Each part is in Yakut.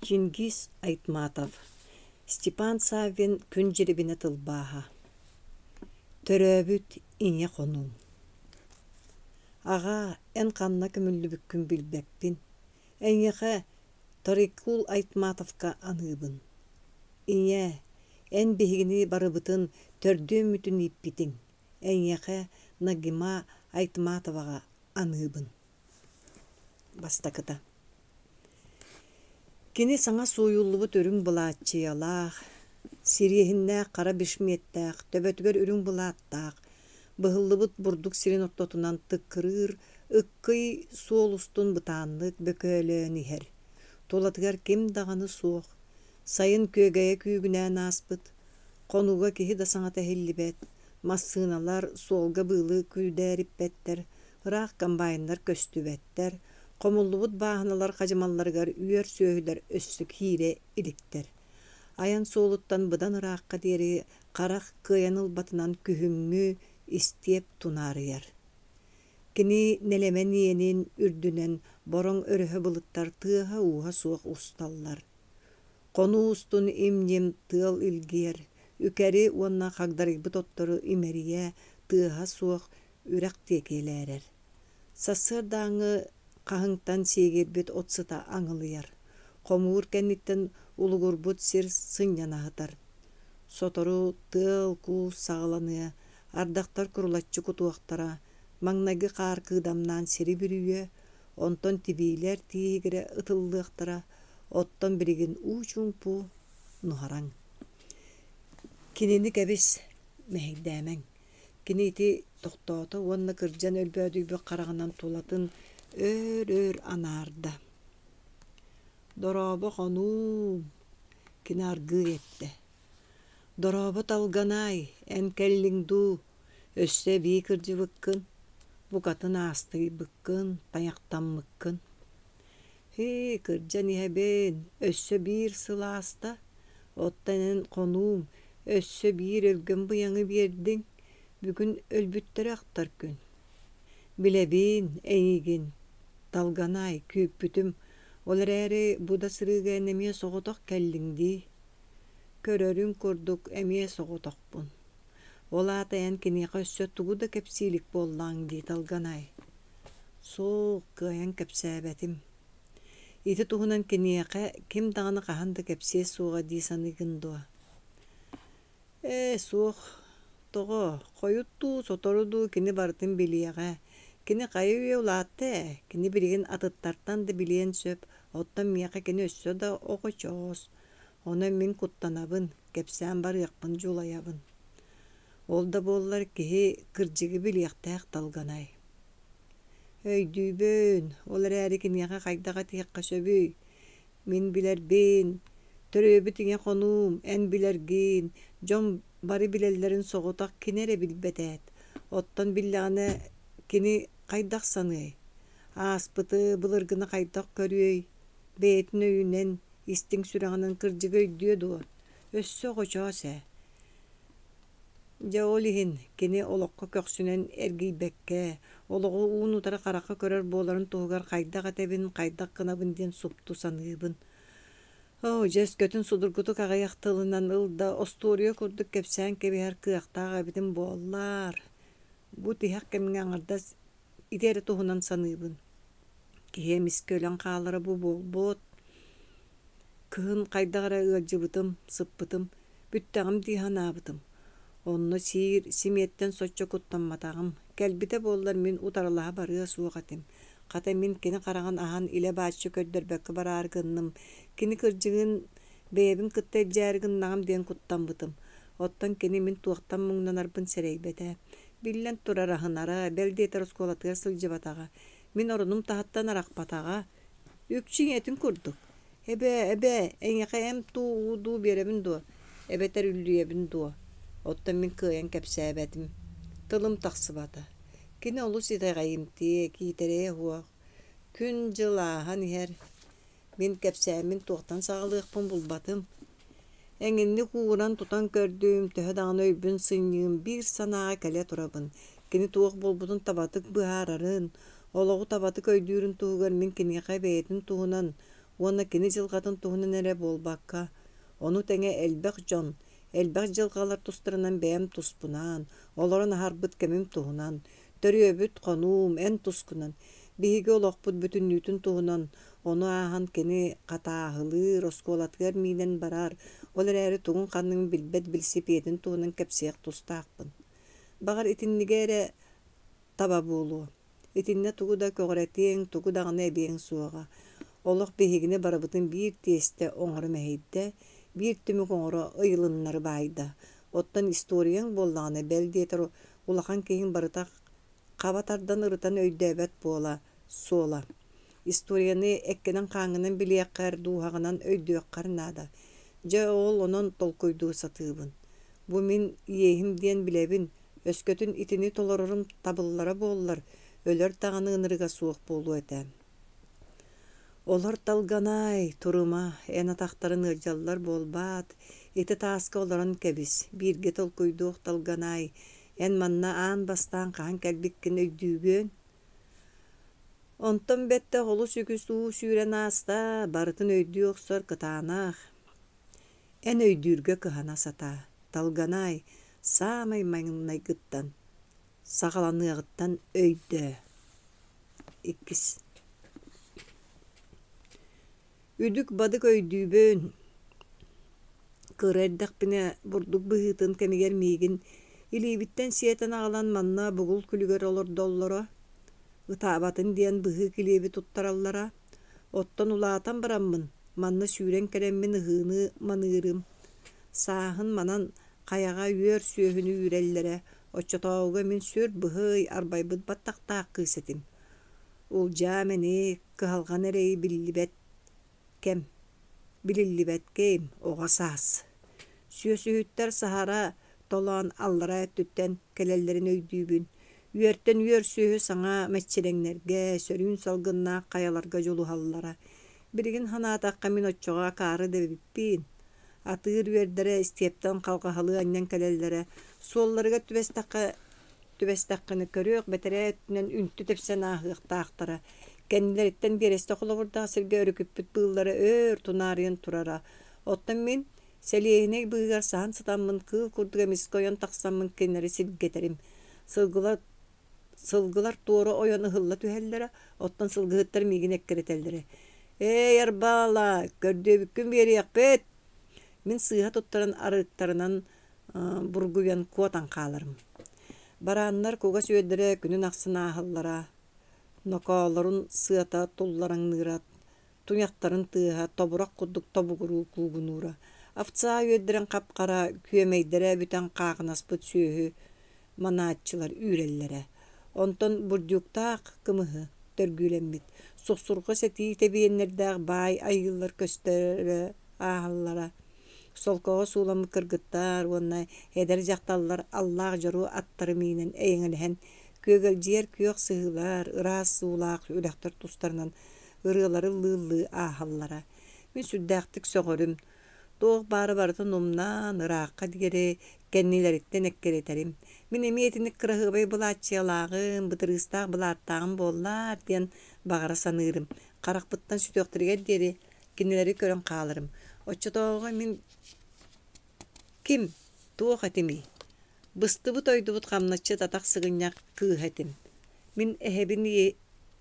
Чингиз Айтматов, Степан Саввин Күн Дьирибинэ тылбааһа Төрөөбүт ийэ хонуум Аҕаа, эн ханна көмүллүбүккүн билбэппин, эйиэхэ Торикул Айтматовка аныыбын. Ийээ, эн биһигини барыбытын төрдүөммүтүн ииппитиҥ, эйиэхэ Нагима Айтматоваҕа аныыбын. Бастакыта Кини саҥа сууйуллубут үрүҥ былааччыйалаах, сириэһиннээх хара бишметтээх, төбөтүгэр үрүҥ былааттаах, быһыллыбыт бурдук сирин ортотунан тыккырыыр ыккый суол устун бытааннык бөкөөлөөн иһэр. Тулатыгар ким даҕаны суох, сайын күөгэйэ күүгүнээн ааспыт, хонууга киһи да саҥата иһиллибэт, массыыналар суолга быылы күүдээриппэттэр, ыраах комбайннар көстүбэттэр, хомуллубут бааһыналар хадьымалларыгар үөр сүөһүлэр өссө киирэ иликтэр. Айан суолуттан быдан ыраахха диэри харах кыайан ылбатынан күһүҥҥү истиэп тунаарыйар. Кини нэлэмэн иэнин үрдүнэн бороҥ өрөһө былыттар тыаһа-ууһа суох усталлар. Хонуу устун им-ньим тыал илгийэр, үкэри уонна хагдарыйбыт оттору имэрийэ тыаһа суох үрэх диэки элээрэр. Сарсыардааҥҥы хаһыҥтан сиигирбит от сыта аҥылыйар, хомуур кэнниттэн улугурбут сир сынньана сытар. Сотору тыал-куус саҕаланыа, ардахтар курулаччы кутуохтара, маҥнайгы хаар кыыдамнаан сири бүрүйүө, онтон тибиилэр тииһигирэ ытыллыахтара, оттон билигин уу чуумпу, нуһараҥ. Кинини кэбис, мэһэйдээмэҥ Кини ити тохтоото уонна кырдьан өлбөөдүйбүт хараҕынан тулатын өөр-өр анаарда. «Дорообо, хонуум!» Кини аргыый эттэ. «Дорообо, Талганаай, эн кэллиҥ дуу? Өссө эбии кырдьыбыккын, букатын аастыйбыккын, тайахтаммыккын. Һии, кырдьан иһэбин, өссө биир сыл ааста, оттон эн хонуум, өссө биир өлгөм быйаҥы биэрдиҥ, бүгүн өлбүттэри ахтар күн. Билэбин, эйигин, Талганаай, күүппүтүм, ол эрээри бу да сырыыга эн эмиэ соҕотох кэллиҥ дии. Көрөрүҥ курдук эмиэ соҕотохпун. Ол аата эн киниэхэ өссө тугу да кэпсии илик буоллаҕыҥ дии, Талганаай. Суох, кыайан кэпсээбэтим. Ити туһунан киниэхэ ким даҕаны хаһан да кэпсиэ суоҕа дии саныыгын дуо? Ээ, суох. Тоҕо? Хойут дуу, сотору дуу кини барытын билиэҕэ. Кини хайы-үйэ улаатта ээ, кини билигин атыттартан да билиэн сөп, оттон миэхэ кини өссө да оҕочоос. Онон мин куттанабын, кэпсээн барыахпын дьулайабын. Ол да буоллар киһи кырдьыгы билиэхтээх Талганай. Өйдүүбүн, ол эрээри киниэхэ хайдах этиэххэ сөбүй? Мин билэрбин, төрүөбүт ийэ хонуум, эн билэргин, дьон бары билэллэрин соҕотох кини эрэ билбэт ээт. Оттон биллэҕинэ кини хайдах саныай? Ааспыты, былыргыны хайдах көрүөй? Бэйэтин өйүнэн, истиҥ сүрэҕинэн кырдьыгы өйдүө дуо? Өссө оҕочоос ээ. Дьэ ол иһин кини олоххо көхсүнэн эргийбэккэ, олоҕу уун-утары харахха көрөр буоларын туһугар хайдах этэбин, хайдах гынабын диэн супту саныыбын. Оо, дьэ өскөтүн судургутук аҕыйах тылынан ыл да остуоруйа курдук кэпсээн кэбиһэр кыахтаах эбитим буоллар. Бу тиһэх кэмҥэ аҥардас ити эрэ туһунан саныыбын. Киһи эмискэ өлөн хаалара бу буолбут. Кыһын хайдах эрэ ыалдьыбытым, сыппытым, бүттэҕим дии санаабытым. Онно сиир симиэттэн соччо куттамматаҕым. Кэлбитэ буоллар мин утарылаһа барыа суох этим. Хата мин кини хараҕын аһан илэ-бааччы көрдөрбөккө бараары гынным. Кини кырдьыгын бэйэбин кытта илдьээри гыннаҕым диэн куттаммытым. Оттон кини мин туохтан муҥнанарбын сэрэйбэтэ. Биллэн турар аһынара, бэл диэтэр оскуолатыгар сылдьыбатаҕа. Мин оронум таһыттан арахпатаҕа. Үкчү ийэтин курдук. Эбээ, эбээ, эйиэхэ эмп дуу, уу дуу биэрэбин дуо, эбэтэр үллүйэбин дуо? Оттон мин кыайан кэпсээбэтим. Тылым тахсыбата. Кини олус итэҕэйимтиэ, киитэрэйэ суох. Күн-дьыл ааһан иһэр. Мин кэпсээммин туохтан саҕалыахпын булбатым. Эҥинник ууран-тутан көрдүм, төһө даҕаны өйбүн сынньыым, биир санааҕа кэлэ турабын. Кини туох буолбутун табатык быһаарарын, олоҕу табатык өйдүүрүн туһугар мин киниэхэ бэйэтин туһунан, Уонна кини дьылҕатын туһунан эрэ буолбакка, ону тэҥэ элбэх дьон, элбэх дьылҕалар тустарынан бэйэм туспунан, олорон аһарбыт кэмим туһунан, төрүөбүт хонуум, эн тускунан, биһиги олохпут бүтүннүүтүн туһунан, ону ааһан кини хатааһылыыр, оскуолатыгар миинэн барар, ол эрээри тугун-ханныгын билбэт билисипиэтин туһунан кэпсиэх тустаахпын. Баҕар, итиннигэ эрэ таба буолуо. Итиннэ тугу да көҕүрэтиэҥ, тугу даҕаны эбиэҥ суоҕа. Олох биһигини барыбытын биир тиэстэ оҥоро мэһийдэ, биир түмүк оҥоро ыйылыннары баайда. Оттон историяҥ буоллаҕына, бэл диэтэр, улахан киһиҥ барыта хаба тардан ырытан өйдөөбөт буола суола. Историяны эккинэн-хааҥҥынан билиэххэр, дууһаҕынан өйдүөххэр наада. Дьэ, ол онон толкуйдуу сатыыбын. Бу мин иэһим диэн билэбин, өскөтүн итини толорорум табыллара буоллар, өлөр даҕаны ынырыга суох буолуо этэ. Олор Талганаай, турума, эн атахтарын ыалдьаллар буолбаат, ити тааска олорон кэбис, бииргэ толкуйдуох Талганаай, эн манна аан бастаан хаһан кэлбиккин өйдүүгүөн? Онтон бэттэх олус үгүс уу сүүрэн ааста, барытын өйдүү охсор кытаанах. Эн өйдүүргэ кыһана сатаа, Талганаай, саамай маҥнайгыттан, саҕаланыаҕыттан өйдөө. Иккис Үдүк-бадык өйдүүбүн. Кыра эрдэхпинэ бурдук быһыытын кэмигэр миигин илиибиттэн сиэтэн аҕалан манна бугул күлүгэр олордоллоро. Ытаабатын диэн быһыы килиэби туттараллара. Оттон улаатан бараммын, манна сүүрэн кэлэммин ыһыыны маныырым. Сааһын манан хайаҕа үөр сүөһүнү үүрэллэрэ, оччотооҕуга мин сүр быһый арбайбыт баттахтаах кыыс этим. Улдьаа мэник, кыһалҕаны эрэйи биллибэт кэм, билиллибэт кэм, оҕо саас. Сүөсүһүттэр саһара толоон аллараа өттүттэн кэлэллэрин өйдүүбүн. Үөртэн үөр сүөһү саҥа мэччирэҥнэргэ, сөрүүн салгыннаах хайаларга дьулуһаллара. Билигин санаатахха мин оччоҕо акаары да эбиппин. Атыыр үөрдэрэ истиэптэн халҕаһалыы анньан кэлэллэрэ, суолларыгар түбэстэххэ түбэстэххинэ көрүөх бэтэрээ өттүнэн үнтү тэпсэн ааһыахтаахтара. Кэннилэриттэн биэрэстэ холобурдаах сиргэ өрүкүппүт быыллара өөр тунаарыйан турара. Оттон мин сэлиэһинэй быыһыгар саһан сытаммын кыыл курдук эмискэ ойон тахсаммын кинилэри сиргэтэрим. Сылгылар Сылгылар туора ойон ыһылла түһэллэрэ, оттон сылгыһыттар миигин эккирэтэллэрэ: «Ээй, Арбаала, көрдүөбүккүн биэриэхпит!» Мин сыыһа туттаран арыыттарынан бургуйан куотан хааларым. Барааннар кугас үөрдэрэ күнүн ахсын ааһаллара, нокоолорун сыата туллараҥныыра, туйахтарын тыаһа тобурах курдук тобугуруу куугунуура. Овца үөрдэрин хап-хара күөмэйдэрэ бүтэн хаахынаспыт сүөһү манааччылар үүрэллэрэ. Онтон бурдьуктаах кымыһы төргүүлэммит, суксурҕа сэтии тэбиэннэрдээх баай айыылар көстөрө ааһаллара. Солкоҕо сууламмыт кыргыттар уонна эдэр дьахталлар аллаах дьоруо аттары миинэн эйэҥэлэһэн күөгэлдьийэр күөх сыһыылар, ыраас суулаах үрэхтэр тустарынан ырыалары ыллыы-ыллыы ааһаллара. Мин сүрдээхтик сөҕөрүм, Туох баары барытын умнаан, ыраахха диэри кэннилэриттэн эккирэтэрим. Мин эмиэ итинник кыраһыабай былааччыйалааҕым, бытырыыстаах былааттааҕым буоллар диэн баҕара саныырым. Харахпыттан сүтүөхтэригэр диэри кинилэри көрөн хааларым. Оччотооҕуга мин ким, туох этимий? Быстыбыт-ойдубут хамначчыт атах сыгынньах кыыһа этим. Мин эһэбин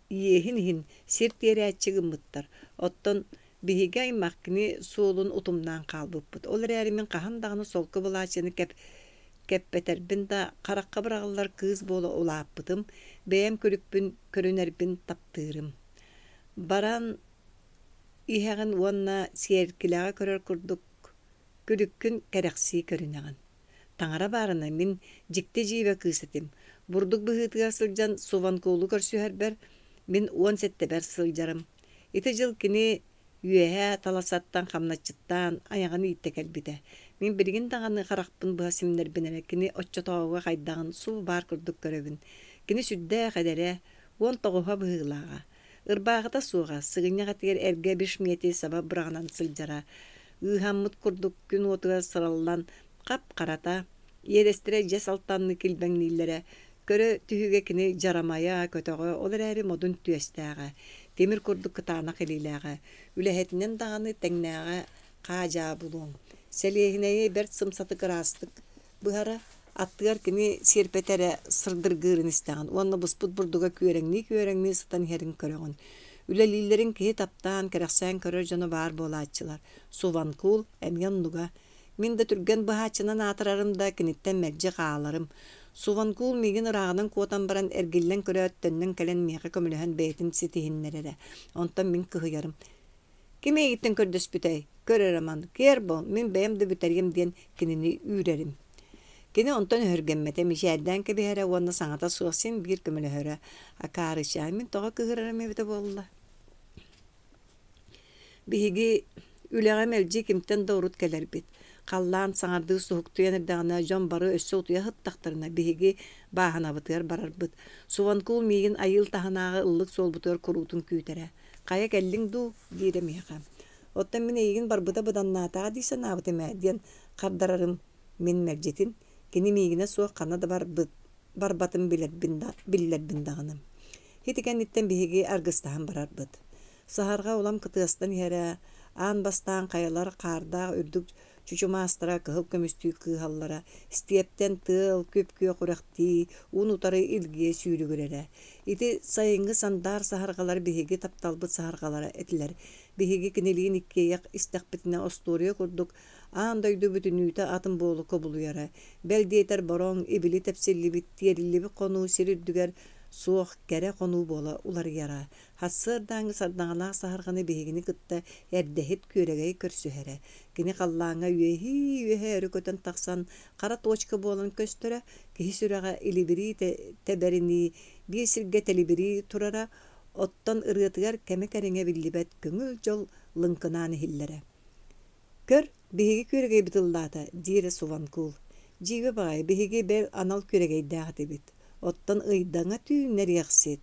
иэһин иһин сир тиэрээччи гыммыттар. Оттон Биһиги аймах кини суолун утумнаан хаалбыппыт. Ол эрээри мин хаһан даҕаны солко былаачыйаны кэп кэппэтэрбин да, харахха быраҕыллар кыыс буола улааппытым, бэйэм күлүкпүн көрүнэрбин таптыырым. Баран иһэҕин уонна сиэркилэҕэ көрөр курдук күлүккүн кэрэхсии көрүнэҕин. Таҥара баарына мин дьикти-дьиибэ кыыс этим. Бурдук быһыытыгар сылдьан Суванкулу көрсүһэрбэр мин 17-бэр сылдьарым. Ити дьыл кини үөһээ Таласаттан хамначчыттаан айаҕын ииттэ кэлбитэ. Мин билигин даҕаны харахпын быһа симнэрбин эрэ кини оччотооҕуга хайдаҕын субу баар курдук көрөбүн. Кини сүрдээх эдэрэ, 19-а быһыылааҕа. Ырбаахыта суоҕа, сыгынньах этигэр эргэ бишмети саба быраҕынан сылдьара. Ыыһаммыт курдук күн уотугар сыраллан хап-харата, иэдэстэрэ дьэс алтанныы килбэҥнииллэрэ. Көрө түһүүгэ кини дьарамайа, көтөҕө, ол эрээри модун түөстээҕэ. Тимир курдук кытаанах илиилээҕэ, үлэһитинэн даҕаны тэҥнээҕэ хаа-дьаа булуоҥ. Сэлиэһинэйи бэрт сымсатык ыраастык быһара, аттыгар кини сиэрпэтэ эрэ сырдыргыырын истэҕин уонна буспут бурдуга күөрэҥнии-күөрэҥнии сытан иһэрин көрөҕүн. Үлэлииллэрин киһи таптаан, кэрэхсээн көрөр дьоно баар буолааччылар. Суванкул эмиэ оннуга. Мин да түргэн быһааччынан аатырарым да, киниттэн мэлдьи хааларым. Суванкул миигин ырааҕынан куотан баран, эргиллэн көрөөт, төннөн кэлэн миэхэ көмөлөһөн бэйэтин ситиһиннэрэрэ. Онтон мин кыһыйарым. Ким эйигиттэн көрдөспүтэй? Көр эрэ ман, киэр буол, мин бэйэм да бүтэриэм диэн кинини үүрэрим. Кини онтон өһүргэммэтэ, мичээрдээн кэбиһэрэ уонна саҥата суох син биир көмөлөһөрө. Акаарычаа, мин тоҕо кыыһырарым эбитэ буолла? Биһиги үлэҕэ мэлдьи кимтэн да урут кэлэрбит. Халлаан саҥардыы суһуктуйан эрдэҕинэ, дьон бары өссө утуйа сыттахтарына, биһиги бааһынабытыгар барарбыт. Суванкул миигин айыыл таһынааҕы ыллык суолбутугар куруутун күүтэрэ. «Хайа кэллиҥ дуу?» диирэ миэхэ. «Оттон мин эйигин барбыта быданнаатаҕа дии санаабытым ээ» диэн хардарарым мин мэлдьитин, кини миигинэ суох ханна да барбыт барбатын билэрбин да, биллэрбин даҕаны. Ити кэнниттэн биһиги аргыстаһан барарбыт. Саһарҕа улам кытыастан иһэрэ, аан бастаан хайалар хаардаах үрдүк чучумаастара кыһыл көмүстүү кыыһаллара, стептэн тыал, күп-күөх үрэхтии, уун-утары илгийэ сүүрүгүрэрэ. Ити сайыҥҥы сандаар саһарҕалар биһиги тапталбыт саһарҕалара этилэр. Биһиги кинилиин иккиэйэх истэхпитинэ остуоруйа курдук Аан дойду бүтүннүүтэ атын буолу кубулуйара. Бэл диэтэр бороҥ, ибили тэпсиллибит, тиэриллибит хонуу сир үрдүгэр суох кэрэ хонуу буола уларыйара. Сарсыардааҥҥы сардаҥалаах саһарҕаны биһигини кытта эрдэһит күөрэгэй көрсүһэрэ. Кини халлааҥҥа үөһии-үөһэ өрө көтөн тахсан, хара точка буолан көстөрө, киһи сүрэҕэ илибирии тэбэринии биир сиргэ тэлибирии турара, оттон ырыатыгар кэмэ кэриҥэ биллибэт көҥүл дьол лыҥкынаан иһиллэрэ. Көр, биһиги күөрэгэйбит ыллаата, диирэ Суванкул. Дьиибэ баҕайы, биһиги бэл анал күөрэгэйдээх этибит. Оттон ыйдаҥа түүн эриэхсит.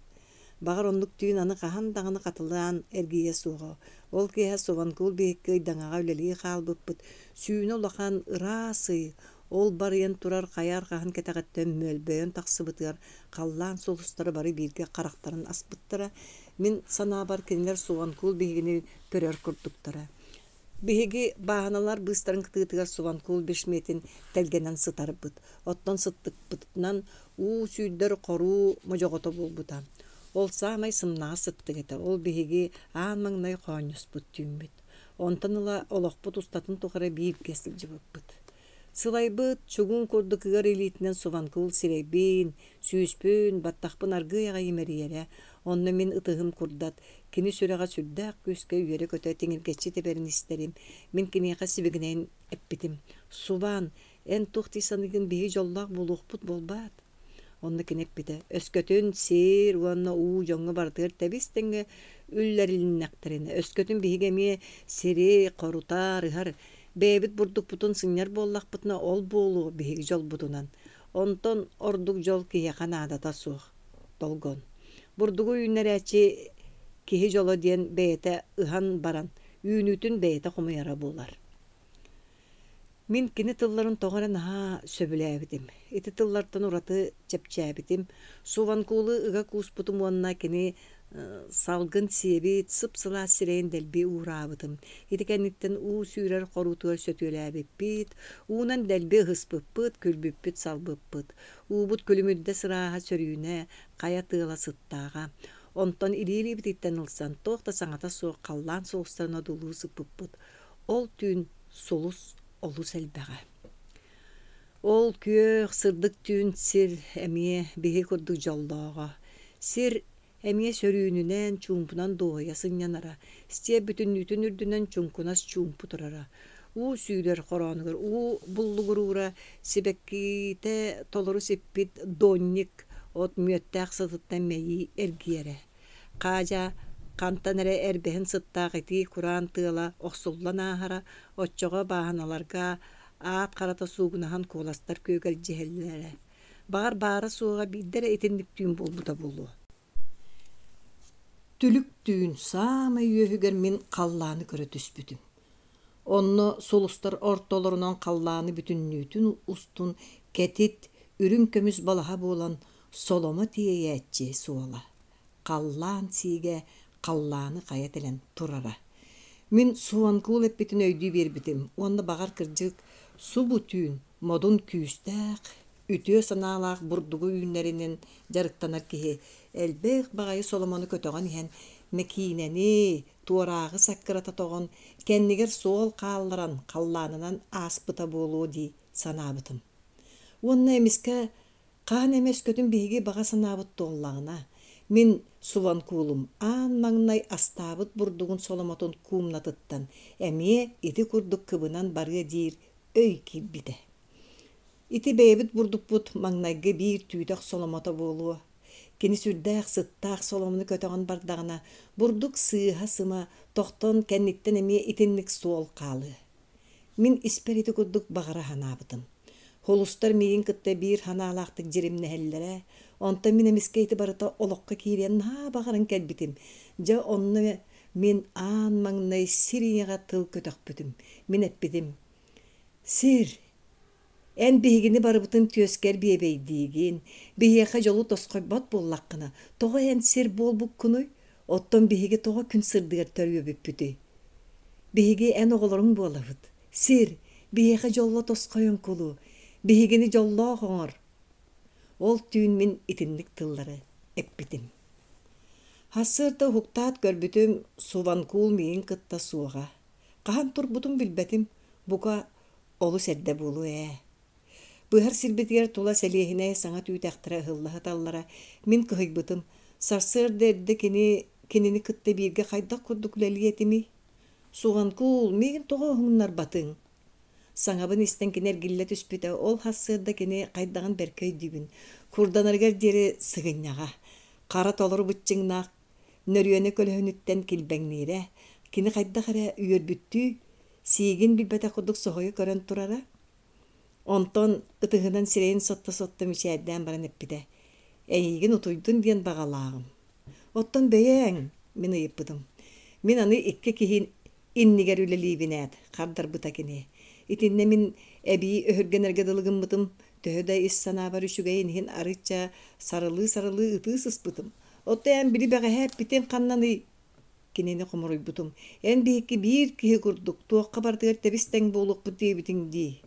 Баҕар оннук түүн аны хаһан даҕаны хатылаан эргийиэ суоҕа. Ол киэһэ Суванкул биһикки ыйдаҥаҕа үлэлии хаалбыппыт. Сүүнэ улахан, ыраас ый, ол барыйан турар хайа арҕаһын кэтэҕиттэн мөлбөйөн тахсыбытыгар халлаан сулустара бары бииргэ харахтарын аспыттара. Мин санаабар кинилэр Суванкул биһигини көрөр курдуктара. Биһиги бааһыналар быыстарын кытыытыгар Суванкул бешметин тэлгэнэн сытарбыт, оттон сыттыкпытынан уу сүүрдэр хоруу модьоҕото буолбута. Ол саамай сымнаҕас сыттык этэ, ол биһиги аан маҥнай хоонньоспут түүммүт. Онтон ыла олохпут устатын тухары бииргэ сылдьыбыппыт. Сылайбыт, чугуун курдук ыар илиитинэн Суванкул сирэйбин, сүүспүн, баттахпын аргыый аҕай имэрийэрэ, онно мин ытыһым курдат, кини сүрэҕэ сүрдээх күүскэ үөрэ-көтө тиҥиргэччи тэбэрин истэрим. Мин киниэхэ сибигинэйэн эппитим: «Суван, эн туох дии саныыгын биһиги дьоллоох буолуохпут буолбаат?» Онно кини эппитэ: «Өскөтүн сир уонна уу дьоҥҥо барытыгар тэбис-тэҥҥэ үллэрилиннэхтэринэ, өскөтүн биһиги эмиэ сири хорутар, ыһар, бэйэбит бурдукпутун сынньар буоллахпытына, ол буолуо биһиги дьолбутунан. Онтон ордук дьол киһиэхэ наадата суох. Толгон. Бурдугу үүннэрээччи киһи дьоло диэн бэйэтэ ыһан баран, үүнүүтүн бэйэтэ хомуйара буолар. Мин кини тылларын тоҕо эрэ наһаа сөбүлээбитим. Ити тыллартан ураты чэпчээбитим. Суванкулу ыга кууспутум уонна кини салгын сиэбит, сып-сылаас сирэйин дэлби уураабытым. Ити кэнниттэн уу сүүрэр хоруутугар сөтүөлээбиппит, уунан дэлби ыһыспыппыт, күлбүппүт-салбыппыт. Уубут күлүмүрдэ сырааһа сөрүүнэ, хайа тыала сыттааҕа. Онтон илии-илиибититтэн ылсан, туох да саҥата суох халлаан сулустарын одуулуу сыппыппыт. Ол түүн сулус олус элбэҕэ. Ол күөх, сырдык түүн сир эмиэ биһи курдук дьоллооҕо. Сир эмиэ сөрүүнүнэн, чуумпунан дуоһуйа сынньанара, степ бүтүннүүтүн үрдүнэн чуҥкунас чуумпу турара. Уу сүүрэр хороонугар уу буллугуруура, сибэккитэ толору сиппит донник от мүөттээх сытыттан мэйии эргийэрэ. Хаадьа хантан эрэ эрбэһин сыттаах итии кураан тыала охсуллан ааһара, оччоҕо бааһыналарга аат харата суугунаһан куоластар күөгэлдьиһэллэрэ. Баҕар, баара-суоҕа биирдэ эрэ итинник түүн буолбута буолуо. Түлүк түүн саамай үөһүгэр мин халлааны көрө түспүтүм. Онно сулустар ортолорунан халлааны бүтүннүүтүн устун кэтит, үрүҥ көмүс балаһа буолан соломо тиэйээччи суола, халлаан сиигэ. халлааны хайа тэлэн турара. Мин Суонкуул эппитин өйдүү биэрбитим уонна баҕар кырдьык субу түүн модун күүстээх, үтүө санаалаах бурдугу үүннэринэн дьарыктанар киһи элбэх баҕайы соломону көтөҕөн иһэн мэкиинэни, туорааҕы саккырата тоҕон, кэннигэр суол хаалларан халлаанынан ааспыта буолуо дии санаабытым. Уонна эмискэ Хаһан эмэ өскөтүн биһиги баҕа санаабыт туоллаҕына, мин Суванкуулум аан маҥнай астаабыт бурдугун соломотун куумнатыттан эмиэ ити курдук кыбынан барыа диир өй киирбитэ. Ити бэйэбит бурдукпут маҥнайгы биир түүтэх соломото буолуо. Кини сүрдээх сыттаах соломону көтөҕөн бардаҕына, бурдук сыыһа-сыма тохтон кэнниттэн эмиэ итинник суол хаалыа. Мин испэр ити курдук баҕара санаабытым. Холустар миигин кытта биир санаалаахтык дьиримнэһэллэрэ, онтон мин эмискэ ити барыта олоххо киириэн наһаа баҕаран кэлбитим. Дьэ онно мин аан маҥнай сир ийэҕэ тыл көтөхпүтүм. Мин эппитим: «Сир, эн биһигини барыбытын түөскэр биэбэйдиигин, биһиэхэ дьолу тосхойбот буоллаххына, тоҕо эн сир буолбуккунуй? Оттон биһиги тоҕо күн сырдыгар төрүөбүппүтүй? Биһиги эн оҕолоруҥ буолабыт. Сир, биһиэхэ дьолло тосхойон кулу, биһигини дьоллоох оҥор. Ол түүн мин итинник тыллары эппитим. Сарсыарда уһуктаат көрбүтүм, Суванкул миигин кытта суоҕа. Хаһан турбутун билбэтим, бука, олус эрдэ буолуо ээ. Быһар сирбитигэр тула сэлиэһинэй саҥа түүтэхтэрэ ыһылла сыталлара. Мин кыһыйбытым. Сарсыарда эрдэ кини кинини кытта бииргэ хайдах курдук үлэлиэ этимий? Суҕанкуул, миигин тоҕо уһугуннарбатыҥ? Саҥабын истэн кини эргиллэ түспүтэ. Ол сарсыарда кини хайдаҕын бэркэ өйдүүбүн. Курданарыгар диэри сыгынньаҕа. Хара толору быччыҥнаах нөрүөнэ көлөһүнүттэн килбэҥниирэ. Кини хайдах эрэ үөрбүттүү, сиигин билбэтэх курдук соһуйа көрөн турара. Онтон ытыһынан сирэйин сотто-сотто мичээрдээн баран эппитэ: «Эйигин утуйдун диэн баҕалааҕым. Оттон бэйэҥ?» мин ыйыппытым. «Мин аны икки киһи иннигэр үлэлиибин ээт», хардарбыта кини. Итиннэ мин эбии өһүргэнэргэ дылы гыммытым, төһө да ис санаабар үчүгэйин иһин арыычча сарылыы-сарылыы ытыы сыспытым. «Оттон эн били бэҕэһээ эппитиҥ ханнаный?» Кинини хомуруйбутум: «Эн биһикки биир киһи курдук туохха барытыгар тэбис-тэҥ буолуохпут диэбитиҥ дии».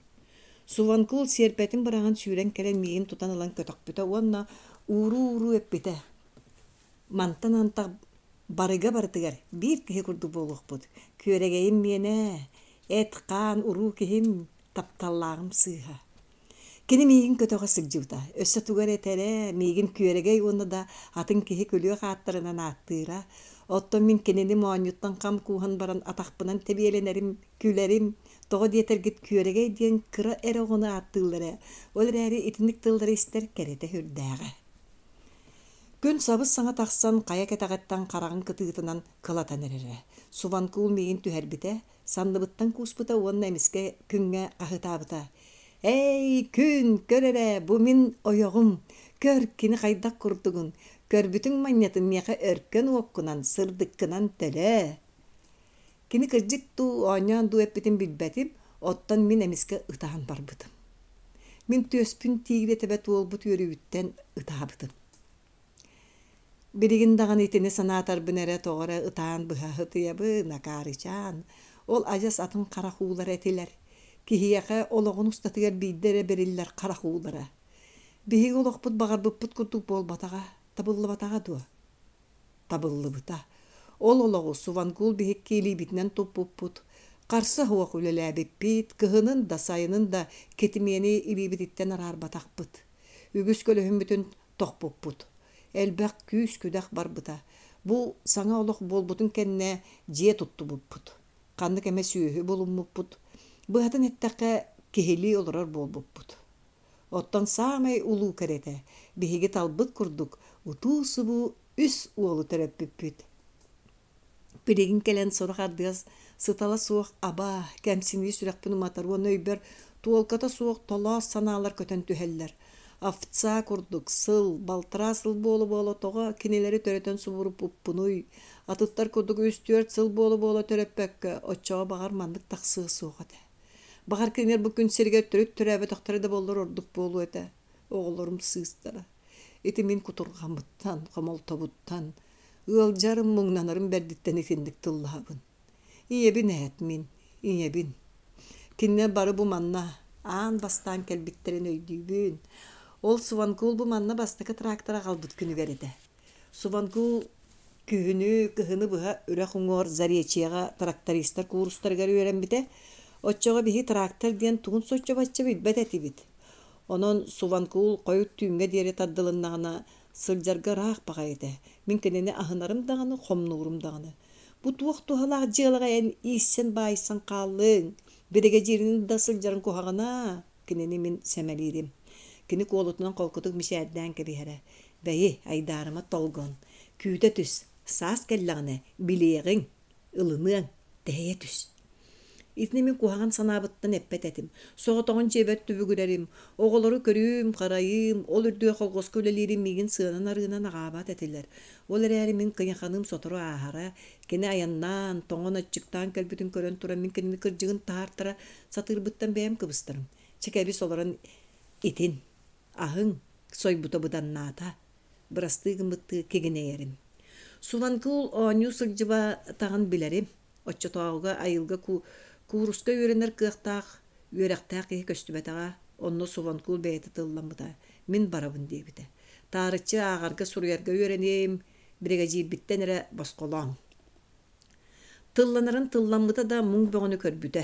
Суванкул сиэрпэтин быраҕан сүүрэн кэлэн миигин тутан ылан көтөхпүтэ уонна ууруу-ууруу эппитэ: «Мантан антах барыга барытыгар биир киһи курдук буолуохпут. Күөрэгэйим миэнэ, эт-хаан уруу киһим, тапталлааҕым сыыһа». Кини миигин көтөҕө сылдьыбыта, өссө тугу эрэ этэрэ, миигин күөрэгэй уонна да атын киһи күлүөх ааттарынан ааттыыра. Оттон мин кинини моонньуттан хам кууһан баран атахпынан тэбиэлэнэрим, күлэрим. Тоҕо диэтэргит күөрэгэй диэн кыра эрэ оҕону ааттыыллар ээ, ол эрээри итинник тыллары истэр кэрэтэ сүрдээҕэ. Күн сабыс-саҥа тахсан хайа кэтэҕиттэн хараҕын кытыытынан кылатан эрэрэ. Субанкуул миигин түһэрбитэ, санныбыттан кууспута уонна эмискэ күҥҥэ хаһыытаабыта: «Эй, күн, көр эрэ, бу мин ойоҕум! Көр, кини хайдах курдугун! Көрбүтүҥ манньатын миэхэ өркөн уоккунан, сырдыккынан төлөө!» Кини кырдьык дуу, оонньоон дуу эппитин билбэтим, оттон мин эмискэ ытаан барбытым. Мин түөспүн тиигирэ тэбэ туолбут үөрүүбүттэн ытаабытым. Билигин даҕаны итини санаатарбын эрэ тоҕо эрэ ытаан быһа ытыйабын, акаарычаан. Ол адьас атын харах уулара этилэр. Киһиэхэ олоҕун устатыгар биирдэ эрэ бэриллэр харах уулара. Биһиги олохпут баҕарбыппыт курдук буолбатаҕа, табыллыбатаҕа дуо? Табыллыбыта. Ол олоҕу Сувангул биһикки илиибитинэн туппуппут, харса суох үлэлээбиппит, кыһынын да, сайынын да китимиэни илиибититтэн араарбатахпыт. Үгүс көлөһүммүтүн тохпуппут. Элбэх күүс-күдэх барбыта. Бу саҥа олох буолбутун кэннэ дьиэ туттубуппут. Ханнык эмэ сүөһү булуммуппут. Быһатын эттэххэ, киһилии олорор буолбуппут. Оттон саамай улуу кэрэтэ, биһиги талбыт курдук утуу-субуу үс уолу төрөппүппүт. Билигин кэлэн сорох ардыас сытала суох аба, кэмсинии сүрэхпин уматар уонна өйбөр туолката суох толоос санаалар көтөн түһэллэр. Овца курдук сыл, балтараа сыл буола-буола тоҕо кинилэри төрөтөн субуруппуппунуй, атыттар курдук үс-түөрт сыл буола-буола төрөппөккө, оччоҕо баҕар маннык тахсыа суох этэ. Баҕар кинилэр бу күн сиригэр төрүт төрөөбөтөхтөрө да буоллар ордук буолуо этэ. Оҕолорум сыыстара. Ити мин кутурҕаммыттан, хомолтобуттан. Ыалдьарым, муҥнанарым бэрдиттэн итинник тыллаһабын. Ийэбин ээт мин, ийэбин. Кинилэр бары бу манна аан бастаан кэлбиттэрин өйдүүбүн. Ол Субанкул бу манна бастакы трактор аҕалбыт күнүгэр этэ. Субанкул күһүнү, кыһыны быһа үрэх уҥуор Заречьеҕа трактористар куурустарыгар үөрэммитэ. Оччоҕо биһи трактор диэн тугун соччо-бачча билбэт этибит. Онон Субанкул хойут түүҥҥэ диэри тардылыннаҕына, сылдьарга ыраах баҕайы этэ. Мин кинини аһынарым даҕаны, хомнуурум даҕаны. Бу туох туһалаах дьыалаҕа эн ииссэн-баайсан хааллыҥ? Биригэдьииринэн да сылдьарыҥ куһаҕана, кинини мин сэмэлиирим. Кини куолутунан холкутук мичээрдээн кэбиһэрэ. Бэйи, айдаарыма толгон, күүтэ түс, саас кэллэҕинэ билиэҕиҥ, ылыныаҥ, тэһийэ түс. Итини мин куһаҕан санаабыттан эппэт этим. Соҕотоҕун дьиэбэр түбүгүрэрим, оҕолору көрүүм-харайыым, ол үрдүгэр колхуоска үлэлиирим миигин сыанан-арыынан аҕаабат этилэр. Ол эрээри мин кыйаханыым сотору ааһара, кини айаннаан, тоҥон аччыктаан кэлбитин көрөн туран мин кинини кырдьыгын таһаартара сатыырбыттан бэйэм кыбыстарым. Чэ кэбис олорон итин, аһыҥ, сойбута быданнаата, бырастыы гыммыттыы кигинэйэрим. Суланкул оонньуу сылдьыбатаҕын билэрим. Оччотооҕуга айылга кууруска үөрэнэр кыахтаах, үөрэхтээх киһи көстүбэтэҕэ, онно Суланкул бэйэтэ тылламмыта, мин барабын диэбитэ. Таарыччы ааҕарга-суруйарга үөрэниэм, биригэдьиирбиттэн эрэ босхолооҥ. Тылланарын тылламмыта да муҥ бөҕөнү көрбүтэ.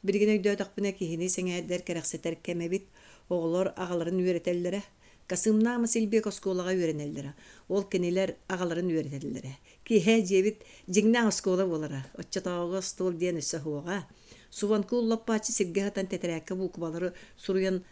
Билигин өйдөөтөхпүнэ киһини сэҥээрдэр, кэрэхсэтэр кэм эбит. Оҕолор аҕаларын үөрэтэллэрэ. Касымнаах Масильбек оскуолаҕа үөрэнэллэрэ. Ол кинилэр аҕаларын үөрэтэллэрэ. Киэһэ дьиэбит дьиҥнээх оскуола буолара. Оччотооҕуга остуол диэн өссө суоҕа. Субанкул лоппааччы сиргэ сытан тэтэрээккэ буукубалары суруйан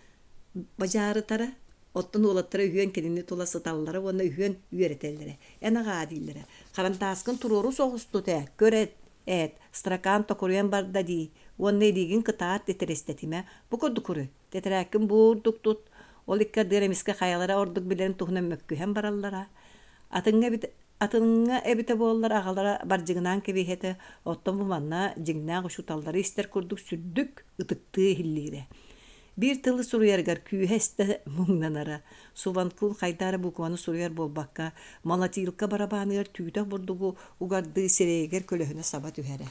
бадьаарытара. Оттон уолаттара үһүөн кинини тула сыталлара уонна үһүөн үөрэтэллэрэ. Эн аҕаа дииллэрэ. Харантааскын туруору соҕус тут ээ, көр эт, ээт, строкан токуруйан барда дии уонна илиигин кытаат титирэстэтимэ. Бу курдук уруй. Тэтэрээккин буурдук тут. Ол икки ардыгар эмискэ хайалара ордук билэрин туһунан мөккүһэн бараллара. Атыҥҥа эбит Атыҥҥа эбитэ буоллар аҕалара бардьыгынаан кэбиһиэ этэ, оттон бу манна дьиҥнээх учууталлары истэр курдук сүрдүк ытыктыы иһиллиирэ. Биир тылы суруйарыгар күүһэ истэ муҥнанара. Субанкул хайдах эрэ букваны суруйар буолбакка, молотилка барабааныгар түүтэх бурдугу угардыы сирэйигэр көлөһүнэ саба түһэрэ.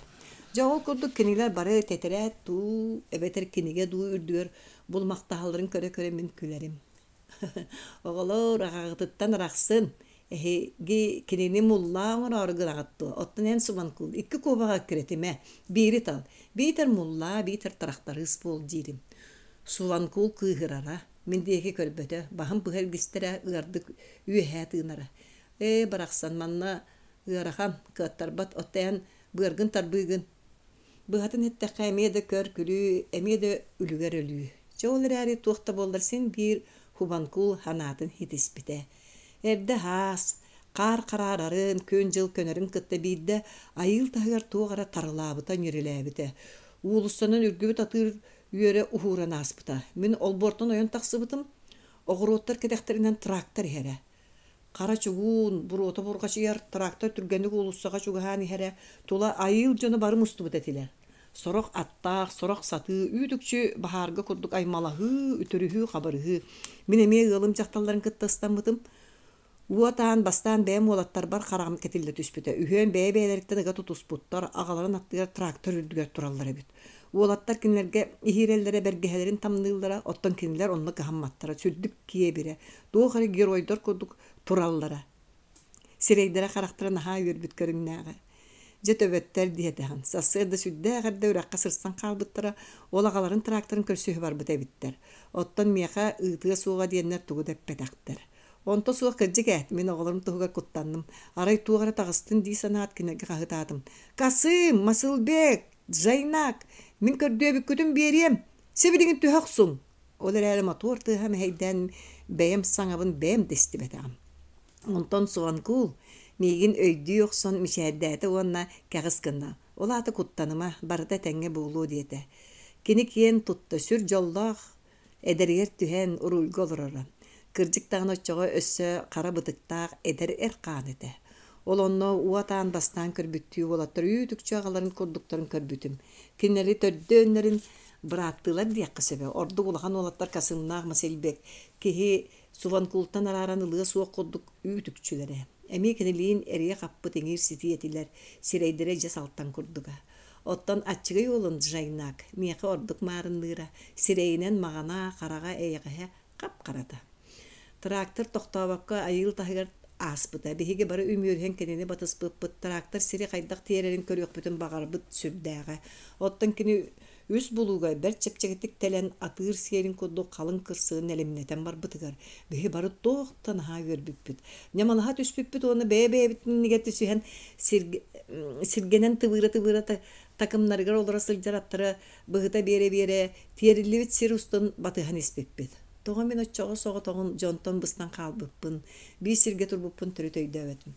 Дьэ ол курдук кинилэр бары тэтэрээт дуу, эбэтэр кинигэ дуу үрдүгэр булумахтаһалларын көрө-көрө мин күлэрим. Оҕолоор, аҕаҕытыттан арахсын, эһиги кинини муллаа оҥороору гынаҕыт дуо? Оттон эн Субанкул икки куобаҕы эккирэтимэ, биири тал, биитэр муллаа, биитэр тырахтарыыс буол диирим. Субанкул кыыһырара, мин диэки көрбөтө, баһын быһа илгистэрэ, ыардык үөһээ тыынара. Ээ, барахсан, манна ыарахан, кыаттарбат, оттон эн быаргын тарбыыгын, Быһатын эттэххэ, эмиэ да көр-күлүү, эмиэ да үлүгэр өлүү. Чэ, ол эрээри туох да буоллар син биир Хубанкул санаатын ситиспитэ. Эрдэ аһаас, хаар хараарарын, күн-дьыл көнөрүн кытта биирдэ айыыл таһыгар туох эрэ тарылаабыта, ньирилээбитэ. Уулуссанан үргүбүт атыыр үөрэ уһууран ааспыта. Мин олбуортан ойон тахсыбытым, оҕуруоттар кэтэхтэринэн трактор иһэрэ. Хара чугуун, буруота бурҕачыйар, трактор түргэнник уулуссаҕа чугаһаан иһэрэ, тула айыыл дьоно бары мустубут этилэр. Сорох аттаах, сорох сатыы, үүт-үкчү баһаарга курдук аймалаһыы, үтүрүһүү-хабырыһыы. Мин эмиэ ыалым дьахталларын кытта ыстаммытым. Уот аан бастаан бэйэм уолаттарбар хараҕым кэтиллэ түспүтэ. Үһүөн бэйэ-бэйэлэриттэн ыга тутуспуттар, аҕаларын аттыгар трактор үрдүгэр тураллар эбит. Уолаттар кинилэргэ иһиирэллэрэ, бэргэһэлэрин тамныыллара, оттон кинилэр онно кыһамматтара, сүрдүк киэбирэ, туох эрэ геройдар курдук тураллара. Сирэйдэрэ-харахтара наһаа үөрбүт көрүҥнээҕэ. Дьэ төбөттөр диэтэҕин, сарсыарда сүрдээх эрдэ үрэххэ сырсан хаалбыттара, ол аҕаларын тракторын көрсүһэ барбыт эбиттэр. Оттон миэхэ ыытыа суоҕа диэннэр тугу да эппэтэхтэр. Онто суох кырдьык ээт, мин оҕолорум туһугар куттанным. Арай туох эрэ таҕыстын дии санаат кинилэргэ хаһытаатым. «Касым! Масылбек! Джайнак! Мин көрдүөбүккүтүн биэриэм! Сибилигин түһэ охсуҥ!» Ол эрээри мотуор тыаһа мэһэйдээн бэйэм саҥабын бэйэм да истибэтэҕим. Онтон Суанкул миигин өйдүү охсон мичээрдээтэ уонна кэҕис гынна. Ол аата куттаныма, барыта этэҥҥэ буолуо диэтэ. Кини киэн тутта, сүр дьоллоох Эдэригэр түһэн уруулга олороро. Кырдьык даҕаны оччоҕо өссө хара бытыктаах эдэр эр хаан этэ. Ол онно уот аан бастаан көрбүттүү уолаттар үүт-үкчү аҕаларын курдуктарын көрбүтүм. Кинилэри төрдүөннэрин бырааттыылар диэххэ сөбө. Ордук улахан уолаттар Касымнаах Масильбек киһи Суванкултан арааран ылыа суох курдук үүт-үкчүлэрэ. Эмиэ кинилиин эрийэ хаппыт иҥиир ситии этилэр, сирэйдэрэ дьэс алтан курдуга. Оттон аччыгый уолун Джайнак миэхэ ордук маарынныыра, сирэйинэн маҕана, хараҕа эйэҕэһэ, хап-харата. Трактор тохтообокко айыыл таһыгар ааспыта. Биһиги бары үмүөрүһэн кинини батыспыппыт, трактор сири хайдах тиэрэрин көрүөхпүтүн баҕарбыт сүрдээҕэ. Оттон кини үс булууга бэрт чэпчэкитик тэлэн атыыр сиэрин курдук халыҥ кырсыгын элимнэтэн барбытыгар биһи бары туох да наһаа үөрбүппүт. Ньамалаһа түспүппүт уонна бэйэ-бэйэбитин иннигэр түсүһэн сиргэнэн тыбыыра-тыбыыра такымнарыгар олоро сылдьар аттары быһыта биэрэ-биэрэ тиэриллибит сир устун батыһан испиппит. Тоҕо мин оччоҕо соҕотоҕун дьонтон быстан хаалбыппын, биир сиргэ турбуппун төрүт өйдөөбөтүм.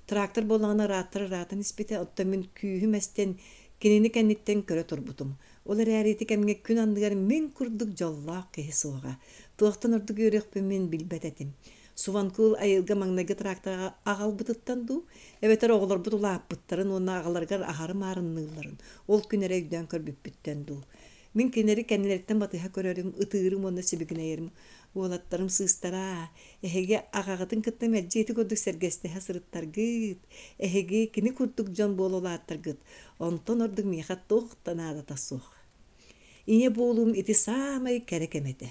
Трактор буоллаҕына ырааттар ыраатан испитэ, оттон мин күүһүм эстэн кинини кэнниттэн көрө турбутум. Ол эрээри ити кэмҥэ күн анныгар мин курдук дьоллоох киһи суоҕа. Туохтан ордук үөрүөхпүн мин билбэт этим. Суванкул айылга маҥнайгы тракторга аҕалбытыттан дуу, эбэтэр оҕолорбут улааппыттарын уонна аҕаларыгар аһары маарынныылларын ол күн эрэ өйдөөн көрбүппүттэн дуу. Мин кинилэри кэннилэриттэн батыһа көрөрүм, ытыырым уонна сибигинэйэрим. Уолаттарым сыыстара, эһиги аҕаҕытын кытта мэлдьи ити курдук сэргэстэһэ сырыттаргыт, эһиги кини курдук дьон буола улааттаргыт, онтон ордук миэхэ туох да наадата суох. Ийэ буолуум ити саамай кэрэ кэмэ этэ.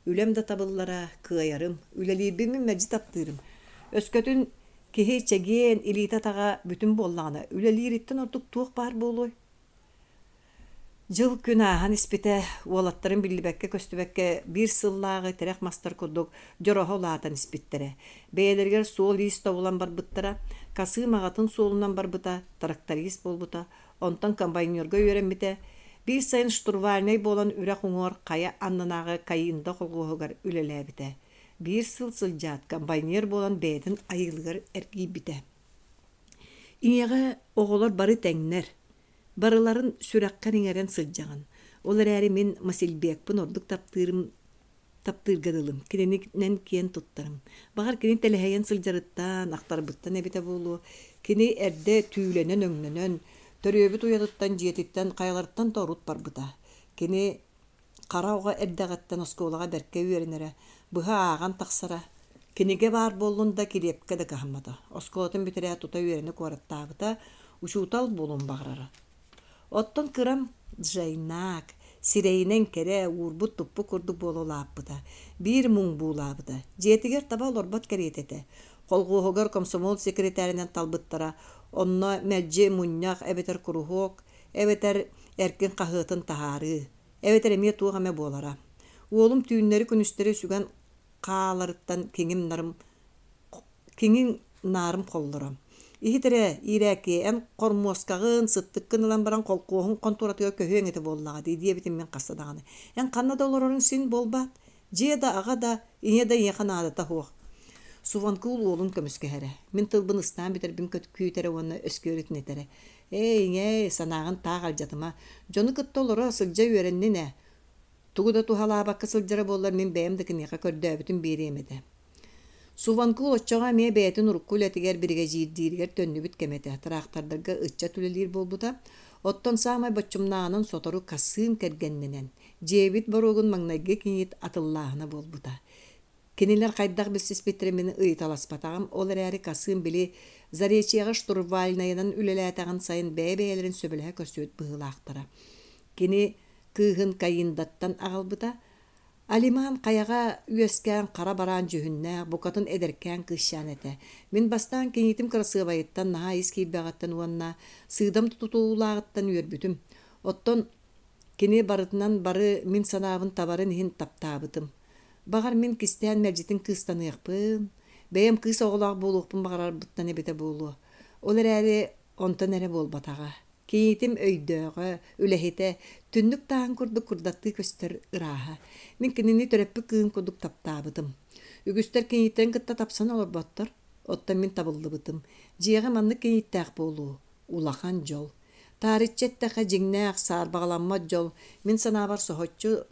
Үлэм да табыллара, кыайарым, үлэлиирбин мин мэлдьи таптыырым. Өскөтүн киһи чэгиэн, илиитэ-атаҕа бүтүн буоллаҕына, үлэлиириттэн ордук туох баар буолуой? Дьыл-күн ааһан испитэ, уолаттарым биллибэккэ-көстүбэккэ биир сыллааҕы тирэх мастар курдук дьороһо улаатан испиттэрэ. Бэйэлэригэр суол-иис тобулан барбыттара, Касыым аҕатын суолунан барбыта, тракторист буолбута, онтон комбайнерга үөрэммитэ. Биир сайын штурвальнай буолан үрэх уҥуор хайа аннынааҕы Каинда холхуоһугар үлэлээбитэ. Биир сыл сылдьаат, комбайнер буолан бэйэтин айыылыгар эргийбитэ. Ийэҕэ оҕолор бары тэҥнэр, Барыларын сүрэххэр иҥэрэн сылдьаҕын. Ол эрээри мин Масильбекпын ордук таптыырым таптыырга дылым, кининэн киэн туттарым. Баҕар кини тэлэһэйэн сылдьарыттан, ахтарбыттан эбитэ буолуо. Кини эрдэ түүлэнэн-өҥнөнөн, төрүөбүт уйатыттан, дьиэтиттэн, хайаларыттан да урут барбыта. Кини Хара оҕо эрдэҕиттэн оскуолаҕа бэркэ үөрэнэрэ, быһа ааҕан тахсара. Кинигэ баар буоллун да килиэпкэ да кыһаммата. Оскуолатын бүтэрээт тута үөрэнэ куораттаабыта, учуутал буолуон баҕарара. Оттон кырам Джайнаак сирэйинэн кэрэ, уурбут-туппут курдук буола улааппыта. Биир муҥ буулаабыта. Дьиэтигэр таба олорбот кэриэтэ этэ. Колхуоһугар комсомол секретарынан талбыттара. Онно мэлдьи мунньах эбэтэр куруһуок, эбэтэр эркин хаһыатын таһаарыы. Эбэтэр эмиэ туох эмэ буолара. Уолум түүннэри-күнүстэри сүгэн хааларыттан киҥим-нарым киҥин-наарым холлоро. Иһит эрэ, иирээкки, эн хормуоскаҕын, сыттыккын ылан баран холкуоһуҥ хонтуоратыгар көһүөҥ этэ буоллаҕа дии диэбитим мин хаста даҕаны. Эн ханна да олороруҥ син буолбаат? Дьиэ да, аҕа да, ийэ да эйиэхэ наадата суох. Суванкул уолун көмүскэһэрэ. Мин тылбын ыстаан бүтэрбин күүтэрэ уонна өскүөрүтүн этэрэ. Эй, ийээ, санааҕын таах алдьатыма. Дьону кытта олоро, сылдьа үөрэннин ээ. Тугу да туһалаабакка сылдьара буоллар мин бэйэм да киниэхэ көрдөөбүтүм биэриэм этэ. Суванкул оччоҕо эмиэ бэйэтин урукку үлэтигэр биригэдьиирдииригэр төннүбүт кэмэ этэ. Тыраахтардарга ыччат үлэлиир буолбута. Оттон саамай боччумнааҕынан сотору Касыым кэргэннэнэн, дьиэбит боруогун маҥнайгы кийиит атыллааһына буолбута. Кинилэр хайдах билсиспиттэрин мин ыйыталаспатаҕым, ол эрээри Касыым били Заречьеҕа штурвальнайынан үлэлээтэҕин сайын бэйэ-бэйэлэрин сөбүлэһэ көрсүбүт быһыылаахтара. Кини кыыһын Каиндаттан аҕалбыта. Алиман хайаҕа үөскээн хара бараан дьүһүннээх, букатын эдэркээн кыысчаан этэ. Мин бастаан киниитим кырасыабайыттан, наһаа ис киирбэҕиттэн уонна сыыдам тутуулааҕыттан үөрбүтүм. Оттон Кини барытынан бары мин санаабын табарын иһин таптаабытым. Баҕар мин кистээн мэлдьитин кыыстаныахпын, бэйэм кыыс оҕолоох буолуохпун баҕарарбыттан эбитэ буолуо. Ол эрээри онтон эрэ буолбатаҕа. Кийиитим өйдөөҕө, үлэһитэ, түннүк тааһын курдук курдаттыы көстөр ырааһа. Мин кинини төрөппүт кыыһым курдук таптаабытым. Үгүстэр кийииттэрин кытта тапсан олорботтор, оттон мин табыллыбытым. Дьиэҕэ маннык кийииттээх буолуу улахан дьол. Таарыччы эттэххэ, дьиҥнээх, саарбаҕаламмат дьол, мин санаабар соһуччу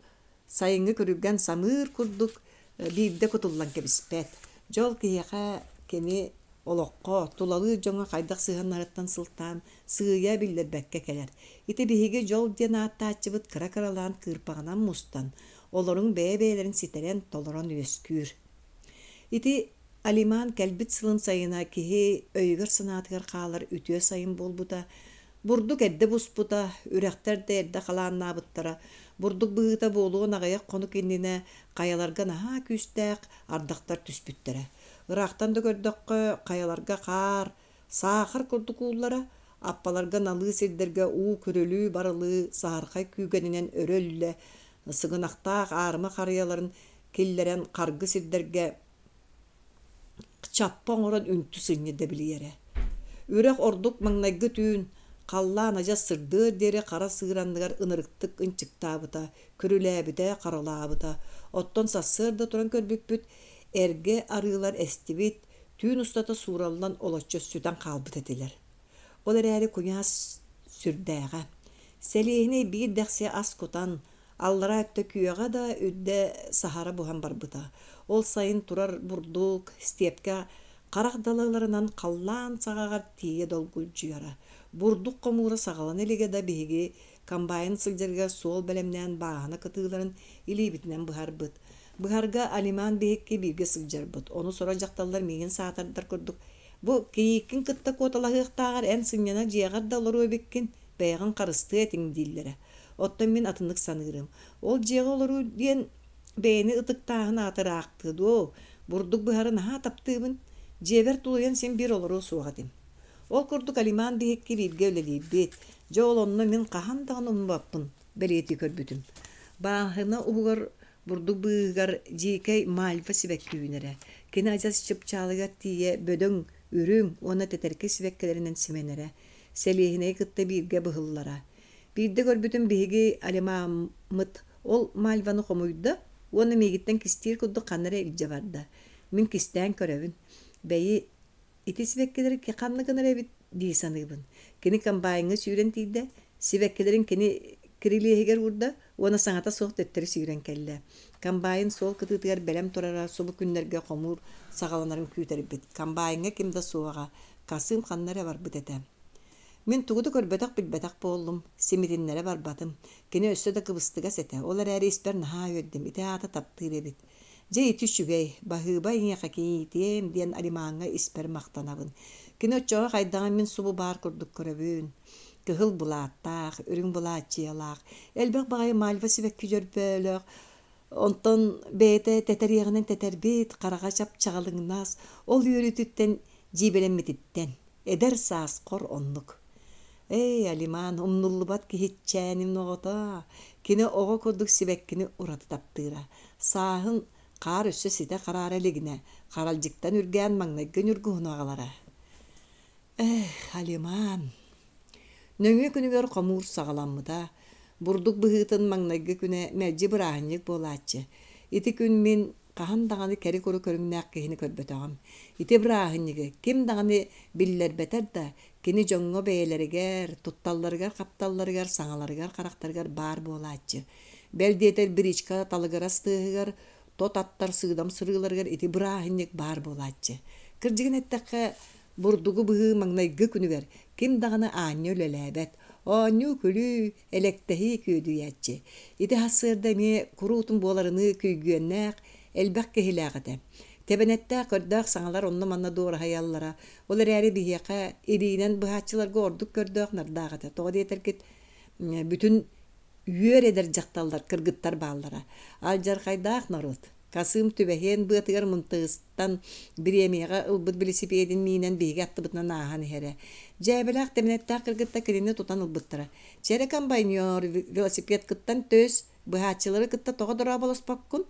сайыҥҥы күрүлгэн самыыр курдук биирдэ кутуллан кэбиспэт. Дьол киһиэхэ кини олоххо, тулалыыр дьоҥҥо хайдах сыһыаннарыттан сылтаан сыыйа биллэрбэккэ кэлэр. Ити биһиги дьол диэн ааттааччыбыт кыра-кыралаан кыырпаҕынан мустан, олоруҥ бэйэ-бэйэлэрин ситэрэн, толорон үөскүүр. Ити Алиман кэлбит сылын сайына киһи өйүгэр-санаатыгар хаалар үтүө сайын буолбута. Бурдук эрдэ буспута, үрэхтэр да эрдэ халааннаабыттара. Бурдук быһыыта буолуон аҕыйах хонук иннинэ хайаларга наһаа күүстээх ардахтар түспүттэрэ. Ыраахтан да көрдөххө, хайаларга хаар, саахар курдук ууллара, аппаларга налыы сирдэргэ уу күрүлүү-барылыы саһархай күүгэнинэн өрө үллэ, сыгынахтаах аарыма харыйаларын киллэрэн харгы сирдэргэ чаппа оҥорон үнтү сынньа дэбилийэрэ. Үрэх ордук маҥнайгы түүн халлаан адьас сырдыар диэри хара сыыр анныгар ынырыктык ынчыктаабыта, күрүлээбитэ, харалаабыта. Оттон сарсыарда туран көрбүппүт, эргэ арыылар эстибит, түүн устата суураллан олоччу сүтэн хаалбыт этилэр. Ол эрээри куйаас сүрдээҕэ. Сэлиэһинэй биир дэхси ас кутан, Аллараа өттө күөҕэ да, үрдэ саһара буһан барбыта. Ол сайын турар бурдук, степкэ харах далаларынан халлаан саҕаҕар тиийэ долгулдьуйара. Бурдук хомуура саҕалана илигэ да биһиги комбайн сылдьарыгар суол бэлэмнээн бааһына кытыыларын илиибитинэн быһарбыт. Быһарга Алиман биһикки бииргэ сылдьарбыт. Ону сорох дьахталлар миигин саатардар курдук «Бу кийииккин кытта куоталаһыахтааҕар эн сынньана дьиэҕэр да олоруо эбиккин, бэйэҕин харыстыа этиҥ» дииллэрэ. Оттон мин атыннык саныырым. Ол дьиэҕэ олоруу диэн бэйэни ытыктааһын аатыраахтыа дуо? Бурдук быһары наһаа таптыыбын. Дьиэбэр тулуйан син биир олоруо суох этим. Ол курдук Алиман биһикки бииргэ үлэлиирбит. Дьэ ол онно мин хаһан даҕаны умнубаппын бэлиэтии көрбүтүм. Бааһына уһугар бурдук быыһыгар дьиикэй мальва сибэкки үүнэрэ. Кини адьас чыпчаалыгар тиийэ бөдөҥ, үрүҥ уонна тэтэркэй сибэккилэринэн симэнэрэ. Сэлиэһинэйи кытта бииргэ быһыллара. Биирдэ көрбүтүм биһиги Алимаммыт ол мальваны хомуйда уонна миигиттэн кистиир курдук ханна эрэ илдьэ барда. Мин кистээн көрөбүн. Бэйи, ити сибэккилэри ханна гынар эбит дии саныыбын. Кини комбайҥҥа сүүрэн тиийдэ, сибэккилэрин кини кирилиэһигэр уурда уонна саҥата суох төттөрү сүүрэн кэллэ. Комбайн суол кытыытыгар бэлэм турара субу күннэргэ хомуур саҕаланарын күүтэрбит. Комбайҥҥа ким да суоҕа, Касыым ханна эрэ барбыт этэ. Мин тугу да көрбөтөх-билбэтэх буоллум, симитиннэрэ барбатым. Кини өссө да кыбыстыгас этэ, ол эрээри испэр наһаа үөрдүм, ити аата таптыыр эбит. Дьэ ити үчүгэй, баһыыба эйиэхэ кийиитиэм диэн Алимаҥҥа испэр махтанабын. Кини оччоҕо хайдаҕын мин субу баар курдук көрөбүн. Кыһыл былааттаах, үрүҥ былааччыйалаах, элбэх баҕайы мальва сибэкки дьөрбөөлөөх, онтон бэйэтэ тэтэриэҕинэн тэтэрбит, хараҕа чап-чаҕылыҥнас, ол үөрүүтүттэн дьиибэлэммититтэн. Эдэр саас хор оннук. Эй, Алиман, умнуллубат киһиччээним оҕото! Кини оҕо курдук сибэккини ураты таптыыра. Сааһын хаар өссө ситэ хараара илигинэ, харалдьыктан үргээн маҥнайгы ньургуһуну аҕалара. Эх, Алиман! Нөҥүө күнүгэр хомуур саҕаламмыта. Бурдук быһыытын маҥнайгы күнэ мэлдьи бырааһынньык буолааччы. Ити күн мин хаһан даҕаны кэри-куру көрүҥнээх киһини көрбөтөҕүм. Ити бырааһынньыгы ким даҕаны биллэрбэтэр да, кини дьоҥҥо бэйэлэригэр, тутталларыгар-хапталларыгар, саҥаларыгар-харахтарыгар баар буолааччы. Бэл диэтэр бричка талыгырас тыаһыгар, тот аттар сыыдам сырыыларыгар ити бырааһынньык баар буолааччы. Кырдьыгын эттэххэ, Бурдугу быһыы маҥнайгы күнүгэр ким даҕаны аанньа үлэлээбэт, оонньуу-күлүү, элэктэһии күөдүйээччи. Ити сарсыарда эмиэ куруутун буоларыныы күйгүөннээх, элбэх киһилээх этэ. Тэбэнэттээх көрдөөх саҥалар онно-манна дуораһыйаллара, ол эрээри биһиэхэ илиинэн быһааччыларга ордук көрдөөх нардаах этэ. Тоҕо диэтэргит, бүтүн үөр эдэр дьахталлар, кыргыттар бааллара. Алдьархайдаах норуот. Касыым түбэһиэн быатыгар мунтыыстан бириэмийэҕэ ылбыт билисипиэдин миинэн биһиги аттыбытынан ааһан иһэрэ. Дьээбэлээх тэбинэттээх кыргыттар кинини тутан ылбыттара. Чэрэ комбайнер велосипедкыттан төс, быһааччылары кытта тоҕо дорооболоспоккун?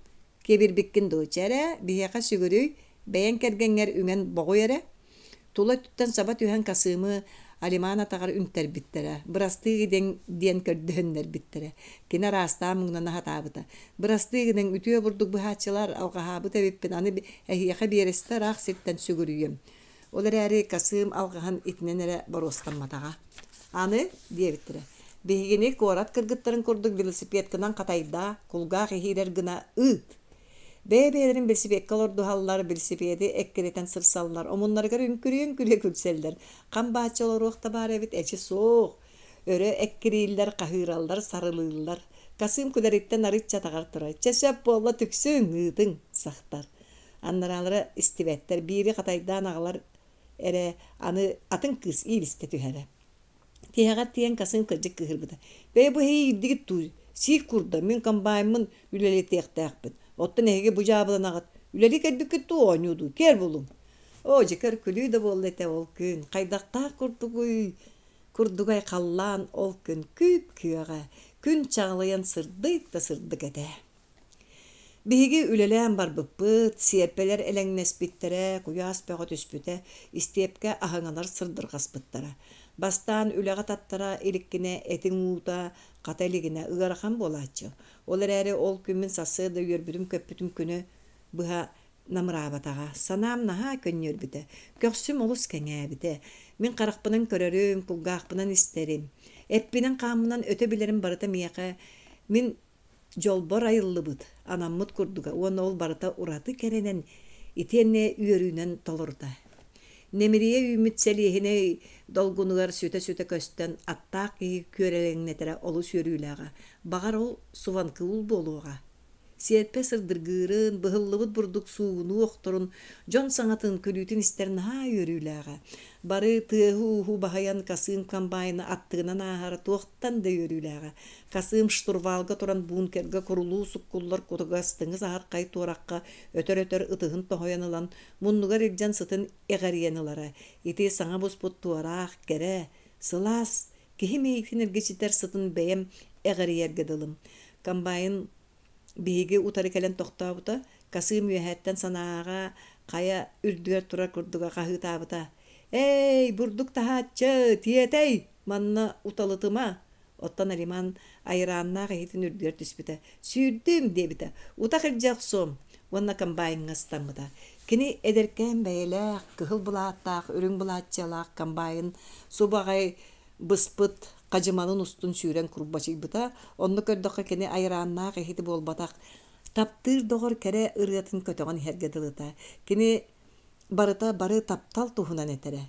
Киэбирбиккин дуу? Чэрэ, биһиэхэ сүгүрүй, бэйэҥ кэргэҥҥэр үҥэн боҕуй эрэ. Тула өттүттэн саба түһэн Касымы Алиман атаҕар үҥтэрбиттэрэ, бырастыы гыныҥ диэн көрдөһүннэрбиттэрэ. Кини араастаан муҥнана сатаабыта. Бырастыы гыныҥ, үтүө бурдук быһааччылар, алҕаһаабыт эбиппин, аны эһиэхэ биэрэстэ ыраах сиртэн сүгүрүйүөм. Ол эрээри Касым алҕаһын итинэн эрэ боруостамматаҕа. Аны, диэбиттэрэ, биһигини куорат кыргыттарын курдук велосипедкынан хатайдаа, кулгаах иһиирэр гына ыыт. Бэйэ-бэйэлэрин билсибиэккэ олордуһаллар, билсибиэти эккирэтэн сырсаллар, омуннарыгар үҥкүрүйэн-күлэ күлсэллэр. Хам бааччы олоруох да баар эбит, эчи суох. Өрө эккирииллэр, хаһыыраллар, сарылыыллар. Касыым күлэриттэн арыычча атаҕар турар. Чэ сөп буолла түксүҥ, ыытыҥ, сахтар. Аннараалара истибэттэр, биири хатайдаан аҕалар эрэ, аны атын кыыс иилистэ түһэрэ. Тиһэҕэр тиийэн Касым кырдьык кыыһырбыта: «Бэйэ бу эһиги иирдигит дуу, сиик курда, мин комбайммын үлэлэтиэхтээхпин, оттон эһиги бу дьаабыланаҕыт, үлэлии кэлбиккит дуу, оонньуу дуу, киэр булуҥ!» Оо, дьэ көр-күлүү да буолла этэ ол күн, хайдахтаах курдугуй, курдугай халлаан ол күн күп-күөҕэ, күн чаҕылыйан сырдык да сырдык этэ. Биһиги үлэлээн барбыппыт, сиэрпэлэр элэҥнэспиттэрэ, куйаас бөҕө түспүтэ, истиэпкэ аһыҥалар сырдырҕаспыттара. Бастаан үлэҕэ таттара иликкинэ этиҥ уута хата илигинэ ыарахан буолааччы. Ол эрээри ол күммүн сарсыарда үөрбүтүм-көппүтүм күнү быһа намыраабатаҕа. Санаам наһаа көнньүөрбүтэ, көхсүм олус кэҥээбитэ. Мин харахпынан көрөрүм, кулгаахпынан истэрим, эппинэн-хааммынан өтө билэрим барыта миэхэ мин дьолбор айыллыбыт, анаммыт курдуга уонна ол барыта ураты кэрэнэн итиэннэ үөрүүнэн толорута. Нэмирийэ үүммүт сэлиэһинэй долгунугар сүтэ-сүтэ көстөн, аттаах киһи күөрэлэҥнэтэрэ олус үөрүүлээҕэ. Баҕар, ол суванкыул буолуоҕа. Сиэрпэ сырдыргыырын, быһыллыбыт бурдук суугунуу охторун, дьон саҥатын, күлүүтүн истэр наһаа үөрүүлээҕэ. Бары тыаһы-ууһу баһыйан Касыым комбайны аттыгынан ааһара туохтан да үөрүүлээҕэ. Касыым штурвалга туран бункерга курулуу суккуллар кутугас тыҥыс аһархай туорахха өтөр-өтөр ытыһын тоһуйан ылан, муннугар илдьэн сытын эҕэрийэн ылара. Ити саҥа буспут туораах, кэрэ, сылаас, киһи мэйиитин эргичитэр сытын бэйэм эҕэрийэргэ дылым. Комбайн биһиги утары кэлэн тохтообута, Касыым үөһэттэн санааҕа хайа үрдүгэр турар курдуга хаһыытаабыта: «Эй, бурдук таһааччы, тиэтэй, манна уталытыма!» Оттон Алиман айрааннаах иһитин үрдүгэр түспүтэ. «Сүүрдүм!» диэбитэ. «Утах илдьэ охсуом!» уонна комбайҥҥа ыстаммыта. Кини эдэркээн бэйэлээх, кыһыл былааттаах, үрүҥ былааччыйалаах комбайн субу аҕай быспыт хадьымалын устун сүүрэн курбачыйбыта. Онно көрдөххө кини айрааннаах иһити буолбатах, таптыыр доҕор кэрэ ырыатын көтөҕөн иһэргэ дылыта. Кини барыта бары таптал туһунан этэрэ.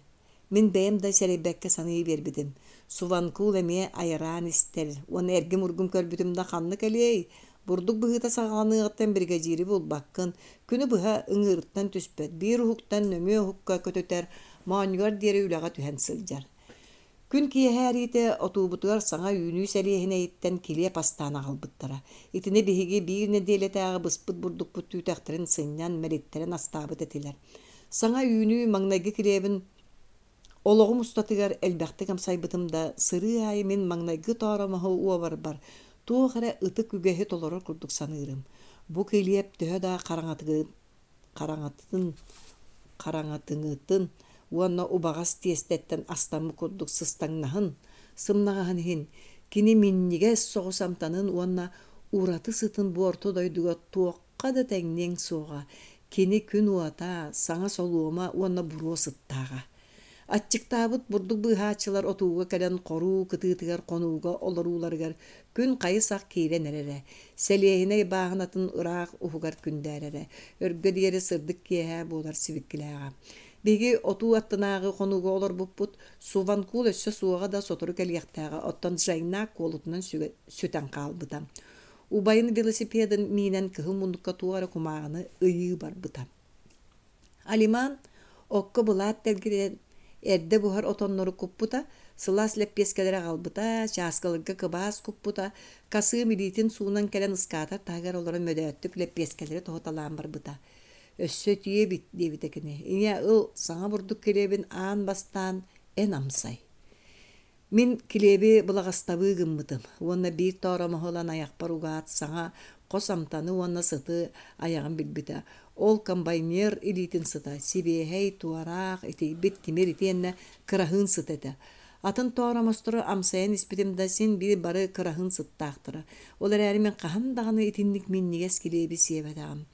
Мин бэйэм да сэрэйбэккэ саныы биэрбитим. Суванкул эмиэ айараан истэр уонна эргим-ургум көрбүтүм да ханна кэлиэй, бурдук быһыыта саҕаланыаҕыттан биригэдьиири булбаккын, күнү быһа ыҥыырыттан түспэт, биир уһуктан нөҥүө уһукка көтүтэр, моонньугар диэри үлэҕэ түһэн сылдьар. Күн киэһээриитэ отуубутугар саҥа үүнүү сэлиэһинэйиттэн килиэп астаан аҕалбыттара. Итини биһиги биир нэдиэлэтээҕи быспыт бурдукпут түүтэхтэрин сынньан, мэлиттэрэн астаабыт этилэр. Саҥа үүнүү маҥнайгы килиэбин олоҕум устатыгар элбэхтик амсайбытым да, сырыы аайы мин маҥнайгы тооромоһу уобарбар туох эрэ ытык үгэһи толорор курдук саныырым. Бу килиэп төһө да хараҥатыгын хараҥатын хараҥатыҥытын уонна убаҕас тиэстэттэн астаммыт курдук сыстаҥнаһын, сымнаҕаһын иһин, кини минньигэс соҕус амтанын уонна ураты сытын бу орто дойдуга туохха да тэҥниэҥ суоҕа, кини күн уота, саҥа солуома уонна буруо сыттааҕа. Аччыктаабыт бурдук быыһааччылар отууга кэлэн хоруу кытыытыгар хонууга олорууларыгар күн хайы-сах киирэн эрэрэ, сэлиэһинэй бааһынатын ыраах уһугар күндээрэрэ, өргө диэри сырдык киэһэ буолар сибикилээҕэ. Биһиги отуу аттынааҕы хонууга олорбуппут, Суванкул өссө суоҕа да сотору кэлиэхтээҕэ, оттон Жайна куолутунан сүтэн хаалбыта. Убайын велосипедын миинэн кыһыл муннукка туох эрэ кумааҕыны ыйыы барбыта. Алиман окко былаат тэлгэтэн эрдэ буһар отоннору куппута, сылаас лэппиэскэлэри аҕалбыта, чааскыларга кыбаас куппута, Касыым илиитин суунан кэлэн ыскаатар таһыгар олорон мөдөөттүк лэппиэскэлэри тоһуталаан барбыта. «Өссө итийэ эбит» диэбитэ кини. «Ийэ, ыл, саҥа бурдук килиэбин аан бастаан эн амсай» Мин килиэби былаҕастабыы гыммытым уонна биир тооромоһу ылан айахпар угаат, саҥа хос амтаны уонна сыты айаҕым билбитэ. Ол комбайнер илиитин сыта, сибиэһэй, туораах, итийбит тимир итиэннэ кыраһыын сыта этэ. Атын тооромостору амсайан испитим да, син биир бары кыраһыын сыттаахтара. Ол эрээри мин хаһан даҕаны итинник минньигэс килиэби сиэбэтэҕим.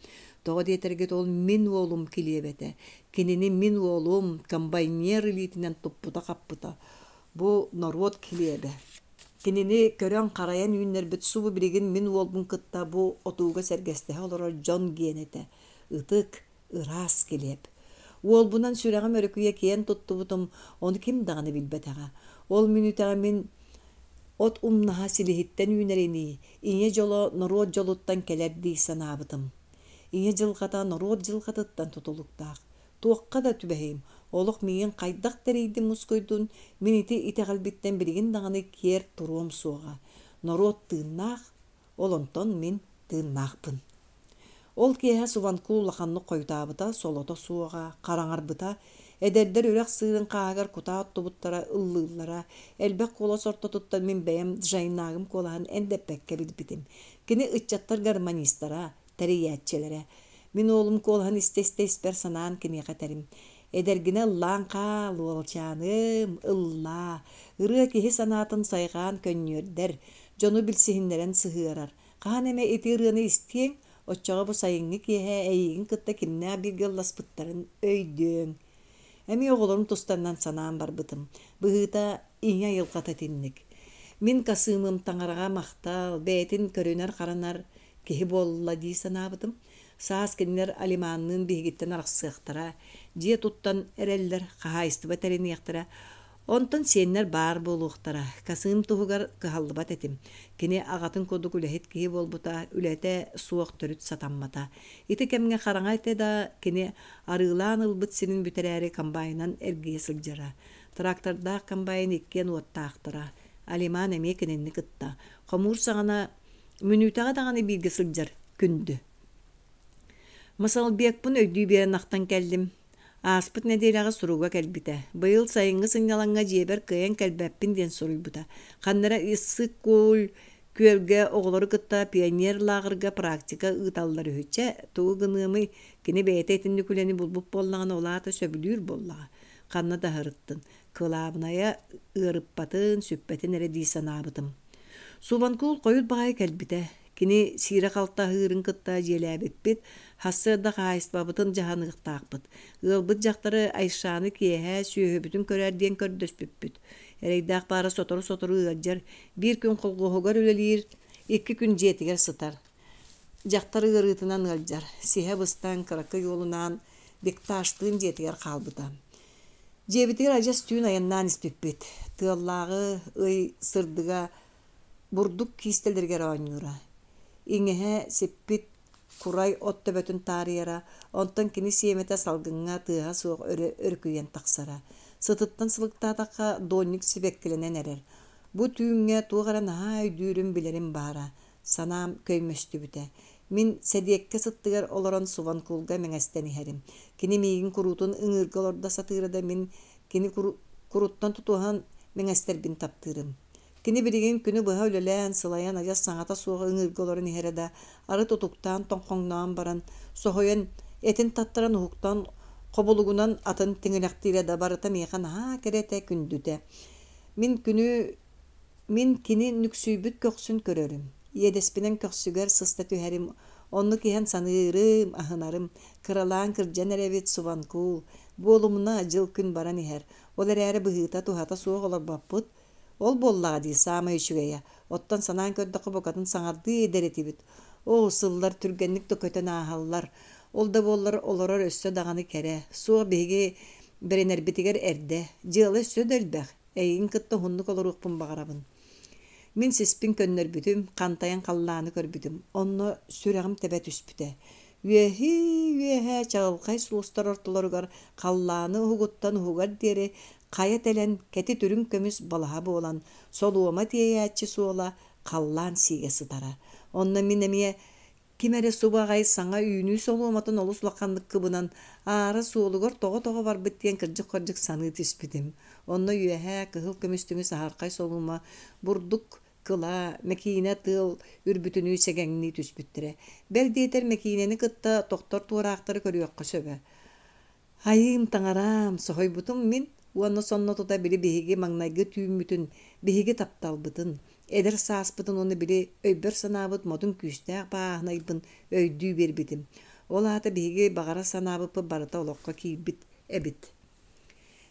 Тоҕо диэтэргит ол мин уолум килиэбэ этэ. Кинини мин уолум комбайнер илиитинэн туппута-хаппыта. Бу норуот килиэбэ. Кинини көрөн-харайан үүннэрбит субу билигин мин уолбун кытта бу отууга сэргэстэһэ олорор дьон гиэнэ этэ. Ытык, ыраас килиэп. Уолбунан сүрэҕим өрүкүйэ киэн туттубутум, ону ким даҕаны билбэтэҕэ. Ол мүнүүтэҕэ мин от умнаһа силиһиттэн үүнэринии, ийэ дьоло норуот дьолуттан кэлэр дии санаабытым. Ийэ дьылҕата норуот дьылҕатыттан тутулуктаах. Туохха да түбэһиим, олох миигин хайдах тэрийдин-мускуйдун, мин ити итэҕэлбиттэн билигин даҕаны киэр туруом суоҕа. Норуот тыыннаах, ол онтон мин тыыннаахпын. Ол киэһэ Субанкул улаханнык хойутаабыта, солото суоҕа, хараҥарбыта. Эдэрдэр үрэх сыырын хааһыгар кутаа оттубуттара, ыллыыллара. Элбэх куолас ортотуттан мин бэйэм Джайнагым куолаһын эндэппэккэ билбитим. Кини ыччаттар гармонистара, тэрийээччилэрэ. Мин уолум куолаһын истэ-истэ испэр санаан киниэхэ этэрим: «Эдэргинэ ыллаан хаал, уолчааным, ыллаа. Ырыа киһи санаатын сайҕаан көнньүөрдэр, дьону билсиһиннэрэн сыһыарар. Хаһан эмэ ити ырыаны истиэҥ, оччоҕо бу сайыҥҥы киэһэ эйигин кытта кимнээх бииргэ ылласпыттарын өйдүөҥ. Эмиэ оҕолорум тустарынан санаан барбытым. Быһыыта, ийэ айылҕата итинник. Мин Касыымым таҥараҕа махтал, бэйэтин көрүнэр-харанар киһи буолла дии санаабытым. Саас кинилэр Алиманныын биһигиттэн арахсыахтара, дьиэ туттан эрэллэр, хаһаайыстыба тэриниэхтэрэ. Онтон сиэннэр баар буолуохтара. Касыым туһугар кыһаллыбат этим. Кини аҕатын курдук үлэһит киһи буолбута, үлэтэ суох төрүт сатаммата. Ити кэмҥэ хараҥа этэ да, кини арыылаан ылбыт сирин бүтэрээри комбайнынан эргийэ сылдьара. Трактордаах комбайн иккиэн уоттаахтара. Алиман эмиэ кинини кытта. Хомуур саҕана мүнүүтэҕэ даҕаны бииргэ сылдьар күндү. Масалбекпын өйдүү биэрэн ахтан кэллим. Ааспыт нэдиэлэҕэ суруга кэлбитэ. Быйыл сайыҥҥы сынньалаҥҥа дьиэбэр кыайан кэлбэппин диэн суруйбута. Ханна эрэ Иссык-Куль күөлгэ оҕолору кытта пионер лааҕырга практика ыыталлар үһү. Чэ, тугу гыныамый, кини бэйэтэ итинник үлэни булбут буоллаҕына, ол аата сөбүлүүр буоллаҕа. Ханна да аһарыттын. Кылаабынайа ыарыппатын, сүппэтин эрэ дии санаабытым. Субанкул хойут баҕайы кэлбитэ. Кини сиирэ-халты аһыырын кытта дьиэлээбиппит, сарсыарда хаһаайыстыбабытын дьаһаныахтаахпыт. Ыалбыт дьахтары Айшаны киэһэ сүөһүбүтүн көрөөр диэн көрдөспүппүт. Эрэйдээх баара сотору-сотору ыалдьар, биир күн холхуоһугар үлэлиир, икки күн дьиэтигэр сытар. Дьахтар ыарыытынан ыалдьар, сиһэ быстан, кыракый уолунаан Бекташтыын дьиэтигэр хаалбыта. Дьиэбитигэр адьас түүн айаннаан испиппит. Тыаллааҕы ый сырдыга бурдук киистэлэригэр оонньуура. Иҥэһэ сиппит курай от төбөтүн таарыйара, онтон кини сиэмэтэ салгыҥҥа тыаһа суох өрө өрүкүйэн тахсара. Сытыттан сылыктаатахха, донник сибэккилэнэн эрэр. Бу түүҥҥэ туох эрэ наһаа өйдүүрүм билэрим баара. Санаам көймөстүбүтэ. Мин сэдиэккэ сыттыгар олорон Субанкулга мэҥэстэн иһэрим. Кини миигин куруутун ыҥыырга олордо сатыыра да мин кини куруттан тутуһан мэҥэстэрбин таптыырым. Кини билигин күнү быһа үлэлээн, сылайан адьас саҥата суох ыҥыырга олорон иһэрэ да, арыт утуктаан тоҥхоҥноон баран, соһуйан, этин таттаран уһуктан, хобулугунан атын тиҥилэхтиирэ да барыта миэхэ наһаа кэрэтэ, күндүтэ. Мин күнү мин кини нүксүйбүт көхсүн көрөрүм, иэдэспинэн көхсүгэр сыста түһэрим, оннук иһэн саныырым, аһынарым, кыралаан кырдьан эрэбит Субанкул, буолумуна дьыл-күн баран иһэр, ол эрээри быһыыта-туһата суох олорбоппут, Ол буоллаҕа дии саамай үчүгэйэ. Оттон санаан көрдөххө букатын саҥардыы эдэр этибит. Оо, сыллар түргэнник да көтөн ааһаллар. Ол да буоллар олорор өссө даҕаны кэрэ. Суох биһиги бэринэрбитигэр эрдэ. Дьыала өссө да элбэх. Эйигин кытта уһуннук олоруохпун баҕарабын. Мин сиспин көннөрбүтүм, хантайан халлааны көрбүтүм. Онно сүрэҕим тэбэ түспүтэ. Үөһүү-үөһэ чаҕылхай сулустар ортолоругар халлааны уһугуттан уһугар диэри хайа тэлэн, кэтит үрүҥ көмүс балаһа буолан, солуома тиэйээччи суола халлаан сиигэ сытара. Онно мин эмиэ ким эрэ субу аҕай саҥа үүнүү солуоматын олус улаханнык кыбынан, аара суолугар тоҕо-тоҕо барбыт диэн кырдьык-хордьук саныы түспүтүм. Онно үөһээ кыһыл көмүстүҥү саһархай солуома бурдук кыла, мэкиинэ тыал үрбүтүнүү сэгэҥнии түспүттэрэ. Бэл диэтэр мэкиинэни кытта тохтор туораахтары көрүөххэ сөбө. Айыым таҥараам, соһуйбутум мин уонна сонно тута били биһиги маҥнайгы түүммүтүн, биһиги тапталбытын, эдэр сааспытын уонна били өйбөр санаабыт модун күүстээх бааһынайбын өйдүү биэрбитим. Ол аата биһиги баҕара санаабыппыт барыта олоххо киирбит эбит.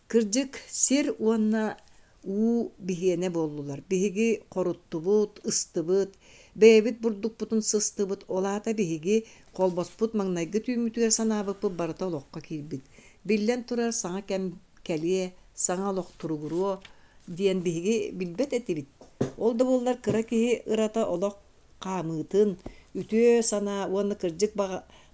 Кырдьык, сир уонна уу биһиэнэ буоллулар. Биһиги хоруттубут, ыстыбыт, бэйэбит бурдукпутун сыстыбыт, ол аата биһиги холбоспут маҥнайгы түүммүтүгэр санаабыппыт барыта олоххо киирбит. Биллэн турар, саҥа кэм кэлиэ, саҥа олох туругуруо диэн биһиги билбэт этибит. Ол да буоллар кыра киһи ырата олох хаамыытын, үтүө санаа уонна кырдьык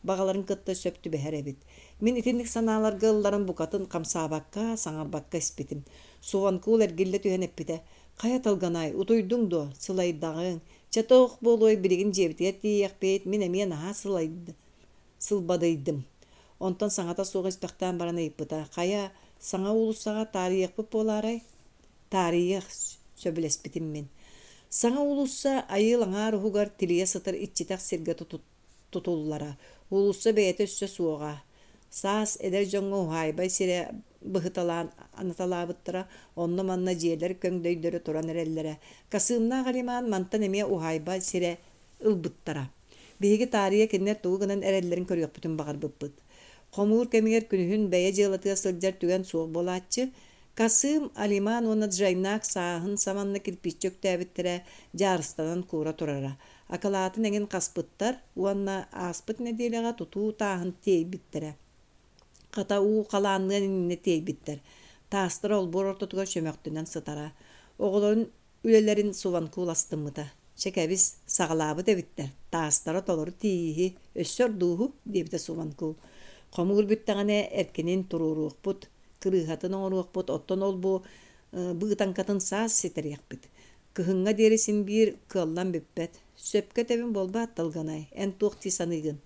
баҕаларын кытта сөп түбэһэр эбит. Мин итинник санааларга ылларан букатын хамсаабакка, саҥарбакка испитим. Суванкул эргиллэ түһэн эппитэ: «Хайа Талганай, утуйдуҥ дуо? Сылайдаҕыҥ. Чэ туох буолуой, билигин дьиэбитигэр тиийиэхпит, мин эмиэ наһаа сылбадыйдым». Онтон саҥата суох испэхтээн баран ыйыппыта: «Хайа, саҥа уулуссаҕа таарыйыахпыт буолаарай?» «Таарыйыах», сөбүлэспитим мин. Саҥа уулусса айыл аҥаар уһугар тилийэ сытар иччитэх сиргэ тутуллара. Уулусса бэйэтэ өссө суоҕа. Саас эдэр дьоҥҥо уһаайба сирэ быһыталаан анаталаабыттара, онно-манна дьиэлэр көҥдөйдөрө туран эрэллэрэ. Касыымнаах Алиман мантан эмиэ уһаайба сирэ ылбыттара. Биһиги таарыйа кинилэр тугу гынан эрэллэрин көрүөхпүтүн баҕарбыппыт. Хомуур кэмигэр күнүһүн бэйэ дьыалатыгар сылдьар түгэн суох буолааччы. Касыым, Алиман уонна Джайнак сааһын саманна кирпииччэ үктээбиттэрэ дьаарыстанан куура турара. Акылаатын эҥин хаспыттар уонна ааспыт нэдиэлэҕэ тутуу тааһын тиэйбиттэрэ. Хата уу халаанныан иннинэ тиэйбиттэр. Таастара олбуор ортотугар чөмөхтөнөн сытара. Оҕолорун үлэлэрин Суванкул астыммыта. Чэ кэбис, саҕалаабыт эбиттэр, таастара толору тиийииһи, өссө ордууһу, диэбитэ Суванкул. Хомуур бүттэҕинэ эркинин туруоруохпут, кырыыһатын оҥоруохпут, оттон ол-бу быытаҥкатын саас ситэриэхпит. Кыһыҥҥа диэри син биир кыаллан бүппэт. Сөпкө этэбин буолбаат, Талганай, эн туох дии саныыгын?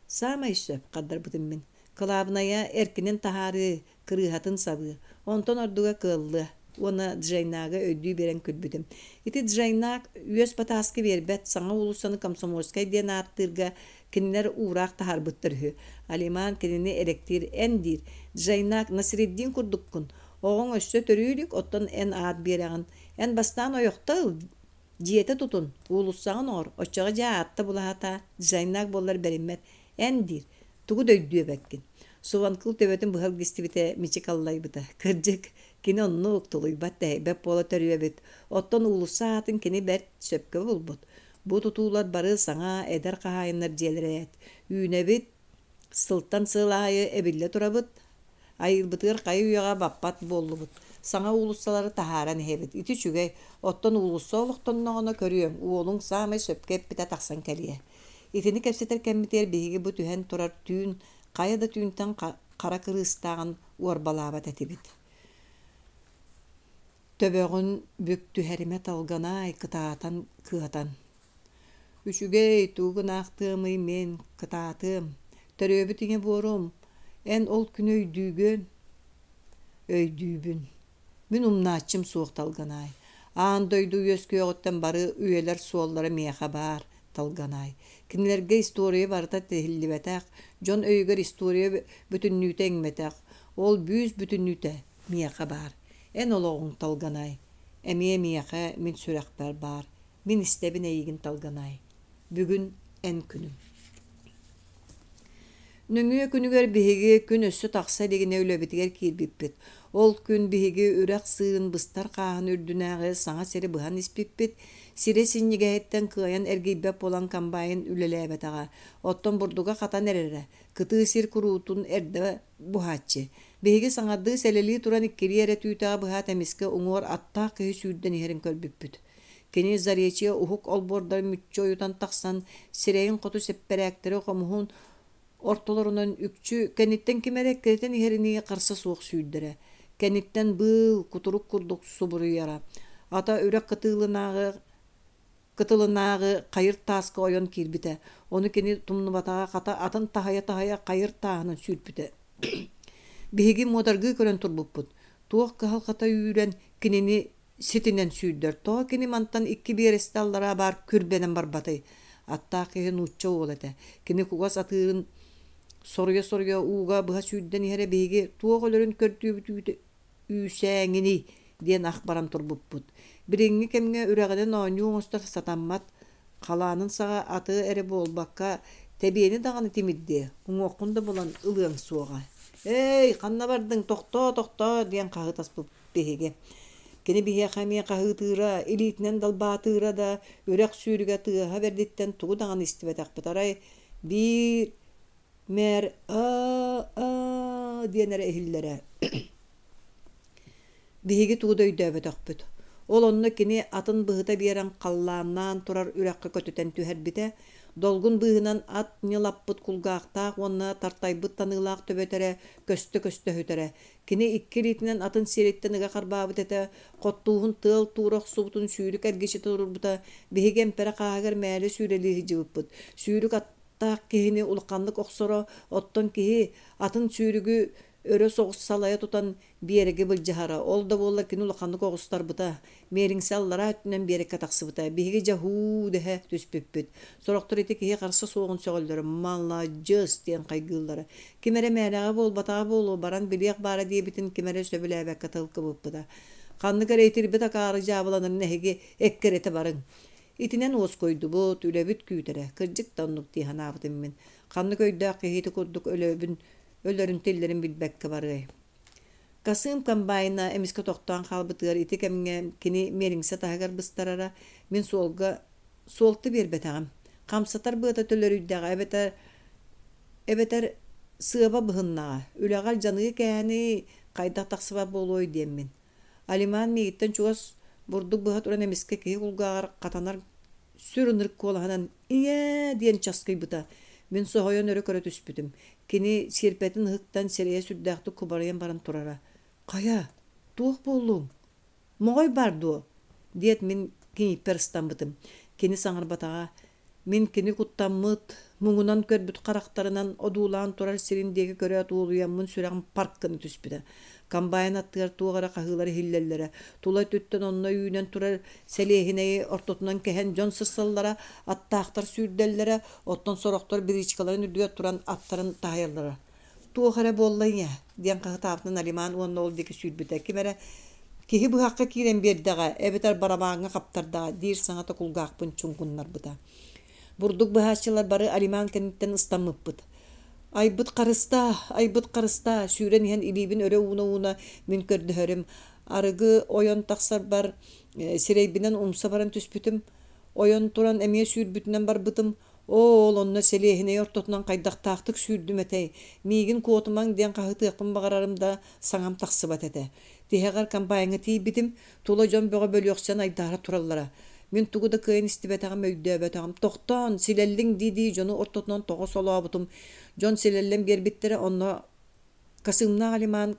Саамай сөп, хардарбытым мин. Кылаабынайа эркинин таһаарыы, кырыыһатын сабыы. Онтон ордуга кыаллыа. Уонна Джайнагы өйдүү биэрэн күлбүтүм. Ити Джайнаг үөс батааскы биэрбэт, саҥа уулуссаны Комсомольскай диэн ааттыырга кинилэр уураах таһаарбыттар үһү. Алиман кинини элэктиир эн диир. Джайнаг Насреддин курдуккун. Оҕоҥ өссө төрүү илик, оттон эн аат биэрэҕин. Эн бастаан ойохто ыл, дьиэтэ тутун, уулуссаҕын оҥор, оччоҕо дьэ аатта булаһата, дизайнаах буоллар бэриммэт. Эн диир, тугу да өйдүөбэккин. Суванкыл төбөтүн быһа илгистибитэ, мичик аллайбыта. Кырдьык, кини оннук тулуйбат-тэһийбэт буола төрүөбүт. Оттон уулусса аатын кини бэрт сөпкө булбут. Бу тутуулар бары саҥа, эдэр хаһаайыннар дьиэлэрэ эт. Үүнэбит, Сылтан сыл аайы эбиллэ турабыт, айыырбытыгар хайа үйэҕэ баппат буоллубут, саҥа уулуссалары таһааран иһэбит. Ити үчүгэй, оттон уулусса олохтонноҕуна көрүөҥ, уолуҥ саамай сөпкө эппитэ тахсан кэлиэ. Итини кэпсэтэр кэммитигэр биһиги бу түһэн турар түүн хайа да түүнтэн хара кырыыстааҕын уорбалаабат этибит. Төбөҕүн бүк түһэримэ Талганаай кытаатан кыатан Үчүгэй, тугу гынаахтыамый мин, кытаатыам, төрүөбүт ийэ буорум, эн ол күнү өйдүүгүн? Өйдүүбүн. Мин умнааччым суох Талганаай. Аан дойду үөскүөҕүттэн бары үйэлэр суоллара миэхэ баар, Талганаай. Кинилэргэ история барыта тиһиллибэтэх, дьон өйүгэр история бүтүннүүтэ иҥмэтэх, ол бүүс-бүтүннүүтэ миэхэ баар. Эн олоҕуҥ, Талганаай, эмиэ миэхэ, мин сүрэхпэр баар. Мин истэбин эйигин Талганаай. Бүгүн эн күнүҥ. Нөҥүө күнүгэр биһиги күн өссө тахса илигинэ үлэбитигэр киирбиппит. Ол күн биһиги үрэх сыырын быстар хааһын үрдүнээҕи саҥа сири быһан испиппит. Сирэ синньигэһиттэн кыайан эргийбэт буолан комбайн үлэлээбэтэҕэ. Оттон бурдуга хатан эрэрэ. Кытыы сир куруутун эрдэ буһааччы. Биһиги саҥардыы сэлэлии туран иккилии эрэ түүтэҕи быһаат эмискэ уҥуор аттаах киһи сүүрдэн иһэрин көрбүппүт. Кини Заречье уһук олбуордарын мүччү ойутан тахсан, сирэйин хоту сэппэрээктэри хомуһун ортолорунан үкчү кэнниттэн ким эрэ эккирэтэн иһэринии харса суох сүүрдэрэ. Кэнниттэн быыл, кутурук курдук субуруйара. Ата үрэх кытыылынааҕы кытылынааҕы хайыр тааска ойон киирбитэ. Ону кини тумнубатаҕа хата атын таһыйа-таһыйа хайыр тааһынан сүүрпүтэ. Биһиги муодаргыы көрөн турбуппут. Туох кыһалҕата үүрэн кинини ситинэн сүүрдэр. Тоҕо кини мантан икки биэрэстэ аллараа баар күрбэнэн барбатый? Аттаах киһи нуучча уола этэ. Кини кугас атыырын соруйа-соруйа ууга быһа сүүрдэн иһэрэ биһиги туох өлөрүн көрдүүбүт үүсээҥиний диэн ах баран турбуппут. Билиҥҥи кэмҥэ үрэҕинэн оонньуу оҥостор сатаммат. Халаанын саҕа аты эрэ буолбакка, тэбиэни даҕаны тимирдиэ, уҥуоххун да булан ылыаҥ суоҕа. «Эй, ханна бардыҥ, тохтоо, тохтоо!» диэн хаһыытаспыт биһиги. Кини биһиэхэ эмиэ хаһыытыыра, илиитинэн далбаатыыра да, үрэх сүүрүгэ тыаһа бэрдиттэн тугу даҕаны истибэтэхпит. Арай биир мээр аа-аа диэн эрэ иһиллэрэ. Биһиги тугу да өйдөөбөтөхпүт. Ол онно кини атын быһыта биэрэн халлааннаан турар үрэххэ көтүтэн түһэрбитэ. Долгун быыһынан ат ньылаппыт кулгаахтаах уонна тартайбыт таныылаах төбөтө эрэ көстө-көстө сүтэрэ. Кини икки илиитинэн атын сиэриттэн ыга харбаабыт этэ, хоттууһун тыал туура охсубутун сүүрүк эргиччи туруорбута. Биһиги эмпэрэ хааһыгар мээлэ сүүрэлии сылдьыбыппыт. Сүүрүк аттаах киһини улаханнык охсоро, оттон киһи атын сүүрүгү өрө соҕус салайа тутан биэрэги былдьаһара. Ол да буоллар кини улаханнык оҕустарбыта. Миэлиҥсэ аллараа өттүнэн биэрэккэ тахсыбыта. Биһиги дьэ һуу дэһэ түспүппүт. Сорохтор ити киһи харса суоҕун сөҕөллөрө, «Маладьыас!» диэн хайгыыллара. Ким эрэ мээнэҕэ буолбатаҕа буолуо, баран билиэх баара диэбитин ким эрэ сөбүлээбэккэ тыл кыбыппыта. Ханнык эрэ итирбит акаары дьаабыланарын эһиги эккирэтэ барыҥ. Итинэн уоскуйдубут, үлэбит күүтэрэ. Кырдьык да оннук дии санаабытым мин. Ханнык өйдөөх киһи ити курдук өлөбүн, өлөрүн тиллэрин билбэккэ барыай. Касыым комбайна эмискэ тохтоон хаалбытыгар ити кэмҥэ кини миэлиҥсэ таһыгар быстарара, мин суолга суолта биэрбэтэҕим. Хамсатар быата төлөрүйдэҕэ эбэтэр эбэтэр сыаба быһыннаҕа, үлэҕэ алдьаныы-кээһэнии хайдах тахсыбат буолуой диэммин. Алиман миигиттэн чугас бурдук быһа туран эмискэ киһи кулгааҕар хатанар сүр ынырык куолаһынан «Ийээ!» диэн часкыйбыта. Мин соһуйан өрө көрө түспүтүм. Кини сиэрпэтин ыһыктан сирэйэ сүрдээхтик кубарыйан баран турара. «Хайа, туох буоллуҥ? Моҕой баар дуо?» диэт мин кинииппэр ыстаммытым. Кини саҥарбатаҕа. Мин кини куттаммыт, муҥунан көрбүт харахтарынан одуулаан турар сирин диэки көрөөт уолуйаммын сүрэҕим парк гына түспүтэ. Комбайн аттыгар туох эрэ хаһыылар иһиллэллэрэ. Тула өттүттэн онно үүнэн турар сэлиэһинэйи ортотунан кэһэн дьон сырсаллара, аттаахтар сүүрдэллэрэ, оттон сорохтор бричкаларын үрдүгэр туран аттарын таһыйаллара. Туох эрэ буолла ийээ, диэн хаһытаабытын Алиман уонна ол диэки сүүрбүтэ. Ким эрэ киһи быһахха киирэн биэрдэҕэ эбэтэр барабааҥҥа хаптардаҕа диир саҥата кулгаахпын чуҥкуннарбыта. Бурдук быһааччылар бары Алиман кэнниттэн ыстаммыппыт. Айбыт харыстаа, айбыт харыстаа, сүүрэн иһэн илиибин өрө ууна-ууна мин көрдөһөрүм. Арыгы ойон тахсарбар сирэйбинэн умса баран түспүтүм. Ойон туран эмиэ сүүрбүтүнэн барбытым. Оо, ол онно сэлиэһинэй ортотунан хайдахтаахтык сүүрдүм этэй, миигин куотумаҥ диэн хаһытыахпын баҕарарым да, саҥам тахсыбат этэ. Тиһэҕэр комбайҥҥа тиийбитим, тула дьон бөҕө бөлүөхсэн айдаара тураллара. Мин тугу да кыайан истибэтэҕим, өйдөөбөтөҕүм. Тохтоон, силэллиҥ дии-дии дьону ортотунан тоҕо солообутум. Дьон силэллэн биэрбиттэрэ, онно Касымнаах Алиман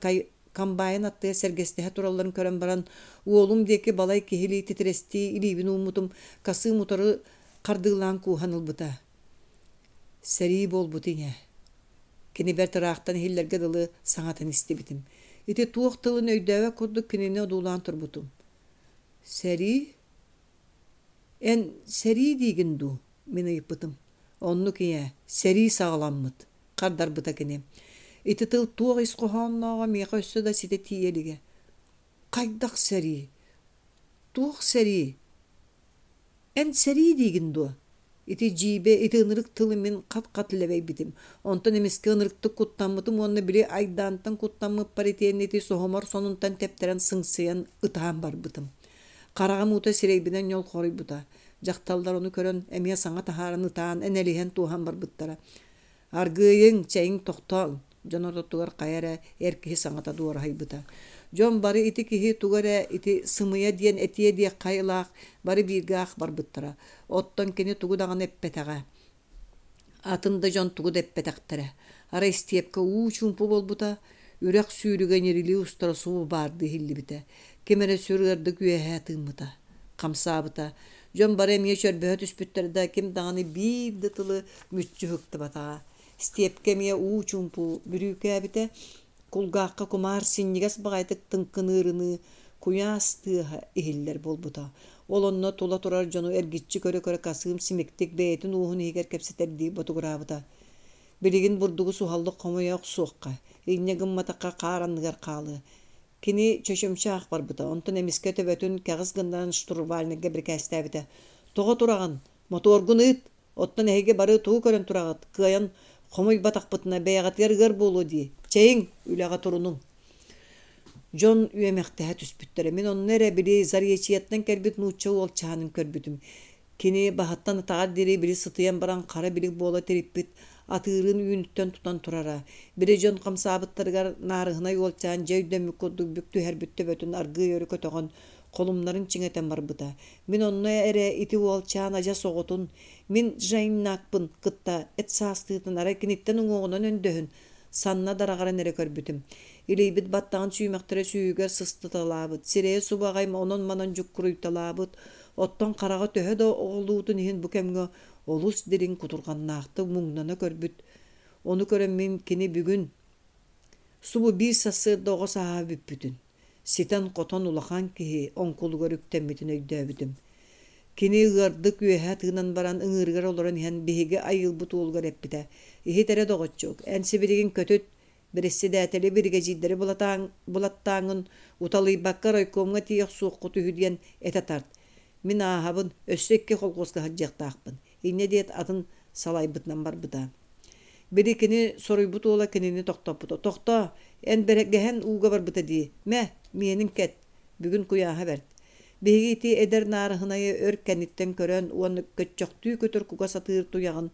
комбайн аттыгар сэргэстэһэ туралларын көрөн баран, уолум диэки балай киһилии титирэстии илиибин ууммутум, Касым утары хардыылаан кууһан ылбыта. Сэрии буолбут ийэ. Кини бэрт ыраахтан иһиллэргэ дылы саҥатын истибитим. Ити туох тылын өйдөөбөт курдук кинини одуулаан турбутум. Сэрии? Эн сэрии диигин дуу? Мин ыйыппытым. Оннук ийээ, сэрии саҕаламмыт, хардарбыта кини. Ити тыл туох ис хоһооннооҕо миэхэ өссө да ситэ тиийэ илигэ. Хайдах сэрии? Туох сэрии? Эн сэрии диигин дуо? Ити дьиибэ, ити ынырык тылы мин хат-хат лэбэйбитим. Онтон эмискэ ынырыктык куттаммытым уонна били айдаантан куттаммыппар итиэннэ ити соһумар сонунтан тэптэрэн сыҥсыйан ытаан барбытым. Хараҕым уута сирэйбинэн ньолхоруйбута. Дьахталлар ону көрөн, эмиэ саҥа таһааран ытаан, энэлиһэн туоһан барбыттара. Аргыыйыҥ, чэйиҥ тохтооҥ, дьон ортотугар хайа эрэ эр киһи саҥата дуораһыйбыта. Дьон бары ити киһи тугу эрэ ити сымыйа диэн этиэ диэххэ айылаах бары бииргэ аах барбыттара. Оттон кини тугу даҕаны эппэтэҕэ. Атын да дьон тугу да эппэтэхтэрэ. Арай истиэпкэ уу чуумпу буолбута, үрэх сүүрүгэ ньирилии устара субу баардыы иһиллибитэ. Ким эрэ сүр ыардык үөһэ тыыммыта, хамсаабыта. Дьон бары эмиэ чөрбөһө түспүттэр да, ким даҕаны биир да тылы мүччү ыһыктыбатаҕа. Степкэ эмиэ уу чуумпу бүрүүкээбитэ, Кулгаахха кумаар синньигэс баҕайытык тыҥкыныырыныы куйаас тыаһа иһиллэр буолбута. Ол онно тула турар дьону эргиччи көрө-көрө Касыым симиктик бэйэтин уоһун иһигэр кэпсэтэрдии ботугураабыта. Билигин бурдугу суһаллык хомуйа охсуохха, инньэ гымматахха хаар анныгар хаалыа. Кини чочумча аах барбыта, онтон эмискэ төбөтүн кэҕис гыннаран штурвальникка бирикээстээбитэ: «Тоҕо тураҕын? Мотуоргун ыыт! Оттон эһиги бары тугу көрөн тураҕыт, кыайан хомуйбатахпытына бэйэҕитигэр ыар буолуо дии. Чэйиҥ, үлэҕэ турунуҥ. Дьон үөмэхтэһэ түспүттэрэ. Мин онно эрэ били Заречьеттан кэлбит нуучча уолчаанын көрбүтүм. Кини баһыттан атаҕар диэри били сытыйан баран хара билик буола тириппит атыырын үүнүттэн тутан турара. Били дьон хамсаабыттарыгар наарыһынай уолчаан дьэ өйдөммүт курдук бүк түһэрбит төбөтүн аргыый өрө көтөҕөн холумнарын чиҥэтэн барбыта. Мин онно эрэ ити уолчаан адьас оҕотун, мин Жайнакпын кытта эт саастыытын арай киниттэн уҥуоҕунан өндөһүн, санна дараҕарын эрэ көрбүтүм. Илийбит баттаҕын сүүмэхтэрэ сүүһүгэр сыстыталаабыт, сирэйэ субу аҕай онон-манан дьуккуруйталаабыт, оттон хараҕа төһө да оҕолуутун иһин бу кэмҥэ олус дириҥ кутурҕаннаахтык муҥнана көрбүт. Ону көрөн мин кини бүгүн субу биир сарсыарда оҕо сааһа бүппүтүн, ситэн-хотон улахан киһи оҥкулугар үктэммитин өйдөөбүтүм. Кини ыардык үөһэ тыынан баран ыҥыырыгар олорон иһэн биһиги айыылбыт уолугар эппитэ: «Иһит эрэ доҕоччук, эн сибилигин көтүт, бэрэссэдээтэли биригэдьиирдэри булаттааҥҥын уталыйбакка райкомҥа тиийэ охсуоххут үһү диэн этэ тарт. Мин ааһабын, өссө икки колхуоска сылдьыахтаахпын». Инньэ диэт атын салайбытынан барбыта. Били кини соруйбут уола кинини тохтоппута. «Тохтоо, эн бэрэгэһэн ууга барбыта дии. Мэ, миэнин кэт. Бүгүн куйааһа бэрт». Биһиги ити эдэр наарыһынайы өр кэнниттэн көрөн уонна көччөхтүү көтөр куга сатыыр туйаҕын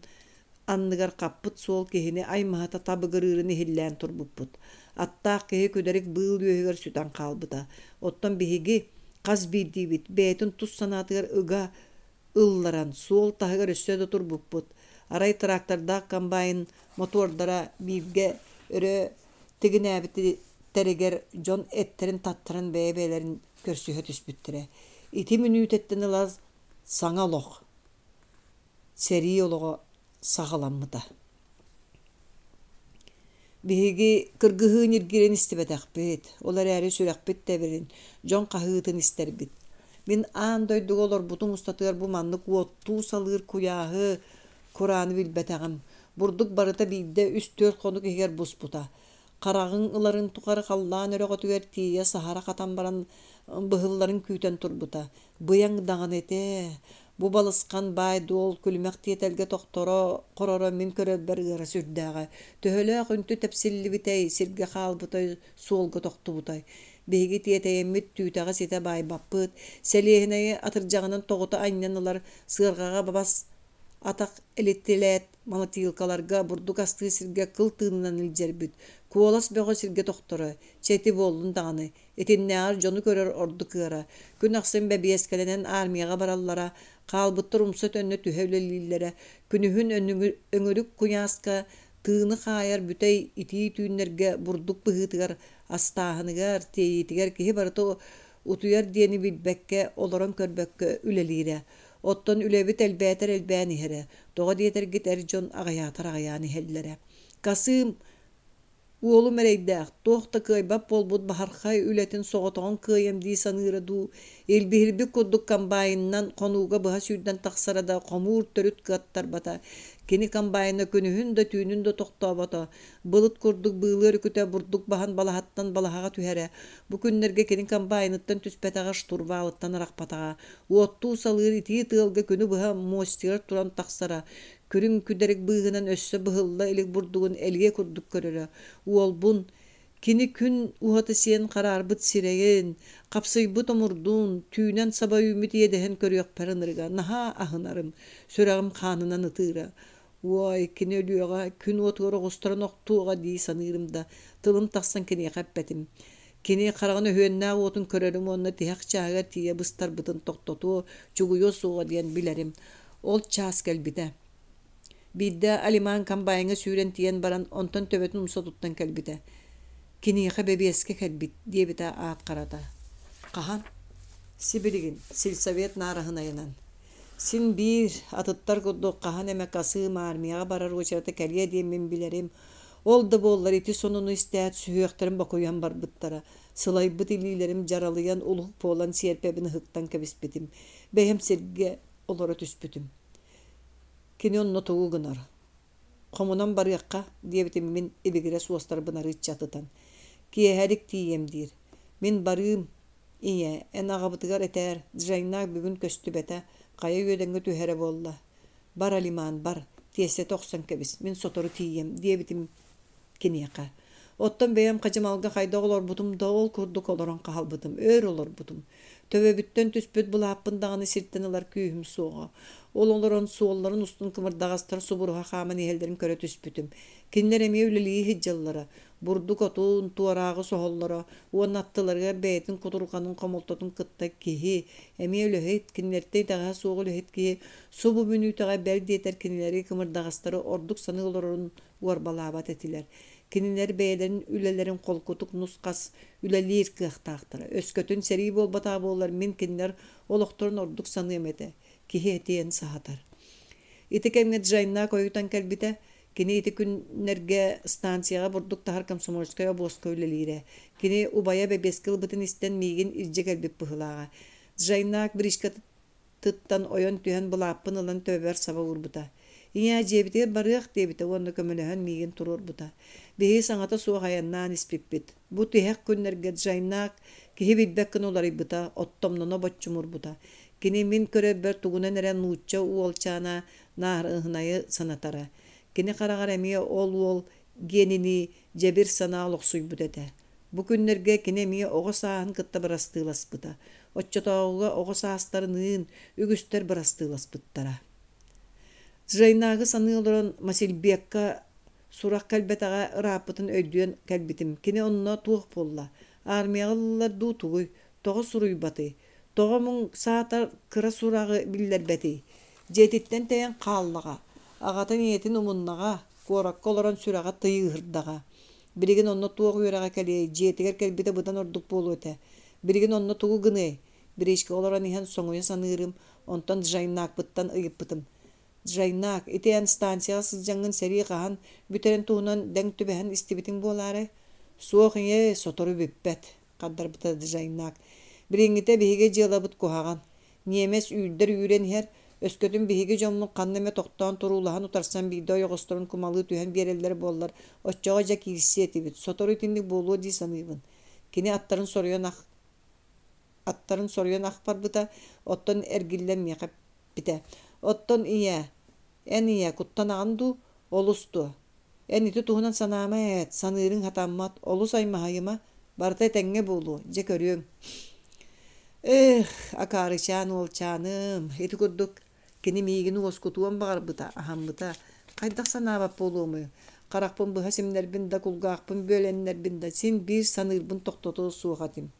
анныгар хаппыт суол киһини аймаһыта табыгырыырын иһиллээн турбуппут. Аттаах киһи күдэрик быыл үөһүгэр сүтэн хаалбыта. Оттон биһиги хас биирдиибит бэйэтин тус санаатыгар ыга ылларан, суол таһыгар өссө да турбуппут. Арай трактордаах комбайн мотуордара бииргэ өрө тигинээбиттэригэр дьон эттэрин таттаран бэйэ-бэйэлэрин көрсүһэ түспүттэрэ. Ити мүнүүтэттэн ыла саҥа олох, сэрии олоҕо саҕаламмыта. Биһиги кыргыһыы ньиргиирин истибэтэхпит, ол эрээри сүрэхпит тэбэрин, дьон хаһыытын истэрбит. Мин аан дойдуга олорбутум устатыгар бу маннык уоттуу салыыр куйааһы, курааны билбэтэҕим. Бурдук барыта биирдэ үс-түөрт хонук иһигэр буспута. Хараҕыҥ ыларын тухары халлаан өрөҕөтүгэр тиийэ саһара хатан баран быһылларын күүтэн турбута. Быйаҥ даҕаны этэ. Бу балысхан баай-дуол күлүмэх тиэтэлгэ тохторо хороро мин көрөрбөр ыара сүрдээҕэ. Төһөлөөх үнтү тэпсиллибитэй, сиргэ хаалбытай, суолга тохтубутай. Биһиги тиэтэйэммит түүтэҕи ситэ баайбаппыт, сэлиэһинэйи атырдьаҕынан тоҕута анньан ылар сыарҕаҕа бас атах элиттилээт молотилкаларга бурдук астыы сиргэ кыл тыынынан илдьэрбит. Куолас бөҕө сиргэ тохторо, чэ ити буоллун даҕаны, Итиннээҕэр дьону көрөр ордук ыара. Күн ахсын бэбиэскэлэнэн армияҕа бараллара, хаалбыттар умса-төннө түһэ үлэлииллэрэ. Күнүһүн өҥүрүк куйааска тыыны хаайар бүтэй итии түүннэргэ бурдук быһыытыгар, астааһыныгар, тиэйиитигэр киһи барыта утуйар диэни билбэккэ, олорон көрбөккө үлэлиирэ. Оттон үлэбит элбээтэр элбээн иһэрэ. Тоҕо диэтэргит эр дьон аҕыйаатар аҕыйаан иһэллэрэ. Касыым Уолум эрэйдээх, туох да кыайбат буолбут баһархай үлэтин соҕотоҕун кыайыам дии саныыра дуу, илбиһирбит курдук комбайнынан хонууга быһа сүүрдэн тахсара да хомуур төрүт кыаттарбата. Кини комбайна күнүһүн да түүнүн да тохтообото, былыт курдук быылы өрүкүтэ бурдук баһан балаһаттан балаһаҕа түһэрэ. Бу күннэргэ кини комбайныттан түспэтэҕэ, штурвалыттан арахпатаҕа. Уоттуу салыыр итии тыалга күнү быһа мостигар туран тахсара, Күрүҥ күдэрик быыһынан өссө быһылла илик бурдугун элиэ курдук көрөрө. Уолбун, кини күн уһата сиэн хараарбыт сирэйин, хапсыйбыт омурдун, түүнэн саба үүммүт иэдэһин көрүөхпэр ынырыга наһаа аһынарым, сүрэҕим хаанынан ытыыра. Уой, кини өлүөҕэ, күн уотугар оҕустаран охтуоҕа дии саныырым да, тылым тахсан киниэхэ эппэтим. Кини хараҕын өһүөннээх уотун көрөрүм уонна тиһэх чааһыгар тиийэ быстарбытын тохтотуо, чугуйуо суоҕа диэн билэрим. Ол чаас кэлбитэ. Биирдэ Алиман комбайҥа сүүрэн тиийэн баран, онтон төбөтүн умса туттан кэлбитэ. «Киниэхэ бэбиэскэ кэлбит» диэбитэ аат харата. «Хаһан?» «Сибилигин, сельсовет наараһынайынан». Син биир, атыттар курдук хаһан эмэ Касыым армияҕа барар уочарата кэлиэ диэммин билэрим. Ол да буоллар ити сонуну истээт сүһүөхтэрим бокуйан барбыттара. Сылайбыт илиилэрим дьаралыйан улук буолан сиэрпэбин ыһыктан кэбиспитим. Бэйэм сиргэ олоро түспүтүм. Кини онно тугу гынар? Хомунан барыахха, диэбитим мин ибигирэс уостарбын арыычча атытан. Киэһэлик тиийиэм диир. Мин барыым, ийээ, эн аҕабытыгар этээр, Джайнаак бүгүн көстүбэтэ, хайа үөдэҥҥэ түһэрэ буолла. Бар, Алиман, бар, тиэстэтэ охсон кэбис, мин сотору тиийиэм, диэбитим киниэхэ. Оттон бэйэм хадьымалга хайдах олорбутум да ол курдук олорон хаалбытым, өр олорбутум. Төбөбүттэн түспүт былааппын даҕаны сиртэн ылар күүһүм суоҕа. Ол олорон суолларын устун кымырдаҕастар субуруһа хааман иһэллэрин көрө түспүтүм. Кинилэр эмиэ үлэлии сылдьаллара, бурдук отун, туорааҕы соһоллоро уонна аттыларыгар бэйэтин кутурҕанын хомолтотун кытта киһи, эмиэ үлэһит, кинилэртэн итэҕэһэ суох үлэһит киһи субу мүнүүтэҕэ бэл диэтэр кинилэри кымырдаҕастары ордук саныы олорорун уорбалаабат этилэр. Кинилэр бэйэлэрин үлэлэрин холкутук нус-хас үлэлиир кыахтаахтара. Өскөтүн сэрии буолбатаҕа буоллар, мин кинилэр олохторун ордук саныам этэ. Киһи этиэн саһатар. Ити кэмҥэ Джайнак ойутан кэлбитэ. Кини ити күннэргэ станцияҕа бурдук таһар комсомольскай обуоска үлэлиирэ. Кини убайа бэбиэскэ ылбытын истэн миигин илдьэ кэлбит быһыылааҕа. Джайнак бричкатын тыттан ойон түһэн былааппын ылан төбөбөр саба уурбута. Ийээ, дьиэбитигэр барыах диэбитэ уонна көмөлөһөн миигин туруорбута. Биһиги саҥата суох айаннаан испиппит. Бу тиһэх күннэргэ Джайнаак киһи билбэт гына уларыйбыта, оттомноно боччумурбута. Кини мин көрөрбөр тугунан эрэ нуучча уолчаана Наарыһынайы санатара. Кини хараҕар эмиэ ол уол гиэнинии дьэбир санаа олохсуйбут этэ. Бу күннэргэ кини эмиэ оҕо сааһын кытта бырастыыласпыта. Оччотооҕуга оҕо саастарыныын үгүстэр бырастыыласпыттара. Джайнагы саныы олорон Масильбекка сурах кэлбэтэҕэ ырааппытын өйдүөн кэлбитим. Кини онно туох буолла? Армияҕа ыллылар дуу тугуй? Тоҕо суруйбатый? Тоҕо муҥ саатар кыра сураҕы биллэрбэтий? Дьиэтиттэн тэйэн хааллаҕа, аҕатын ийэтин умуннаҕа, куоракка олорон сүрэҕэ тыйыыһырдаҕа. Билигин онно туох үөрэҕэ кэлиэй, дьиэтигэр кэлбитэ быдан ордук буолуо этэ. Билигин онно тугу гыныай? Бричка олорон иһэн соҥуйа саныырым, онтон Джайнакпыттан ыйыппытым. Джайнак, ити эн станцияҕа сылдьаҥҥын сэрии хаһан бүтэрин туһунан дэҥ түбэһэн истибитиҥ буолаарай? Суох ийээ, сотору бүппэт, хардарбыта Джайнак. Билиҥҥитэ биһиги дьыалабыт куһаҕан. Ньиэмэс үүрдэр үүрэн иһэр, өскөтүн биһиги дьоммут ханна эмэ тохтоон туруулаһан утарсан биирдэ ойоҕосторун кумалыы түһэн биэрэллэрэ буоллар, оччоҕо дьэ киирсиэ этибит, сотору итинник буолуо дии саныыбын. Кини аттарын соруйан ах аттарын соруйан ах барбыта, оттон эргиллэн миэхэ эппитэ: «Оттон ийээ, эн ийээ, куттанаҕын дуу, олус дуо? Эн ити туһунан санаама ээт, саныырыҥ сатаммат, олус аймаһыйыма, барыта этэҥҥэ буолуо, дьэ көрүөҥ. Эх, акаарычаан уолчааным, ити курдук кини миигин уоскутуон баҕарбыта, аһаммыта. Хайдах санаабат буолуомуй? Харахпын быһа симнэрбин да, кулгаахпын бүөлэннэрбин да, син биир саныырбын тохтотуо суох этим.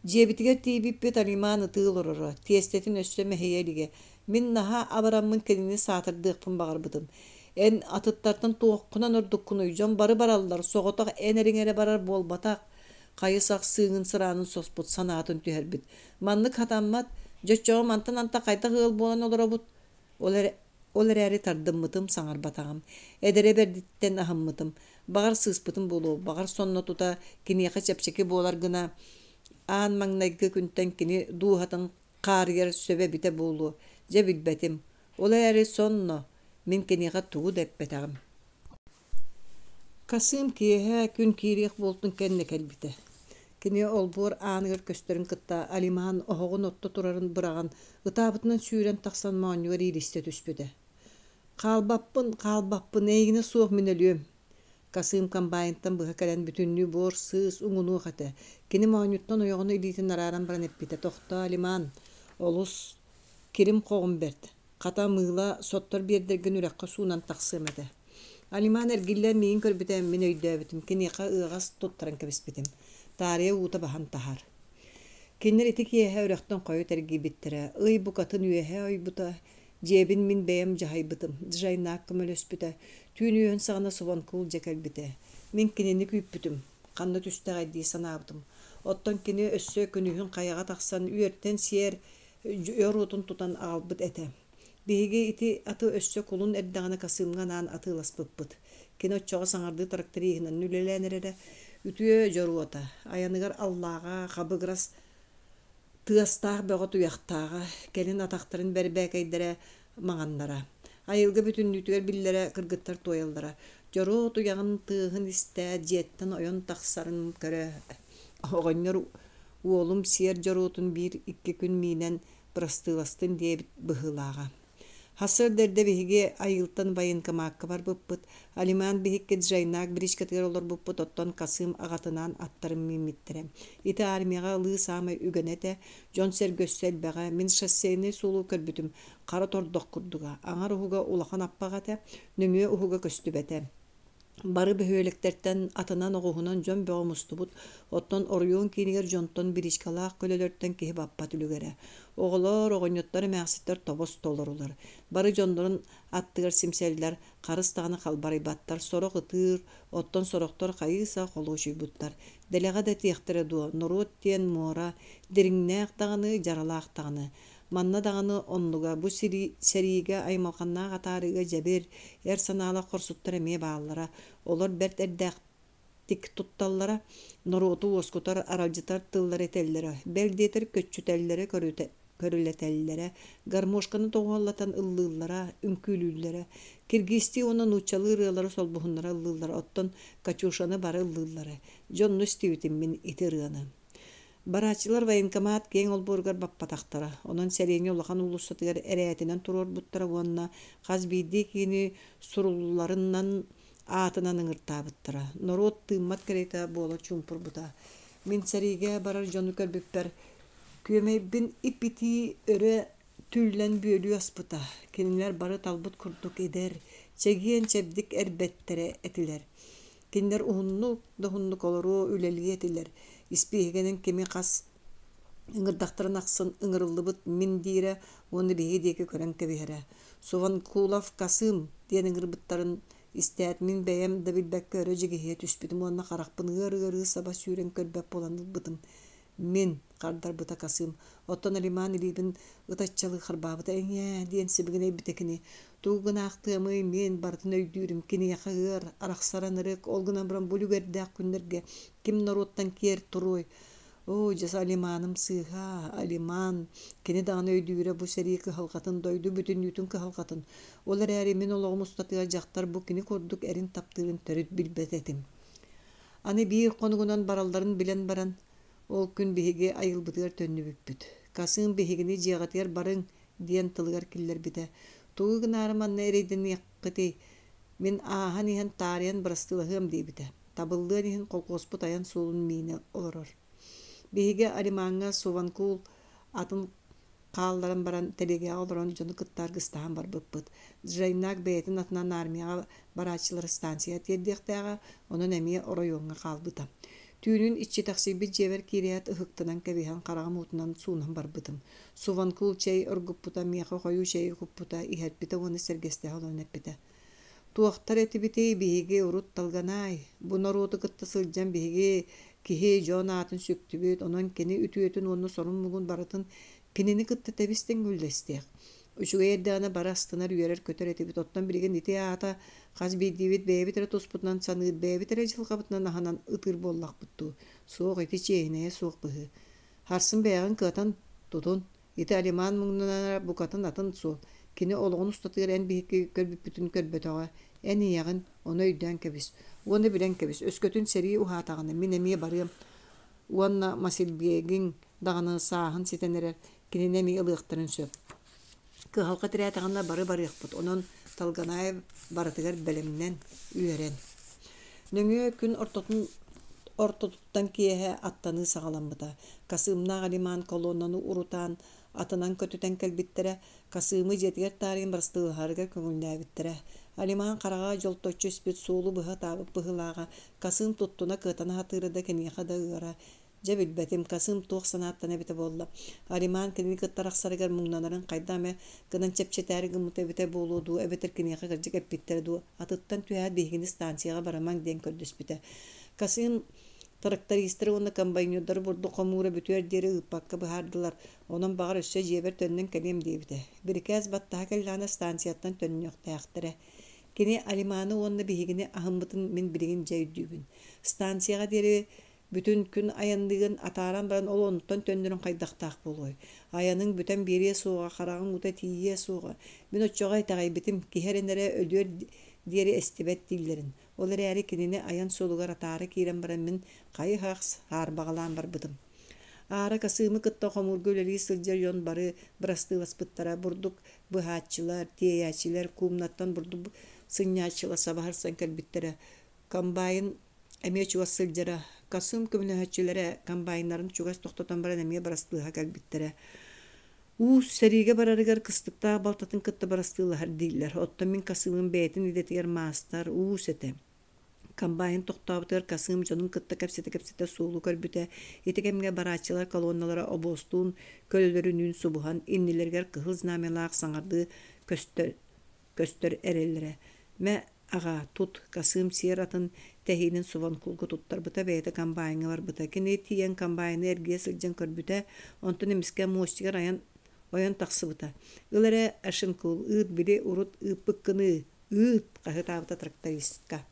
Дьиэбитигэр тиийбиппит Алиман ытыы олороро, тиэстэтин өссө мэһийэ илигэ. Мин наһаа абараммын кинини саатырдыахпын баҕарбытым. Эн атыттартан туоххунан ордуккунуй, дьон бары бараллар, соҕотох эн эриҥ эрэ барар буолбатах. Хайы-сах сыыҥын сыраанын соспут, санаатын түһэрбит. Маннык хатаммат, дьэ оччоҕо мантан антах хайдах ыал буолан олоробут? Ол, эрэ, ол эрээри тардыммытым, саҥарбатаҕым. Эдэрэ бэрдиттэн аһыммытым. Баҕар сыыспытым буолуо, баҕар сонно тута киниэхэ чэпчэки буолар гына аан маҥнайгы күнтэн кини дууһатын хаарыйар сөбө эбитэ буолуо, дьэ билбэтим. Ол эрээри сонно мин киниэхэ тугу да эппэтэҕим. Касыым киэһэ күн киириэх буолтун кэннэ кэлбитэ. Кини олбуор ааныгар көстөрүн кытта Алиман оһоҕун отто турарын быраҕан, ытаабытынан сүүрэн тахсан моонньугар иилистэ түспүтэ. «Хаалбаппын, хаалбаппын, эйигинэ суох мин өлүөм» Касыым комбайнтан быһа кэлэн бүтүннүү буор сыыс уҥунуох этэ. Кини моонньуттан ойоҕун илиитин арааран баран эппитэ: «Тохтоо, Алиман, олус кирим-хоҕум бэрт. Хата, мыыла соттор биэрдэргин үрэххэ суунан тахсыам этэ. Алиман эргиллэн миигин көрбүтэ, мин өйдөөбүтүм, киниэхэ ыаҕас туттаран кэбиспитим. Таарыйа уута баһан таһар. Кинилэр ити киэһэ үрэхтэн хойут эргийбиттэрэ. Ый букатын үөһэ ойбута. Дьиэбин мин бэйэм дьаһайбытым. Дьайнаак көмөлөспүтэ. Түүн үөһүн саҕана Субанкул дьэ кэлбитэ. Мин кинини күүппүтүм. Ханна түстэҕэй дии санаабытым. Оттон кини өссө күнүһүн хайаҕа тахсан үөртэн сиэр өр уотун тутан аҕалбыт этэ. Биһиги ити аты өссө кулун эрдэҕинэ Касыымҥа анаан атыыласпыппыт. Кини оччоҕо саҥардыы тракториһынан үлэлээн эрэрэ. Үтүө дьоруота, айаныгар аллааҕа, хабыгырас тыастаах бөҕө туйахтааҕа, кэлин атахтарын бэрбээкэйдэрэ маҥаннара. Айылга бүтүннүүтүгэр биллэрэ кыргыттар туойаллара. Дьоруо туйаҕын тыаһын истээт, дьиэттэн ойон тахсарын көрө оҕонньор Уолум сиэр дьоруотун биир-икки күн миинэн бырастыыластын диэбит быһыылааҕа. Сарсыарда эрдэ биһиги Айыылтан военкомакка барбыппыт. Алиман биһикки Джайнак бричкатыгар олорбуппут, оттон Касым аҕатынаан аттарын мииммиттэрэ. Ити армияҕа ылыы саамай үгэнэ этэ. Дьон-сэргэ өссө элбэҕэ. Мин шоссейнай суолу көрбүтүм, хара тордох курдуга. Аҥар уһуга улахан аппах этэ, нөҥүө уһуга көстүбэтэ. Бары бөһүөлэктэртэн атынан оҕуһунан дьон бөҕө мустубут, оттон оройуон киинигэр дьонтон бричкалаах көлөлөртөн киһи баппат үлүгэрэ. Оҕолор, оҕонньоттор, эмээхситтэр тобос толорулар. Бары дьоннорун аттыгар симсэллэр, харыс даҕаны халбарыйбаттар, сорох ытыыр, оттон сорохтор хайыы-сах холуочуйбуттар. Дэлэҕэ да этиэхтэрэ дуо, норуот диэн муора, дириҥнээх даҕаны, дьаралаах даҕаны. Манна даҕаны оннуга бу сэриигэ аймалҕаннаах атаарыыга дьэбир, эр санаалаах хорсуттар эмиэ бааллара. Олор бэрт эрдээхтик тутталлара, норуоту уоскутар, аралдьытар тыллары этэллэрэ, бэл диэтэр көччүтэллэрэ, көрүлэтэллэрэ, гармошканы тоҕуһаллатан ыллыыллара, үҥкүүлүүллэрэ. Киргизтии уонна нууччалыы ырыалары солбуһуннара ыллыыллара, оттон «Катюшаны» бары ыллыыллара. Дьэ онно истибитим мин ити ырыаны. Барааччылар военкомат киэҥ олбуоругар баппатахтара, онон сэлиэнньэ улахан уулуссатыгар эрээтинэн туруорбуттара уонна хас биирдии киини сурулларынан аатынан ыҥыртаабыттара. Норуот тыыммат кэриэтэ буола чуумпурбута. Мин сэриигэ барар дьону көрбүппэр күөмэйбин ип-итии өрө түллэн бүөлүү аспыта. Кинилэр бары талбыт курдук эдэр, чэгиэн-чэбдик эрбэттэрэ этилэр. Кинилэр уһуннук да уһуннук олоруо, үлэлиэ этилэр. Испииһэгинэн кими хас ыҥырдахтарын ахсын ыҥырыллыбыт мин диирэ уонна биһиги диэки көрөн кэбиһэрэ. Суванкулов Касым диэн ыҥырбыттарын истээт, мин бэйэм да билбэккэ өрө дьигиһийэ түспүтүм уонна харахпын ыар-ыарыы саба сүүрэн көрбөт буолан ылбытым. Мин, хардарбыта Касым, оттон Алиман илиибин ытаччалыы харбаабыта эҥээ диэн сибигинэйбитэ кини. Тугу гынаахтыамый, мин барытын өйдүүрүм, киниэхэ ыар, арахсар ынырык, ол гынан баран бу үлүгэрдээх күннэргэ ким норуоттан киэр туруой? Оо, дьэ, Алиманым сыыһа, Алиман, кини даҕаны өйдүүрэ бу сэрии кыһалҕатын, дойду бүтүннүүтүн кыһалҕатын. Ол эрээри мин олоҕум устатыгар дьахтар бу кини курдук эрин таптыырын төрүт билбэт этим. Аны биир хонугунан баралларын билэн баран, ол күн биһиги айылбытыгар төннүбүппүт. Касыым биһигини дьиэҕитигэр барыҥ диэн тылыгар киллэрбитэ. Тугу гынаары манна эрэйдэниэххитий? Мин ааһан иһэн таарыйан бырастыылаһыам диэбитэ. Табыллыан иһин колхуоспут айан суолун миинэ олорор. Биһиги Алимаҥҥа Суванкул атын хаалларан баран тэлиэгэҕэ олорон дьону кытта аргыстаһан барбыппыт. Джайнак бэйэтин атынан армияҕа барааччылары станцияҕа тиэрдиэхтээҕэ, онон эмиэ оройуоҥҥа хаалбыта. Түүнүн иччитэхсийбит дьиэбэр киирээт ыһыктынан кэбиһэн хараҕым уутунан суунан барбытым. Суванкул чэй оргуппута, миэхэ хойуу чэйи куппута, иһэрпитэ уонна сэргэстэһэ олорон эппитэ: Туохтар этибитий биһиги урут Талганаай, бу норуоту кытта сылдьан биһиги киһи дьон аатын сүктүбүт, онон кини үтүөтүн уонна сорун-муҥун барытын кинини кытта тэбис-тэҥҥэ үллэстиэх. Үчүгэй эрдэҕинэ бары астынар, үөрэр-көтөр этибит, оттон билигин ити аата хас биирдиибит бэйэбит эрэ туспутунан саныыр, бэйэбит эрэ дьылҕабытынан аһынан ытыыр буоллахпыт дуу? Суох, ити чиэһинэйэ суох быһыы. Харсын бэйэҕин кыатан, тутун, Ити Алиман муҥнанара букатын атын суол. Кини олоҕун устатыгар эн биһикки көрбүппүтүн көрбөтөҕө. Эн ийэҕин, ону өйдөөн кэбис. Уонна билэн кэбис, өскөтүн сэрии уһаатаҕына мин эмиэ барыам. Уонна Масильбегиҥ даҕаны сааһын ситэн эрэр, кинини эмиэ ылыахтарын сөп. Кыһалҕа тирээтэҕинэ бары барыахпыт, онон Талганаев барытыгар бэлэмнэн, үөрэн. Нөҥүө күн ортотун ортотуттан киэһэ аттаныы саҕаламмыта. Касыымнаах Алиман колоннаны урутаан, атынан көтүтэн кэлбиттэрэ, Касыымы дьиэтигэр таарыйан бырастыылаһарыгар көҥүллээбиттэрэ. Алиман хараҕа дьолточчу испит суолу быһа ытаабыт быһыылааҕа, Касыым туттуна кыатана сатыыра да киниэхэ да ыара. Дьэ билбэтим, Касыым туох санааттан эбитэ буолла. Алиман кинини кытта арахсарыгар муҥнанарын хайдах эмэ гынан чэпчэтээри гыммыта эбитэ буолуо дуу, эбэтэр киниэхэ кырдьык эппиттэрэ дуу, атыттан түһээт биһигини станцияҕа барымаҥ диэн көрдөспүтэ. Касыым трактористары уонна комбайнердары бурдук хомуура бүтүөр диэри ыыппакка быһаардылар, онон баҕар өссө дьиэбэр төннөн кэлиэм диэбитэ. Бирикээс баттаһа кэллэҕинэ станцияттан төннүөхтээхтэрэ. Кини Алиманы уонна биһигини аһыммытын мин билигин дьэ өйдүүбүн. Станцияҕа диэри Бүтүн күн айанныгын атааран баран ол онтон төннөрүн хайдахтаах буолуой? Айаныҥ бүтэн биэриэ суоҕа, хараҕыҥ уута тиийиэ суоҕа. Мин оччоҕо итэҕэйбитим, киһи эрэнэрэ өлүөр диэри эстибэт дииллэрин. Ол эрээри кинини айан суолугар атаара киирэн баран мин хайы-хах саарбаҕалаан барбытым. Аара Касыымы кытта хомуурга үлэлии сылдьар дьон бары бырастыыласпыттара, бурдук быһааччылар, тиэйээччилэр, куумнаттан бурдук сынньааччылар саба сырсан кэлбиттэрэ. Комбайн эмиэ чугас сылдьара. Касыым көмөлөһөөччүлэрэ комбайннарын чугас тохтотон баран эмиэ бырастыыһа кэлбиттэрэ. Уус сэриигэ барарыгар кыстыктаах балтатын кытта бырастыылаһар дииллэр. Оттон мин Касыымым бэйэтин идэтигэр маастар, уус этэ. Комбайн тохтообутугар Касыым дьонун кытта кэпсэтэ-кэпсэтэ суолу көрбүтэ. Ити кэмҥэ барааччылар колонналара обуостуун, көлөлөрүнүүн субуһан, иннилэригэр кыһыл знамялаах саҥардыы көстөр, көстөр эрэллэрэ. Мэ, аҕаа, тут, Касыым сиэр атын тэһиинин Субанкулга туттарбыта, бэйэтэ комбайҥҥа барбыта. Кини тиийэн комбайны эргийэ сылдьан көрбүтэ, онтон эмискэ мостигар айан ойон тахсыбыта. Ыл эрэ, Ашинкул, ыыт били урут ыыппыккыныы, Ыыт! хаһыытаабыта трактористка.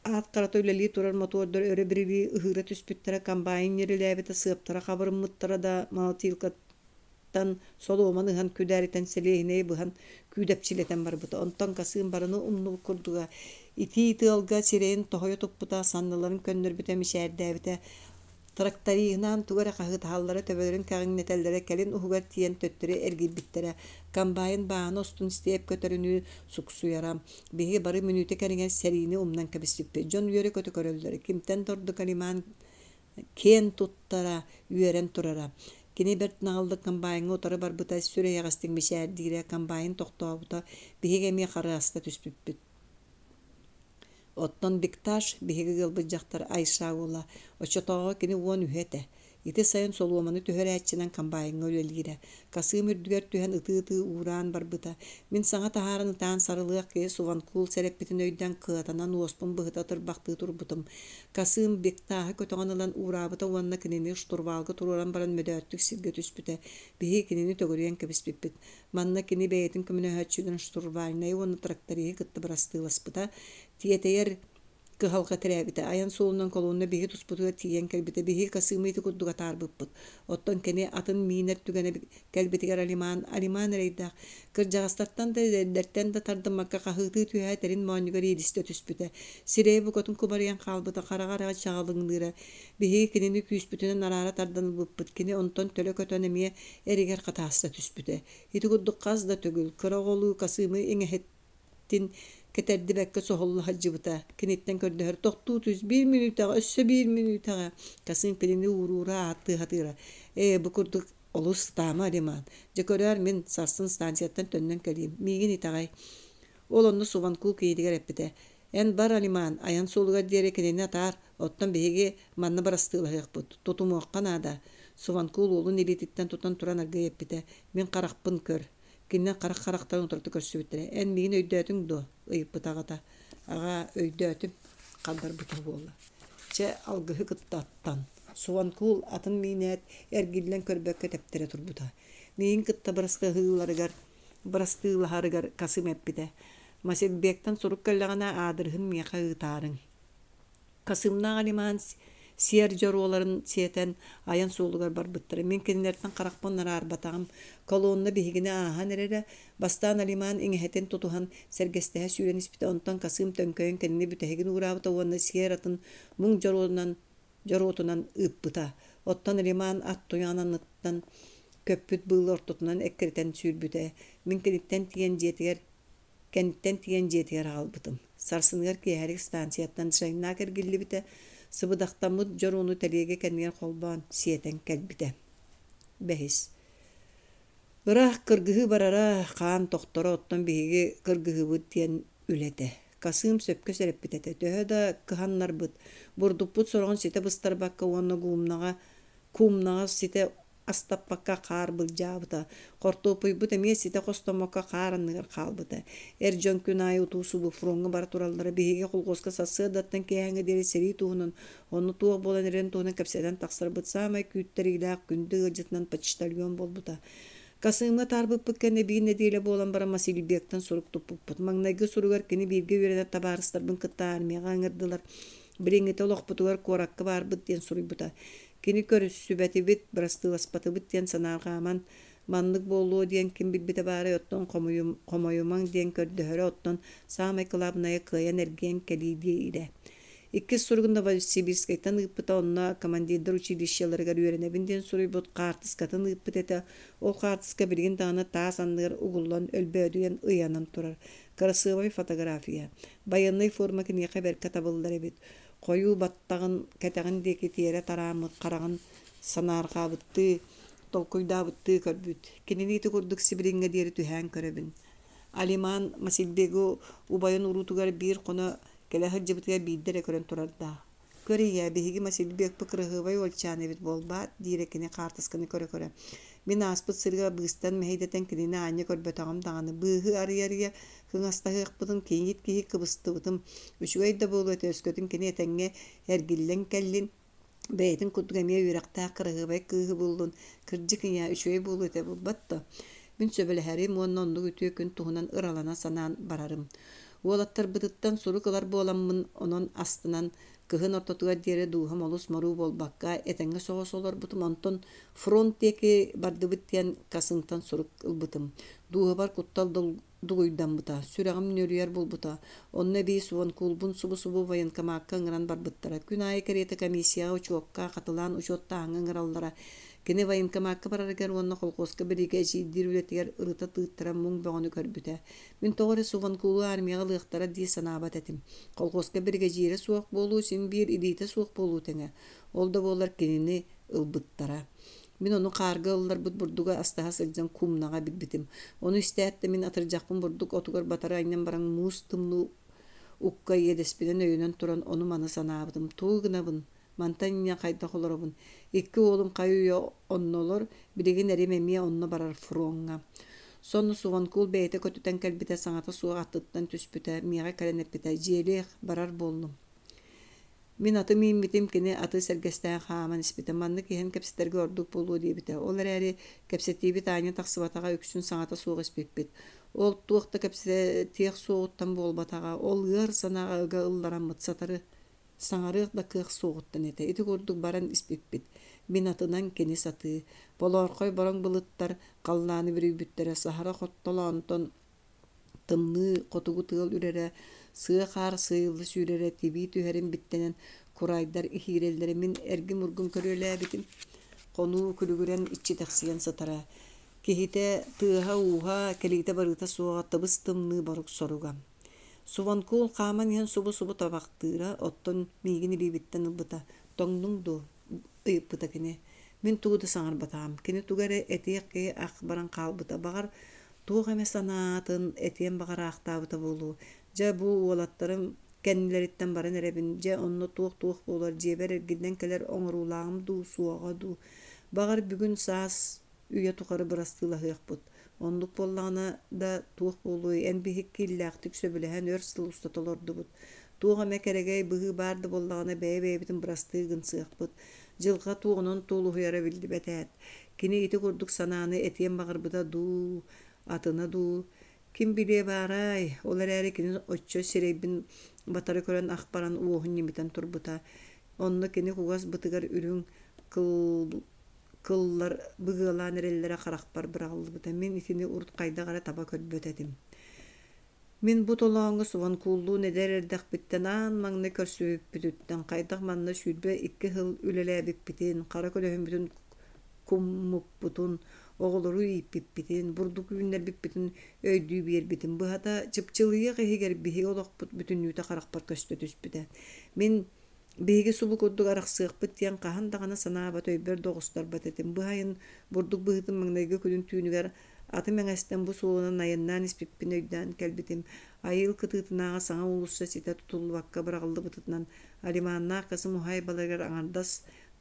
Аат харата үлэлии турар мотуордар өрө бирилии ыһыыра түспүттэрэ, комбайн ньирилээбитэ, сыаптара хабырыммыттара да молотилкаттан солуоман ыһан күдээритэн сэлиэһинэйи быһан күүдэпчилэтэн барбыта. Онтон Касыым барыны умнубут курдуга итии тыалга сирэйин тоһуйа туппута, санныларын көннөрбүтэ, мичээрдээбитэ. Тракториһынаан тугу эрэ хаһыытаһаллара, төбөлөрүн кэҕиҥнэтэллэрэ, кэлин уһугар тиийэн төттөрү эргийбиттэрэ. Комбайн бааһына устун степ көтөрүнүү суксуйара. Биһиги бары мүнүүтэ кэриҥэ сэриини умнан кэбиспиппит. Дьон үөрэ-көтө көрөллөрө. Кимтэн да ордук Алиман киэн туттара, үөрэн турара. Кини бэрт наҕыллык комбайҥҥа утары барбыта, сүр эйэҕэстик мичээрдиирэ, комбайн тохтообута, биһиги эмиэ харааста түспүппүт. Оттон Бекташ, биһиги ыалбыт дьахтар Айша уола, оччотооҕу кини 13-ү этэ. Ити сайын солуоманы түһэрээччинэн комбайҥҥа үлэлиирэ. Касыым үрдүгэр түһэн ытыы-ытыы уураан барбыта. Мин саҥа таһааран ытаан сарылыах киһи Суванкул сэрэппитин өйдөөн кыатанан уоспун быһыта тырбахтыы турбутум. Касыым Бектаһы көтөҕөн ылан уураабыта уонна кинини штурвалга туруоран баран мөдөөттүк сиргэ түспүтэ. Биһиги кинини төгүрүйэн кэбиспиппит. Манна кини бэйэтин көмөлөһөөччүлэрин штурвальнайы уонна тракториһы кытта бырастыыласпыта, тиэтэйэр кыһалҕа тирээбитэ. Айан суолунан колонна биһи туспутугар тиийэн кэлбитэ. Биһиги Касымы ити курдук атаарбыппыт. Оттон кини атын миинэр түгэнэ кэлбитигэр Алиман, Алиман эрэйдээх, кырдьаҕастартан да, эдэрдэртэн да тардыммакка хаһыытыы түһээт эрин моонньугар иилистэ түспүтэ. Сирэйэ букатын кубарыйан хаалбыта, хараҕа эрэҕэ чаҕылыҥныыра. Биһиги кинини күүспүтүнэн араара тардан ылбыппыт. Кини онтон төлө көтөн эмиэ эригэр хатааста түспүтэ. Ити курдук хас да төгүл кыра оҕолуу Касымы иҥэһиттин кэтэрдибэккэ соһулла сылдьыбыта. Киниттэн көрдөһөр тохтуу түс биир мүнүүтэҕэ, өссө биир мүнүүтэҕэ. Касым кинини ууруура ааттыы сатыыра. Ээ, бу курдук олус ытаама, Риман. Дьэ көрөөр, мин сарсын станцияттан төннөн кэлиим. Миигин итэҕэй. Ол онно Субанкул киһитигэр эппитэ. Эн бар, Алиман, айан суолугар диэри кинини атаар, оттон биһиги манна бырастыылаһыахпыт, тутумуохха наада, Субанкул уолун илиититтэн тутан туран аргыый эппитэ, мин харахпын көр. Кинилэр харах харахтарын утарыта көрсүбүттэрэ. Эн миигин өйдөөтүҥ дуо? ыйыппыта аҕата. Аҕаа, өйдөөтүм, хардарбыта буолла. Чэ, алгыһы кытта аттан. Субанкул атын миинээт, эргиллэн көрбөккө тэптэрэ турбута. Миигин кытта бырастыһыыларыгар бырастыылаһарыгар Касым эппитэ: «Масирбектан сурук кэллэҕинэ аадырыһын миэхэ ыытаарыҥ». Касымнаах Алиман сиэр дьоруоларын сиэтэн айан суолугар барбыттара. Мин кинилэртэн харахпын араарбатаҕым. Колонна биһигини ааһан эрэрэ. Бастаан Алиман иҥэһэтин тутуһан сэргэстэһэ сүүрэн испитэ, онтон Касым төҥкөйөн кинини бүтэһигин уураабыта уонна сиэр атын муҥ дьоруонан дьоруотунан ыыппыта. Оттон Риман ат туйаҕын анныттан көппүт быылы ортотунан эккирэтэн сүүрбүтэ. Мин киниттэн тиийэн дьиэтигэр кэнниттэн тиийэн дьиэтигэр аҕалбытым. Сарсыныгар киэһэлик станцияттан Жайнаак эргиллибитэ, сыбыдахтаммыт дьоруону тэлиэгэ кэннигэр холбоон сиэтэн кэлбитэ. Бэһис. Ыраах кыргыһыы барара, хаан тохторо, оттон биһиги кыргыһыыбыт диэн үлэ этэ. Касыым сөпкө сэрэппит этэ. Төһө да кыһаннарбыт, бурдукпут сороҕун ситэ быстарбакка уонна гуумнаҕа, куумнаҕа ситэ астаппакка хаар былдьаабыта. Хортуоппуйбут эмиэ ситэ хостоммокко хаар анныгар хаалбыта. Эр дьон күн аайы утуу-субуу фроҥҥа бара тураллара. Биһиги холхуоска сарсыардаттан киэһээҥҥэ диэри сэрии туһунан, онно туох буолан эрэрин туһунан кэпсэтэн тахсарбыт саамай күүттэриилээх күндү ыалдьытынан почтальон буолбута. Касыымҥа атаарбыппыт кэннэ биир нэдиэлэ буолан баран Масильбектан сурук туппуппут. Маҥнайгы суругар кини бииргэ үөрэнэр табаарыстарбын кытта армияҕа ыҥырдылар. Билиҥҥитэ олохпутугар куоракка баарбыт диэн суруйбута. Кини көрүссүбэтибит, бырастыыласпатыбыт диэн санаарҕааман, маннык буолуо диэн ким билбитэ баарай, оттон хомойумаҥ диэн көрдөһөрө, оттон саамай кылаабынайа кыайан эргийэн кэлии диирэ. Иккис суругун Новосибирскайтан ыыппыта, онно командирдар училищеларыгар үөрэнэбин диэн суруйбут хаартыскатын ыыппыт этэ. Ол хаартыска билигин даҕаны таас анныгар угуллан өлбөөдүйэн ыйанан турар. Кырасыабай фотография. Байыаннай форма киниэхэ бэркэ табыллар эбит. Хойуу баттаҕын кэтэҕин диэки тиэрэ тарааммыт хараҕын санаарҕаабыттыы, толкуйдаабыттыы көрбүт. Кинини ити курдук сибилиҥҥэ диэри түһээн көрөбүн. Алиман Масильбегу убайын уруутугар биир хоно кэлэ сылдьыбытыгар биирдэ эрэ көрөн турардаах. «Көр ийээ, биһиги Масильбекпыт кыраһыабай уолчаан эбит буолбаат?» диирэ кини хаартысканы көрө-көрө. Мин ааспыт сырыыга быыстан мэһэйдэтэн кинини аанньа көрбөтөҕүм даҕаны. Быыһы арыйа-арыйа кыҥастаһыахпытын кийиит киһи кыбыстыбытым. Үчүгэй да буолуо этэ, өскөтүн кини этэҥҥэ эргиллэн кэллин, Бэйэтин курдук эмиэ үөрэхтээх кыраһыабай кыыһы буллун, кырдьык ийээ, үчүгэй буолуо этэ буолбат дуо? Мин сөбүлэһэрим уонна оннук үтүө күн туһунан ыралана санаан барарым. Уолаттарбытыттан сурук ылар буоламмын, онон астынан, кыһын ортотугар диэри дууһам олус моруу буолбакка, этэҥҥэ соҕус олорбутум. Онтон фронт диэки бардыбыт диэн Касынтан сурук ылбытым. Дууһабар куттал дугуйдаммыта, сүрэҕим нүөлүйэр буолбута. Онно эбии Суонкуулбун субу-субу военкомакка ыҥыран барбыттара. Күн аайы кэриэтэ комиссияҕа учуокка, хатылаан учуоттааһыҥҥа ыҥыраллара. Кини военкомакка барарыгар уонна колхуоска биригэдьиирдиир үлэтигэр ырыта тыыттаран муҥ бөҕөнү көрбүтэ. Мин тоҕо эрэ Суванкуулу армияҕа ылыахтара дии санаабат этим. Колхуоска биригэдьиирэ суох буолуу син биир илиитэ суох буолуу тэҥэ. Ол да буоллар кинини ылбыттара. Мин ону хаарга ылларбыт бурдугу астаһа сылдьан кумнаҕа билбитим. Ону истээт да мин атырдьахпын бурдук отугар батары анньан баран муус тымныы укка иэдэспинэн өйөнөн туран ону-маны санаабытым. Тугу гынабын? Мантан инньэ хайдах олоробун? Икки уолум хайы-үйэ оннолор, билигин эрим эмиэ онно барар фроҥҥа. Сонно Суванкул бэйэтэ көтүтэн кэлбитэ, саҥата суох аттыттан түспүтэ, миэхэ кэлэн эппитэ: «Дьиэлиэх, барар буоллум». Мин аты мииммитим, кини аты сэргэстээн хааман испитэ. Маннык иһэн кэпсэтэргэ ордук буолуо диэбитэ. Ол эрээри кэпсэтиибит аанньа тахсыбатаҕа, үксүн саҥата суох испиппит. Ол туох да кэпсэтиэх суоҕуттан буолбатаҕа, ол ыар санааҕа ыга ыллараммыт сатары саҥарыах да кыах суоҕуттан этэ. Ити курдук баран испиппит. Мин атынан, кини сатыы. Болоорхой бороҥ былыттар халлааны бүрүйбүттэрэ, саһара хоттолоонтон Тымныы хотугу тыал үрэрэ, сыа хаар сыыйылла сүүрэрэ, тибии түһэрин биттэнэн кураайдар иһиирэллэрэ мин эргим-ургум көрүөлээбитим. Хонуу күлүгүрэн иччитэхсийэн сытара. Киһитэ тыаһа-ууһа, кэлиитэ-барыыта суоҕа тыбыс-тымныы борук соруга. Суванкул хааман иһэн субу-субу табахтыыра, оттон миигин илиибиттэн ылбыта. «Тоҥнуҥ дуо?» ыйыппыта кини. Мин тугу да саҥарбатаҕым. Кини тугу эрэ этиэх киһи ах баран хаалбыта. Баҕар, Туох эмэ санаатын этиэн баҕараахтаабыта буолуо. Дьэ, бу уолаттарым кэннилэриттэн баран эрэбин, дьэ, онно туох-туох буолар, дьиэбэр эргиллэн кэлэр оҥоруулааҕым дуу, суоҕа дуу. Баҕар, бүгүн саас үйэ тухары бырастыылаһыахпыт. Оннук буоллаҕына да туох буолуой, эн биһикки иллээхтик сөбүлэһэн өр сыл устата олордубут. Туох эмэ кэрэгэй быһыы баар да буоллаҕына бэйэ-бэйэбитин бырастыы гынсыахпыт. Дьылҕа туоҕунан тулуһуйара биллибэт ээт. Кини ити курдук санааны этиэн баҕарбыта дуу, атына дуу, ким билиэ баарай, ол эрээри кини оччо сирэйбин батары көрөн ах баран уоһун ньимитэн турбута. Онно кини кугас бытыгар үрүҥ кыл кыллар быгыалаан эрэллэрэ харахпар быраҕыллыбыта. Мин итини урут хайдах эрэ таба көрбөт этим. Мин бу толооҥҥо Субанкуллуун эдэр эрдэхпиттэн аан маҥнай көрсүбүппүтүттэн хайдах манна 22 сыл үлэлээбиппитин, хара көлөһүммүтүн куммуппутун, оҕолору ииппиппитин, бурдук үүннэрбиппитин өйдүү биэрбитим. Быһата, чыпчылыйыах иһигэр биһиги олохпут бүтүннүүтэ харахпар көстө түспүтэ. Мин Биһиги субу курдук арахсыахпыт диэн хаһан даҕаны санаабат өйбөр да оҕустарбат этим. Быһайын бурдук быһыытын маҥнайгы күнүн түүнүгэр аты мэҥэстэн бу суолунан айаннаан испиппин өйдөөн кэлбитим. Айыыл кытыытынааҕы саҥа уулусса ситэ тутуллубакка быраҕыллыбытынан Алиманнаах Касым уһаайбаларыгар аҥардас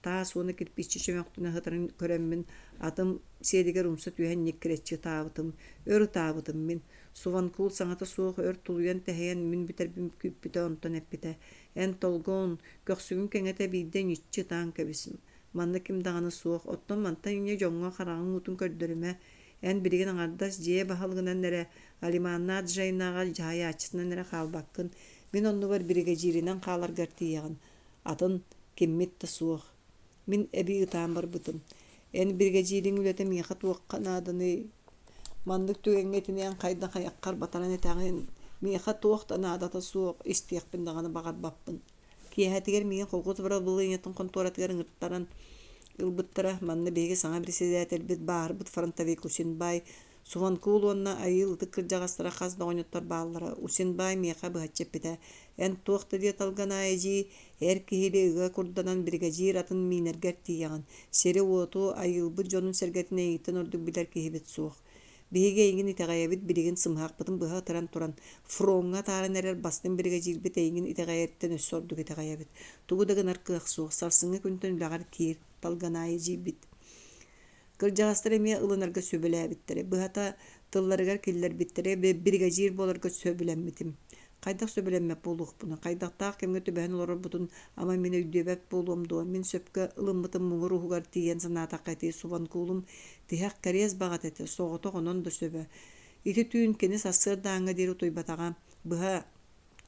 таас уонна кирпииччэ чөмөхтөнө сытарын көрөммүн атым сиэлигэр умса түһэн ньиккирэччи ытаабытым. Өр ытаабытым мин. Суванкул саҥата суох өр тулуйан-тэһийэн мин бүтэрбин күүппүтэ онтон эппитэ: Эн толгоон, көхсүгүн кэҥэтэ биирдэ ньиччи ытаан кэбис. Манна ким даҕаны суох, оттон мантан инньэ дьоҥҥо хараҕыҥ уутун көрдөрүмэ. Эн билигин аҥардас дьиэ баһылыгынан эрэ, Алиманнаах Джайнаҕа дьаһайааччытынан эрэ хаалбаккын. Мин оннубар биригэдьииринэн хааларгар тиийэҕин. Атын киммит да суох. Мин эбии ытаан барбытым. Эн биригэдьиириҥ үлэтэ миэхэ туохха нааданый? Маннык түгэҥҥэ итини эн хайдах айаххар батаран этэҕин? Миэхэ туох да наадата суох, истиэхпин даҕаны баҕарбаппын. Киэһэтигэр миигин холкуос бырабылыанньатын хонтуоратыгар ыҥыртаран ылбыттара. Манна биһиги саҥа председателбит бааһырбыт фронтовик Усинбай Суванкул уонна Айыыл ытык кырдьаҕастара хас да оҕонньоттор бааллара. Усинбай миэхэ быһаччы эппитэ: «Эн туох да диэ Талганай эдьиий, эр киһилии ыга курданан биригэдьиир атын миинэргэр тиийэҕин. Сири-уоту, айыылбыт дьонун-сэргэтин эйигиттэн ордук билэр киһибит суох. Биһиги эйигин итэҕэйэбит, билигин сымыһахпытын быһа ытыран туран, фроҥҥа атааран эрэр бастыҥ биригэдьиирбит эйигин итэҕэйэриттэн өссө ордук итэҕэйэбит. Тугу да гынар кыах суох, сарсыҥҥы күнтэн үлэҕэр киир, Талганаайы эдьиийбит. Кырдьаҕастар эмиэ ылынарга сөбүлээбиттэрэ, быһата, тылларыгар киллэрбиттэрэ, биригэдьиир буоларга сөбүлэммитим. Хайдах сөбүлэммэт буолуохпунуй, хайдахтаах кэмҥэ түбэһэн олорорбутун ама мин өйдүөбэт буолуом дуо, мин сөпкө ылыммытым муҥур уһугар тиийэн санаатахха ити субанкуулум тиһэх кэриэс баҕата этэ, соҕотох онон да сөбө. Ити түүн кини сарсыардааҥҥа диэри утуйбатаҕа, быһа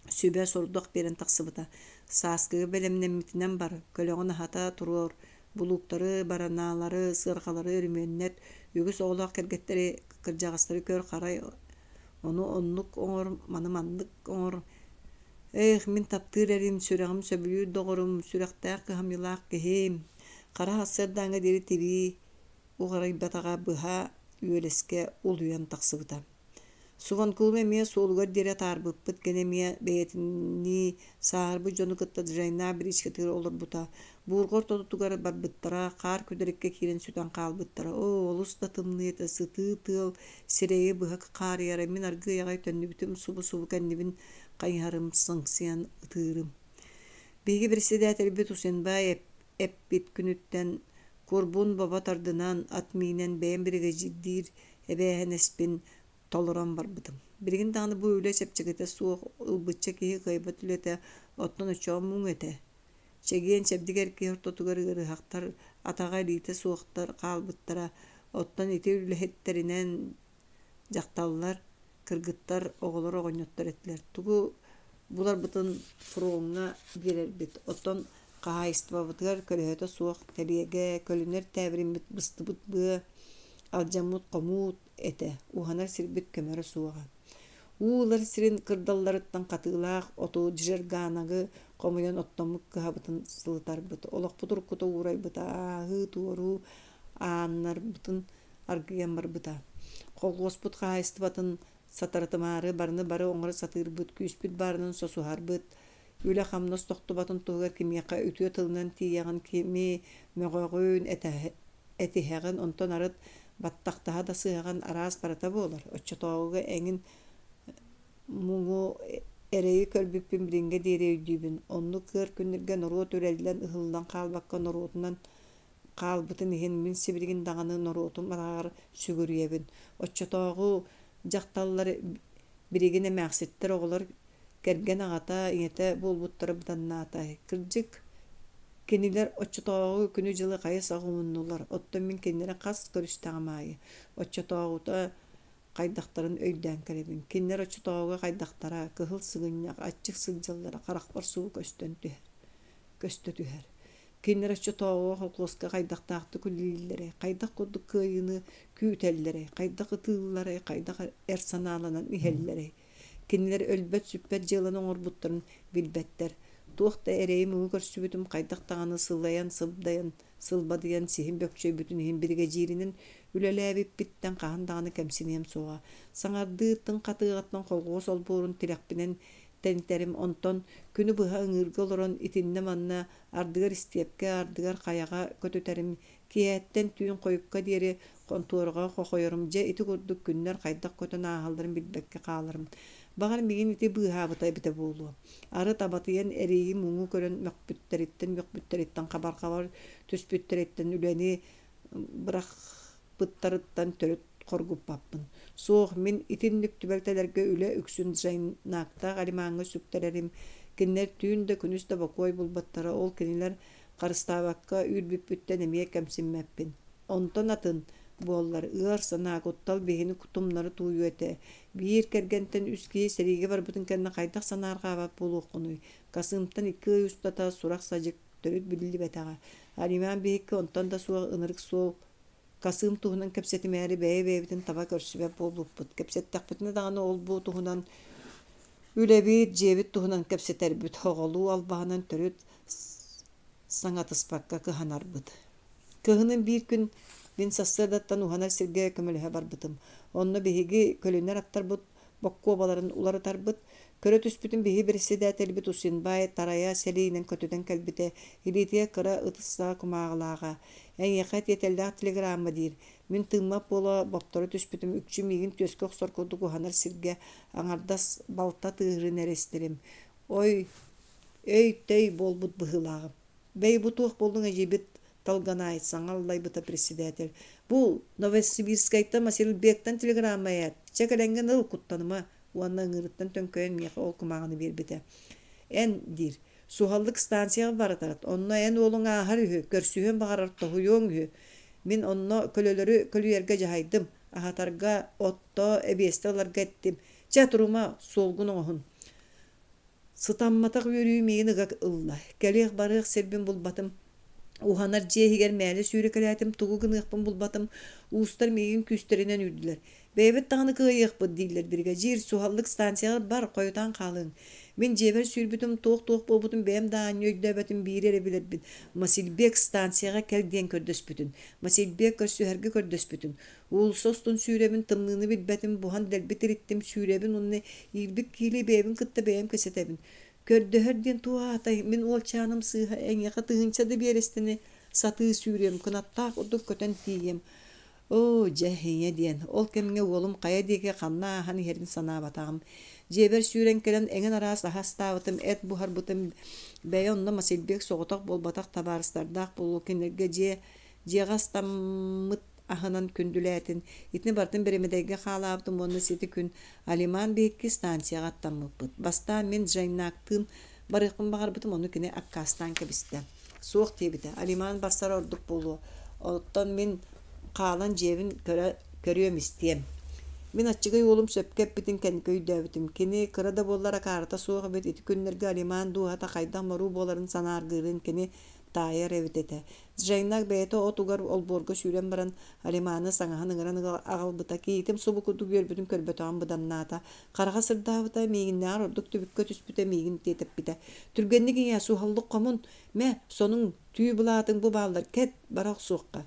сүбэ сорудах биэрэн тахсыбыта. Сааскыга бэлэмнэммитинэн бар, көлөҕүн аһата туруор, булууктары, баранаалары, сыарҕалары өрөмүөннэт, үгүс оҕолоох кэргэттэри, кырдьаҕастары көр-харай, ону оннук оҥор, маны маннык оҥор. Эх, мин таптыыр эрим, сүрэҕим сөбүлүүр доҕорум, сүрэхтээх кыһамньылаах киһим. Хара сарсыардааҥҥа диэри тибии уҕарыйбатаҕа быһа үөлэскэ улуйан тахсыбыта. Суванкулу эмиэ суолугар диэри атаарбыппыт, кини эмиэ бэйэтинии сааһырбыт дьону кытта Джайна бричкатыгар олорбута. Буурҕа ортотугар барбыттара, хаар күдэриккэ киирэн сүтэн хаалбыттара. Оо, олус да тымныы этэ, сытыы тыал сирэйи быһа хаарыйара, мин аргыый аҕай төннүбүтүм, субу-субу кэннибин хайыһарым, сыҥсыйан ытыырым. Биһиги председателбит Усенбай эппит күнүттэн курбун бобо тардынан, ат миинэн бэйэм биригэдьиирдиир эбээһинэспин толорон барбытым. Билигин даҕаны бу үлэ чэпчэкитэ суох, ылбычча киһи кыайбат үлэтэ, оттон оччоҕо муҥ этэ. Чэгиэн-чэбдик эр киһи ортотугар ыарыһахтар, атаҕа-илиитэ суохтар хаалбыттара, оттон ити үлэһиттэринэн дьахталлар, кыргыттар, оҕолор, оҕонньоттор этилэр. Тугу буларбытын фроҥҥа биэрэрбит, оттон хаһаайыстыбабытыгар көлөһөтө суох тэлиэгэ, көлүнэр тээбириммит быстыбыт быа, алдьаммыт хомуут этэ, уһанар сирбит көмөрө суоҕа. Уу ылар сирин кырдалларыттан хатыылаах оту дьирганагы хомуйан оттоммут кыһабытын сылытарбыт, олохпут уруккута уурайбыта, ааһыы-туоруу ааннарбытын аргыйан барбыта. Колхуоспут хаһаайыстыбатын сатарытымаары барыны бары оҥоро сатыырбыт, күүспүт баарынан сосуһарбыт, үлэ-хамнас тохтубатын туһугар кимиэхэ үтүө тылынан тиийэҕин, кими мөҕөҕүн, этиһэҕин, онтон арыт баттахтаһа да сыһаҕын араас барыта буолар. Оччотооҕуга эҥин муҥу эрэйи көрбүппүн билиҥҥэ диэри өйдүүбүн. Оннук ыар күннэргэ норуот үрэллэн, ыһыллан хаалбакка норуотунан хаалбытын иһин мин сибилигин даҕаны норуотум араҕар сүгүрүйэбин. Оччотооҕу дьахталлар билигин эмээхситтэр оҕолор кэргэн аҕата, ийэтэ буолбуттара быданнаата. Кырдьык, кинилэр оччотооҕу күнү-дьылы хайа саҕа умуннулар, оттон мин кинилэри хас көрүстэҕим аайы оччотооҕута хайдахтарын өйдөөн кэлэбин. Кинилэр оччотооҕуга хайдахтара, кыһыл сыгынньах, аччык сылдьаллара харахпар субу көстөн түһэр, көстө түһэр. Кинилэр оччотооҕуга холкуоска хайдахтаахтык үлэлииллэрэй, хайдах курдук кыайыыны күүтэллэрэй, хайдах ытыылларай, хайдах эр санааланан иһэллэрэй. Кинилэр өлбөт-сүппэт дьыаланы оҥорбуттарын билбэттэр. Туох да эрэйи-муҥу көрсүбүтүм хайдах даҕаны сылайан-сыбдайан, сылбадыйан сиһим бөкчөйбүтүн иһин биригэдьииринэн үлэлээбиппиттэн хаһан даҕаны кэмсиниэм суоҕа. Саҥардыы тыҥ хатыаҕыттан холхуос олбуорун тилэхпинэн тэнитэрим, онтон күнү быһа ыҥыырга олорон итиннэ-манна ардыгар истиэпкэ, ардыгар хайаҕа көтүтэрим, киэһэттэн түүн хойукка диэри хонтуораҕа хохойорум, дьэ ити курдук күннэр хайдах көтөн ааһалларын билбэккэ хааларым. Баҕар миигин ити быыһаабыта эбитэ буолуо. Арыт абатыйан эрэйи-муҥу көрөн мөхпүттэриттэн-мөхпүттэриттэн хабарҕабар түспүттэриттэн үлэни бырахпыттарыттан төрүт хоргуппаппын. Суох, мин итинник түбэлтэлэргэ үлэ үксүн Джайнактаах Алимаҥҥа сүктэрэрим. Кинилэр түүн да күнүс да бокуой булбаттара, ол кинилэр харыстаабакка үүрбүппүттэн эмиэ кэмсиммэппин. Онтон атын буоллар, ыар санаа, куттал биһини тумнары тууйуо этэ. Биир кэргэнтэн үс киһи сэриигэ барбытын кэннэ хайдах санаарҕаабат буолуоххунуй? Касымтан икки ый устата сурах-садьык төрүт биллибэтэҕэ. Алиман биһикки онтон да суох ынырык суол Касыым туһунан кэпсэтимээри бэйэ-бэйэбитин таба көрсүбэт буолбуппут. Кэпсэттэхпитинэ даҕаны ол-бу туһунан Үлэбит, дьиэбит туһунан кэпсэтэрбит, оҕолуу албаһынан төрүт саҥатыспакка кыһанарбыт. Кыһынын биир күн мин сарсыардаттан уһанар сиргэ көмөлөһө барбытым. Онно биһиги көлүнэр аттарбыт боккуобаларын уларытарбыт. Көрө түспүтүм биһи бэрэссэдээтэлбит Усинбай тарайа сэлиинэн көтүтэн кэлбитэ, илиитигэр кыра ытыс саҕа кумааҕылааҕа. «Эйиэхэ тиэтэллээх телеграмма» диир. Мин тыыммат буола бопторо түспүтүм, үкчү миигин түөскэ охсор курдук уһанар сиргэ аҥардас балта тыаһырын эрэ истэрим. Ой, өй-төй буолбут быһыылааҕым. Бэйи бу туох буоллуҥ эдьиийбит Талганаай, саҥа аллайбыта председатель. Бу Новосибирскайтан Масилбектан телеграмма ээт, чэ кэлэҥҥин ыл, куттаныма уонна ыҥыырыттан төҥкөйөн миэхэ ол кумааҕыны биэрбитэ. Эн, диир, суһаллык станцияҕа барытарат, онно эн уолуҥ ааһар үһү, көрсүһүөн баҕарар тоһуйуоҥ үһү. Мин онно көлөлөрү көлүйэргэ дьаһайдым, аһатарга, отто, эбиэстэ ыларга эттим. Чэ, турума, суолгун оҥоһун. Сытамматах үөрүү миигин ыга ылла. Кэлиэх-барыах сирбин булбатым. Уһанар дьиэ иһигэр мээлэ сүүрэкэлээтим, тугу гыныахпын булбатым. Уустар миигин күүстэринэн үүрдүлэр. Бэйэбит даҕаны кыайыахпыт дииллэр биригэдьиир, суһаллык станцияҕа бар, хойутаан хаалыаҥ. Мин дьиэбэр сүүрбүтүм, туох-туох буолбутун бэйэм да аанньа өйдөөбөтүм, биири эрэ билэрбин. Масильбек станцияҕа кэл диэн көрдөспүтүн. Масильбек көрсүһэргэ көрдөспүтүн. Уулусса устун сүүрэбин, тымныыны билбэтим, буһан дэлби тириттим, сүүрэбин уонна иирбит киили бэйэбин кытта бэйэм кэпсэтэбин. Көрдөһөр диэн туох аатай, мин уолчааным сыыһа, эйиэхэ тыһыынча да биэрэстэни сатыы сүүрүөм, кынаттаах курдук көтөн тиийиэм. Оо, дьэ, ийэ диэн, ол кэмҥэ уолум хайа диэки ханна ааһан иһэрин санаабатаҕым. Дьиэбэр сүүрэн кэлэн эҥин араас аһы астаабытым, эт буһарбытым, бэйэ онно Масильбек соҕотох буолбатах табаарыстардаах буолуо кинилэргэ дьиэ дьиэҕэ астаммыт аһынан күндүлээтин, итини барытын бэрэмэдэйгэ хаалаабытым уонна сити күн Алиман биһикки станцияҕа аттаммыппыт. Бастаан мин Жайнактыын барыахпын баҕарбытым, ону кини аккаастаан кэбистэ. Суох диэбитэ, Алиман барсара ордук буолуо, оттон мин хаалан дьиэбин көрө көрүөм-истиэм. Мин аччыгый уолум сөпкө эппитин кэнники өйдөөбүтүм. Кини кыра да буоллар акаарыта суох эбит, ити күннэргэ Алиман дууһата хайдах моруу буоларын санааргыырын кини таайар эбит этэ. Жайнак бэйэтэ от угар олбуорга сүүрэн баран, Алиманы саҥаһын ыҥыран аҕалбыта, кийиитим субу курдук үөрбүтүн көрбөтөҕүм быданнаата. Хараҕа сырдаабыта, миигиннээҕэр ордук түбүккэ түспүтэ миигин тиэтэппитэ. Түргэнник ийээ, суһаллык хомун, мэ, сонуҥ, түү былаатыҥ бу бааллар, кэт, бара охсуохха.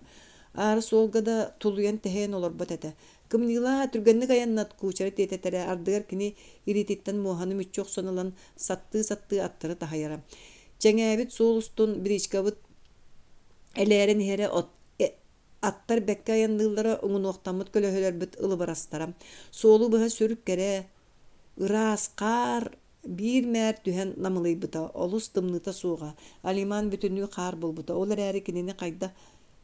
Аара суолга да тулуйан тэһийэн олорбот этэ. Кымньыылаа, түргэнник айаннат, куучара тиэтэтэрэ, ардыгар кини илиититтэн муоһаны мүччү охсон ылан, саттыы-саттыы аттары таһыйара. Чэҥээбит суол устун бричкабыт элээрэн иһэрэ от аттар бэккэ айанныыллара уҥунуохтаммыт көлөһөлөрбүт ылыбырастара. Суолу быһа сүр кэрэ, ыраас хаар биир мээр түһэн намылыйбыта, олус тымныыта суоҕа. Алиман бүтүннүү хаар буолбута, ол эрээри кинини хайдах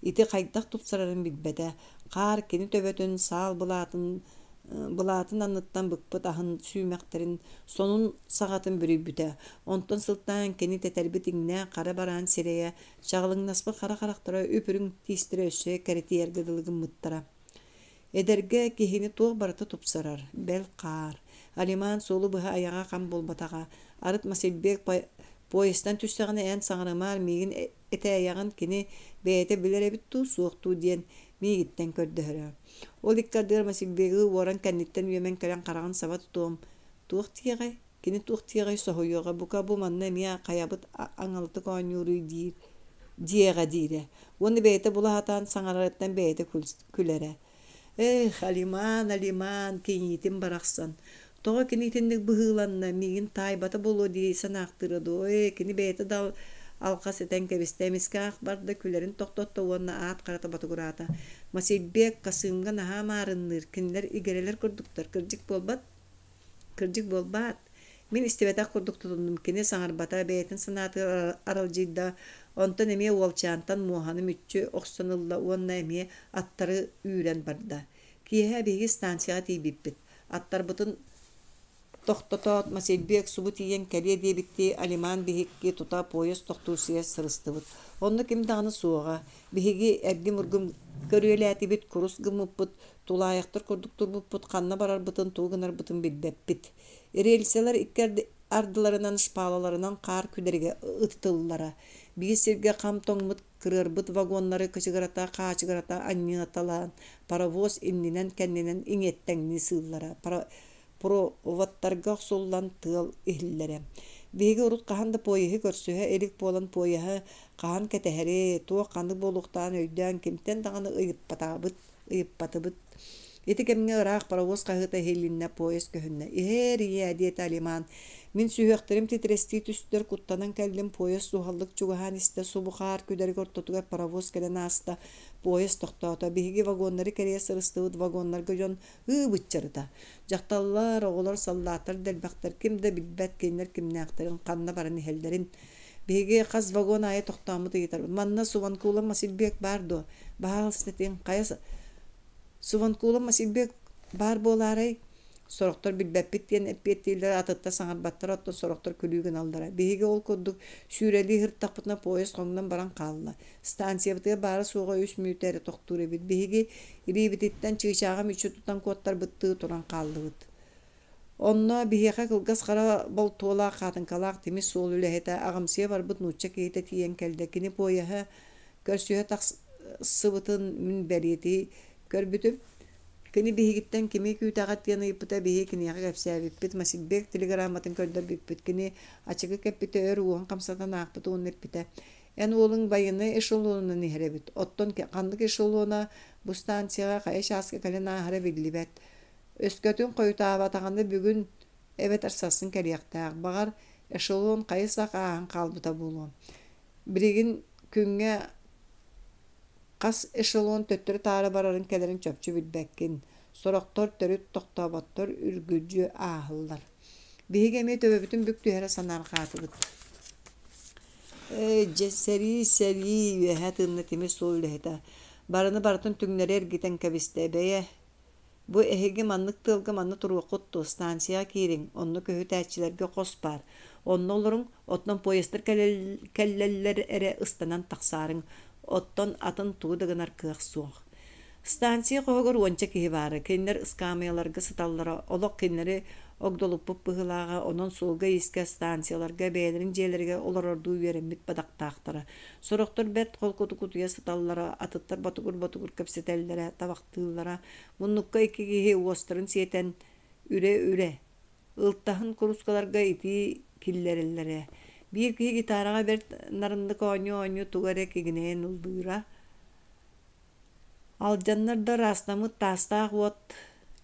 Ити хайдах тупсарарын билбэтэ, хаар кини төбөтүн саал былаатын былаатын анныттан быкпыт аһын сүүмэхтэрин сонун саҕатын бүрүйбүтэ. Онтон сылтаан кини тэтэрбит иҥнээх хара бараан сирэйэ, чаҕылыҥнаспыт хара харахтара үп-үрүҥ тиистэрэ өссө кэрэтийэргэ дылы гыммыттара. Эдэргэ киһини туох барыта тупсарар, бэл хаар. Алиман суолу быһа айаҕа хам буолбатаҕа. Арыт Масильбек поезтан түстэҕинэ эн саҥарымаар миигин этээйэҕин кини бэйэтэ билэр эбит дуу, суох дуу диэн миигиттэн көрдөһөрө. Ол икки ардыгар Масильбегы уоран кэнниттэн үөмэн кэлэн хараҕын саба тутуом. Туох диэҕэй? Кини туох диэҕэй соһуйуоҕа, бука бу манна эмиэ хайабыт аҥалтык оонньууруй диир диэҕэ диирэ. Уонна бэйэтэ була сатаан саҥарарыттан бэйэтэ күлэрэ. Эх, Алиман, Алиман, кийиитим барахсан. Тоҕо кини итинник быһыыланна, миигин таайбата буолуо дии санаахтыыра дуо? Ээ, кини бэйэтэ да алҕас этэн кэбистэ, эмискэ ах барда, күлэрин тохтотто уонна аат харата ботугураата. Масильбек Касымга наһаа маарынныыр, кинилэр игирэлэр курдуктар, кырдьык буолбат Кырдьык буолбаат? Мин истибэтэх курдук тутуннум, кини саҥарбата, бэйэтин санаатыгар аралдьыйда, онтон эмиэ уолчаантан муоһаны мүччү охсон ылла уонна эмиэ аттары үүрэн барда. Киэһэ биһиги станцияҕа тиийбиппит. Аттарбытын тохтотоот, Масильбек субу тиийэн кэлиэ диэбиттии Алиман биһикки тута поезд тохтуур сиригэр сырыстыбыт. Онно ким даҕаны суоҕа. Биһиги эргим-ургум көрүөлээтибит, курус гыммыппыт, Тулаайахтар курдук турбуппут, ханна барарбытын, тугу гынарбытын билбэппит. Рельсэлэр икки ардыларынан шпалаларынан хаар күдэригэ ытытыллара. Биир сиргэ хам тоҥмут кырыарбыт вагоннары кычыгырата, хаачыгырата анньыаталаан, паровоз иннинэн-кэннинэн иҥиэттэҥнии сыыллара. Проводтарга охсуллан тыал иһиллэрэ. Биһиги урут хаһан да поеһы көрсүһэ илик буолан поеһы хаһан кэтэһэри, туох ханнык буолуохтааҕын өйдөөн кимтэн даҕаны ыйыппатыбыт. ыйыппатыбыт. Ити кэмҥэ ыраах паровоз хаһыыта иһилиннэ, поезд көһүннэ. «Иһээр, ийээ» диэтэ Алиман. Мин сүһүөхтэрим титирэстии түстүлэр, куттанан кэллим, поезд суһаллык чугаһаан истэ, субу хаар күдэрик ортотугар паровоз кэлэн ааста, поезд тохтоото. Биһиги вагоннары кэрийэ сырыстыбыт, вагоннарга дьон ыы-быччарыта. Дьахталлар, оҕолор, саллааттар да элбэхтэр, ким да билбэт кинилэр кимнээхтэрин, ханна баран иһэллэрин. Биһиги хас вагон аайы тохтооммут ыйытарбыт. Манна Субанкулов Масилбек баар дуо? Баһаалыста этиҥ, хайа Субанкулов Масилбек баар буолаарай? Сорохтор билбэппит диэн эппиэттииллэр, атыттар саҥарбаттар, оттон сорохтор күлүү гыналлара. Биһиги ол курдук сүүрэлии сырыттахпытына поезд хоҥнон баран хаалла. Станциябытыгар баара-суоҕа үс мүнүүтэ эрэ тохтуур эбит. Биһиги илиибититтэн чыычааҕы мүччү тутан куоттарбыттыы туран хааллыбыт. Онно биһиэхэ кылгас хара болтуолаах, хаатыҥкалаах тимир суол үлэһитэ, аҕамсыйа барбыт нуучча киһитэ тиийэн кэллэ. Кини поеһа көрсүһэ тахсыбытын мин бэлиэтии көрбүтүм. Кини биһигиттэн кими күүтэҕит диэн ыйыппыта, биһиги киниэхэ кэпсээбиппит, Масильбек телеграмматын көрдөрбүппүт. Кини ачыкы кэппитэ, өр уоһун хамсатан аахпыт уонна эппитэ: «Эн уолуҥ байыаннай эшелонунан иһэр эбит. Оттон ханнык эшелона бу станцияҕа хайа чааска кэлэн ааһара биллибэт. Өскөтүн хойутаабатаҕына бүгүн эбэтэр сарсын кэлиэхтээх, баҕар, эшелон хайы-сах ааһан хаалбыта буолуо. Билигин күҥҥэ хас эшелон төттөрү-таары барарын кэлэрин чопчу билбэккин, сорохтор төрүт тохтооботтор, үргүлдьү ааһаллар. Биһиги эмиэ төбөбүтүн бүк түһэрэ санаарҕаатыбыт. Ээ, дьэ, сэрии, сэрии, үөһэ тыынна тимир суол үлэһитэ. Барыны барытын түҥнэри эргитэн кэбистэ, бэйэ Бу эһиги маннык тыалга манна туруоххут дуо, станцияҕа киириҥ, онно көһүтээччилэргэ хос баар, онно олоруҥ, оттон поездтар кэллэллэр эрэ ыстанан тахсаарыҥ, оттон атын тугу да гынар кыах суох. Станция хоһугар уонча киһи баара, кинилэр ыскаамыйаларга сыталлара, олох кинилэри огдолуппут быһыылааҕа, онон суолга-иискэ, станцияларга бэйэлэрин дьиэлэригэр олорордуу үөрэммит бадахтаахтара. Сорохтор бэрт холкутук утуйа сыталлара, атыттар ботугур-ботугур кэпсэтэллэрэ, табахтыыллара, муннукка икки киһи уостарын сиэтэн үрэ-үрэ, ылтаһын куруускаларга итии киллэрэллэрэ. Биир киһи гитараҕа бэрт нарыннык оонньуу-оонньуу тугу эрэ кигинэйэн ыллыыра. Алдьаннар да ыраастаммыт таастаах уот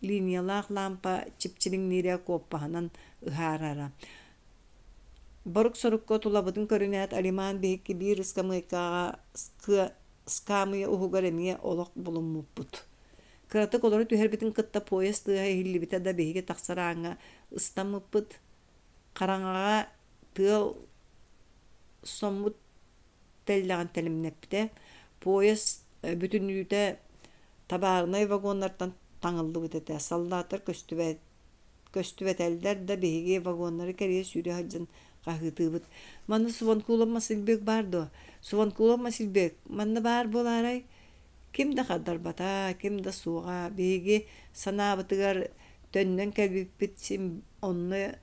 линиялаах лаампа чипчилиҥниирэ куоппаһынан ыһаарара. Борук-сорукка тулабытын көрүнээт, Алиман биһикки биир ыскамыайкаҕа ыскаамыйа уһугар эмиэ олох булуммуппут. Кыратык олоро түһэрбитин кытта поезд тыаһа иһиллибитэ да биһиги тахсар ааҥҥа ыстаммыппыт. Хараҥаҕа тыал соммут тэллэҕин тэлимнэппитэ. Поезд бүтүннүүтэ табаарынай вагоннартан таҥыллыбыт этэ. Саллааттар көстүбэт көстүбэтэллэр да биһиги вагоннары кэрийэ сүүрэ сылдьан хаһыытыыбыт. Манна Субанкулов Масильбек баар дуо? Субанкулов Масильбек манна баар буолаарай? Ким да хардарбата, ким да суоҕа. Биһиги санаабытыгар төннөн кэлбиппит син онно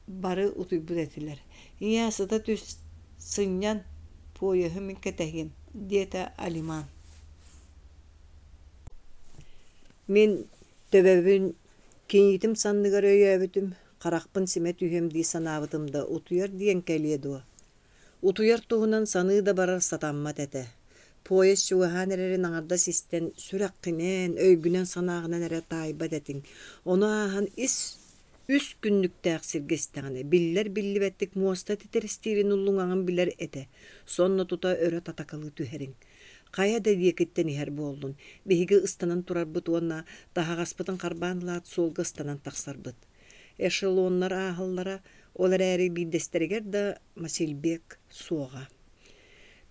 бары утуйбут этилэр. Ийээ, сыта түс, сынньан, поеһы мин кэтэһиэм, диэтэ Алиман. Мин төбөбүн Кийиитим санныгар өйөөбүтүм, харахпын симэ түһүөм дии санаабытым да, утуйар диэн кэлиэ дуо? Утуйар туһунан саныы да барар сатаммат этэ. Поезд чугаһаан эрэрин аҥардас истэн, сүрэххинэн, өйгүнэн-санааҕынан эрэ таайбат этиҥ. Ону ааһан ис үс күннүктээх сиргэ истэҕинэ, биллэр-биллибэттик муоста титирэстиирин уллуҥаҕын билэр этэ, сонно тута өрө татакалыы түһэриҥ. Хайа да диэкиттэн иһэр буоллун, биһиги ыстанан турарбыт уонна таһаҕаспытын харбаан ылаат суолга ыстанан тахсарбыт. Эшелоннар ааһаллара, ол эрээри биирдэстэригэр да Масильбек суоҕа.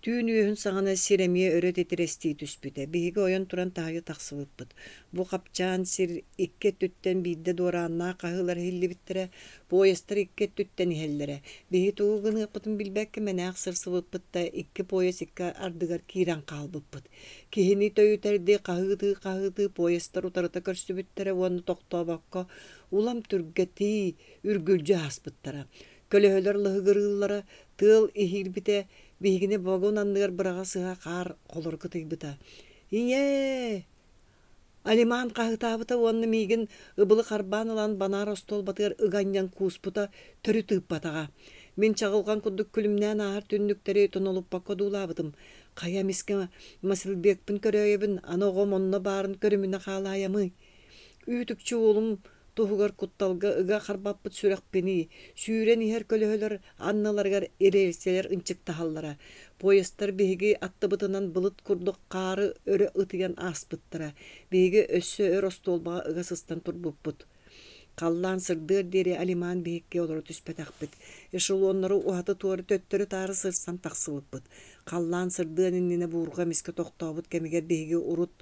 Түүн үөһүн саҕана сир эмиэ өрө титирэстии түспүтэ. Биһиги ойон туран таһырдьа тахсыбыппыт. Бу хапчаан сир икки өттүттэн биирдэ дуорааннаах хаһыылар иһиллибиттэрэ, поездтар икки өттүттэн иһэллэрэ. Биһиги тугу гыныахпытын билбэккэ мэнээх сырсыбыппыт да, икки поезд икки ардыгар киирэн хаалбыппыт. Киһини төйүтэрдии хаһыытыы-хаһыытыы поездтар утарыта көрсүбүттэрэ уонна тохтообокко улам түргэтии, үргүлдьү ааспыттара. Көлөһөлөр лыһыгырыыллара, тыал иһиирбитэ, биһигини вагон анныгар быраҕа сыһа хаар холорук ытыйбыта. «Ийээ! Алиман хаһыытаабыта уонна миигин ыбылы харбаан ылан банаар остуолбатыгар ыга анньан кууспута төрүт ыыппатаҕа. Мин чаҕылҕан курдук күлүмнээн ааһар түннүктэри тонолуппакка одуулаабытым. Хайа эмискэ Масилбекпин көрөөйөбүн, аны оҕом онно баарын көрүмүнэ хаалаайамый? Үүт-үкчү уолум туһугар кутталга ыга харбаппыт сүрэхпиний, сүүрэн иһэр көлөһөлөр анныларыгар рельсэлэр ынчыктаһаллара. Поездтар биһиги аттыбытынан былыт курдук хаары өрө ытыйан ааспыттара. Биһиги өссө өр остуолбаҕа ыга сыстан турбуппут. Халлаан сырдыар диэри Алиман биһикки олоро түспэтэхпит. Эшелоннары уһаты-туора төттөрү-таары сырсан тахсыбыппыт. Халлаан сырдыан иннинэ буурҕа эмискэ тохтообут кэмигэр биһиги урут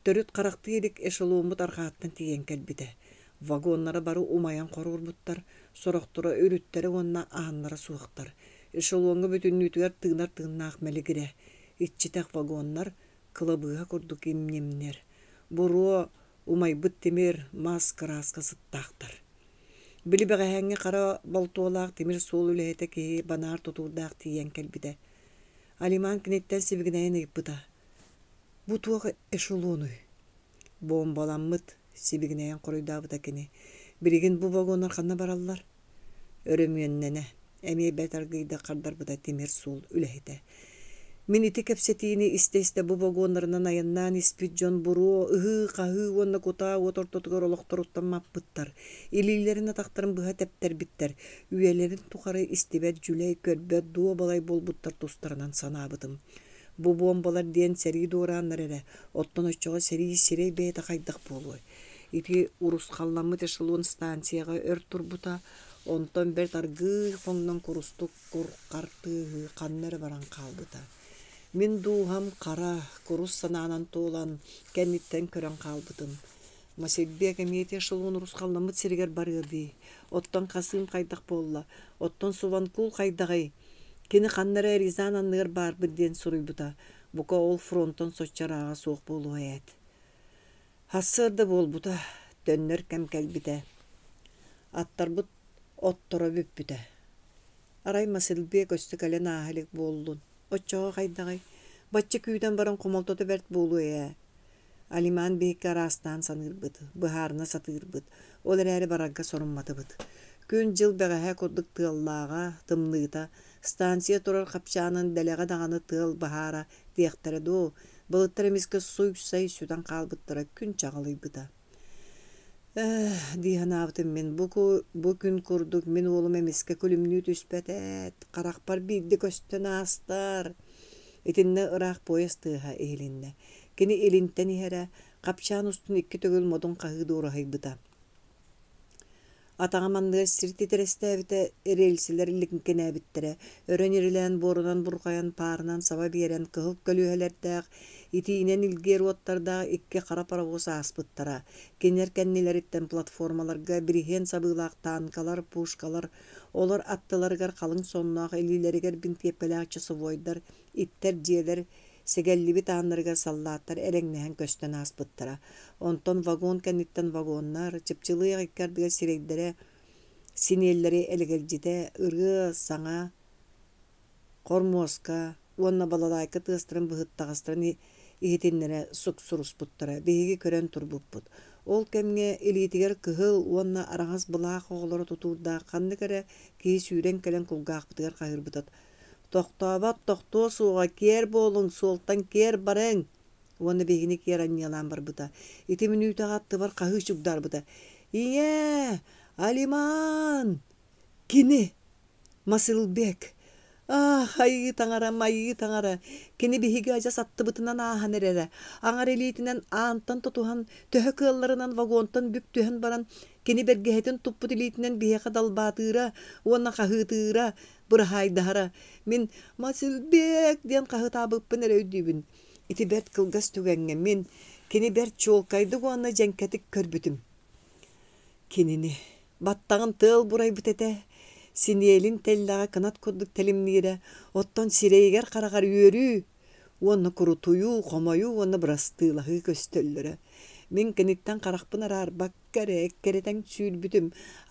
Төрүт харахтыы илик эшеломмут арҕааттан тиийэн кэлбитэ. Вагоннара бары умайан хоруорбуттар, сорохторо үрүттэрэ уонна ааннара суохтар. Эшелоҥҥа бүтүннүүтүгэр тыынар тыыннаах мэлигирэ. Иччитэх вагоннар кылабыыһа курдук имньимнэр. Буруо, умайбыт тимир, мас, кырааска сыттаахтар. Били бэҕэһээҥҥи хара болтуолаах тимир суол үлэһитэ киһи банаар тутуурдаах тиийэн кэлбитэ. Алиман киниттэн сибигинэйэн ыйыппыта: Бу туох эшелонуй? Буомбаламмыт, сибигинэйэн хоруйдаабыта кини. Билигин бу вагоннар ханна бараллар? Өрөмүөннэнэ, эмиэ бэрт аргыыйдык хардарбыта тимир суол үлэһитэ. Мин ити кэпсэтиини истэ-истэ бу вагоннарынан айаннаан испит дьон буруо, ыһыы-хаһыы уонна кутаа уот ортотугар олохторуттан маппыттар, илиилэрин-атахтарын быһа тэптэрбиттэр, үйэлэрин тухары истибэт дьүлэй, көрбөт дуобалай буолбуттар тустарынан санаабытым. Бу буомбалар диэн сэрии дуорааннар эрэ, оттон оччоҕо сэрии сирэй бэйэтэ хайдах буолуой? Ити урусхалламмыт эшелон станцияҕа өр турбута, онтон бэрт аргыый хоҥнон курустук кур-хар тыаһыы ханна эрэ баран хаалбыта. Мин дууһам хара, курус санаанан туолан, кэнниттэн көрөн хаалбытым. Масирбек эмиэ ити эшелон урусхалламмыт сиригэр барыа дии. Оттон Хасыым хайдах буолла? Оттон Суванкул хайдаҕый? Кини ханна эрэ Рязань анныгар баарбыт диэн суруйбута, бука ол фронтан соччо ырааҕа суох буолуо ээт. Сарсыарда буолбута, төннөр кэм кэлбитэ. Аттарбыт отторо бүппүтэ. Арай Масилбек өссө кэлэн ааһа илик буоллун. Оччоҕо хайдаҕый? Бачча күүтэн баран хомолтото бэрт буолуо ээ. Алиман биһикки араастаан саныырбыт, быһаарына сатыырбыт, ол эрээри барарга сорумматыбыт. Күн-дьыл бэҕэһээ курдук тыаллааҕа, тымныыта, станция турар хапчаанын дэлэҕэ даҕаны тыал баһаара диэхтэрэ дуо, былыттар эмискэ суй-сай сүтэн хаалбыттара күн чаҕылыйбыта. Ээх, дии санаабытым мин, бу, бу күн курдук мин уолум эмискэ күлүмнүү түспэт ээт, харахпар биирдэ көстөн аастар. Итиннэ ыраах поезд тыаһа иһилиннэ. Кини илинтэн иһэрэ, хапчаан устун икки төгүл модун хаһыы дуораһыйбыта. Атаҕым анныгар сир титирэстээбитэ, рельсэлэр лиҥкинээбиттэрэ, өрөн ирилээн буорунан бурҕайан, паарынан саба биэрэн, кыһыл көлүөһэлэрдээх, итиинэн илгиэр уоттардаах икки хара паровоз ааспыттара. Кинилэр кэннилэриттэн платформаларга бириһиэн сабыылаах танкалар, пушкалар, олор аттыларыгар халыҥ сонноох илиилэригэр бинтиэпкэлээх часовойдар, иттэр дьиэлэр Сэгэллибит ааннарыгар саллааттар элэҥнэһэн көстөн ааспыттара. Онтон вагон кэнниттэн вагоннар, чыпчылыйах икки ардыгар сирэйдэрэ синиэллэри элэгэлдьитэ, ырыа, саҥа, хормуоска уонна балалайка тыастарын быһыттаҕастарын иһитиннэрэ суксуруспуттара. Биһиги көрөн турбуппут. Ол кэмҥэ илиитигэр кыһыл уонна араҥас былаах оҕолоро тутуурдаах ханнык эрэ киһи сүүрэн кэлэн кулгаахпытыгар хаһыырбыта Тохтообот тохтуо суоҕа, киэр буолуҥ, суолтан киэр барыҥ! Уонна биһигини киэр анньыалаан барбыта. Ити мүнүүтэҕэ аттыбар хаһыы чугдаарбыта: «Ийээ! Алиман! Кини! Масылбек! Аах, айыы таҥара, майыы таҥара! Кини биһиги адьас аттыбытынан ааһан эрэрэ. Аҥар илиитинэн аантан тутуһан, төһө кыалларынан вагонтан бүк түһэн баран, кини бэргэһэтин туппут илиитинэн биһиэхэ далбаатыыра уонна хаһыытыыра, быраһаайдаһара. Мин «Масилбек!» диэн хаһытаабыппын эрэ өйдүүбүн. Ити бэрт кылгас түгэҥҥэ мин кини бэрт чуолкайдык уонна дьэҥкэтик көрбүтүм. Кинини баттаҕын тыал бурайбыт этэ, синиэлин тэллэҕэ кынат курдук тэлимниирэ, оттон сирэйигэр-хараҕар үөрүү уонна курутуйуу, хомойуу уонна бырастыылаһыы көстөллөрө. Мин киниттэн харахпын араарбакка эрэ эккирэтэн сүүрбүтүм.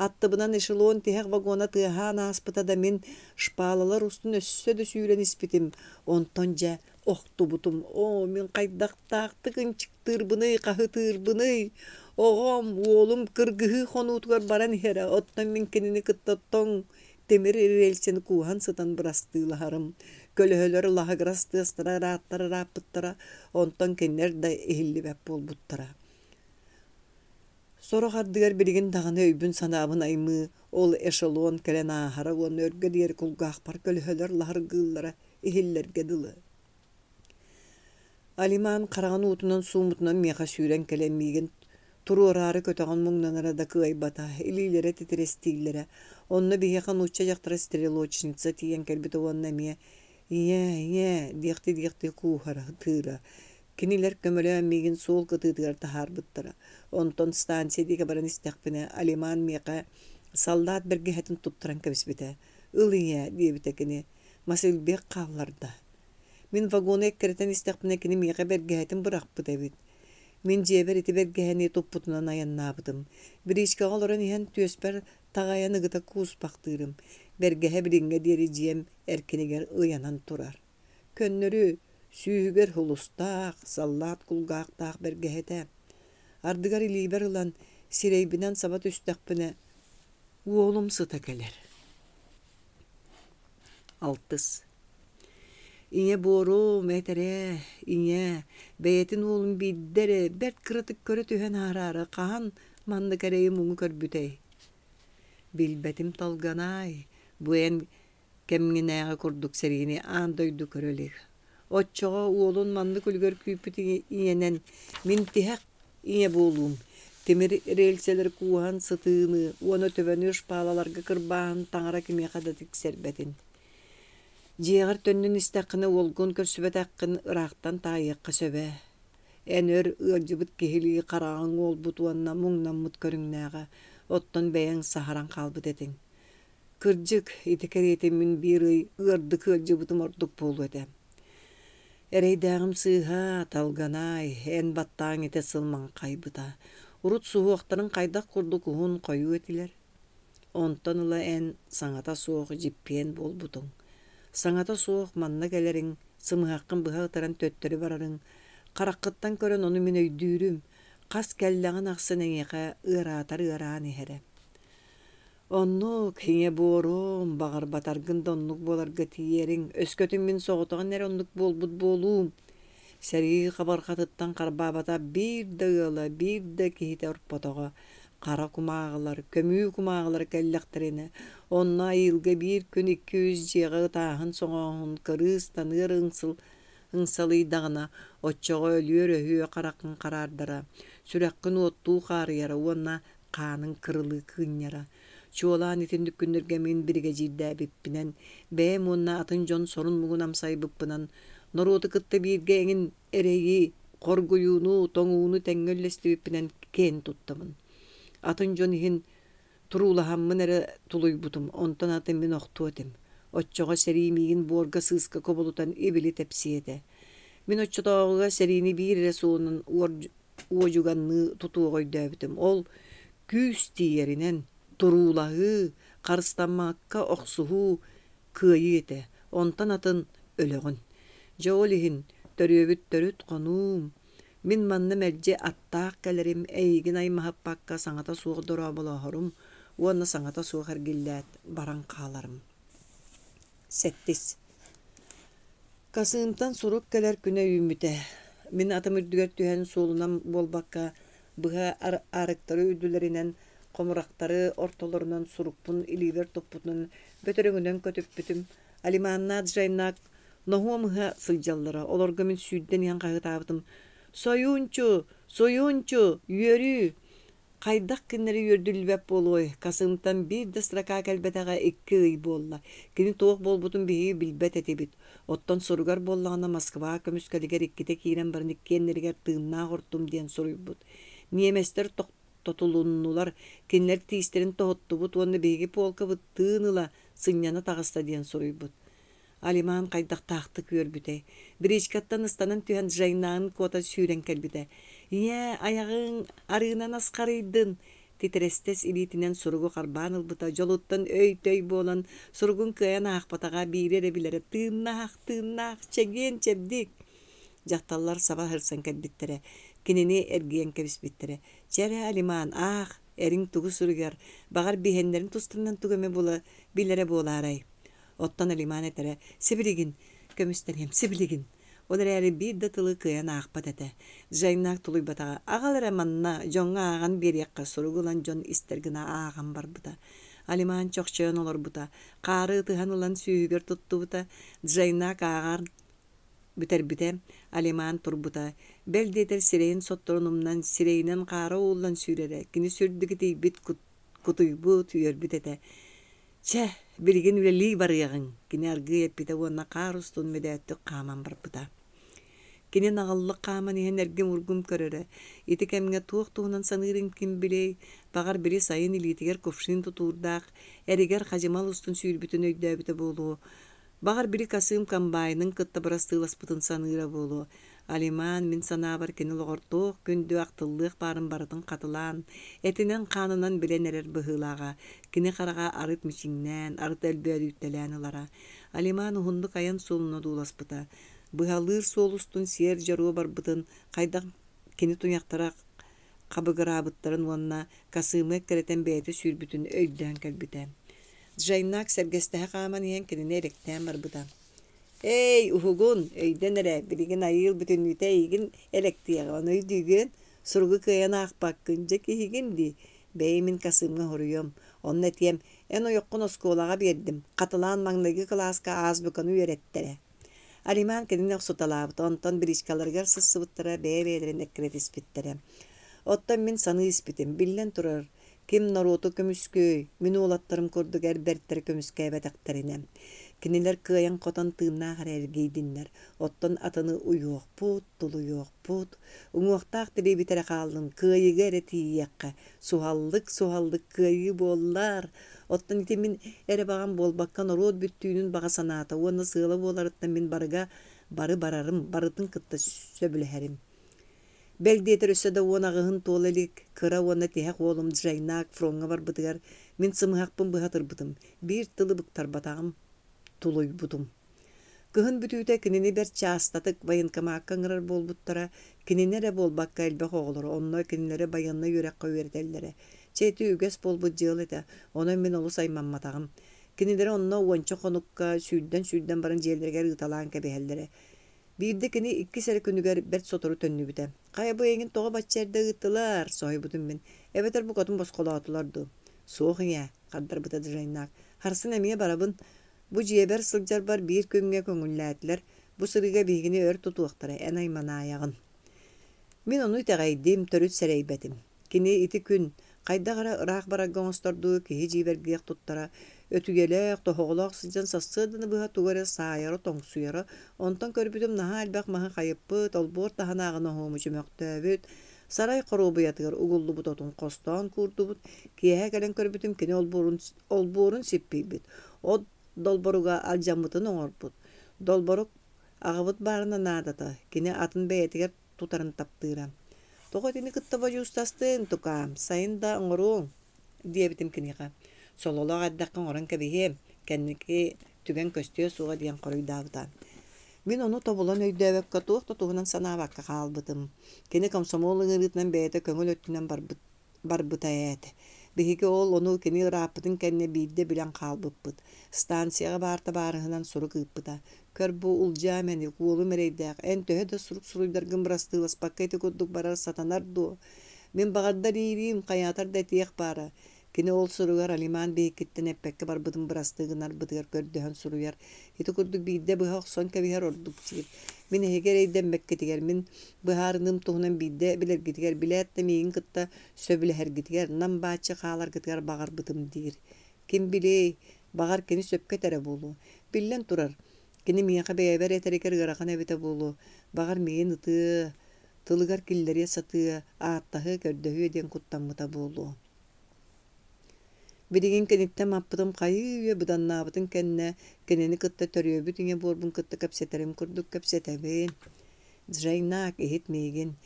Аттыбынан эшелон тиһэх вагона тыаһаан ааспыта да мин шпалалар устун өссө да сүүрэн испитим. Онтон дьэ охтубутум. Оо, мин хайдахтаахтык ынчыктыырбыный, хаһытыырбыный? Оҕом, уолум кыргыһыы хонуутугар баран иһэрэ, оттон мин кинини кытта тоҥ тимир рельсэни кууһан сытан бырастыылаһарым. Көлөһөлөр лаһыгырас тыастара ырааттар ырааппыттара, онтон кинилэр да иһиллибэт буолбуттара. Сорох ардыгар билигин даҕаны өйбүн-санаабын аймыы ол эшелон кэлэн ааһара уонна өргө диэри кулгаахпар көлөһөлөр лаһыргыыллара иһиллэргэ дылы. Алиман хараҕын уутунан сууммутунан миэхэ сүүрэн кэлэн миигин туруораары көтөҕөн муҥнанара да кыайбата, илиилэрэ титирэстииллэрэ. Онно биһиэхэ нуучча дьахтара стрелочница тиийэн кэлбитэ уонна эмиэ «Ийээ, ийээ» диэхтии-диэхтии кууһара, ытыыра. Кинилэр көмөлөөн миигин суол кытыытыгар таһаарбыттара. Онтон станция диэки баран истэхпинэ, Алиман миэхэ саллаат бэргэһэтин туттаран кэбиспитэ. «Ыл ийээ» диэбитэ кини, мас илбиэх хаалларда. Мин вагону эккирэтэн истэхпинэ кини миэхэ бэргэһэтин бырахпыт эбит. Мин дьиэбэр ити бэргэһэни туппутунан айаннаабытым. Бричкэҕэ олорон иһэн түөспэр таҕайан ыгыта кууспахтыырым. Бэргэһэ билиҥҥэ диэри дьиэм эркинигэр ыйанан турар. Көннөрү, сүүһүгэр һулустаах, саллаат кулгаахтаах бэргэһэтэ. Ардыгар илиибэр ылан, сирэйбинэн саба түстэхпинэ, уолум сыта кэлэр. Алтыс Ийэ буоруом этэрэ, ийэ, бэйэтин уолун биирдэ эрэ бэрт кыратык көрө түһэн аараары хаһан маннык эрэйи-муҥу көрбүтэй? Билбэтим Толганаай, бу эн кэмҥинээҕи курдук сэриини аан дойду көрө илик. Оччоҕо уолун маннык үлүгэр күүппүт ийэнэн мин тиһэх ийэ буолуум. Тимир рельсэлэри кууһан сытыыны уонна төбөнү шпалаларга кырбааһын таҥара кимиэхэ да тиксэрбэтин. Дьиэҕэр төннөн истэххинэ уолгун көрсүбэтэххин ыраахтан таайыахха сөбө. Эн өр ыалдьыбыт киһилии хараҕыҥ уолбут уонна муҥнаммыт көрүҥнээҕэ, оттон бэйэҥ саһаран хаалбыт этиҥ. Кырдьык, ити кэриэтэ мин биир ый ыардык ыалдьыбытым ордук буолуо этэ. Эрэйдээҕим сыыһа, Талганаай, эн баттааҥ ити сыл маҥхайбыта. Урут суһуохтарыҥ хайдах курдук уһун хойуу этилэр. Онтон ыла эн саҥата суох дьиппиэн буолбутуҥ. Саҥата суох манна кэлэриҥ, сымыһаххын быһа ытыран төттөрү барарыҥ, хараххыттан көрөн ону мин өйдүүрүм, хас кэллэҕин ахсын эйиэхэ ыараатар ыараан иһэрэ. Оннук, ийэ буоруом, баҕарбатаргын да оннук буоларга тиийэриҥ, өскөтүн мин соҕотоҕун эрэ оннук буолбут буолуум. Сэрии хабарҕатыттан харбаабата биир да ыала, биир да киһитэ орпотоҕо. Хара кумааҕылар, көмүү кумааҕылар кэллэхтэринэ, онно айыылга биир күн икки-үс дьиэҕэ ытааһын-соҥооһун, кырыыс, таныар ыҥсыл ыҥсалыйдаҕына, оччоҕо өлүөр-өһүө хараххын хараардара, сүрэххин уоттуу хаарыйара уонна хааныҥ кырылыы кыынньара. Чуолаан итинник күннэргэ мин биригэдьиирдээбиппинэн, бэйэм уонна атын дьон сорун-муҥун амсайбыппынан, норуоту кытта бииргэ эҥин эрэйи, хоргуйууну, тоҥууну тэҥҥэ үллэстибиппинэн киэн туттабын. Атын дьон иһин туруулаһаммын эрэ тулуйбутум, онтон атын мин охтуо этим. Оччоҕо сэрии миигин буорга-сыыска кубулутан ибили тэпсиэ этэ. Мин оччотооҕуга сэриини биир эрэ суолунан уодьуганныы тутуоҕу өйдөөбүтүм. Ол күүс тиийэринэн туруулаһыы, харыстаммакка охсуһуу кыайыы этэ. Онтон атын өлөҕүн. Дьэ ол иһин төрүөбүт төрүт хонуум, мин манна мэлдьи аттаах кэлэрим, эйигин аймаһыппакка саҥата суох дорооболоһорум уонна саҥата суох эргиллээт баран хааларым. Сэттис Касыымтан сурук кэлэр күнэ үүммүтэ. Мин атым үрдүгэр түһэн суолунан буолбакка, быһа арыктары үрдүлэринэн, хомурахтары ортолорунан сурукпун илиибэр туппутунан бөтөрөҥүнэн көтүппүтүм. Алиманнаах Джайнак ноһуом ыһа сылдьаллара, олорго мин сүүрдэн иһэн хаһыытаабытым: «Сойуунчу! Сойуунчу! Үөрүү!» Хайдах кинилэри үөрдүллүбэт буолуой, Касымтан биир да строка кэлбэтэҕэ икки ый буолла. Кини туох буолбутун биһиги билбэт этибит. Оттон суругар буоллаҕына Москва көмүскэлигэр иккитэ киирэн баран иккиэннэригэр тыыннаах ортум диэн суруйбут. Ньиэмэстэр тохтотулуннулар, кинилэр тиистэрин тоһуттубут уонна биһиги полкабыт тыын ыла, сынньана таҕыста диэн суруйбут. Алиман хайдахтаахтык үөрбүтэй. Бричкаттан ыстанан түһэн Джайнаан куота сүүрэн кэлбитэ. Ийээ, айаҕыҥ арыынан асхарыйдын, титирэстэс илиитинэн суругу харбаан ылбыта, дьолуттан өй-төй буолан, суругун кыайан аахпатаҕа, биири эрэ билэрэ: тыыннаах, тыыннаах, чэгиэн-чэбдик. Дьахталлар саба сырсан кэлбиттэрэ, кинини эргийэн кэбиспиттэрэ. Чэ эрэ, Алиман, аах, эриҥ тугу суруйар, баҕар биһиэннэрин тустарынан тугу эмэ була билэрэ буолаарай? Оттон Алиман этэрэ: «Сибилигин, көмүстэниэм, сибилигин!» Ол эрээри биир да тылы кыайан аахпат этэ. Жайнак тулуйбатаҕа: «Аҕал эрэ манна, дьоҥҥо ааҕан биэриэххэ» суругу ылан дьон истэр гына ааҕан барбыта. Алиман чохчойон олорбута, хаары ытыһан ылан сүүһүгэр туттубута. Джайнак ааҕар бүтэрбитэ, Алиман турбута. Бэл диэтэр сирэйин сотторун умнан, сирэйинэн хаара ууллан сүүрэрэ. Кини сүрдүк итийбит, кутуйбут, үөрбүт этэ. Чэ, билигин үлэлии барыаҕыҥ, кини аргыый эппитэ уонна хаар устун мөдөөттүк хааман барбыта. Кини наҕыллык хааман иһэн эргим-ургум көрөрө, ити кэмҥэ туох туһунан саныырын ким билиэй, баҕар били сайын илиитигэр кувшин тутуурдаах, эригэр хадьымал устун сүүрбүтүн өйдөөбүтэ буолуо, Баҕар били Касыым комбайнын кытта бырастыыласпытын саныыра буолуо. Алиман, мин санаабар, кини олоҕор туох күндү ахтыллыах баарын барытын хатылаан, этинэн-хаанынан билэн эрэр быһыылааҕа. Кини хараҕа арыт мичиҥнээн, арыт өлбөөдүйтэлээн ылара. Алиман уһуннук айан суолун одууласпыта. Быһалыыр суол устун сиэр дьоруо барбытын, хайдах кини туйахтара хабыгыраабыттарын уонна Касыымы эккирэтэн бэйэтэ сүүрбүтүн өйдөөн кэлбитэ. Джайнак сэргэстэһэ хааман иһэн кинини эрэктээн барбыта: «Эй, уһугун, өйдөн эрэ, билигин айыыл бүтүннүүтэ эйигин элэктиэҕэ, ону өйдүүгүн? Суругу кыайан аахпаккын, дьэ киһигин дии. Бэйи мин Касыымҥа хоруйуом, онно этиэм, эн ойоххун оскуолаҕа биэрдим, хатылаан маҥнайгы кылааска азбуканы үөрэттэрэ». Алиман кинини охсуталаабыта, онтон бричкаларыгар сырсыбыттара, бэйэ-бэйэлэрин эккирэтиспиттэрэ. Оттон мин саныы испитим, биллэн турар, ким норуоту көмүскүөй, мин уолаттарым курдук эр бэртэрэ көмүскээбэтэхтэринэ. Кинилэр кыайан-хотон тыыннаах эрэ эргийдиннэр, оттон атыны уйуохпут, тулуйуохпут, уҥуохтаах тириибит эрэ хааллын, кыайыыга эрэ тиийиэххэ, суһаллык, суһаллык кыайыы буоллар, Оттон ити мин эрэ баҕам буолбакка, норуот бүттүүнүн баҕа санаата уонна сыала буоларыттан мин барыга бары барарым, барытын кытта сөбүлэһэрим. Бэл диэтэр өссө да 18-ын туола илик кыра уонна тиһэх уолум Джайнак фроҥҥа барбытыгар мин сымыһахпын быһа ытырбытым, биир тылы быктарбатаҕым, тулуйбутум. Кыһын бүтүүтэ кинини бэрт чаастатык военкомакка ыҥырар буолбуттара, кинини эрэ буолбакка элбэх оҕолору, онно кинилэри байыаннай үөрэххэ үөрэтэллэрэ. Чэ ити үгэс буолбут дьыала этэ, онон мин олус аймамматаҕым. Кинилэри онно уонча хонукка сүүрдэн-сүүрдэн баран дьиэлэригэр ыыталаан кэбиһэллэрэ. Биирдэ кини иккис эрэ күнүгэр бэрт сотору төннүбүтэ. «Хайа бу эйигин тоҕо бачча эрдэ ыыттылар?» соһуйбутум мин. «Эбэтэр букатын босхолоотулар дуу?» «Суох ийээ», хардарбыта Джайнак. «Харсын эмиэ барабын. Бу дьиэбэр сылдьарбар биир күҥҥэ көҥүллээтилэр, бу сырыыга биһигини өр тутуохтара, эн айманаайаҕын. Мин ону итэҕэйдим, төрүт сэрэйбэтим. Кини ити күн, хайдах эрэ ыраах барарга оҥостордуу киһи дьиибэргиэх туттара, өтүйэлээх, тоһоҕолоох сылдьан сарсыарданы быһа тугу эрэ саайара, тоҥсуйара, онтон көрбүтүм наһаа элбэх маһы хайыппыт, олбуор таһынааҕы ноһуому чөмөхтөөбүт, сарай хоруобуйатыгар угуллубут отун хостоон куурдубут, киэһэ кэлэн көрбүтүм кини олбуорун олбуорун сиппийбит, от долборуга алдьаммытын оҥорбут. Долборук аҕабыт баарына наадата, кини атын бэйэтигэр тутарын таптыыра. «Тоҕо итини кытта бодьуустастыҥ, тукаам, сайын да оҥоруоҥ» диэбитим киниэхэ. «Сололоох эрдэххэ оҥорон кэбиһиэм, кэнники түгэн көстүө суоҕа» диэн хоруйдаабыта. Мин ону тобулан өйдөөбөккө туох да туһунан санаабакка хаалбытым. Кини комсомол ыҥырыытынан бэйэтэ көҥүл өттүнэн барбыт барбыта ээт. Биһиги ол ону кини ырааппытын кэннэ биирдэ билэн хаалбыппыт. Станцияҕа баар табаарыһынан сурук ыыппыта. Көр бу улдьаа мэник, уолум эрэйдээх, эн төһө да сурук суруйдаргын бырастыыласпакка ити курдук барар сатанар дуо? Мин баҕардар иириим, хайаатар да этиэх баара. Кини ол суругар Алиман биһиккиттэн эппэккэ барбытын бырастыы гынарбытыгар көрдөһөн суруйар. Ити курдук биирдэ быһа охсон кэбиһэр ордук диир. Мин эһиги эрэйдэммэккитигэр, мин быһаарыныым туһунан биирдэ билэргитигэр, билээт да миигин кытта сөбүлэһэргитигэр, нам бааччы хааларгытыгар баҕарбытым диир. Ким билиэй, баҕар кини сөпкө этэрэ буолуо. Биллэн турар, кини миэхэ бэйэбэр этэригэр ыарахан эбитэ буолуо. Баҕар миигин ытыа, тылыгар киллэриэ сатыа, ааттаһыа, көрдөһүө диэн куттаммыта буолуо. Билигин киниттэн маппытым хайыы-үйэ быданнаабытын кэннэ, кинини кытта төрүөбүт ийэ буорбун кытта кэпсэтэрим курдук кэпсэтэбин. Джайнак, иһит миигин.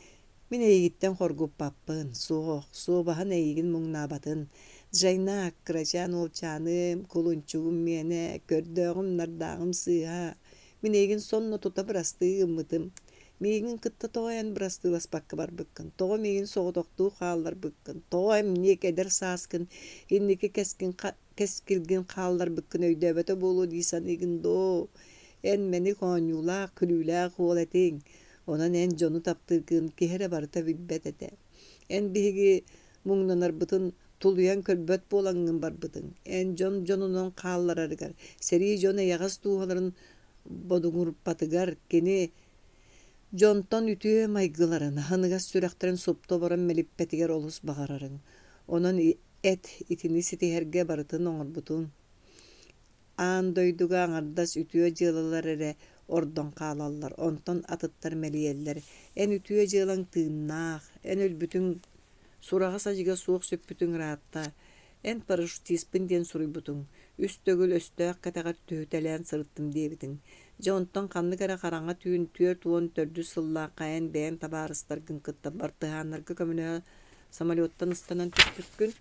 Мин эйигиттэн хоргуппаппын, суох, суобаһын эйигин муҥнаабатын. Джайнаак, кырачаан уолчааным, кулунчугум миэнэ, көрдөөҕүм-нардааҕым сыыһа. Мин эйигин сонно тута бырастыы гыммытым. Миигин кытта тоҕо эн бырастыыласпакка барбыккын, тоҕо миигин соҕотохтуу хаалларбыккын, тоҕо эмниэк эдэр сааскын, инники кэскин кэскилгин хаалларбыккын өйдөөбөтө буолуо дии саныыгын дуо? Эн мэник оонньуулаах, күлүүлээх уол этиҥ. Онон эн дьону таптыыргын киһи эрэ барыта билбэт этэ. Эн биһиги муҥнанарбытын тулуйан көрбөт буолаҥҥын барбытыҥ. Эн дьон дьонунан хаалларарыгар, сэрии дьон эйэҕэс дууһаларын бодуҥурпатыгар кини дьонтон үтүө майгыларын, аһыныгас сүрэхтэрин супту оборон мэлиппэтигэр олус баҕарарыҥ. Онон эт итини ситиһэргэ барытын оҥорбутуҥ. Аан дойдуга аҥардас үтүө дьыалалар эрэ ордон хаалаллар, онтон атыттар мэлийэллэр. Эн үтүө дьыалаҥ тыыннаах, эн өлбүтүҥ сураҕа-садьыга суох сүппүтүҥ ыраатта. Эн парашютиспын диэн суруйбутуҥ, үс төгүл өстөөх кэтэҕэр түһүтэлээн сырыттым диэбитиҥ. Дьэ онтон ханнык эрэ хараҥа түүн 44 сыллаахха эн бэйэҥ табаарыстаргын кытта бартыһааннарга көмөлөһө самолеттан ыстанан түспүккүн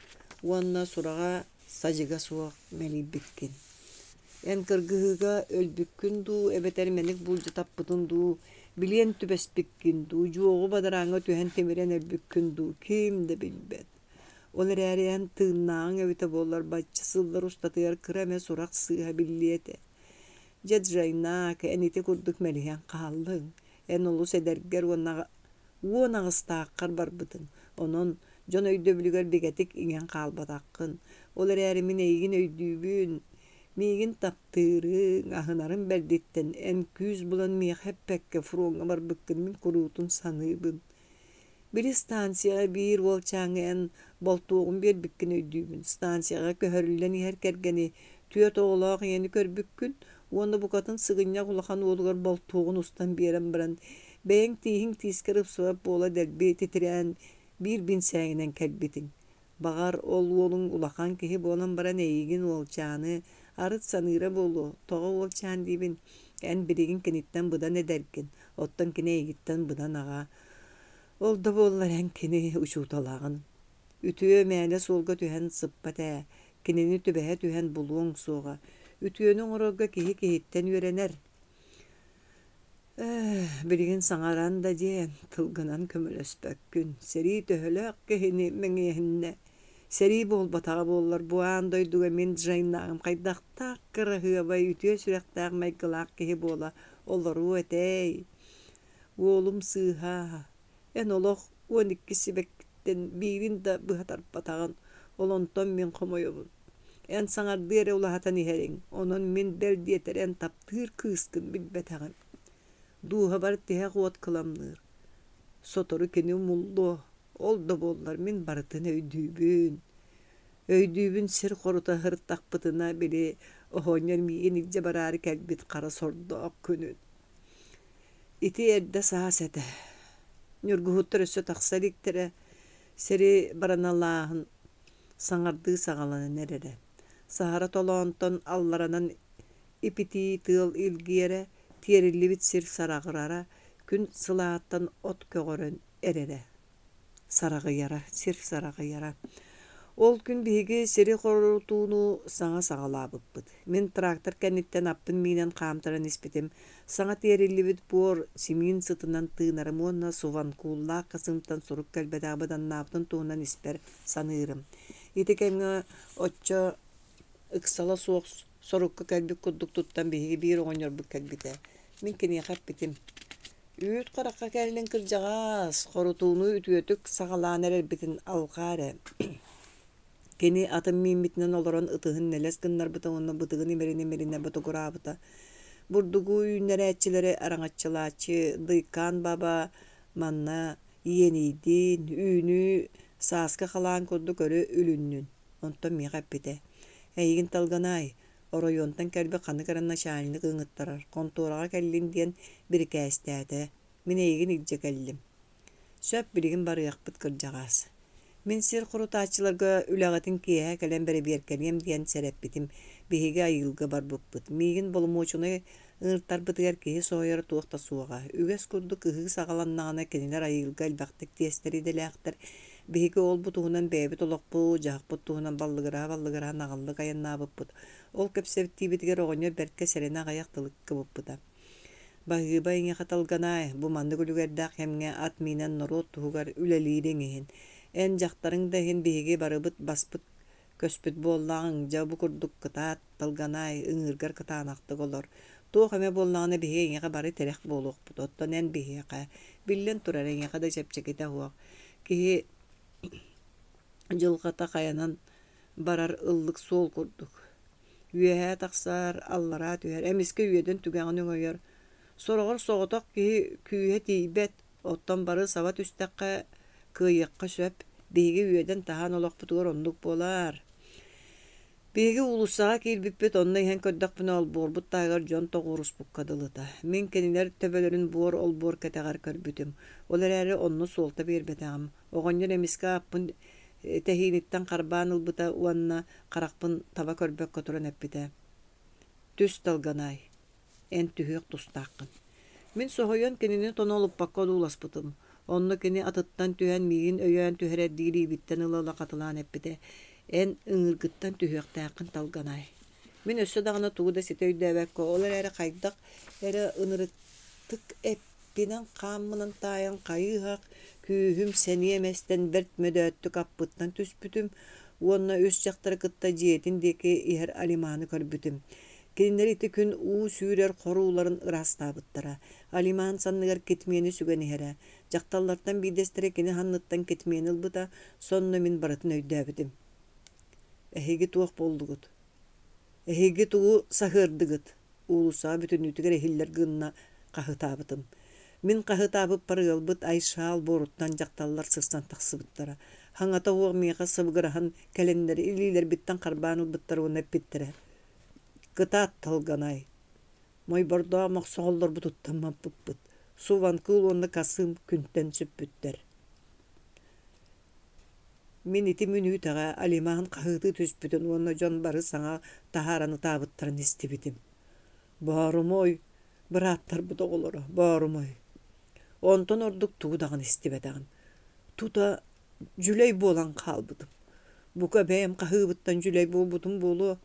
уонна сураҕа-садьыга суох мэлийбиккин. Эн кыргыһыыга өлбүккүн дуу эбэтэр мэник булдьа таппытын дуу, билиэн түбэспиккин дуу, дьуоҕу бадарааҥҥа түһэн тимирэн өлбүккүн дуу ким да билбэт. Ол эрээри эн тыыннааҕыҥ эбитэ буоллар бачча сыллар устатыгар кыра эмэ сурах сыыһа биллиэ этэ. Дьэ, Джайнаак, эн ити курдук мэлиһэн хааллыҥ. Эн олус эдэргэр уонна 18-тааххар барбытыҥ. Онон дьон өйдөбүлүгэр бигэтик иҥэн хаалбатаххын. Ол эрээри мин эйигин өйдүүбүн. Миигин таптыырыҥ, аһынарым бэрдиттэн эн күүс булан миэхэ эппэккэ фроҥҥа барбыккын мин куруутун саныыбын. Били станцияҕа биир уолчааҥҥа эн болтуоҕун биэрбиккин өйдүүбүн. Станцияҕа көһөрүллэн иһэр кэргэни, түөрт оҕолоох ийэни көрбүккүн уонна букатын сыгынньах улахан уолугар болтуоҕун устан биэрэн баран, бэйэҥ тииһиҥ тиискэр ыпсыбат буола дэлби титирээн биир бинсээгинэн кэлбитиҥ. Баҕар, ол уолуҥ улахан киһи буолан баран эйигин, уолчааны, арыт саныыра буолуо, тоҕо уолчаан диибин, эн билигин киниттэн быдан эдэргин, оттон кини эйигиттэн быдан аҕа. Ол да буоллар эн кини учууталаҕын. Үтүө мээнэ суолга түһэн сыппат ээ, кинини түбэһэ түһэн булуоҥ суоҕа. Үтүөнү оҥорорго киһи киһиттэн үөрэнэр. Ээ, билигин саҥаран да диэн, тылгынан көмөлөспөккүн. Сэрии төһөлөөх киһини мэҥиэһиннэ. Сэрии буолбатаҕа буоллар, бу аан дойдуга мин Джейнааҕым хайдахтаах кыраһыабай, үтүө сүрэхтээх майгылаах киһи буола олоруо этэй? Уолум сыыһа, эн олох 12 сибэккиттэн биирин да быһа тарпатаҕын, ол онтон мин хомойобун. Эн саҥардыы эрэ улаатан иһэриҥ, онон мин бэл диэтэр эн таптыыр кыыскын билбэтэҕим. Дууһабар тиһэх уот кыламныыр. Сотору кини умуллуо, ол да буоллар мин барытын өйдүүбүн. Өйдүүбүн сир хорута сырыттахпытына, били оҕонньор миигин илдьэ бараары кэлбит хара сордоох күнүн. Ити эрдэ саас этэ. Ньургуһуттар өссө тахса иликтэрэ, сири бараналааһын саҥардыы саҕаланан эрэрэ. Саһара толоонтон алларанан ипитии тыал илгийэрэ, тиэриллибит сир сараҕырара, күн сылааттан от көҕөрөн эрэрэ. Сараҕыйара, сир сараҕыйара. Ол күн биһиги сири хорутууну саҥа саҕалаабыппыт. Мин трактор кэнниттэн аппын миинэн хаамтаран испитим. Саҥа тиэриллибит буор симиин сытынан тыынарым уонна суванкууллаах касымтан сурук кэлбэтэҕэ быданнаабытын туһунан испэр саныырым. Ити кэмҥэ оччо ыксала суох сорукка кэлбит курдук туттан биһиги биир оҕонньорбут кэлбитэ. Мин киниэхэ эппитим: «Үүт харахха кэллиҥ кырдьаҕаас, хорутууну үтүөтүк саҕалаан эрэрбитин алҕаа эрэ». Кини атын мииммитинэн олорон ытыһын нэлэс гыннарбыта уонна бытыгын имэринэ-имэринэ ботугураабыта. Бурдугу үүннэрээччилэри араҥаччылааччы Дыйкаан баба манна иэнийдин, үүнүү сааскы халаан курдук өрө үлүннүн. Онтон миэхэ эппитэ: «Эйигин Талганаай, оройуонтан кэлбит ханнык эрэ начальник ыҥыттарар, хонтуораҕа кэллин диэн бирикээстээтэ. Мин эйигин илдьэ кэллим. Сөп, билигин барыахпыт, кырдьаҕаас. Мин сир хорутааччыларга үлэҕитин киэһэ кэлэн бэрэбиэркэлиэм диэн сэрэппитим. Биһиги айыылга барбыппыт. Миигин боломуочунай Ыҥыртарбытыгар киһи соһуйара туох да суоҕа. Үгэс курдук ыһыы саҕаланнаҕына кинилэр айыылга элбэхтик тиэстэр идэлээхтэр. Биһиги ол-бу туһунан бэйэбит олохпут, дьаһахпыт туһунан баллыгыраһа-баллыгыраһа наҕыллык айаннаабыппыт. Ол кэпсэтиибитигэр оҕонньор бэркэ сэрэнэ аҕыйах тылы кыбыппыта. Баһыыба эйиэхэ Талганаай, бу маннык үлүгэрдээх кэмҥэ ат миинэн норуот туһугар үлэлиириҥ иһин. Эн дьахтарыҥ да иһин биһиги барыбыт баспыт көспүт буоллаҕыҥ, дьэ бу курдук кытаат, Талганаай, ыҥыыргар кытаанахтык олор. Туох эмэ буоллаҕына биһиги эйиэхэ бары тирэх буолуохпут, оттон эн биһиэхэ, биллэн турар, эйиэхэ да чэпчэкитэ суох. Киһи дьылҕата хайанан барар ыллык суол курдук. Үөһээ тахсар, аллараа түһэр, эмискэ үөдэн түгэҕин өҥөйөр. Сороҕор соҕотох киһи күүһэ тиийбэт, оттон бары саба түстэххэ кыайыахха сөп. Биһиги үөдэн-таһаан олохпутугар оннук буолар. Биһиги уулуссаҕа киирбиппит, онно иһэн көрдөхпүнэ олбуорбут таһыгар дьон тоҕуоруспукка дылыта. Мин кинилэр төбөлөрүн буор олбуор кэтэҕэр көрбүтүм. Ол эрээри онно суолта биэрбэтэҕим. Оҕонньор эмискэ ааппын тэһииниттэн харбаан ылбыта уонна харахпын таба көрбөккө туран эппитэ: «Түс, Талганаай, эн түһүөх тустааххын». Мин соһуйан кинини тонолуппакка одууласпытым. Онно кини атыттан түһэн миигин өйөөн түһэрэрдии илиибиттэн ыла-ыла хатылаан эппитэ: «Эн ыҥыыргыттан түһүөхтээххин, Талганаай». Мин өссө даҕаны тугу да ситэ өйдөөбөккө, ол эрээри хайдах эрэ ынырыктык эппинэн-хааммынан таайан хайыы-һах күүһүм, сэниэм эстэн бэрт мөдөөттүк аппыттан түспүтүм уонна үс дьахтары кытта дьиэтин диэки иһэр Алиманы көрбүтүм. Кинилэр ити күн уу сүүрэр хорууларын ыраастаабыттара. Алиман санныгар китмиэни сүгэн иһэрэ. Дьахталлартан биирдэстэрэ кини санныттан китмиэни ылбыта, сонно мин барытын өйдөөбүтүм. Эһиги туох буоллугут? Эһиги тугу саһыардыгыт? Уулуссаҕа бүтүннүүтүгэр иһиллэр гынна хаһытаабытым. Мин хаһытаабыппар ыалбыт Айшаал буоруттан дьахталлар сырсан тахсыбыттара. Хаҥата уох миэхэ сыбыгыраһан кэлэннэр илиилэрбиттэн харбаан ылбыттар уонна эппиттэрэ: «Кытаат, Талганай, Мойбордоох мохсоҕоллорбутуттан маппыппыт, Суванкыл уонна Касым күнтэн сүппүттэр». Мин ити мүнүүтэҕэ Алиман хаһыытыы түспүтүн уонна дьон бары саҥа таһааран ытаабыттарын истибитим. Боорумуой, бырааттарбыт оҕолоро, боорумуой. Онтон ордук тугу даҕаны истибэтэҕим. Тута дьүлэй буолан хаалбытым. Бука бэйэм хаһыыбыттан дьүлэй буолбутум буолуо.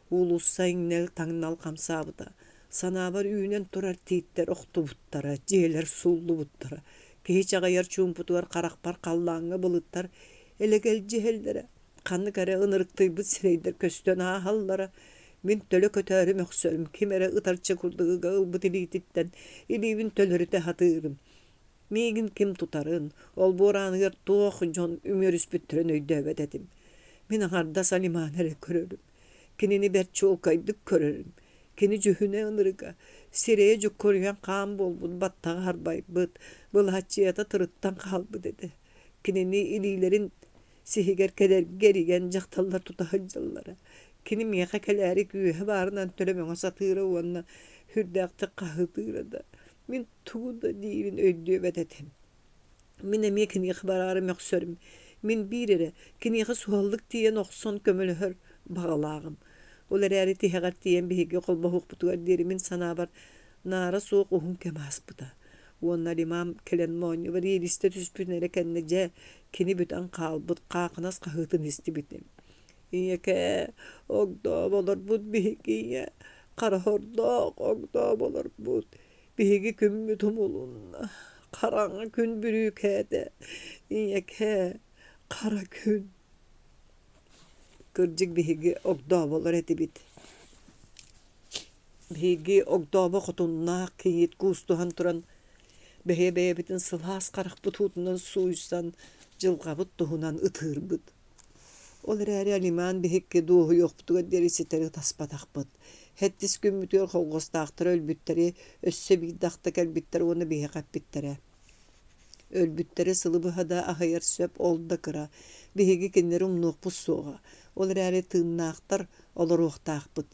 Уулусса иҥнэл-таҥнал хамсаабыта. Санаабар үүнэн турар тииттэр охтубуттара, дьиэлэр сууллубуттара. Киһи чаҕыйар чуумпутугар харахпар халлааҥҥа былыттар элэгэлдьиһэллэрэ, ханнык эрэ ынырыктыйбыт сирэйдэр көстөн ааһаллара. Мин төлө көтөөрү мөхсөрүм, ким эрэ ытарча курдук ыга ылбыт илиититтэн илиибин төлөрүтэ сатыырым. Миигин ким тутарын, олбуор ааныгар туох дьон үмүөрүспүттэрин өйдөөбөт этим. Мин аҥардас Алиманы эрэ көрөрүм. Кинини бэрт чуолкайдык көрөрүм. Кини дьүһүнэ ынырыга, сирэйэ дьуккуруйан хаан буолбут баттаҕа харбайбыт, былаһаччыйата тырыттан хаалбыт этэ. Кинини илиилэрин сиһигэр кэлэргэ эригэн дьахталлар тута сылдьаллара. Кини миэхэ кэлээри күүһэ баарынан төлө мөҥө сатыыра уонна сүрдээхтик хаһыытыыра да, мин тугу да диирин өйдүөбэт этим. Мин эмиэ киниэхэ бараары мөхсөрүм. Мин биир эрэ, киниэхэ суһаллык тиийэн охсон көмөлөһөр баҕалааҕым. Ол эрээри тиһэҕэр тиийэн биһиги холбоһуохпутугар диэри мин санаабар наара суох уһун кэм ааспыта. Уонна Лимам кэлэн моонньубар иилистэ түспүтүн эрэ кэннэ дьэ кини бүтэн хаалбыт хаахынас хаһыытын истибитим. Ийэкээ, огдооболорбут биһиги ийэ, хара сордоох огдооболорбут Биһиги күммүт умулунна, хараҥа күн бүрүүкээтэ, ийэкээ, хара күн. Кырдьык биһиги огдооболор этибит. Биһиги огдообо хотуннаах кийиит куустуһан туран бэйэ-бэйэбитин сылаас харахпыт уутунан сууйсан дьылҕабыт туһунан ытыырбыт. Ол эрээри Алиман биһикки дуоһуйуохпутугар диэри ситэри ытаспатахпыт. Сэттис күммүтүгэр холхуостаахтара өлбүттэри өссө биирдэ ахта кэлбиттэр уонна биһиэхэ эппиттэрэ: «Өлбүттэри сылы быһа да аһыйар сөп, ол да кыра. Биһиги кинилэри умнуохпут суоҕа. Ол эрээри тыыннаахтар олоруохтаахпыт.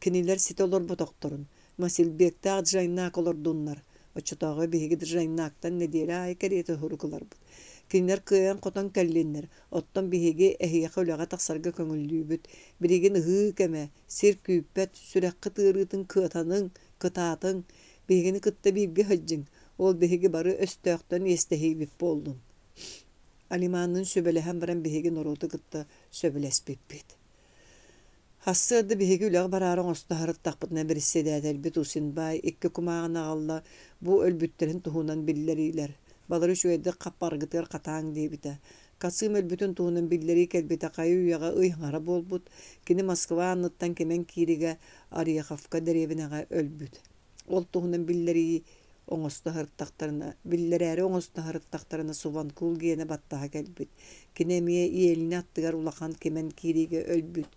Кинилэр ситэ олорботохторун, Масилбектээх Джайнак олордуннар. Оччотооҕу биһиги Джайнактан нэдиэлэ аайы кэриэтэ сурук ыларбыт. Кинилэр кыайан-хотон кэллиннэр, оттон биһиги эһиэхэ үлэҕэ тахсарга көҥүллүүбүт. Билигин ыһыы кэмэ, сир күүппэт, сүрэххит ыарыытын кыатаныҥ» Кытаатыҥ, биһигини кытта бииргэ сылдьыҥ, ол биһиги бары өстөөхтөн иэстэһиибит буоллун. Алиманныын сүбэлэһэн баран биһиги норуоту кытта сөбүлэспиппит. Сарсыарда биһиги үлэҕэ бараары оҥосто сырыттахпытына бэрэссэдээтэлбит Усинбай икки кумааҕыны аҕалла, бу өлбүттэрин туһунан биллэриилэр. Балары үчүгэйдик хаппаргытыгар хатааҥ диэбитэ. Касым өлбүтүн туһунан биллэрии кэлбитэ хайы-үйэҕэ ый аҥара буолбут. Кини Москва анныттан кимэн кииригэ Ореховка дэриэбинэҕэ өлбүт. Ол туһунан биллэрии оҥосто сырыттахтарына, биллэрээри оҥосто сырыттахтарына Субанкул гиэнэ баттаһа кэлбит. Кини эмиэ Ельня аттыгар улахан кимэн киириигэ өлбүт.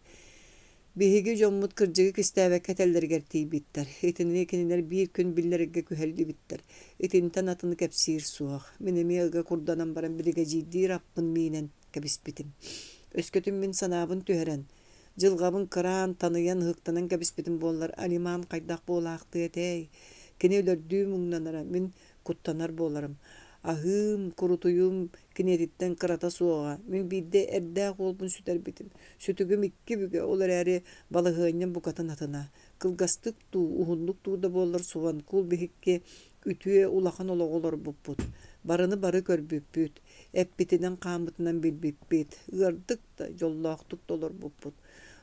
Биһиги дьоммут кырдьыгы кистээбэккэ этэллэригэр тиийбиттэр. Итини кинилэр биир күн биллэрэргэ күһэллибиттэр. Итинтэн атыны кэпсиир суох. Мин эмиэ ыга курданан баран биригэдьиирдиир аппын миинэн кэбиспитим. Өскөтүн мин санаабын түһэрэн, дьылҕабын кыраан, таныйан, ыһыктанан кэбиспитим буоллар, Алиман хайдах буолаахтыа этэй? Кини өлөрдүү муҥнанара, мин куттанар буоларым. Аһыым, курутуйуум киниэтиттэн кырата суоҕа. Мин биирдэ эрдээх уолбун сүтэрбитим. Сүтүгүм икки бүгэ, ол эрээри балаһыанньам букатын атына. Кылгастык дуу, уһуннук дуу да буоллар Субанкул биһикки үтүө улахан олоҕу олорбуппут. Барыны бары көрбүппүт, эппитинэн-хааммытынан билбиппит, ыардык да, дьоллоохтук да олорбуппут.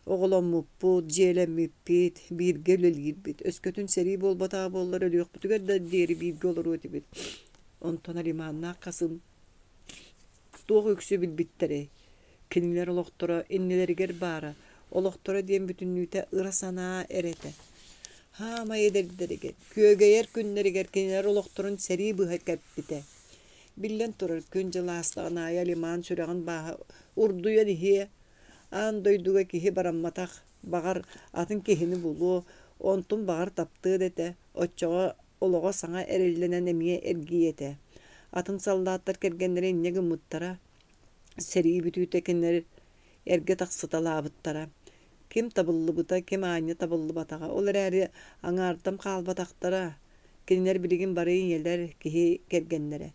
Оҕоломмуппут, дьиэлэммиппит, бииргэ үлэлиирбит. Өскөтүн сэрии буолбатаҕа буоллар өлүөхпүтүгэр да диэри бииргэ олоруо этибит. Онтон Алиманнаах Касым туох үксү билбиттэрэй? Кинилэр олохторо иннилэригэр баара, олохторо диэн бүтүннүүтэ ыра санаа эрэ этэ. Хаамай эдэрдэригэр, күөгэйэр күннэригэр кинилэр олохторун сэрии быһа кэппитэ. Биллэн турар, күн-дьыл аастаҕын аайы Алиман сүрэҕин бааһа урдуйан иһиэ, Аан дойдуга киһи барамматах, баҕар, атын киһини булуо, онтун баҕар таптыа да этэ, оччоҕо олоҕо саҥа эриллэнэн эмиэ эргийиэ этэ. Атын саллааттар кэргэннэрэ инньэ гыммыттара, сэрии бүтүүтэ кинилэр эргэ тахсыталаабыттара. Ким табыллыбыта, ким аанньа табыллыбатаҕа, ол эрээри аҥаардам хаалбатахтара. Кинилэр билигин бары ийэлэр, киһи кэргэннэрэ.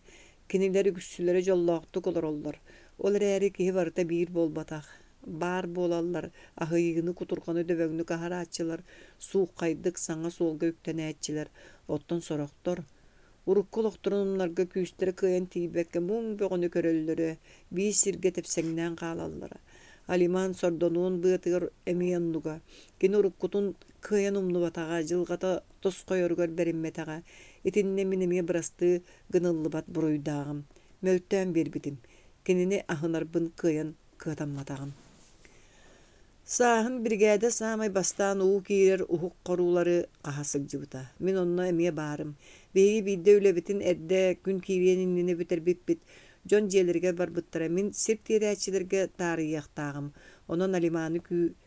Кинилэр үксүлэрэ дьоллоохтук олороллор. Ол эрээри киһи барыта биир буолбатах. Баар буолаллар аһыйыыны, кутурҕаны дөбөҥнүк аһарааччылар, сууххайдык саҥа суолга үктэнээччилэр. Оттон сорохтор урукку олохторун умнарга күүстэрэ кыайан тиийбэккэ муҥ бөҕөнү көрөллөрө, биир сиргэ тэпсэҥнээн хаалаллара. Алиман сордонуон быатыгар эмиэ оннуга. Кини уруккутун кыайан умнубатаҕа, дьылҕата тосхойоругар бэриммэтэҕэ. Итиннэ мин эмиэ бырастыы гыныллыбат буруйдааҕым. Мөлтөөн биэрбитим. Кинини аһынарбын кыайан кыатамматаҕым. Сааһын биригээдэ саамай бастаан уу киирэр уһук хоруулары хаһа сылдьыбыта. Мин онно эмиэ баарым. Биһиги биирдэ үлэбитин эрдэ күн киириэн иннинэ бүтэрбиппит. Дьон дьиэлэригэр барбыттара. Мин сир тиэрээччилэргэ таарыйыахтааҕым. Онон Алиманы күү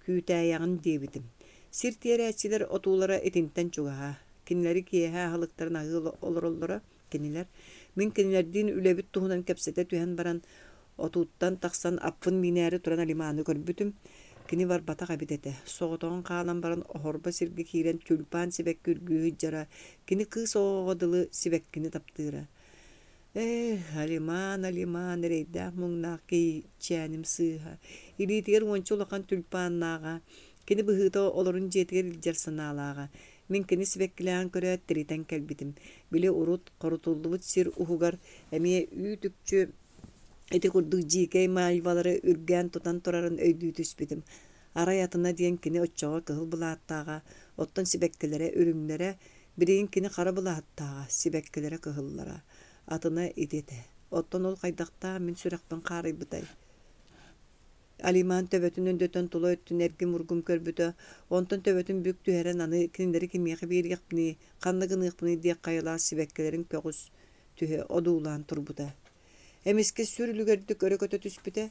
күүтээйэҕин диэбитим. Сир тиэрээччилэр отуулара итинтэн чугаһа. Кинилэри киэһэ аһылыктарын аһыы олороллоро. Кинилэр мин кинилэрдиин үлэбит туһунан кэпсэтэ түһэн баран, отууттан тахсан аппын миинээри туран Алиманы көрбүтүм. Кини барбатах эбит этэ. Соҕотоҕун хаалан баран оһорбо сиргэ киирэн тюльпан сибэкки үргүү сылдьара. Кини кыыс оҕоҕо дылы сибэккини таптыыра. Ээх, Алиман, Алиман, эрэйдээх-муҥнаах киһичээним сыыһа. Илиитигэр уонча улахан тюльпаннааҕа, кини быһыыта олорун дьиэтигэр илдьэр санаалааҕа. Мин кини сибэккилээҕин көрөөт тиритэн кэлбитим. Били урут хорутуллубут сир уһугар эмиэ үүт-үкчү ити курдук дьиикэй мальвалары үргээн тутан турарын өйдүү түспүтүм. Арай атына диэн кини оччоҕо кыһыл былааттааҕа, оттон сибэккилэрэ үрүҥнэрэ, Билигин кини хара былааттааҕа, сибэккилэрэ кыһыллара, атына ити этэ. Оттон ол хайдахтаах мин сүрэхпин хаарыйбытай? Алиман төбөтүн өндөтөн тула өттүн эргим-ургум көрбүтэ, онтон төбөтүн бүк түһэрэн аны кинилэри кимиэхэ биэриэхпиний, ханна гыныахпыный диэх хайалаах сибэккилэрин көҕүс түһэ одуулаан турбута. Эмискэ сүр үлүгэрдик өрө көтө түспүтэ,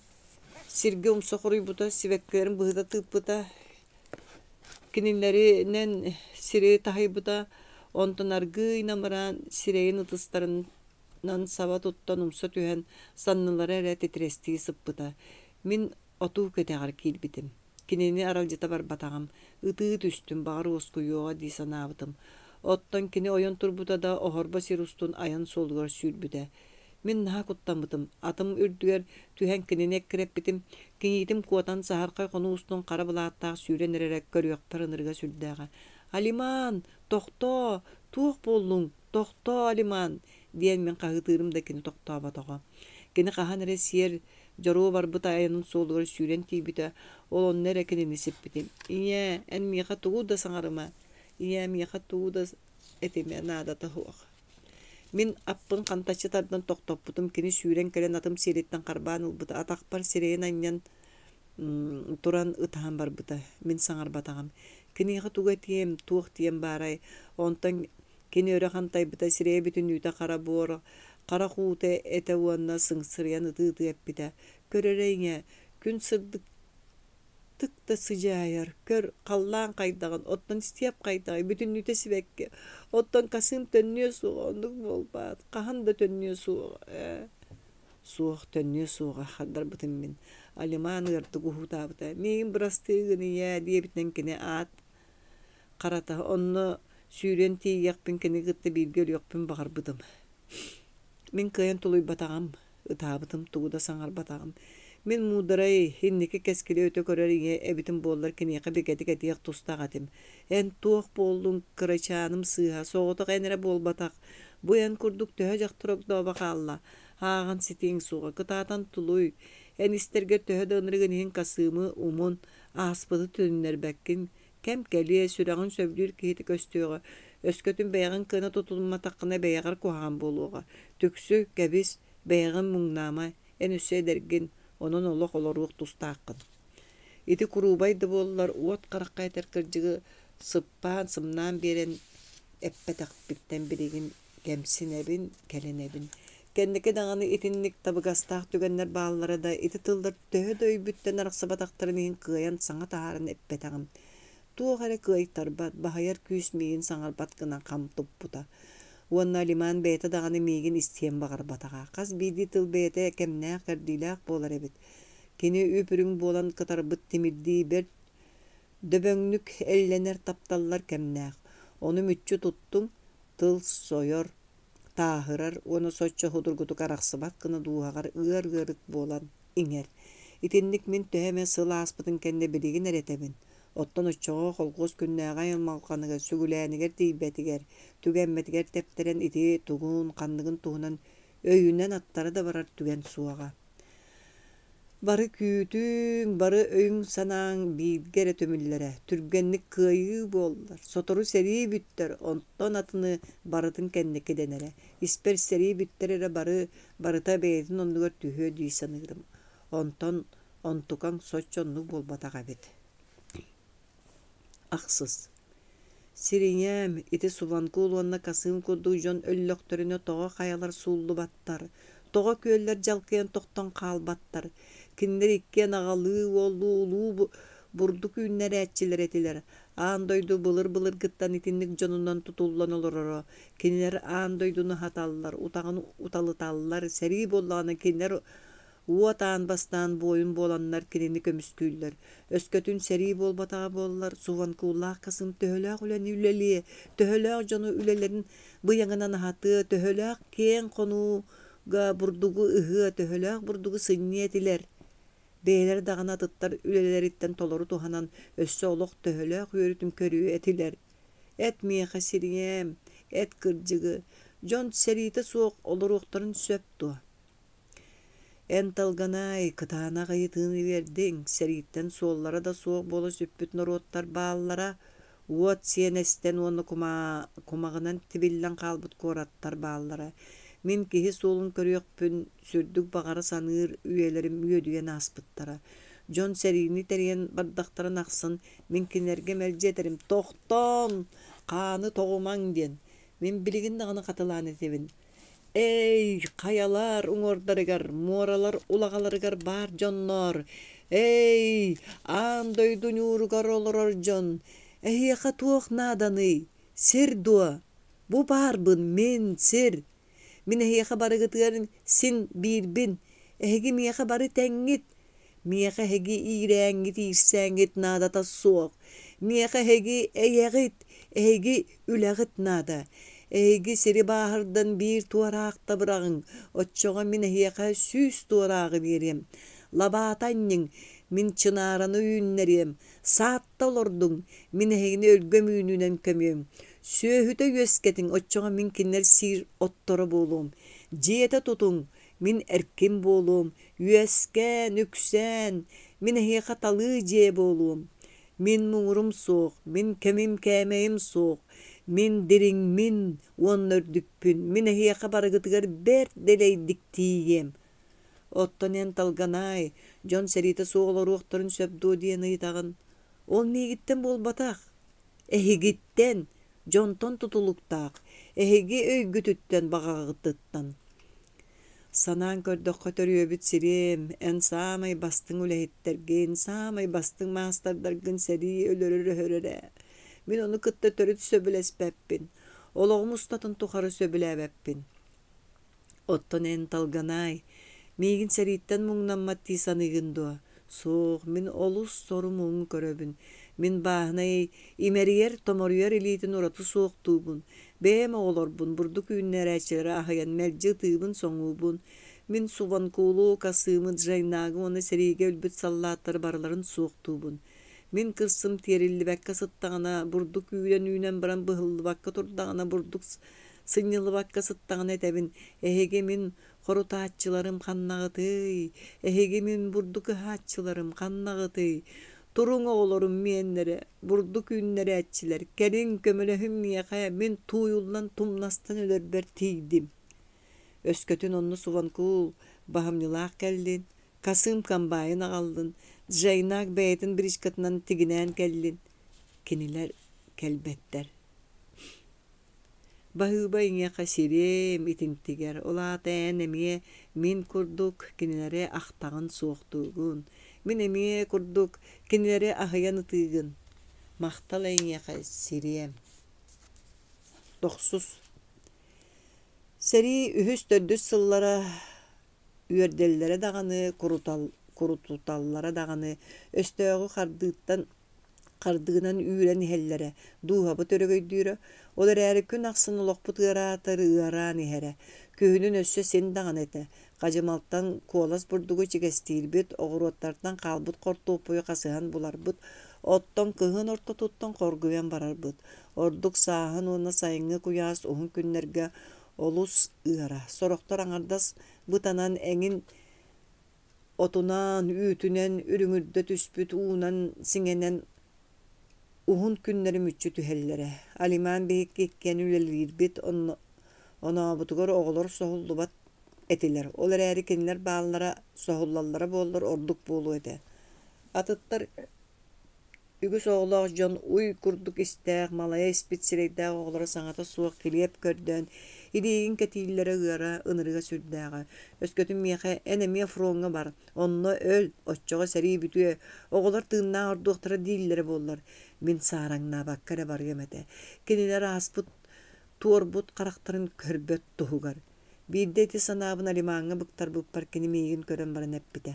сиргэ умса хоруйбута, сибэккилэрин быһыта тыыппыта, Кинилэринэн сири таһыйбыта, онтон аргыый намыраан сирэйин ытыстарынан саба туттан умса түһэн, саннылара эрэ титирэстии сыппыта. Мин отуу кэтэҕэр киирбитим. Кинини аралдьыта барбатаҕым, ытыы түстүм, баҕар уоскуйуоҕа дии санаабытым. Оттон кини ойон турбута да, оһорбо сир устун айан суолугар сүүрбүтэ. Мин наһаа куттаммытым, атым үрдүгэр түһэн кинини эккирэппитим, кийиитим куотан саһархай хонуу устун хара былааттаах сүүрэн эрэрэ көрүөхпэр ынырыга сүрдээҕэ. Алиман, тохтоо, туох буоллуҥ, тохтоо, Алиман, диэн мин хаһыытыырым да кини тохтооботоҕо. Кини хаһан эрэ сиэр дьоруо барбыт айанын суолугар сүүрэн тиийбитэ, ол онно эрэ кинини сиппитим. Ийээ, эн миэхэ тугу да саҥарыма, ийээ, миэхэ тугу да этимэ наадата суох. Мин аппын хантаччы тардан тохтоппутум, кини сүүрэн кэлэн атым сиэриттэн харбаан ылбыта, атахпар сирэйин анньан туран ытаан барбыта. Мин саҥарбатаҕым. Киниэхэ тугу этиэм, туох диэм баарай? Онтон кини өрө хантайбыта, сирэйэ бүтүннүүтэ хара буор, харах уута этэ уонна сыҥсырыйан ытыы-ытыы эппитэ: «Көр эрэ ийээ, күн сырдык тык да сыдьаайар, көр, халлаан хайдаҕын, оттон истиэп хайдаҕый, бүтүннүүтэ сибэкки, оттон Касым төннүө суоҕа, оннук буолбаат, хаһан да төннүө суоҕа ээ» Суох, төннүө суоҕа, хардарбытым мин. Алиман ыардык уһуутаабыта: «Миигин бырастыы гын, ийээ» диэбитинэн кини аат харата, онно сүүрэн тиийиэхпин кини кытта бииргэ өлүөхпүн баҕарбытым. Мин кыайан тулуйбатаҕым, ытаабытым, тугу да саҥарбатаҕым. Мин муударай, инники кэскили өтө көрөр ийэ эбитим буоллар киниэхэ бигэтик этиэх тустаах этим. Эн туох буоллуҥ, кырачааным сыыһа, соҕотох эн эрэ буолбатах. Бу эн курдук төһө дьахтар огдообо хаалла, ааҕан ситиэҥ суоҕа, кытаатан тулуй. Эн истэргэр төһө да ынырыгын иһин Касыымы умун, ааспыты төнүннэрбэккин, Кэм кэлиэ, сүрэҕин сөбүлүүр киһитэ көстүөҕэ, өскөтүн бэйэҕин кыана тутумматаххына бэйэҕэр куһаҕан буолуоҕа. Түксү, кэбис, бэйэҕин муҥнаама, эн өссө эдэргин, онон олох олоруох тустааххын. Ити куруубай да буоллар, уот харахха этэр кырдьыгы сыппаан-сымнаан биэрэн эппэтэхпиттэн билигин кэмсинэбин, кэлэнэбин. Кэнники даҕаны итинник табыгастаах түгэннэр бааллара да, ити тыллар төһө да өйбүттэн арахсыбатахтарын иһин кыайан саҥа таһааран эппэтэҕим. Туох эрэ кыайтарбат, баһыйар күүс миигин саҥарбат гына хам туппута. Уонна Алиман бэйэтэ даҕаны миигин истиэн баҕарбатаҕа. Хас биирдии тыл бэйэтэ кэмнээх-кэрдиилээх буолар эбит. Кини үп-үрүҥ буолан кытарбыт тимирдии бэрт дөбөҥнүк эллэнэр тапталлар кэмнээх. Ону мүччү туттуҥ, тыл сойор, тааһырар уонна соччо судургутук арахсыбат гына дууһаҕар ыар ыарык буолан иҥэр. Итинник мин төһө эмэ сыл ааспытын кэннэ билигин эрэ этэбин. Оттон оччоҕо холкуос күннээҕи аймалҕаныгар, сүгүлээнигэр тиийбэтигэр, түгэммэтигэр тэптэрэн ити тугун, ханныгын туһунан өйүнэн аттара да барар түгэн суоҕа. Бары күүтүүҥ, бары өйүҥ-санааҥ бииргэ эрэ түмүллэрэ, түргэнник кыайыы буоллар, сотору сэрии бүттэр, онтон атыны барытын кэнники дэнэрэ. Испэр сэрии бүттэр эрэ бары барыта бэйэтин оннугар түһүө дии саныырым. Онтон онтукаҥ соччо оннук буолбатах эбит. Ахсыс Сирийээм, ити Субанкул уонна Касыым курдук дьон өллөхтөрүнэ тоҕо хайалар сууллубаттар, тоҕо күөллэр дьалкыйан тохтон хаалбаттар? Кинилэр иккиэн аҕалыы уоллуу улуу бурдук үүннэрээччилэр этилэр. Аан дойду былыр-былыргыттан итинник дьонунан тутуллан олороро. Кинилэр аан дойдуну аһаталлар, утаҕын уталыталлар, сэрии буоллаҕына кинилэр Уот аан бастаан буойун буоланнар кинини көмүскүүллэр. Өскөтүн сэрии буолбатаҕа буоллар, Суванкуллаах Касым төһөлөөх үлэни үлэлиэ, төһөлөөх дьону үлэлэрин быйаҥынан аһатыа, төһөлөөх киэҥ хонууга бурдугу ыһыа, төһөлөөх бурдугу сынньыа этилэр. Бэйэлэрэ даҕаны атыттар үлэлэриттэн толору туһанан, өссө олох төһөлөөх үөрүүтүн көрүө этилэр. Эт миэхэ сириэм, эт кырдьыгы, дьон сэриитэ суох олоруохтарын сөп дуо? Эн Талганаай, кытаанах ыйытыыны биэрдиҥ, сэрииттэн суоллара да суох буола сүппүт норуоттар бааллара, уот сиэн эстэн уонна кумаҕынан тибиллэн хаалбыт куораттар бааллара. Мин киһи суолун көрүөхпүн сүрдүк баҕара саныыр үйэлэрим үөдүйэн ааспыттара. Дьон сэриини тэрийэн бардахтарын ахсын мин кинилэргэ мэлдьи этэрим: «Тохтооҥ, хааны тоҕумаҥ» диэн. Мин билигин даҕаны хатылаан этэбин: Эй, хайалар уҥуордарыгар, муоралар улаҕаларыгар баар дьонноор, эй, аан дойду ньууругар олорор дьон, эһиэхэ туох нааданый, сир дуо? Бу баарбын мин, сир. Мин эһиэхэ барыгытыгар син биирбин, эһиги миэхэ бары тэҥҥит. Миэхэ эһиги иирээҥҥит иирсээҥҥит наадата суох. Миэхэ эһиги эйэҕит, эһиги үлэҕит наада. Эһиги сири бааһырдан биир туораахта быраҕыҥ, оччоҕо мин эһиэхэ 100 туорааҕы биэриэм. Лабаата анньыҥ, Мин чынаараны үүннэриэм, саатта олордуҥ, мин эһигини өлгөм үүнүүнэн көмүөм. Сүөһүтэ үөскэтиҥ, оччоҕо мин кинилэр сиир отторо буолуом. Дьиэтэ тутуҥ, мин эркин буолуом, үөскээн, үксээн, мин эһиэхэ талыы дьиэ буолуом. Мин муҥурум суох, мин кэмим-кээмэйим суох, мин дириҥмин уонна үрдүкпүн, мин эһиэхэ барыгытыгар бэрт дэлэйдик тиийиэм. Оттон эн Талганаай, дьон сэриитэ суох олоруохтарын сөп дуо диэн ыйытаҕын. Ол миигиттэн буолбатах, эһигиттэн, дьонтон тутулуктаах, эһиги өйгүтүттэн баҕаҕытыттан. Санаан көрдөххө төрүөбүт сирим, эн саамай бастыҥ үлэһиттэргин, саамай бастыҥ маастардаргын сэрии өлөрөр-өһөрөр ээ. Мин ону кытта төрүт сөбүлэспэппин, олоҕум устатын тухары сөбүлээбэппин. Оттон эн Талганаай, миигин сэрииттэн муҥнаммат дии саныыгын дуо? Суох, мин олус сору-муҥу көрөбүн. Мин бааһынай имэрийэр-томоруйар илиитин ураты суохтуубун. Бэйэм оҕолорбун, бурдук үүннэрээччилэри аһыйан мэлдьи ытыыбын-соҥуубун. Мин Субанкулу, Касымы, Джайнагы уонна сэриигэ өлбүт саллааттары барыларын суохтуубун. Мин кырсым тиэриллибэккэ сыттаҕына, бурдук үүнэн-үүнэн баран быһыллыбакка турдаҕына, бурдук сынньыллыбакка сыттаҕына этэбин: «Эһиги мин хорутааччыларым ханнаҕытый? Эһиги мин бурдук ыһааччыларым ханнаҕытый? Туруҥ оҕолорум миэннэрэ, бурдук үүннэрээччилэр, кэлиҥ, көмөлөһүҥ миэхэ, мин тууйуллан тумнастан өлөрбөр тиийдим». Өскөтүн онно Субанкул баһымньылаах кэллин, Касым комбайн аҕаллын, Джайнак бэйэтин бричкатынан тигинээн кэллин. Кинилэр кэлбэттэр. Баһыыба эйиэхэ сирэм итинтигэр, ол аата эн эмиэ мин курдук кинилэри ахтаҕын суохтуугун, мин эмиэ курдук кинилэри аһыйан ытыыгын. Махтал эйиэхэ сириэм. Тохсус. Сэрии үһүс-төрдүс сыллара үөрдэллэрэ даҕаны, курутуталлара даҕаны өстөөҕү хардыыттан хардыынан үүрэн иһэллэрэ, дууһабыт өрөгөйдүүрэ. Ол эрээри күн ахсын олохпут ыараатар ыараан иһэрэ. Күһүнүн өссө син даҕаны этэ. Хадьымалтан куолас бурдугу ичигэстиирбит, оҕуруоттартан хаалбыт хортуоппуйу хасыһан буларбыт, оттон кыһын ортотуттан хоргуйан барарбыт. Ордук сааһын уонна сайыҥҥы куйаас уһун күннэргэ олус ыара. Сорохтор аҥардас бытанан эҥин Отунаан, үүтүнэн, үрүҥүрдэ түспүт уунан сиҥэнэн уһун күннэри мүччү түһэллэрэ. Алиман биһикки иккиэн үлэлиирбит, онообутугар оҕолор соһуллубат этилэр. Ол эрээри кинилэр бааллара, соһуллаллара буоллар ордук буолуо этэ. Атыттар Үгүс оҕолоох дьон уй курдук истээх, малайа испит сирэйдээх оҕолоро саҥата суох килиэп көрдөөн, илиигин кэтииллэрэ ыара, ынырыга сүрдээҕэ. Өскөтүн миэхэ эн эмиэ фроҥҥа бар, онно өл, оччоҕо сэрии бүтүө, оҕолор тыыннаах ордуохтара дииллэрэ буоллар, мин саараҥнаабакка эрэ барыам этэ. Кинилэр ааспыт туорбут харахтарын көрбөт туһугар. Биирдэ ити санаабын Алимаҥҥа быктарбыппар кини миигин көрөн баран эппитэ: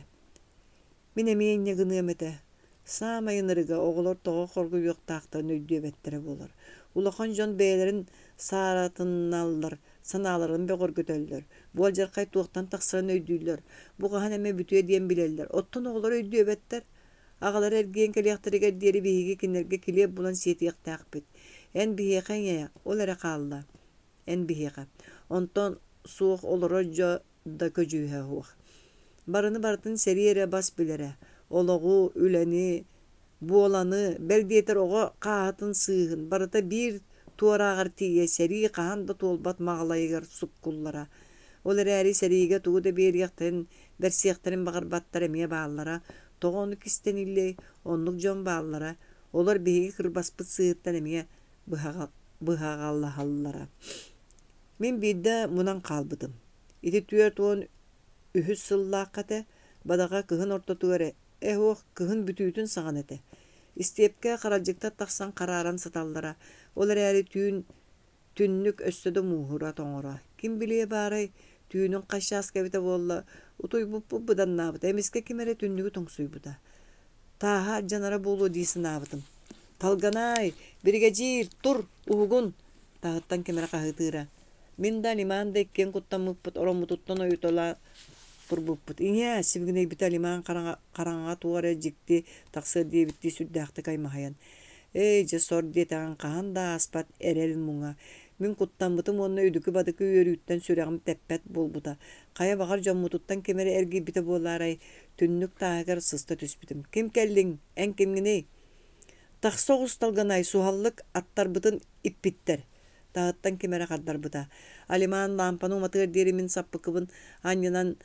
Мин эмиэ инньэ гыныам этэ. Саамай ынырыга оҕолор тоҕо хоргуйуохтаахтарын өйдүөбэттэрэ буолар. Улахан дьон бэйэлэрин сааратыналлар, санааларын бөҕөргөтөллөр, бу алдьархай туохтан тахсарын өйдүүллэр, бу хаһан эмэ бүтүө диэн билэллэр. Оттон оҕолор өйдүөбэттэр. Аҕалара эргийэн кэлиэхтэригэр диэри биһиги кинилэргэ килиэп булан сиэтиэхтээхпит. Эн биһиэхэ ийээ, ол эрэ хаалла. Эн биһиэхэ. Онтон суох олорор дьо да көдьүүһэ суох. Барыны барытын сэрии эрэ бас билэрэ. Олоҕу, үлэни, буоланы, бэл диэтэр оҕо хааһытын сыыһын барыта биир туорааҕар тиийэ сэрии хаһан да туолбат маҕалайыгар суккуллара. Ол эрээри сэриигэ тугу да биэриэхтэрин, бэрсиэхтэрин баҕарбаттар эмиэ бааллара. Тоҕо ону кистэниллиэй, оннук дьон бааллара. Олор биһиги кырбаспыт сыыһыттан эмиэ быһаҕалаһаллара. Мин биирдэ мунан хаалбытым. Ити 43 сыллаахха этэ, бадаҕа кыһын ортотугар ээ суох кыһын бүтүүтүн саҕана этэ. Истиэпкэ харалдьыктар тахсан харааран сыталлара, ол эрээри түүн түннүк өссө да мууһура тоҥоро. Ким билиэ баарай, түүнүн хас чааска эбитэ буолла, утуйбуппут быданнаабыта, эмискэ ким эрэ түннүгү тоҥсуйбута. Тааһа алдьанара буолуо дии санаабытым. «Талганаай, биригэдьиир, тур, уһугун!» таһыттан ким эрэ хаһыытыыра. Мин да, Лиман да иккиэн куттаммыппыт, ороммутуттан ойуталаан Турбуппут. Ийээ, сибигинэйбитэ Алиман хараҥаҕа туох эрэ дьикти тахсыа диэбиттии сүрдээхтик аймаһыйан. Эй, дьэ сор диэтэҕиҥ хаһан да ааспат эрэл муҥа. Мин куттаммытым уонна үдүкү-бадыкы үөрүүттэн сүрэҕим тэппэт буолбута. Хайа баҕар дьоммутуттан ким эрэ эргийбитэ буолаарай, түннүк тааһыгар сыста түспүтүм. Ким кэллиҥ? Эн кимҥиний? Тахса оҕус Талганай суһаллык аттарбытын иппиттэр. Таһыттан ким эрэ хардарбыта. Алиман лаампаны уматыар диэри мин саппыкыбын анньынан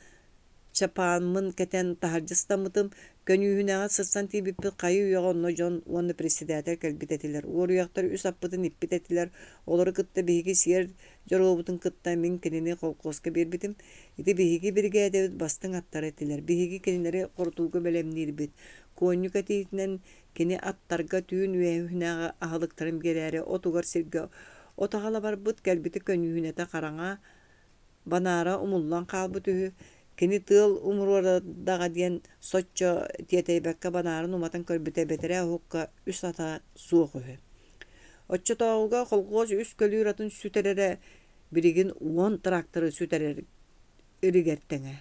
чапааммын кэтэн таһырдьа ыстаммытым. Көньүүһүнэҕэ сырсан тиийбиппит хайы-үйэҕэ онно дьон уонна председатель кэлбит этилэр. Уоруйахтар үс аппытын иппит этилэр. Олору кытта биһиги сиэр дьоруобутун кытта мин кинини холкуоска биэрбитим. Ити биһиги биригээдэбит бастыҥ аттара этилэр. Биһиги кинилэри хорутууга бэлэмниирбит. Куонньук этиитинэн кини аттарга түүн үөһүнээҕи аһылыктарын биэрээри от угар сиргэ от аҕала барбыт, кэлбити көньүүһүнэтэ хараҥа, банаара умуллан хаалбыт үһү. Кини тыал умуруордаҕа диэн соччо тиэтэйбэккэ банаарын уматан көрбүтэ бэтэрээ уһукка үс ата суох үһү. Оччотооҕуга колхуос үс көлүүр атын сүтэрэрэ билигин уон тракторы сүтэрэригэр тэҥэ.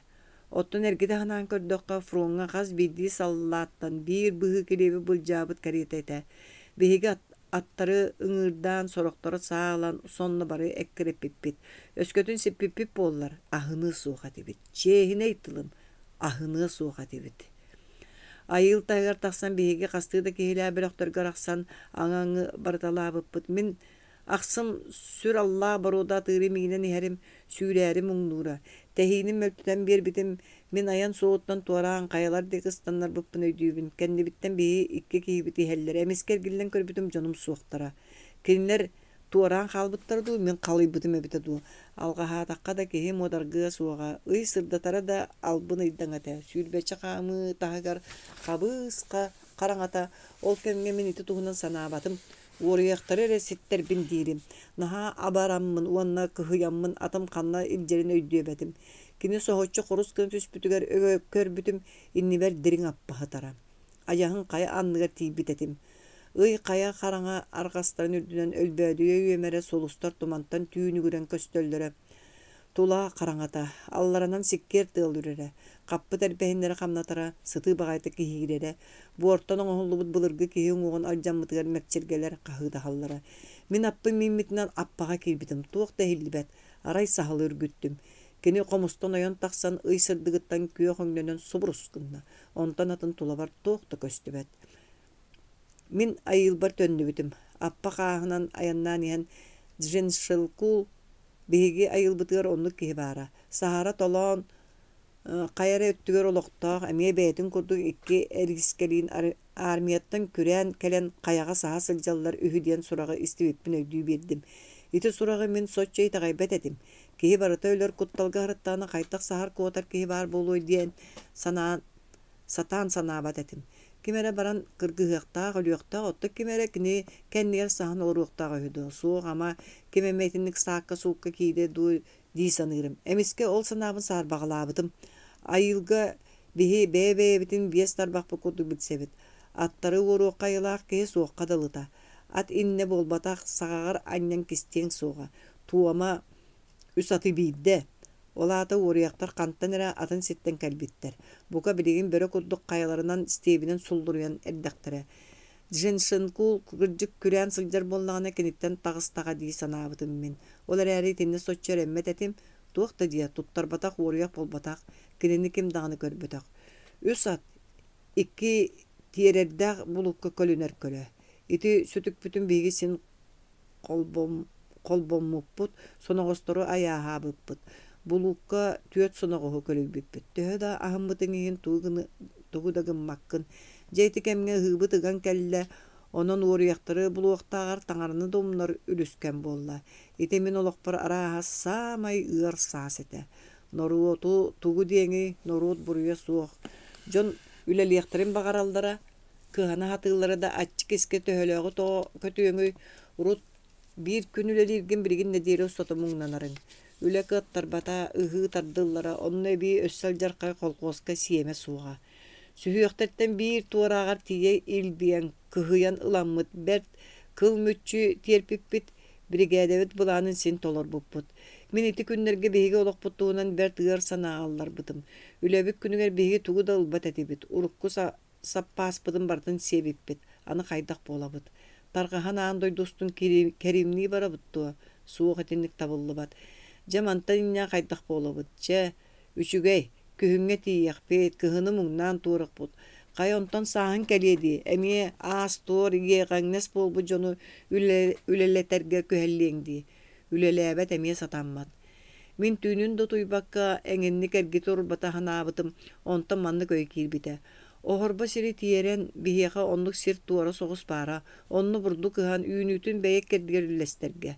Оттон эргитэ санаан көрдөххө, фроҥҥа хас биирдии саллааттан биир быһыы килиэби былдьаабыт кэриэтэ этэ. Биһиги аттары ыҥыырдаан, сорохторо саа ылан, сонно бары эккирэппиппит. Өскөтүн сиппиппит буоллар, аһыныа суох этибит. Чиэһинэй тылым, аһыныа суох этибит. Айыыл таһыгар тахсан биһиги хастыы да киһилээх бөлөхтөргө арахсан аҥы-аҥы барыталаабыппыт. Мин Ахсым сүр аллаах боруода атыыры миинэн иһэрим, сүүрээри муҥнуура. Тэһииним мөлтөтөн биэрбитим, мин айан суолуттан туораан хайалар диэки ыстаннарбыппын өйдүүбүн. Кэннибиттэн биһи икки киһибит иһэллэрэ. Эмискэ эргиллэн көрбүтүм дьонум суохтара. Кинилэр туораан хаалбыттара дуу, мин халыйбытым эбитэ дуу. Алҕаһаатахха да киһи муодаргыа суоҕа. Ый сырдатара да албын ыйдаҥа этэ. Сүүрбэччэ хаамыы таһыгар хабыс-ха хараҥата. Ол кэмҥэ мин ити туһунан санаабатым. Уоруйахтары эрэ ситтэрбин диирим. Наһаа абараммын уонна кыһыйаммын атым ханна илдьэрин өйдүөбэтим. Кини соһуччу хорус гына түспүтүгэр көрбүтүм, иннибэр дириҥ аппа сытара. Айаһын хайа анныгар тиийбит этим. Ый хайа хараҥа арҕастарын үрдүнэн өлбөөдүйэ үөмэрэ сулустар тумантан түүнүгүрэн көстөллөрө. Тула хараҥата, алларанан сиккиэр тыал үрэрэ, хаппыт эрбэһиннэри хамнатара, сытыы баҕайытык иһиирэрэ, буортан оҥоһуллубут былыргы киһи уҥуоҕун алдьаммытыгар мэкчиргэлэр хаһыытаһаллара. Мин аппын мииммитинэн аппаҕа киирбитим, туох да иһиллибэт, арай саһылы үргүттүм. Кини хомустан ойон тахсан ый сырдыгыттан күөх өҥнөнөн субурус гынна, онтон атын тулабар туох да көстүбэт. Мин айыылбар төннүбүтүм. Аппа хааһынан айаннаан иһэн Джиншилкул Биһиги айылбытыгар оннук киһи баара. Саһара толоон хайа эрэ өттүгэр олохтоох, эмиэ бэйэтин курдук икки эрискэлиин армияттан күрээн кэлэн хайаҕа саһа сылдьаллар үһү диэн сураҕы истибиппин өйдүү биэрдим. Ити сураҕы мин соччо итэҕэйбэт этим. Киһи барыта өлөр кутталга сырыттаҕына хайдах саһар куотар киһи баар буолуой диэн санаан сатаан санаабат этим. Ким эрэ баран кыргыһыахтаах, өлүөхтээх, оттон ким эрэ кини кэннигэр саһан олоруохтаах үһү дуо? Суох, ама, ким эмэ итинник саакка-суукка киирэ дуу дии саныырым. Эмискэ ол санаабын саарбаҕалаабытым. Айыылга биһи бэйэ-бэйэбитин биэс тарбахпыт курдук билсэбит. Аттары уоруохха айылаах киһи суохха дылыта. Ат иннэ буолбатах, саҕаҕар анньан кистиэҥ суоҕа. Туома үс аты биирдэ, Ол аата уоруйахтар хантан эрэ атын сиртэн кэлбиттэр, бука билигин бөрө курдук хайаларынан стебинэн суллуруйан эрдэхтэрэ. Дженшенкул кырдьык күрээн сылдьар буоллаҕына киниттэн таҕыстаҕа дии санаабытым мин. Ол эрээри итиннэ соччо эрэммэт этим, туох да диэ, туттарбатах уоруйах буолбатах, кинини ким даҕаны көрбөтөх. Үс ат, икки тиэрэрдээх булукка көлүнэр көлө. Ити сүтүкпүтүн биһиги син холбоммуппут, соноҕостору айааһаабыппыт. Булуукка түөрт соноҕоһу көлүйбүппүт. Төһө да аһыммытыҥ иһин тугу да гыммаккын. Дьэ ити кэмҥэ ыһыыбыт ыган кэллэ, онон уоруйахтары булуохтааҕар таҥараны да умнар үлүскэн буолла. Ити мин олохпор арааһа саамай ыар саас этэ. Норуоту тугу диэҥий, норуот буруйа суох. Дьон үлэлиэхтэрин баҕараллара, Кыһана сатыыллара да аччык искэ төһөлөөҕү тоҕо көтүөҥүй, урут биир күн үлэлииргин билигин нэдиэлэ устата муҥнанарыҥ. Үлэ кыаттарбата, ыһыы тардыллара, онно эбии өссө алдьархай колхуоска сиэмэ суоҕа. Сүһүөхтэртэн биир туорааҕар тиийэ илбийэн, кыһыйан ыламмыт бэрт кыл мүччү тиэрпиппит, биригээдэбит былаанын син толорбуппут. Мин ити күннэргэ биһиги олохпут туһунан бэрт ыар санааҕа ылларбытым. Үлэбит күнүгэр биһиги тугу да ылбат этибит, урукку саппааспытын барытын сиэбиппит, аны хайдах буолабыт? Тарҕаһан аан дойду устун кэриимнии барабыт дуо? Суох итинник табыллыбат. Дьэ мантан инньэ хайдах буолабыт? Чэ, үчүгэй, күһүҥҥэ тиийиэхпит, кыһыны муҥнаан туорахпыт. Хайа онтон сааһын кэлиэ дии, эмиэ аас-туор, иэҕэҥнэс буолбут дьону үлэлэтэргэ күһэллиэҥ дии. Үлэлээбэт эмиэ сатаммат. Мин түүнүн да утуйбакка эҥинник эргитэ-урбата санаабытым, онтон маннык өй киирбитэ. Оһорбо сири тиэрэн, биһиэхэ оннук сир туора соҕус баара, онно бурдук ыһан, үүнүүтүн бэйэ иккэрдигэр үллэстэргэ.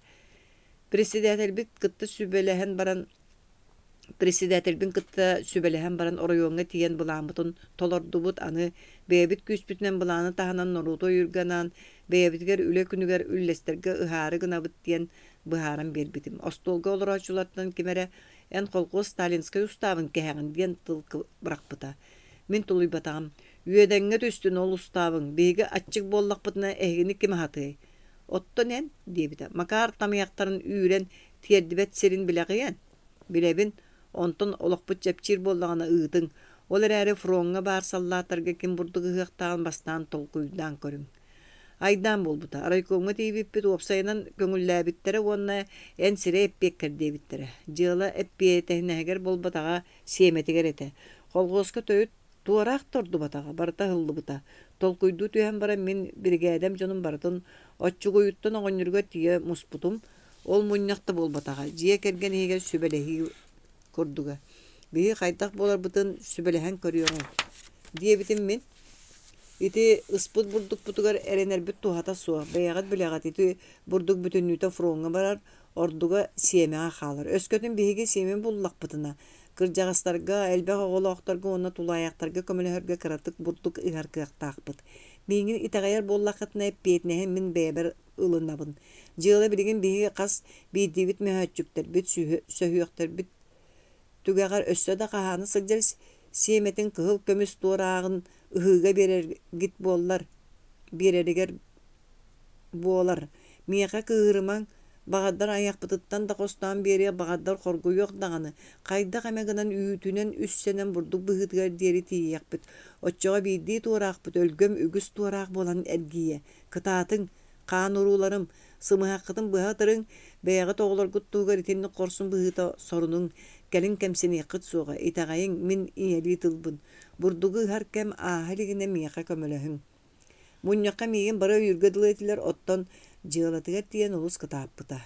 Председателбит кытта сүбэлэһэн баран Председателбин кытта сүбэлэһэн баран оройуоҥҥа тиийэн былааммытын толордубут, аны бэйэбит күүспүтүнэн былааны таһынан норуоту өйүүргэ анаан бэйэбитигэр үлэ күнүгэр үллэстэргэ ыһаары гынабыт диэн быһааран биэрбитим. Остуолга олорооччулартан ким эрэ «Эн колхуос сталинскай устаабын кэһэҕин» диэн тыл бырахпыта. Мин тулуйбатаҕым. «Үөдэҥҥэ түстүн ол устаабыҥ, биһиги аччык буоллахпытына эһигини ким аһатыай?» «Оттон эн?» диэбитэ. Макар тамыйахтарын үүрэн тиэрдибэт сирин билэҕиэн? Билэбин. Онтон олохпут чэпчиир буоллаҕына ыытыҥ. Ол эрээри фроҥҥа баар саллааттарга ким бурдук ыһыахтааҕын бастаан толкуйдаан көрүҥ. Айдаан буолбута. Райкомҥа тиийбиппит уопсайынан көҥүллээбиттэрэ уонна эн сирэй эппиэккэр диэбиттэрэ. Дьыала эппиэтинэһигэр буолбатаҕа, сиэмэтигэр этэ. Колхуоска төрүт Туораах да ордубатаҕа, барыта ыһыллыбыта. Толкуйдуу түһэн баран мин биригээдэм дьонун барытын оччугуйуттан оҕонньоругар тиийэ муспутум. Ол мунньах да буолбатаҕа, дьиэ кэргэн иһигэр сүбэлэһии курдуга. Биһиги хайдах буоларбытын сүбэлэһэн көрүөҕүҥ диэбитим мин. Ити ыспыт бурдукпутугар эрэнэрбит туһата суох, бэйэҕит билэҕит ити бурдук бүтүннүүтэ фроҥҥа барар, ордуга сиэмэҕэ хаалар. Өскөтүн биһиги сиэмэ буллахпытына, Кырдьаҕастарга, элбэх оҕолоохторго уонна тулаайахтарга көмөлөһөргө кыратык бурдук ыһар кыахтаахпыт. Миигин итэҕэйэр буоллаххытына, эппиэтинэһи мин бэйэбэр ылынабын. Дьыала билигин биһиги хас биирдиибит мөһөөччүктэрбит, сөһүөхтэрбит түгэҕэр өссө да хаһаана сылдьар сиэмэтин кыһыл көмүс туорааҕын ыһыыга биэрэргит буоллар, биэрэригэр буолар. Миэхэ кыыһырымаҥ, Баҕардар айахпытыттан да хостоон биэриэх, баҕардар хоргуйуох даҕаны, хайдах эмэ гынан үүтүнэн үссэнэн бурдук быһыытыгар диэри тиийиэхпит, оччоҕо биирдии туораахпыт өлгөм үгүс туораах буолан эргийиэ. Кытаатыҥ, хаан урууларым, сымыһаххытын быһа ытырыҥ, бэйэҕит оҕолоргут туһугар итинник хорсун быһыыта сорунуҥ, кэлин кэмсиниэххит суоҕа, итэҕэйиҥ, мин ийэлии тылбын. Бурдугу ыһар кэм ааһа илигинэ миэхэ көмөлөһүҥ. Мунньахха миигин бары өйүүргэ дылы этилэр, оттон дьыалатыгар тиийэн олус кытааппыта.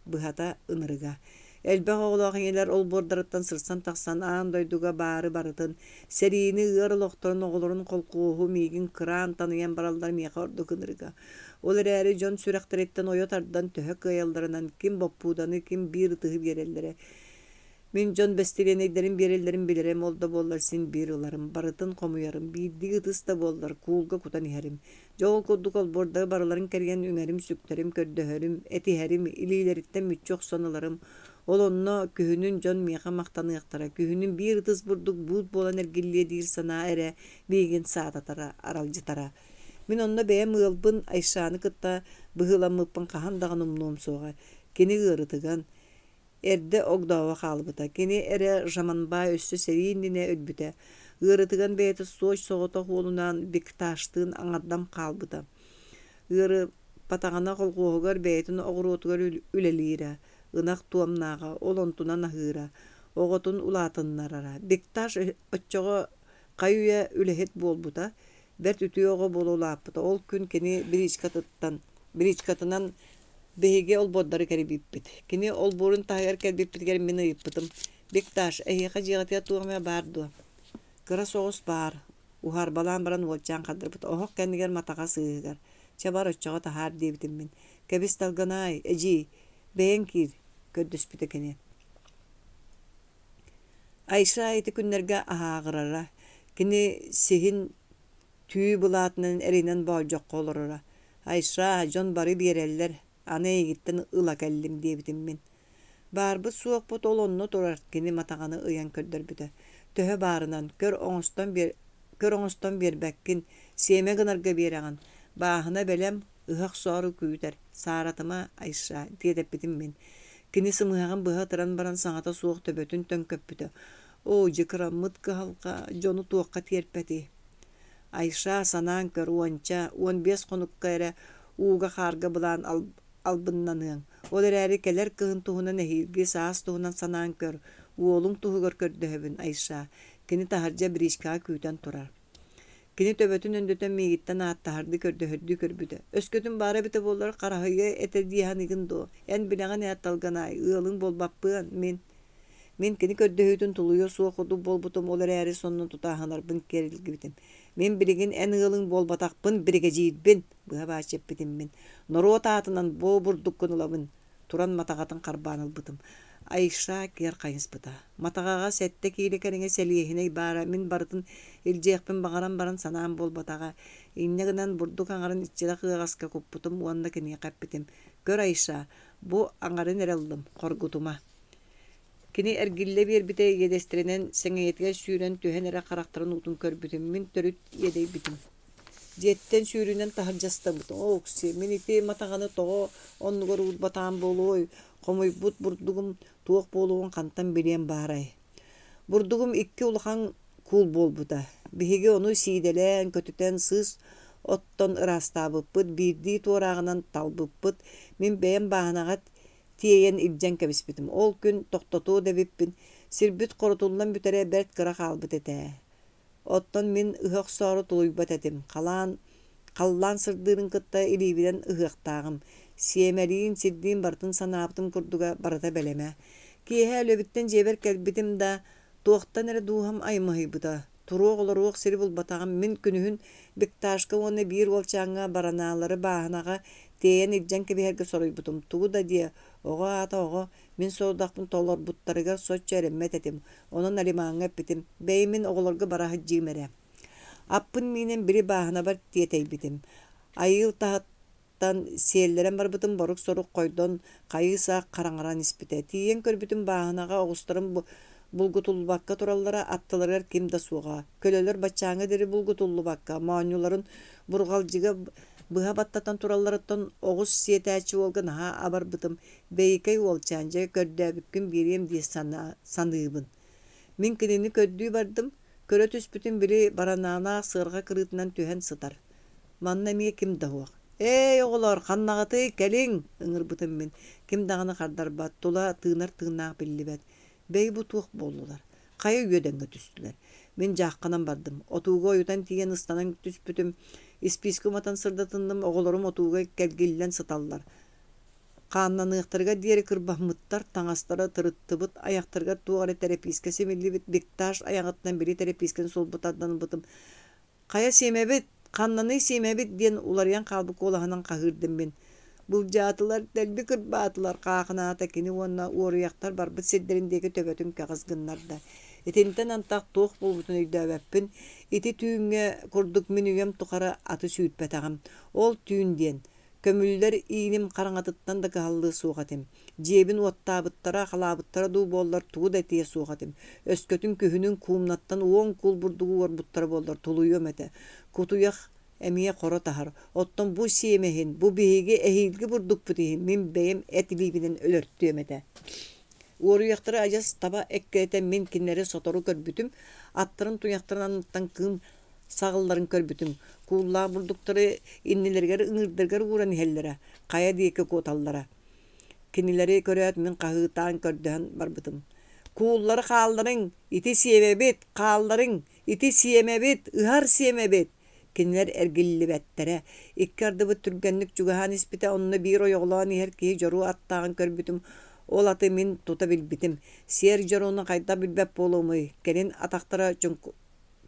Быһата, ынырыга. Элбэх оҕолоох ийэлэр олбуордарыттан сырсан тахсан аан дойдуга баары барытын, сэриини, ыар олохторун, оҕолорун, холкуоһу миигин кыраан таныйан бараллар миэхэ ордук ынырыга. Ол эрээри дьон сүрэхтэриттэн ойо тардан төһө кыайалларынан ким боппууданы, ким биир ытыһы биэрэллэрэ. Мин дьон бэстилиэнэйдэрин биэрэллэрин билэрим, ол да буоллар син биир ыларым, барытын хомуйарым, биирдии ытыс да буоллар, куулга кутан иһэрим. Дьэ ол курдук олбуордары барыларын кэрийэн үҥэрим-сүктэрим, көрдөһөрүм, этиһэрим, илиилэриттэн мүччү охсон ыларым. Ол онно күһүнүн дьон миэхэ махтаныахтара, күһүнүн биир ытыс бурдук буут буолан эргиллиэ диир санаа эрэ миигин саататара, аралдьытара. Мин онно бэйэм ыалбын Айшаны кытта быһыыламмыппын хаһан даҕаны умнуом суоҕа. Кини ыарытыган, Эрдэ огдообо хаалбыта, кини эрэ Жаманбай өссө сэрии иннинэ өлбүтэ, ыарытыган бэйэтэ суоч соҕотох уолунаан Бекташтыын аҥардам хаалбыта. Ыарыппатаҕына колхуоһугар бэйэтин оҕуруотугар үлэлиирэ, ынах туомнааҕа, ол онтунан аһыыра, оҕотун улаатыннарара. Бекташ оччоҕо хайы-үйэ үлэһит буолбута, бэрт үтүө оҕо буола улааппыта. Ол күн кини бричкатыттан бричкатынан Биһиги олбуордары кэрийбиппит. Кини олбуорун таһыгар кэлбиппитигэр мин ыйыппытым: «Бекташ, эһиэхэ дьиэҕитигэр туох эмэ баар дуо?» «Кыра соҕус баар», уһаарбалаан баран уолчаан хардарбыт, оһох кэннигэр матаҕа сыыһыгар. «Чэ бар, оччоҕо таһаар» диэбитим мин. «Кэбис Талгынаай, эдьиий, бэйэҥ киир», көрдөспүтэ кини. Айша ити күннэргэ аһааҕырара. Кини сиһин түү былаатынан эринэн боолдьоххо олороро. Айша, дьон бары биэрэллэр, аны эйигиттэн ыла кэллим диэбитим мин. Баарбыт-суохпут ол онно турар, кини матаҕаны ыйан көрдөрбүтэ. Төһө баарынан, көр оҥостон, биэр... көр оҥостон биэрбэккин, сиэмэ гынарга биэрэҕин. Бааһына бэлэм, ыһа охсоору күүтэр, сааратыма, Айша, диэтэппитим мин. Кини сымыһаҕын быһа ытыран баран саҥата суох төбөтүн төҥкөппүтэ. Оо, дьыкыраммыт кыһалҕа дьону туохха тиэрпэтий? Айша, санаан көр, уонча, 15 хонукка эрэ ууга-хаарга былаан албыннаныаҥ. Ол эрээри кэлэр кыһын туһунан эһиилги саас туһунан санаан көр. Уолуҥ туһугар көрдөһөбүн, Айша. Кини таһырдьа бричкаҕа күүтэн турар. Кини төбөтүн өндөтөн миигиттэн ааттаһардыы көрдөһөрдүү көрбүтэ. Өскөтүн баара эбитэ буоллар, хараһыйыа этэ дии саныыгын дуо? Эн билэҕин ээ, Талганаай, ыалыҥ буолбаппыан, мин. Мин кини көрдөһүүтүн тулуйуо суох курдук буолбутум, ол эрээри сонно тута аһынарбын кэрилгибитим. Мин билигин эн ыалыҥ буолбатахпын, биригэдьиирбин, быһа бааччы эппитим мин. Норуот аатынан бу бурдуккун ылабын, туран матаҕатын харбаан ылбытым. Айша киэр хайыспыта. Матаҕаҕа 7 киилэ кэриҥэ сэлиэһинэй баара, мин барытын илдьиэхпин баҕаран баран санаам буолбатаҕа. Инньэ гынан бурдук аҥарын иччилэх ыаҕаска куппутум уонна киниэхэ эппитим: «Көр, Айша, бу аҥарын эрэ ыллым, хоргутума». Кини эргиллэ биэрбитэ иэдэстэринэн сэҥийэтигэр сүүрэн түһэн эрэ харахтарын уутун көрбүтүм, мин төрүт иэдэйбитим. Дьиэттэн сүүрүүнэн таһырдьастабыт. Оо, Окси, мин ити матаҕаны тоҕо оннугар уурбатаҕым буолуой, хомуйбут бурдугум туох буолуоҕун хантан билиэм баарай. Бурдугум икки улахан куул буолбута. Биһиги ону сиидэлээн, көтүтэн, сыыс оттон ыраастаабыппыт, биирдии туорааҕынан талбыппыт. Мин бэйэм бааһынаҕа тиэйэн илдьэн кэбиспитим. Ол күн тохтотуо да эбиппин, сирбит хорутуллан бүтэрэ бэрт кыра хаалбыт этэ. Оттон мин ыһа охсоору тулуйбат этим, халаан, халлаан сырдыырын кытта илиибинэн ыһыахтааҕым, сиэмэлиин, сирдиин барытын санаабытым курдуга барыта бэлэмэ. Киэһэ үлэбиттэн дьиэбэр кэлбитим да, туохтан эрэ дууһам аймаһыйбыта, туруох-олоруох сири булбатаҕым. Мин күнүһүн Бекташка уонна биир уолчааҥҥа баранаалары бааһынаҕа тиэйэн илдьэн кэбиһэргэ соруйбутум. Тугу да диэ, оҕо аата оҕо, Мин сорудахпын толорбуттарыгар соччо эрэммэт этим, онон Алимаҥҥа эппитим: «Бэйи мин оҕолорго бара сылдьыым эрэ». Аппын миинэн били бааһынабар тиэтэйбитим. Айыыл таһыттан сиэллэрэн барбытым борук-сорук хойдон хайыы-саах хараҥаран испитэ. Тиийэн көрбүтүм бааһынаҕа оҕустарым булгутуллубакка тураллара, аттыларыгар ким да суоҕа. Көлөлөр баччааҥҥа диэри булгутуллубакка, моонньуларын бурҕалдьыга быһа баттатан туралларыттан оҕус сиэтээччи уолга наһаа абарбытым, Бэйикэй уолчаан, дьэ, көрдөөбүккүн биэриэм дии саныыбын. Мин кинини көрдүү бардым, көрө түспүтүм били баранаалаах сыарҕа кырыытынан түһэн сытар. Манна эмиэ ким да суох. «Ээй, оҕолоор, ханнаҕытый, кэлиҥ!» ыҥырбытым мин. Ким даҕаны хардарбат, тула тыынар тыыннаах биллибэт. Бэйи бу туох буоллулар? Хайа үөдэҥҥэ түстүлэр. Мин дьаахханан бардым. Отууга ойутан тиийэн ыстанан түспүтүм. Испиискэ уматан сырдатынным, оҕолорум отууга кэлгиллэн сыталлар. Хааннаныахтарыгар диэри кырбаммыттар, таҥастара тырыттыбыт, айахтарыгар туох эрэ тэрэпиискэ симиллибит, Бикташ айаҕыттан били тэрэпиискэни сулбу тардан ылбытым. «Хайа сиэмэбит? Ханнаный сиэмэбит?» диэн уларыйан хаалбыт куолаһынан хаһыырдым мин. Былдьаатылар, дэлби кырбаатылар, хаахынаата кини уонна уоруйахтар барбыт сирдэрин диэки төбөтүн кэҕис гыннарда. Итинтэн антах туох буолбутун өйдөөбөппүн. Ити түүҥҥэ курдук мин үйэм тухары аты сүүрпэтэҕим. Ол түүн диэн, Көмүллэр ииним хараҥатыттан да кыһаллыа суох этим. Дьиэбин уоттаабыттара, халаабыттара дуу буоллар тугу да этиэ суох этим. Өскөтүн күһүнүн куумнаттан 10 куул бурдугу уорбуттара буоллар тулуйуом этэ. Кутуйах эмиэ хоро таһар. Оттон бу сиэмэһин, бу биһиги эһиилги бурдукпут иһин мин бэйэм эт илиибинэн өлөртүөм этэ. Уоруйахтары адьас таба эккирэтэн мин кинилэри сотору көрбүтүм, аттарын туйахтарын анныттан кыым саҕылларын көрбүтүм, кууллаах бурдуктары иннилэригэр ыҥыырдарыгар ууран иһэллэрэ, хайа диэки куоталлара. Кинилэри көрөөт мин хаһыытаан көрдөһөн барбытым: «Кууллары хаалларыҥ, ити сиэмэбит, хаалларыҥ, ити сиэмэбит, ыһар сиэмэбит!» Кинилэр эргиллибэттэрэ. Икки ардыбыт түргэнник чугаһаан испитэ, онно биир ойоҕолоон иһэр киһи дьоруо аттааҕын көрбүтүм. Ол аты мин тута билбитим. Сиэр дьоруону хайдах билбэт буолуомуй, кэлин атахтара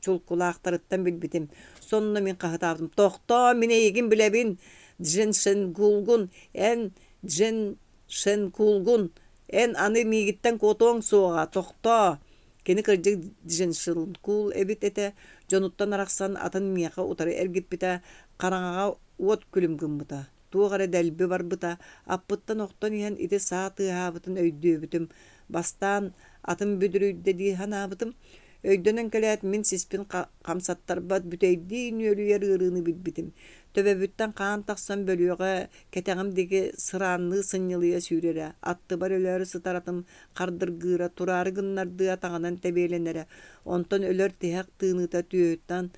чулкулаахтарыттан билбитим. Сонно мин хаһытаабытым: «Тохтоо, мин эйигин билэбин, Дженшенгулгун, эн Дженшенкулгун, эн аны миигиттэн куотуоҥ суоҕа, тохтоо!» Кини кырдьык Дженшенкул эбит этэ, дьонуттан арахсан атын миэхэ утары эргиппитэ, хараҥаҕа уот күлүм гыммыта. Туох эрэ дэлби барбыта, аппыттан охтон иһэн ити саа тыаһаабытын өйдүөбүтүм. Бастаан атын бүдүрүйдэ дии санаабытым. Өйдөнөн кэлээт мин сиспин хамсаттарбат бүтэйдии нүөлүйэр ыарыыны билбитим. Төбөбүттэн хаан тахсан бөлүөҕэ кэтэҕим диэки сыраанныы сынньылыйа сүүрэрэ, аттыбар өлөөрү сытар атым хардыргыыра, тураары гыннардыы атаҕынан тэбиэлэнэрэ, онтон өлөр тиһэх тыыныыта түөһүттэн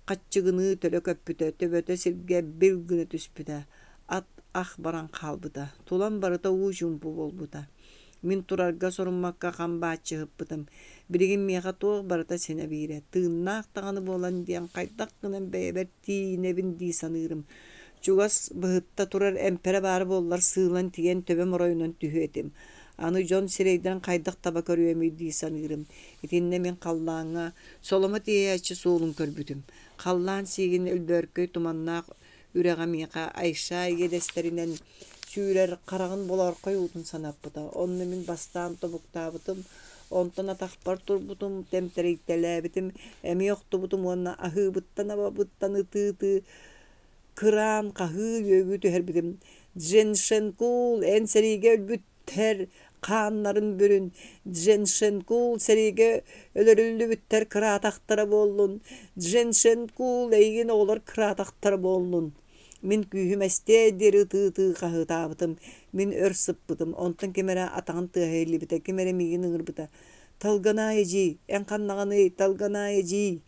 хаччыгыныы төлө көппүтэ, төбөтө сиргэ бил гына түспүтэ, ат ах баран хаалбыта, тулам барыта уу чуумпу буолбута. Мин турарга соруммакка хам бааччыһыппытым. Билигин миэхэ туох барыта синэ биирэ, тыыннаах даҕаны буолан диэн хайдах гынан бэйэбэр тиийинэбин дии саныырым. Чугас быһытта турар эмпэрэ баара буоллар сыылан тиийэн төбөм оройунан түһүө этим. Аны дьон сирэйдэрин хайдах таба көрүөмүй дии саныырым. Итиннэ мин халлааҥҥа соломо тиэйээччи суолун көрбүтүм. Халлаан сиигин өлбөөркөй туманнаах үрэҕэ миэхэ Айша иэдэстэринэн сүүрэр хараҕын болоорхой уутун санаппыта. Онно мин бастаан тобуктаабытым, онтон атахпар турбутум, тэмтэрийтэлээбитим, эмиэ охтубутум уонна аһыыбыттан-абабыттан ытыы-ытыы кыраан хаһыы үөгүү түһэрбитим. Дженшенкул, эн сэриигэ өлбүттэр хааннарын бүрүн, Дженшенкул сэриигэ өлөрүллүбүттэр кыраатахтара буоллун, Дженшенкул эйигин оҕолор кыраатахтара буоллун. Мин күүһүм эстиэ диэри ытыы-ытыы хаһыытаабытым. Мин өр сыппытым, онтон ким эрэ атаҕын тыаһа иһиллибитэ, ким эрэ миигин ыҥырбыта: «Талганаа эдьиий, эн ханнаҕыный, Талганаа эдьиий?»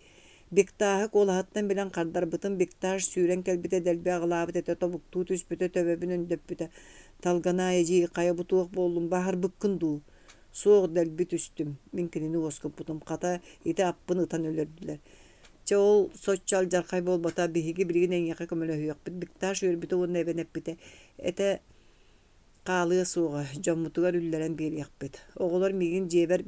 Бектааһы куолаһыттан билэн хардарбытым, Бекташ сүүрэн кэлбитэ, дэлби аҕылаабыт этэ, тобуктуу түспүтэ, төбөбүн өндөппүтэ. «Талганаа эдьиий, хайа бу туох буоллум, бааһырбыккын дуу?» «Суох, дэлби түстүм». Мин кинини уоскуппутум, хата, ити аппын ытан өлөрдүлэр. Чэ, ол соччо алдьархай буолбата, биһиги билигин эйиэхэ көмөлөһүөхпүт, Бекташ үөрбүтэ уонна эбэн эппитэ: «Этэ хаалыа суоҕа, дьоммутугар үллэрэн биэриэхпит. Оҕолор миигин дьиэбэр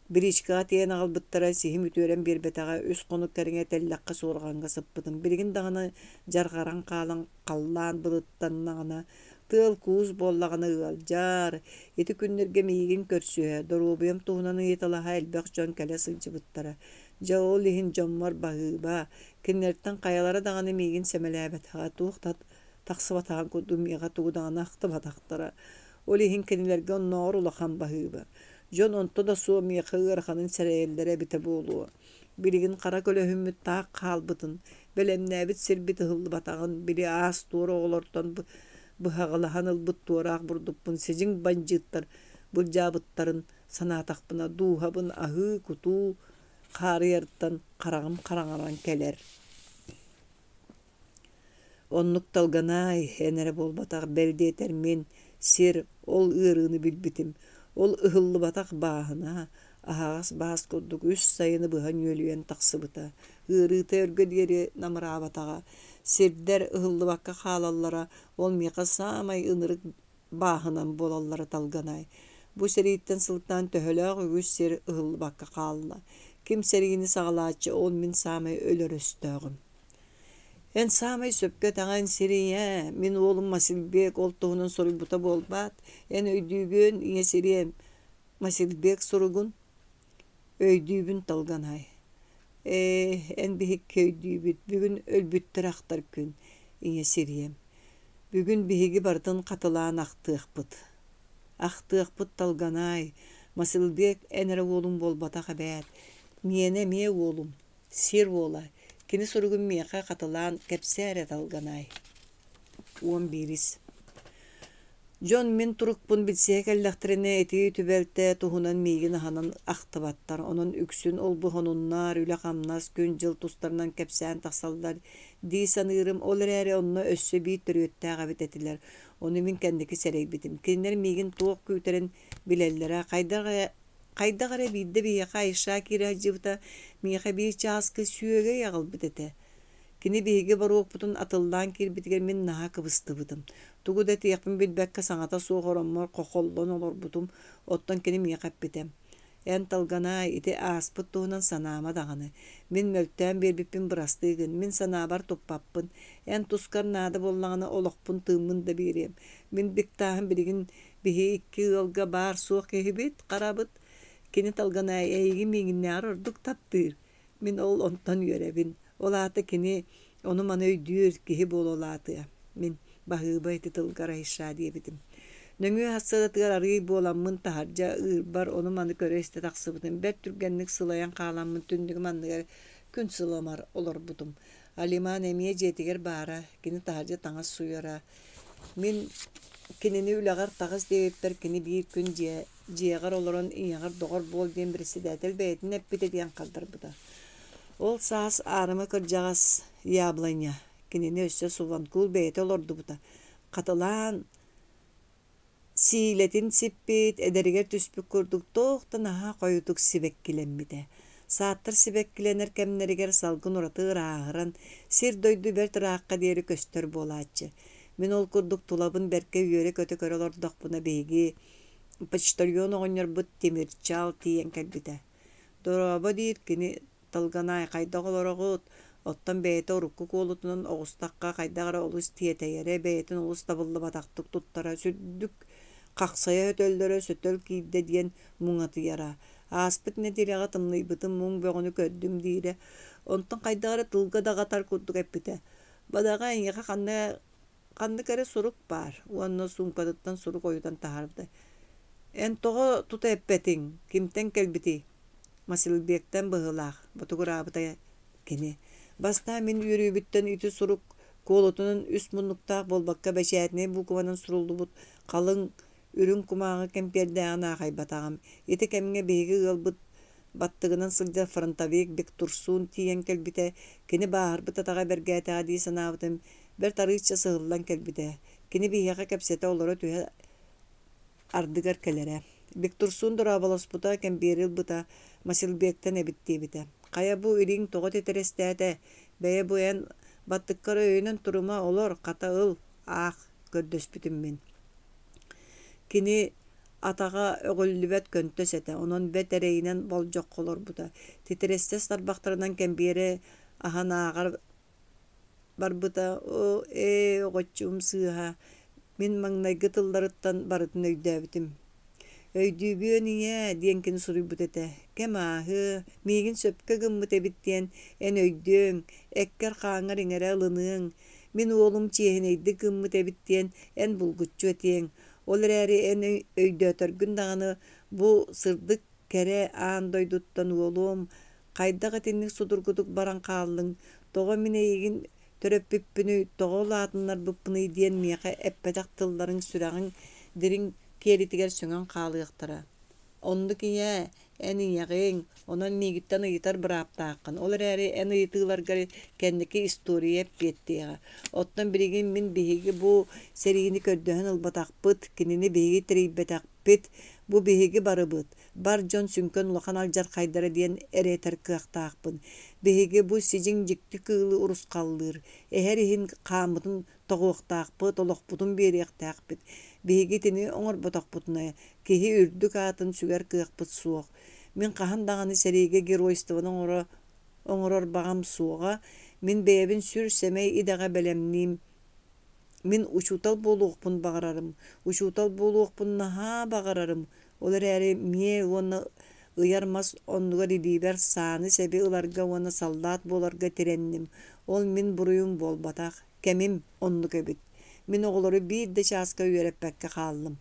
Бричкаҕа тиэйэн аҕалбыттара, сиһим үтүөрэн биэрбэтэҕэ, үс хонук кэриҥэ тэллэххэ суорҕаҥҥа сыппытым. Билигин даҕаны дьарҕаран хаалан халлаан былыттаннаҕына, тыал-куус буоллаҕына ыалдьар. Ити күннэргэ миигин көрсүһэ, доруобуйам туһунан ыйыталаһа элбэх дьон кэлэ сылдьыбыттара. Дьэ, ол иһин дьоммор баһыыба, кинилэртэн хайалара даҕаны миигин сэмэлээбэтэҕэ, туох да тахсыбатаҕын курдук миэхэ тугу даҕаны ахтыбатахтара. Ол иһин кинилэргэ оннооҕор улахан баһыыба. Дьон онто да суох миэхэ ыараханын сэрэйэллэрэ эбитэ буолуо. Билигин хара көлөһүммүт таах хаалбытын, бэлэмнээбит сирбит ыһыллыбатаҕын, били аас-туор оҕолортон быһаҕалаһан ылбыт туораах бурдукпун сидьиҥ бандьыыттар былдьаабыттарын санаатахпына дууһабын аһыы-кутуу хаарыйарыттан хараҕым хараҥаран кэлэр. Оннук Талганаай, эн эрэ буолбатах, бэл диэтэр мин, сир, ол ыарыыны билбитим. Ол ыһыллыбатах бааһына, аһаҕас баас курдук үс сайыны быһа нүөлүйэн тахсыбыта. Ыарыыта өргө диэри намыраабатаҕа. Сирдэр ыһыллыбакка хаалаллара, ол миэхэ саамай ынырык бааһынан буолаллара Талганай. Бу сэрииттэн сылтаан төһөлөөх үгүс сир ыһыллыбакка хаалла. Ким сэриини саҕалааччы, ол мин саамай өлөр өстөөҕүм. Эн саамай сөпкө этэҕин, Сирийэ, мин уолум Масилбек ол туһунан суруйбута буолбаат? Эн өйдүүгүн, ийэ сириэм, Масилбек суругун? Өйдүүбүн, Талганай. Ээ, эн биһикки өйдүүбүт, бүгүн өлбүттэр ахтар күн, ийэ сириэм. Бүгүн биһиги барытын хатылаан ахтыахпыт. Ахтыахпыт, Талганаай, Масилбек эн эрэ уолуҥ буолбатах эбээт, миэнэ эмиэ уолум. Сир уола, кини суругун миэхэ хатылаан кэпсээ эрэ Талганаай. 11 Дьон мин турукпун билсиһэ кэллэхтэринэ ити түбэлтэ туһунан миигин аһынан ахтыбаттар, онон үксүн ол-бу сонуннар, үлэ-хамнас, күн-дьыл тустарынан кэпсээн тахсаллар дии саныырым, ол эрээри онно өссө биир төрүөттээх эбит этилэр, ону мин кэнники сэрэйбитим. Кинилэр миигин туох күүтэрин билэллэрэ, хайдах эрэ Хайдах эрэ биирдэ биһиэхэ Айша киирэ сылдьыбыта, миэхэ биир чааскы сүөгэй аҕалбыт этэ. Кини биһиги боруокпутун атыллаан киирбитигэр мин наһаа кыбыстыбытым. Тугу да этиэхпин билбэккэ саҥата суох ороммор хохоллон олорбутум, оттон кини миэхэ эппитэ: «Эн, Талганаай, ити ааспыт туһунан санаама даҕаны. Мин мөлтөөн биэрбиппин бырастыы гын, мин санаабар туппаппын. Эн тускар наада буоллаҕына олохпун тыыммын да биэриэм. Мин Биктааһым билигин Биһи икки ыалга баар-суох киһибит, харабыт. Кини Талганаай эйигин миигиннээҕэр ордук таптыыр. Мин ол онтон үөрэбин. Ол аата кини ону-маны өйдүүр киһи буола улаатыа. Мин баһыыба ити тылгар Айша диэбитим. Нөҥүө сарсыардатыгар арыый буоламмын таһырдьа ыырбар ону-маны көрө-истэ тахсыбытым. Бэрт түргэнник сылайан хааламмын түннүгүм анныгар күн сыламар олорбутум. Алиман эмиэ дьиэтигэр баара, кини таһырдьа таҥас сууйара. Мин кинини үлэҕэр таҕыс диэбиппэр кини биир күн дьиэ, дьиэҕэр олорон ийэҕэр доҕор буол диэн председатель бэйэтин эппитэ диэн хардарбыта. Ол саас аарыма кырдьаҕас яблоня кинини өссө Суванкул бэйэтэ олордубута. Хатылаан Сиилэтин сиппит, эдэригэр түспүт курдук туох да наһаа хойутук сибэккилэммитэ. Сааттар сибэккилэнэр кэмнэригэр салгын ураты ырааһыран, сир-дойду бэрт ыраахха диэри көстөр буолааччы. Мин ол курдук тулабын бэркэ үөрэ-көтө көрө олордохпуна биһиги почтальон оҕонньорбут Тимирчаал тиийэн кэлбитэ. «Дорообо» диир кини Долганай, хайдах олороҕут? Оттон бэйэтэ урукку куолутунан оҕустахха хайдах эрэ олус тиэтэйэрэ, бэйэтин олус табыллыбатахтык туттара, сүрдүк хахсайа өтөллөрө сөтөл киирдэ диэн муҥатыйара. Ааспыт нэдиэлэҕэ тымныйбытым муҥ бөҕөнү көрдүм диирэ. Онтон хайдах эрэ тылга даҕатар курдук эппитэ. Бадаҕа эйиэхэ ханна ханнык эрэ сурук баар уонна суумкатыттан сурук ойутан таһаарбыта. Эн тоҕо тута эппэтиҥ, кимтэн кэлбитий? Масилбектэн быһыылаах, ботугураабыта кини. Бастаан мин үөрүүбүттэн ити сурук куолутунан үс муннуктаах буолбакка бэчээтинэй буукубанан суруллубут халыҥ үрүҥ кумааҕы кэмпиэрдээҕин аахайбатаҕым. Ити кэмҥэ биһиги ыалбыт баттыгынан сылдьар фронтовик Бектурсуун тиийэн кэлбитэ. Кини бааһырбыт атаҕа бэргээтэҕэ дии санаабытым, бэрт арыычча сыһыллан кэлбитэ. Кини биһиэхэ кэпсэтэ олоро түһэ ардыгар кэлэрэ. Бектурсуун дорооболоспута, кэмбиэри ылбыта, Масилбектэн эбит диэбитэ. Хайа бу илииҥ тоҕо титирэстээтэ? Бэйэ бу эн баттыккар өйөнөн турума, олор, хата ыл, аах, көрдөспүтүм мин. Кини атаҕа өҕүллүбэт көнтөс этэ, онон бэрт эрэйинэн болдьоххо олорбута. Титирэстэс тарбахтарынан кэмбиэри аһан ааҕар барбыта оо ээ оҕоччуум сыыһа мин маҥнайгы тылларыттан барытын өйдөөбүтүм өйдүүбүөн ийээ диэн кини суруйбут этэ кэм ааһыа миигин сөпкө гыммыт эбит диэн эн өйдүөҥ эккэр-хааҥҥар иҥэрэ ылыныаҥ мин уолум чиэһинэйдик гыммыт эбит диэн эн булгуччу этиэҥ ол эрээри эн өйдөөтөргүн даҕаны бу сырдык кэрэ аан дойдуттан уолуом Хайдах итинник судургутук баран хааллыҥ, тоҕо мин эйигин төрөппүппүнүй, тоҕо улаатыннарбыппыный диэн миэхэ эппэтэх тылларыҥ сүрэҕиҥ дириҥ киэлитигэр сөҥөн хаалыахтара. Оннук ийээ, эн ийэҕиҥ, онон миигиттэн ыйытар бырааптааххын, ол эрээри эн ыйытыыларгар кэнники история эппиэттиэҕэ. Оттон билигин мин биһиги бу сэриини көрдөһөн ылбатахпыт, кинини биһиги тэрийбэтэхпит, бу биһиги барыбыт, бар дьон сүҥкэн улахан алдьархайдара диэн эрэ этэр кыахтаахпын. Биһиги бу сидьиҥ дьикти кыылы урусхаллыыр, эһэр иһин хааммытын тоҕуохтаахпыт, олохпутун биэриэхтээхпит. Биһиги итини оҥорботохпутуна, киһи үрдүк аатын сүгэр кыахпыт суох. Мин хаһан даҕаны сэриигэ геройствоны оҥоро оҥорор баҕам суоҕа. Мин бэйэбин сүр сэмэй идэҕэ бэлэмниим Мин учуутал буолуохпун баҕарарым, учуутал буолуохпун наһаа баҕарарым, ол эрээри миэ уонна ыйар мас оннугар илиибэр сааны-сэби ыларга уонна саллаат буоларга тирэнним. Ол мин буруйум буолбатах, кэмим оннук эбит. Мин оҕолору биир да чааска үөрэппэккэ хааллым.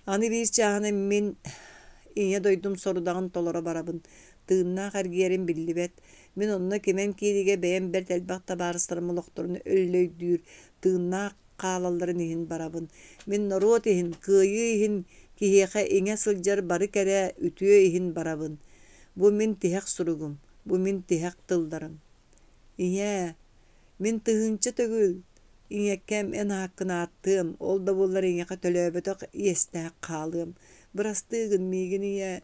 Аны биир чааһынан мин Ийэ дойдум сорудаҕын толоро барабын. Тыыннаах эргийэрим биллибэт. Мин онно кимэн киириигэ бэйэм бэрт элбэх табаарыстарым олохторун өллөйдүүр, тыыннаах хаалалларын иһин барабын. Мин норуот иһин, кыайыы иһин, киһиэхэ иҥэ сылдьар бары кэрэ, үтүө иһин барабын. Бу мин тиһэх суругум, бу мин тиһэх тылларым. Ийээ, мин тыһыынча төгүл ийэккэм эн ааккын ааттыам, ол да буоллар эйиэхэ төлөөбөтөх иэстээх хаалыам. Бырастыы гын миигин ийээ,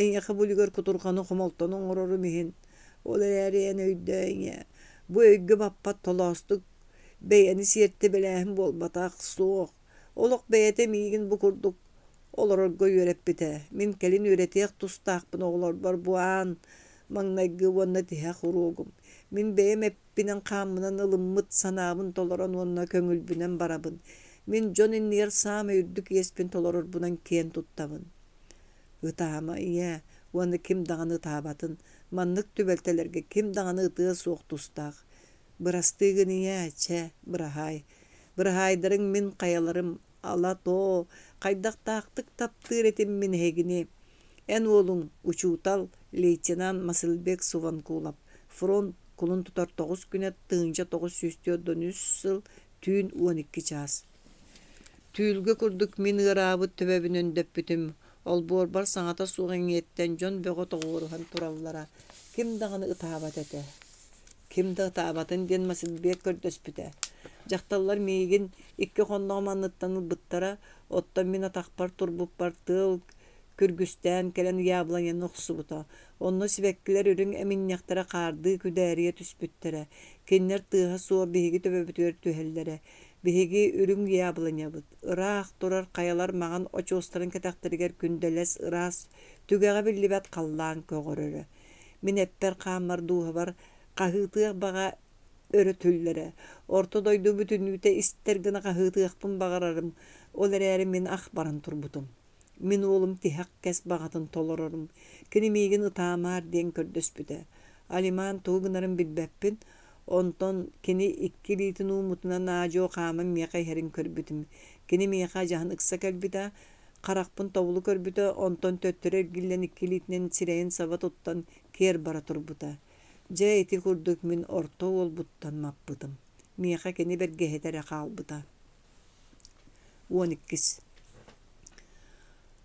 Эйиэхэ бу үлүгэр кутурҕаны хомолтону оҥорорум иһин, ол эрээри эн өйдөө ийээ, бу өйгө баппат толоостук бэйэни сиэртибэлээһин буолбатах, суох. Олох бэйэтэ миигин бу курдук олорорго үөрэппитэ. Мин кэлин үөрэтиэх тустаахпын оҕолорбор бу аан маҥнайгы уонна тиһэх уруогум. Мин бэйэм эппинэн-хааммынан ылыммыт санаабын толорон уонна көҥүлбүнэн барабын. Мин дьон иннигэр саамай үрдүк иэспин толорорбунан киэн туттабын. Ытаама, ийээ, уонна ким даҕаны ытаабатын, маннык түбэлтэлэргэ ким даҕаны ытыа суох тустаах. Бырастыы гын, ийээ, чэ, быраһаай. Быраһаайдарыҥ мин хайаларым. Ала-Тоо, хайдахтаахтык таптыыр этим мин эһигини. Эн уолуҥ, учуутал, лейтенант Масылбек Суванкулов, фронт кулун тутар 9 күнэ 1943 сыл түүн 12 чаас. Түүлгэ курдук мин ыараабыт төбөбүн өндөппүтүм, олбуорбар саҥата суох иҥиэттэн дьон бөҕө тоҕуоруһан тураллара, ким даҕаны ытаабат этэ. Ким да ытаабатын диэн Масылбек көрдөспүтэ. Дьахталлар миигин икки хонноҕум анныттан ылбыттара, оттон мин атахпар турбуппар тыал күргүстээн кэлэн яблоняны охсубута. Онно сибэккилэр үрүҥ эминньэхтэрэ хаардыы күдээрийэ түспүттэрэ. Кинилэр тыаһа суох биһиги төбөбүтүгэр түһэллэрэ. Биһиги үрүҥ яблонябыт, ыраах турар хайалар маҥан очуостарын кэтэхтэригэр күндэлэс ыраас, түгэҕэ биллибэт халлаан көҕөрөрө. Мин эппэр-хааммар дууһабар хаһыытыах баҕа өрө түллэрэ. Орто дойду бүтүннүүтэ истэр гына хаһыытыахпын баҕарарым, ол эрээри мин ах баран турбутум. Мин уолум тиһэх кэс баҕатын толорорум, кини миигин ытаамаар диэн көрдөспүтэ. Алиман тугу гынарын билбэппин, онтон кини икки илиитин ууммутунан аа-дьуо хааман миэхэ иһэрин көрбүтүм. Кини миэхэ адьаһын ыкса кэлбитэ, харахпын тобулу көрбүтэ, онтон төттөрү эргиллэн икки илиитинэн сирэйин саба туттан киэр бара турбута. Дьэ, ити курдук мин орто уолбуттан маппытым. Миэхэ кини бэргэһэтэ эрэ хаалбыта. 12.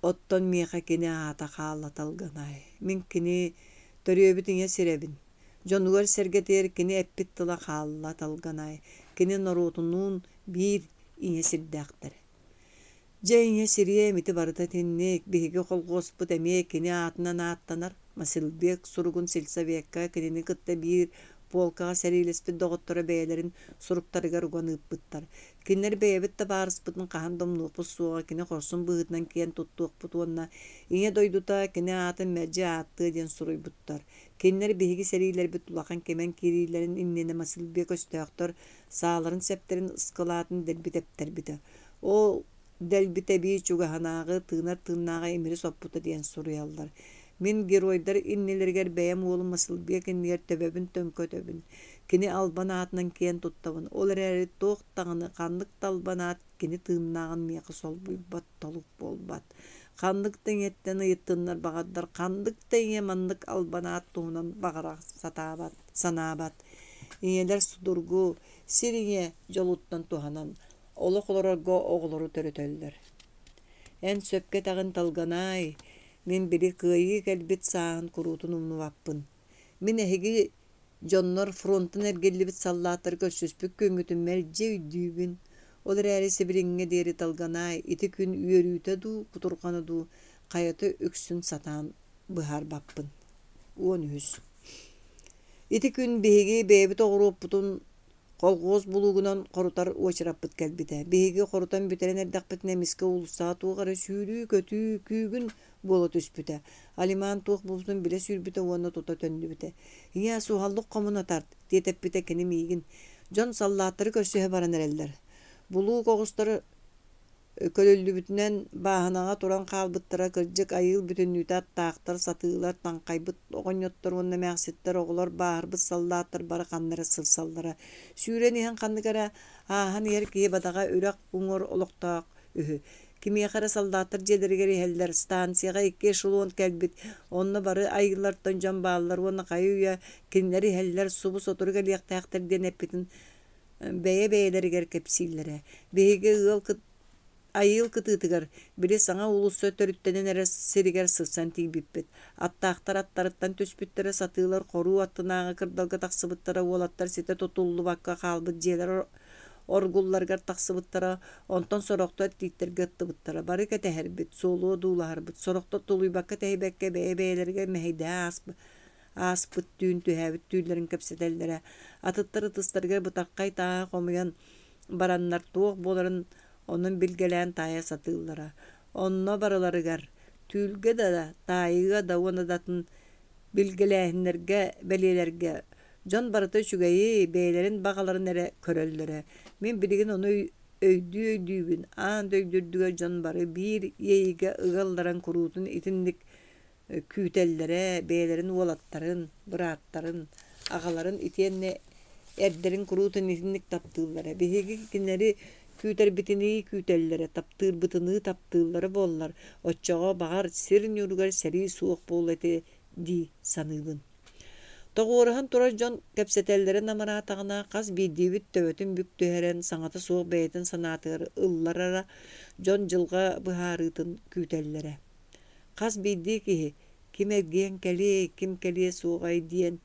Оттон миэхэ кини аата хаалла Талганай. Мин кини төрүөбүт ийэ сирэбин. Дьонугар-сэргэтигэр кини эппит тыла хаалла Талганай. Кини норуотунуун биир ийэ сирдээхтэр. Дьэ ийэ сириэм ити барыта итинник, биһиги колхуоспут эмиэ кини аатынан ааттанар. Масилбек суругун сельсовекка кинини кытта биир полкаҕа сэриилэспит доҕотторо бэйэлэрин суруктарыгар уган ыыппыттар. Кинилэр бэйэбит табаарыспытын хаһан да умнуохпут суоҕа, кини хорсун быһыытынан киэн туттуохпут уонна Ийэ дойдута кини аатын мэлдьи ааттыа диэн суруйбуттар. Кинилэр биһиги сэриилэрбит улахан кимэн киириилэрин иннинэ Масилбек өстөөхтөр сааларын-сэптэрин ыскылаатын дэлби тэптэрбитэ. Ол дэлби тэбии чугаһынааҕы тыынар тыыннааҕы имири соппута диэн суруйаллар. Мин геройдар иннилэригэр бэйэм уолум Масылбек иннигэр төбөбүн төҥкөтөбүн. Кини албан аатынан киэн туттабын. Ол эрээри туох даҕаны, ханнык да албан аат кини тыыннааҕын миэхэ солбуйбат, толук буолбат. Ханнык да ийэттэн ыйыттыннар баҕардар, ханнык да ийэ маннык албан аат туһунан баҕара сатаабат, санаабат. Ийэлэр судургу, сир ийэ дьолуттан туһанан, олох олорорго оҕолору төрөтөллөр. Эн сөпкө этэҕин Талганаай, мин били кыайыы кэлбит сааһын куруутун умнубаппын. Мин эһиги дьоннор фронтан эргиллибит саллааттары көрсүспүт күҥҥүтүн мэлдьи өйдүүбүн. Ол эрээри сибилиҥҥэ диэри Талганаай ити күн үөрүүтэ дуу, кутурҕана дуу хайата үксүн сатаан быһаарбаппын. 13. Ити күн биһиги бэйэбит оҕуруоппутун Колхуос булуугунан хорутар уочараппыт кэлбитэ. Биһиги хорутан бүтэрэн эрдэхпитинэ эмискэ уулуссаҕа туох эрэ сүүрүү-көтүү, күүгүн буола түспүтэ. Алиман туох буолбутун билэ сүүрбүтэ уонна тута төннүбүтэ. «Ийээ, суһаллык хомуна тарт», диэтэппитэ кини миигин. Дьон саллааттары көрсүһэ баран эрэллэр. Булуук оҕустары Көлүллүбүтүнэн бааһынаҕа туран хаалбыттара кырдьык айыыл бүтүннүүтэ аттаахтар, сатыылар, таҥхайбыт оҕонньоттор уонна эмээхситтэр, оҕолор, бааһырбыт саллааттар бары ханна эрэ сырсаллара. Сүүрэн иһэн ханнык эрэ ааһан иһэр киһи бадаҕа үрэх уҥуор олохтоох үһү. Кимиэхэ эрэ саллааттар дьиэлэригэр иһэллэр, станцияҕа икки эшелон кэлбит, онно бары айыылартан дьон бааллар уонна хайы-үйэ кинилэр иһэллэр, субу сотору кэлиэхтээхтэр диэн эппитин бэйэ-бэйэлэригэр кэпсииллэрэ. Биһиги ыал Айыыл кытыытыгар, били саҥа уулусса төрүттэнэн эрэр сиригэр сырсан тиийбиппит. Аттаахтар аттарыттан түспүттэрэ, сатыылар хоруу аттынааҕы кырдалга тахсыбыттара, уолаттар ситэ тутуллубакка хаалбыт дьиэлэр оргулларыгар тахсыбыттара, онтон сорохтор тииттэргэ ыттыбыттара. Бары кэтэһэрбит, суолу одуулаһарбыт, сорохтор тулуйбакка-тэһийбэккэ бэйэ-бэйэлэригэр мэһэйдэһэ ааспыт ааспыт түүн түһээбит түүллэрин кэпсэтэллэрэ, атыттар ытыстарыгар бытархай тааһы хомуйан бараннар туох буоларын онон билгэлээн таайа сатыыллара. Онно барыларыгар түүлгэ да, таайыыга да уонна да атын билгэлээһиннэргэ, бэлиэлэргэ дьон барыта үчүгэйи, бэйэлэрин баҕаларын эрэ көрөллөрө. Мин билигин ону өйдүү-өйдүүбүн, аан дойду үрдүгэр дьон бары биир иэйиигэ ыга ылларан куруутун итинник күүтэллэрэ, бэйэлэрин уолаттарын, бырааттарын, аҕаларын итиэннэ эрдэрин куруутун итинник таптыыллара. Биһиги кинилэри Күүтэрбитинии күүтэллэрэ, таптыырбытыныы таптыыллара буоллар, оччоҕо, баҕар, сир ньууругар сэрии суох буолуо этэ дии саныыбын. Тоҕуоруһан турар дьон кэпсэтэллэрэ намыраатаҕына, хас биирдиибит төбөтүн бүк түһэрэн, саҥата суох бэйэтин санаатыгар ылларара, дьон дьылҕа быһаарыытын күүтэллэрэ. Хас биирдии киһи ким эргийэн кэлиэй, ким кэлиэ суоҕай диэн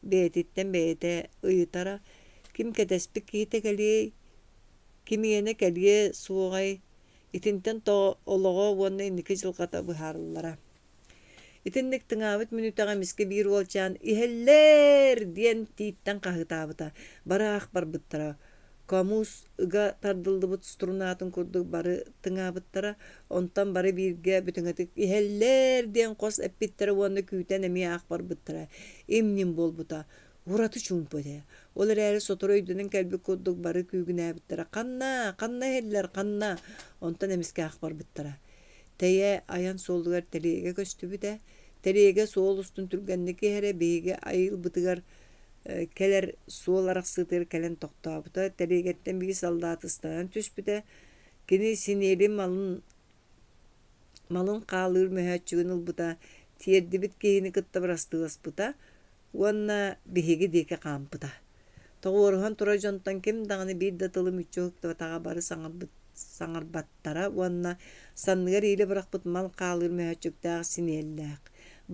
бэйэтиттэн бэйэтэ ыйытара, ким кэтэспит киһитэ кэлиэй, кимиэнэ кэлиэ суоҕай, итинтэн олоҕо уонна инники дьылҕата быһаарыллара. Итинник тыҥаабыт мүнүүтэҕэ эмискэ биир уолчаан «Иһэллэр!» диэн тииттэн хаһыытаабыта. Бары аах барбыттара. Комус ыга тардыллыбыт струнатын курдук бары тыҥаабыттара. Онтон бары бииргэ бүтүҥэтик «Иһэллэр!» диэн хос эппиттэрэ уонна күүтэн эмиэ аах барбыттара. Им-ньим буолбута. Ураты чуумпу этэ. Ол эрээри сотору өйдөнөн кэлбит курдук бары күүгүнээбиттэрэ. «Ханна? Ханна иһэллэр? Ханна?» Онтон эмискэ аах барбыттара. Тэйэ айан суолугар тэлиэгэ көстүбүтэ. Тэлиэгэ суол устун түргэнник иһэрэ биһиги айылбытыгар кэлэр суол арахсыытыгар кэлэн тохтообута. Тэлиэгэттэн биир саллаат ыстанан түспүтэ. Кини синиэлин малын малын хаалыыр мөһөөччүгүн ылбыта, тиэрдибит киһини кытта бырастыыласпыта уонна биһиги диэки хаампыта. Тоҕуоруһан турар дьонтон ким даҕаны биир да тылы мүччү уһуктубатаҕа бары саҥарбыт саҥарбаттара уонна санныгар иилэ бырахпыт мал хаалыыр мөһөөччүктээх синиэллээх.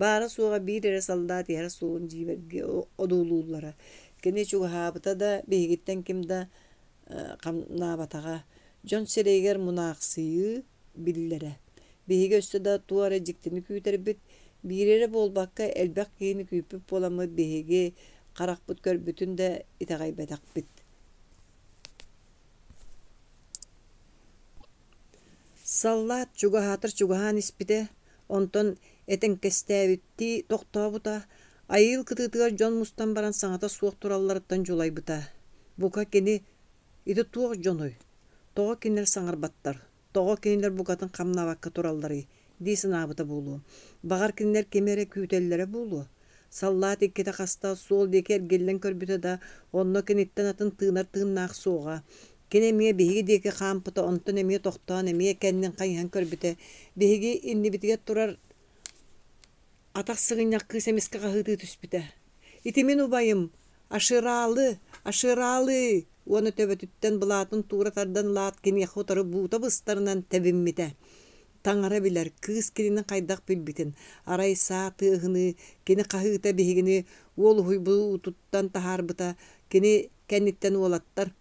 Баара-суоҕа биир эрэ саллаат иһэр суолун дьиибэргэ одуулууллара. Кини чугаһаабыта да, биһигиттэн ким да хамнаабатаҕа. Дьон сирэйигэр мунаахсыйыы биллэрэ. Биһиги өссө да туох эрэ дьиктини күүтэрбит, биири эрэ буолбакка элбэх киһини күүппүт буоламмыт биһиги харахпыт көрбүтүн да итэҕэйбэтэхпит. Саллаат чугаһаатар чугаһаан испитэ, онтон этэҥкэстээбиттии тохтообута, айыыл кытыытыгар дьон мустан баран саҥата суох туралларыттан дьулайбыта. Бука кини ити туох дьонуй, тоҕо кинилэр саҥарбаттар, тоҕо кинилэр букатын хамнаабакка туралларый дии санаабыта буолуо. Баҕар кинилэр кими эрэ күүтэллэрэ буолуо. Саллаат иккитэ хаста суол диэки эргиллэн көрбүтэ да, онно киниттэн атын тыынар тыыннаах суоҕа. Кини эмиэ биһиги диэки хаампыта, онтон эмиэ тохтоон, эмиэ кэннин хайыһан көрбүтэ. Биһиги иннибитигэр турар атах сыгынньах кыыс эмискэ хаһыытыы түспүтэ. Ити мин убайым, Аширалы, Аширалы! уонна төбөтүттэн былаатын туура тардан ылаат киниэхэ утары буута быстарынан тэбиммитэ. Таҥара билэр, кыыс кинини хайдах билбитин, арай саа тыаһыныы, кини хаһыыта биһигини уол уһуйбутуттан таһаарбыта, кини кэнниттэн уолаттар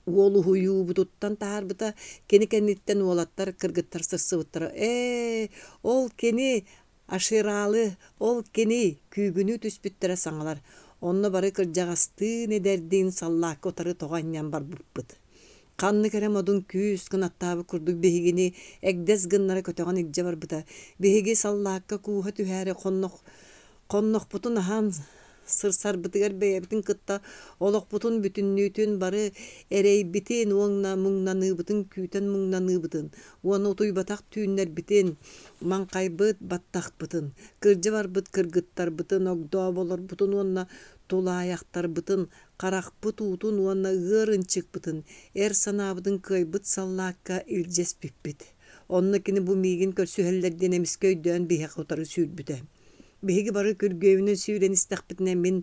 уолуһуйуубутуттан таһаарбыта, кини кэнниттэн уолаттар, кыргыттар сырсыбыттара. Ээ, ол кини Аширалы, ол кини күүгүнүү түспүттэрэ саҥалар. Онно бары кырдьаҕастыын, эдэрдиин саллаакка утары тоҕо анньан барбыппыт. Ханнык эрэ модун күүс кынаттаабыт курдук биһигини эгдэс гыннара көтөҕөн илдьэ барбыта. Биһиги саллаакка кууһа түһээри хоннох Хоннохпутун аһаан сырсарбытыгар бэйэбитин кытта олохпутун бүтүннүүтүн бары эрэйбитин уонна муҥнаныыбытын күүтэн муҥнаныыбытын уонна утуйбатах түүннэрбитин, маҥхайбыт баттахпытын, кырдьа барбыт кыргыттарбытын, огдооболорбутун уонна тулаайахтарбытын, харахпыт уутун уонна ыар ынчыкпытын, эр санаабытын кыайбыт саллаакка илдьэ испиппит. Онно кини бу миигин көрсүһэллэр диэн эмискэ өйдөөн биһиэхэ утары сүүрбүтэ. Биһиги бары күргүөмүнэн сүүрэн истэхпитинэ мин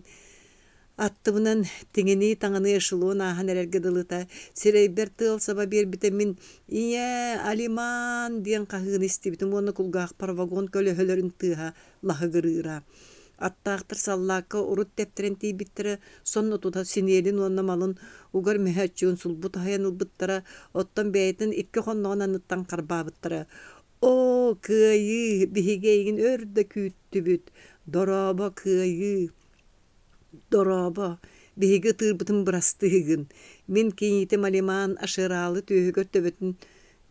аттыбынан тиҥинии-таҥыныы эшелон ааһан эрэргэ дылыта, сирэйбэр тыал саба биэрбитэ мин «Ийээ, Алиман!» диэн хаһыыны истибитим уонна кулгаахпар вагон көлөһөлөрүн тыаһа лаһыгырыыра. Аттаахтар саллаакка урут тэптэрэн тиийбиттэрэ, сонно тута синиэлин уонна малын угар мөһөөччүгүн сулбу таһыйан ылбыттара, оттон бэйэтин икки хонноҕун анныттан харбаабыттара. Оо, кыайыы, биһиги эйигин өр да күүттүбүт, дорообо, кыайыы, дорообо, биһиги ытыырбытын бырастыы гын, мин кийиитим Алиман Аширалы түөһүгэр төбөтүн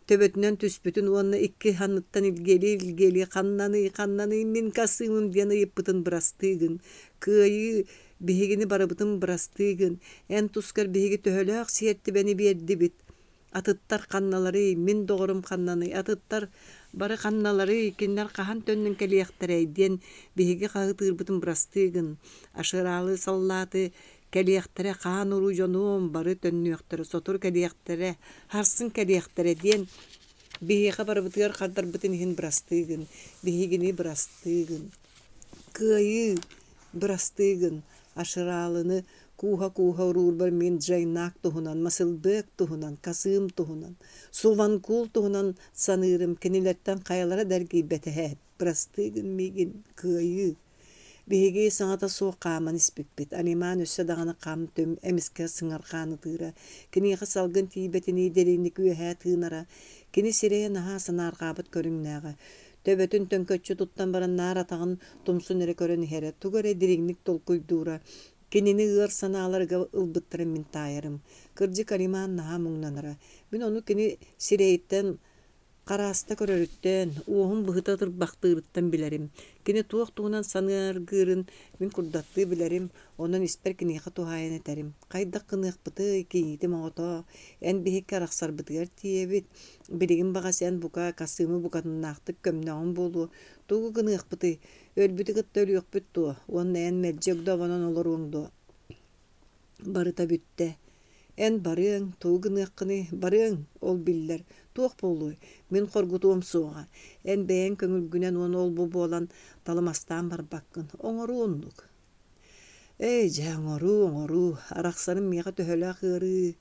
төбөтүнэн түспүтүн уонна икки санныттан илгиэлии-илгиэлии ханнаный, ханнаный мин касыымым диэн ыйыппытын бырастыы гын, кыайыы, биһигини барыбытын бырастыы гын, эн тускар биһиги төһөлөөх сиэртибэни биэрдибит, Атыттар ханналарый, мин доҕорум ханнаный, атыттар бары ханналарый, кинилэр хаһан төннөн кэлиэхтэрэй диэн биһиги хаһыытыырбытын бырастыы гын, Ашыраалы саллааты Кэлиэхтэрэ хаан уруу дьонуом, бары төннүөхтэрэ, сотору кэлиэхтэрэ, сарсын кэлиэхтэрэ диэн биһиэхэ барыбытыгар хардарбытын иһин бырастыы гын, биһигини бырастыы гын. Кыайыы, бырастыы гын, Ашыраалыны кууһа-кууһа уруурбар мин Джайнак туһунан, Масылбек туһунан, Касыым туһунан, Суванкул туһунан саныырым, кинилэртэн хайалара да эргийбэтэ эбээт, бырастыы гын миигин, кыайыы. Биһиги саҥата суох хааман испиппит. Алиман өссө даҕаны хам-түм, эмискэ сыҥырҕаан ытыыра. Киниэхэ салгын тиийбэтинии дириҥник үөһэ тыынара. Кини сирэйэ наһаа санаарҕаабыт көрүҥнээҕэ. Төбөтүн төҥкөччү туттан баран наар атаҕын тумсун эрэ көрөн иһэрэ, тугу эрэ дириҥник толкуйдуура. Кинини ыар санааларга ылбыттарын мин таайарым. Кырдьык, Алиман наһаа муҥнанара. Мин ону кини сирэйиттэн Харааста көрөрүттэн, уоһун быһыта ытырбахтыырыттан билэрим. Кини туох туһунан саныаргыырын мин курдаттыы билэрим, онон испэр киниэхэ туһаайан этэрим: «Хайдах гыныахпытый, кийиитим оҕото, эн биһикки арахсарбытыгар тиийэбит. Билигин баҕас эн бука Касымы букатыннаахтык көмнөҕүҥ буолуо. Тугу гыныахпытый, өлбүтү кытта өлүөхпүт дуо уонна эн мэлдьи огдообонон олоруоҥ дуо?» Барыта бүттэ. Эн барыаҥ, тугу гыныаххыный, барыаҥ, ол биллэр. Туох буолуой, мин хоргутуом суоҕа. Эн бэйэҥ көҥүлгүнэн уонна ол-бу буолан талымастаан барбаккын. Оҥоруу оннук. Эй, дьэ, оҥоруу, оҥоруу. Арахсарым миэхэ төһөлөөх ыарыы,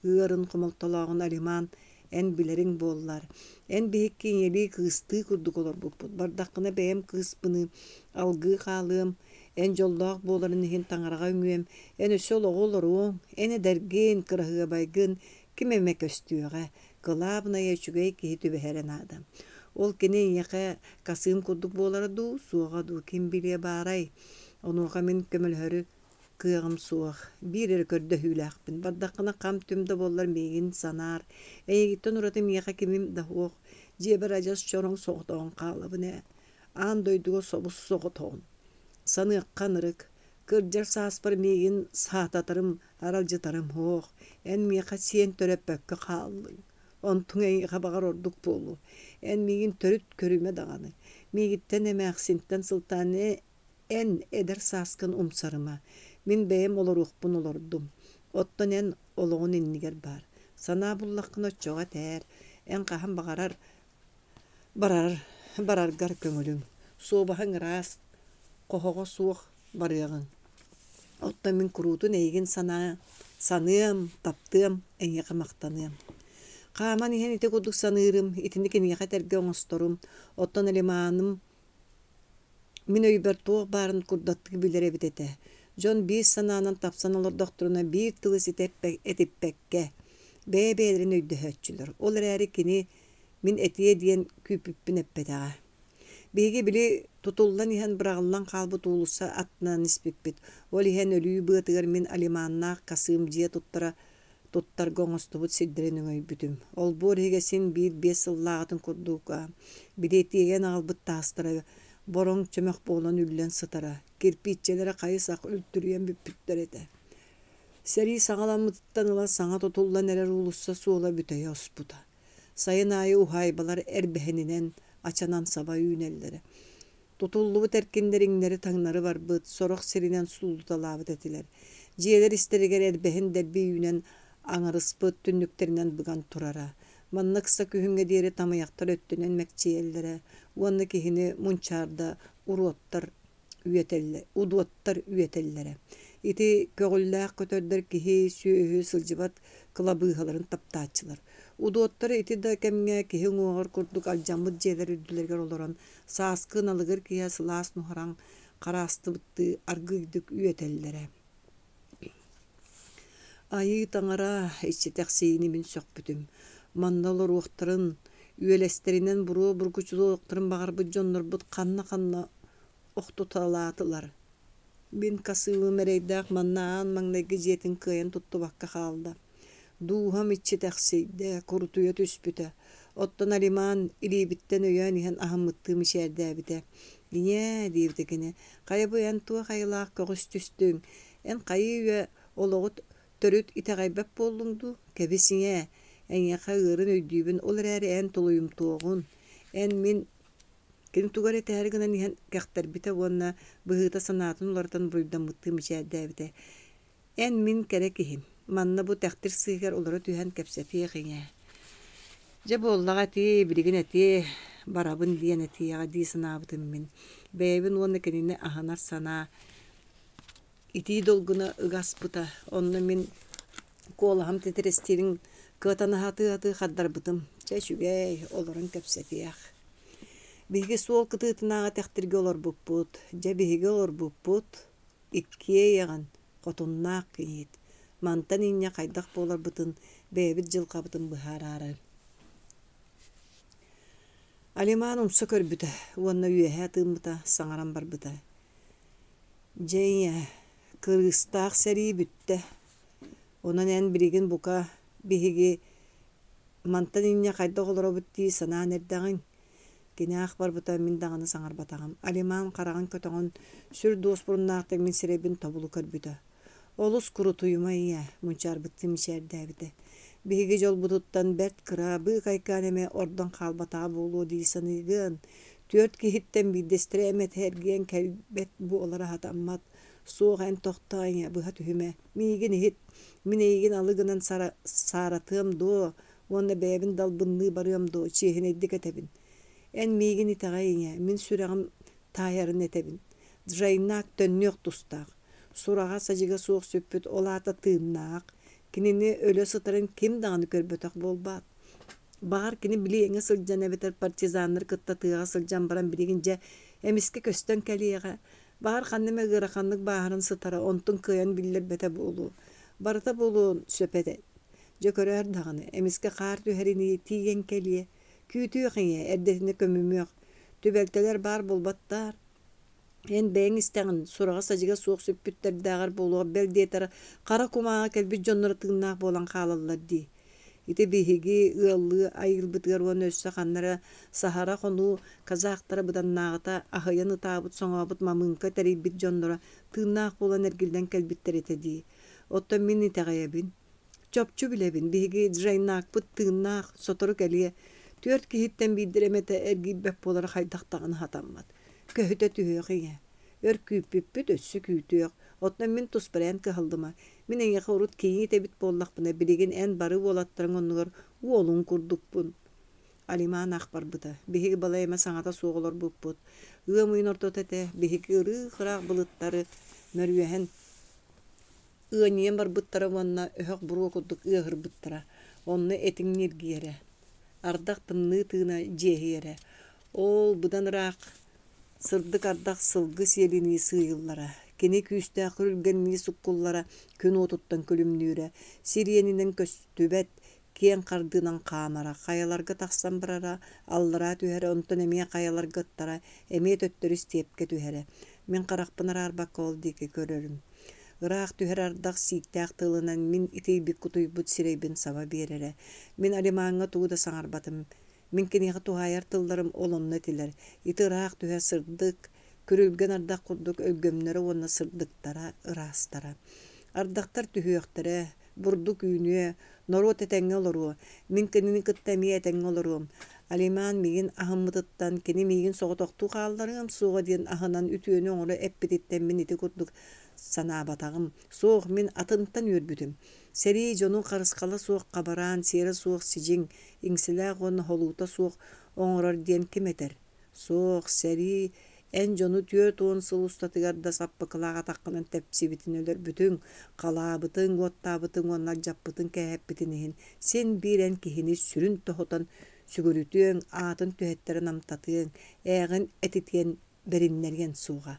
ыарын хомолтолооҕун Алиман эн билэриҥ буоллар. Эн биһикки ийэлии кыыстыы курдук олорбуппут. Бардаххына бэйэм кыыспыныы алгыы хаалыам, эн дьоллоох буоларын иһин таҥараҕа үҥүөм, эн өссө олоҕу олоруоҥ, эн эдэргин, кыраһыабайгын, ким эмэ көстүөҕэ. Кылаабынайа үчүгэй киһи түбэһэрэ наада. Ол кини эйиэхэ Касыым курдук буолара дуу, суоҕа дуу ким билиэ баарай? Онуоха мин көмөлөһөрү Кыаҕым суох, биир эрэ көрдөһүүлээхпин, бардаххына хам-түм да буоллар миигин санаар, эйигиттэн ураты миэхэ кимим да суох, дьиэбэр адьас чороҥ соҕотоҕун хаалабын ээ, аан дойдуга собус-соҕотоҕун. Саныахха ынырык, кырдьар сааспар миигин саататарым, аралдьытарым суох, эн миэхэ сиэн төрөппөккө хааллыҥ, онтуҥ эйиэхэ баҕар ордук буолуо, эн миигин төрүт көрүмэ даҕаны, миигиттэн эмээхсинтэн сылтаан Эн эдэр сааскын умсарыма, мин бэйэм олоруохпун олордум, оттон эн олоҕун иннигэр бар, санаа буллаххына оччоҕо этээр, эн хаһан баҕарар барар бараргар көҥүлүҥ, суобаһыҥ ыраас, хоһоҕо суох барыаҕыҥ. Оттон мин куруутун эйигин санаа саныам, таптыам, эйиэхэ махтаныам. Хааман иһэн ити курдук саныырым, итини киниэхэ этэргэ оҥосторум, оттон Алиманым Мин өйбөр туох баарын курдаттыы билэр эбит этэ. Дьон биир санаанан тапсан олордохторуна биир тылы ситэ этиппэккэ, бэйэ-бэйэлэрин өйдөһөөччүлэр. Ол эрээри кини мин этиэ диэн күүппүппүн эппэтэҕэ. Биһиги били тутуллан иһэн быраҕыллан хаалбыт уулусса аттынан испиппит. Ол иһэн өлүү быатыгар мин Алиманнаах Касыым дьиэ туттара туттарга оҥостубут сирдэрин өҥөйбүтүм. Олбуор иһигэ син биир биэс сыллааҕытын курдук били тиэйэн аҕалбыт таастара бороҥ чөмөх буолан үллэн сытара, кирпииччэлэрэ хайы-сах үлтүрүйэн бүппүттэр этэ. Сэрии саҕаламмытыттан ыла саҥа тутуллан эрэр уулусса суола бүтэйэ оспута. Сайын аайы уһаайбалар эрбэһининэн, ачанан саба үүнэллэрэ. Тутуллубут эркиннэр иҥнэри-таҥнары барбыт, сорох сиринэн суулуталаабыт этилэр. Дьиэлэр истэригэр эрбэһин дэлби үүнэн аҥарыспыт түннүктэринэн быган турара. Манна ыкса күһүҥҥэ диэри тамыйахтар өттүнэн мэччийэллэрэ уонна киһини мунчаарда уруоттар удуоттар үөтэллэрэ. Ити көҕүллээх көтөрдөр киһи, сүөһү сылдьыбат кылабыыһаларын таптааччылар. Удуоттар ити да кэмҥэ киһи уҥуоҕар курдук алдьаммыт дьиэлэр үрдүлэригэр олорон сааскы налыгыр киһи сылаас нуһараҥ хараастыбыттыы аргыыйдык үөтэллэрэ. Айыы таҥара иччитэхсийини мин сөхпүтүм. Манна олоруохтарын, үөлэстэринэн буруо бургучулуохтарын баҕарбыт дьоннорбут ханна-ханна охтуталаатылар. Мин касыылым эрэйдээх манна аан маҥнайгы дьиэтин кыайан туттубакка хаалла. Дууһам иччитэхсийдэ, курутуйа түспүтэ. Оттон Алиман илиибиттэн өйөөн иһэн аһыммыттыы мичээрдээбитэ. «Ийээ» диэбитэ кини, «хайа бу эн туох айылаах көҕүс түстүҥ? Эн хайыы-үйэ олоҕу төрүт итэҕэйбэт буоллуҥ дуу? Кэбис ийээ, эйиэхэ ыарын өйдүүбүн, ол эрээри эн тулуйумтуоҕун. Эн мин Кини тугу эрэ этээри гынан иһэн кэхтэрбитэ уонна быһыыта санаатын уларытан буруйдаммыттыы мичээрдээбитэ. Эн мин кэрэ киһим, манна бу тэхтир сыыһыгар олоро түһэн кэпсэтиэх ийээ. Дьэ буоллаҕа этии, билигин этиэ, барабын диэн этиэҕэ дии санаабытым мин. Бэйэбин уонна кинини аһынар санаа итии долгуна ыга аспыта. Онно мин куолаһым титирэстиирин кыатана сатыы-сатыы хардарбытым. Чэ, үчүгэй, олорон кэпсэтиэх. Биһиги суол кытыытынааҕы тэхтиргэ олорбуппут. Дьэ, биһиги олорбуппут. Иккиэйэҕин, хотуннаах кийиит, мантан инньэ хайдах буоларбытын бэйэбит дьылҕабытын быһаараары Алиман умса көрбүтэ уонна үөһэ тыыммыта, саҥаран барбыта: «Дьэ ийээ, кырыыстаах сэрии бүттэ. Онон эн билигин бука биһиги мантан инньэ хайдах олоробут дии санаан эрдэҕиҥ. Кини аах барбыта, мин даҕаны саҥарбатаҕым. Алиман хараҕын көтөҕөн, сүр дуоспуруннаахтык мин сирэйбин тобулу көрбүтэ. Олус курутуйума ийээ, мунчаарбыттыы мичээрдээбитэ. Биһиги дьолбутуттан бэрт кыра быыкайкаан эмэ ордон хаалбатаҕа буолуо дии саныыгын. Түөрт киһиттэн биирдэстэрэ эмэтэ эргийэн кэлбэт буолара сатаммат. Суох эн тохтоо ийээ, быһа түһүмэ. Миигин иһит. Мин эйигин алы гынан сааратыам дуо уонна бэйэбин далбынныы барыам дуо, чиэһинэйдик этэбин. Эн миигин итэҕэй ийээ, мин сүрэҕим таайарын этэбин. Джайнак төннүөх тустаах. Сураҕа-садьыга суох сүппүт ол аата тыыннаах, кинини өлө сытарын ким даҕаны көрбөтөх буолбаат. Баҕар кини билиэҥҥэ сылдьан эбэтэр партизаннары кытта тыаҕа сылдьан баран билигин дьэ эмискэ көстөн кэлиэҕэ, баҕар ханна эмэ ыараханнык бааһыран сытара, онтун кыайан биллэрбэтэ буолуо. Барыта буолуон сөп этэ. Дьэ көрөөр даҕаны, эмискэ хаар түһэринии тиийэн кэлиэ, күүтүөх ийэ, эрдэтинэ көмүмүөх, түбэлтэлэр баар буолбаттаар. Эн бэйэҥ истэҕин, сураҕа-садьыга суох сүппүттэрдээҕэр буолуох, бэл диэтэр, хара кумааҕы кэлбит дьонноро тыыннаах буолан хаалаллар дии. Ити биһиги ыаллыы айыылбытыгар уонна өссө ханна эрэ саһара хонуу казахтара быданнааҕыта аһыйан ытаабыт-соҥообут мамыыҥка тэрийбит дьонноро тыыннаах буолан эргиллэн кэлбиттэр этэ дии. Оттон мин итэҕэйэбин. Чопчу билэбин, биһиги Джайнаакпыт тыыннаах, сотору кэлиэ. Түөрт киһиттэн биирдэрэ эмэтэ эргийбэт буолара хайдах даҕаны сатаммат. Көһүтэ түһүөх ийэ. Өр күүппүппүт, өссө күүтүөх. Оттон мин туспар эн кыһаллыма. Мин эйиэхэ урут кийиит эбит буоллахпына, билигин эн бары уолаттарыҥ оннугар уолуҥ курдукпун. Алиман ах барбыта. Биһиги балай эмэ саҥата суох олорбуппут. Ыам ыйын ортото этэ, биһиги ырыы-ыраах былыттары мөрүөһэн Ыанньыйан барбыттара уонна өһөх буруо курдук ыаһырбыттара, онно этиҥ ньиргийэрэ, ардах тымныы тыына дьиэһийэрэ, ол быдан ыраах сырдык ардах сылгы сиэлинии сыыйыллара, кини күүстээх күрүлгэннии суккуллара күн уотуттан күлүмнүүрэ, сир иэнинэн көстүбэт киэҥ хардыынан хаамара, хайаларга тахсан барара, аллараа түһэрэ, онтон эмиэ хайаларга ыттара, эмиэ төттөрү истиэпкэ түһэрэ. Мин харахпын араарбакка ол диэки көрөрүм. Ыраах түһэр ардах сииктээх тылынан мин итийбит-кутуйбут сирэйбин саба биэрэрэ. Мин Алимаҥҥа тугу да саҥарбатым. Мин киниэхэ туһаайар тылларым ол онно этилэр. Ити ыраах түһэр сырдык, күрүлгэн ардах курдук өлгөмнөрө уонна сырдыктара, ыраастара. Ардахтар түһүөхтэрэ, бурдук үүнүө, норуот этэҥҥэ олоруо, мин кинини кытта эмиэ этэҥҥэ олоруом. Алиман миигин аһыммытыттан, кини миигин соҕотохтуу хаалларыам суоҕа диэн аһынан үтүөнү оҥоро эппититтэн мин ити курдук санаабатаҕым. Суох, мин атынтан үөрбүтүм. Сэрии дьону харысхала суох хабараан, сиэрэ суох сидьиҥ, иҥсэлээх уонна холуута суох оҥорор диэн ким этэр? Суох, сэрии эн дьону 40 сыл устатыгар да саппыкылаах атаххынан тэпсибитин өлөрбүтүҥ, халаабытыҥ, уоттаабытыҥ уонна алдьаппытыҥ кээһэппитин иһин син биир эн киһини сүрүн тоһутан сүгүрүтүөҥ, аатын түһэттэрэн амтатыаҥ, ээҕин этитиэн бэриннэриэн суоҕа.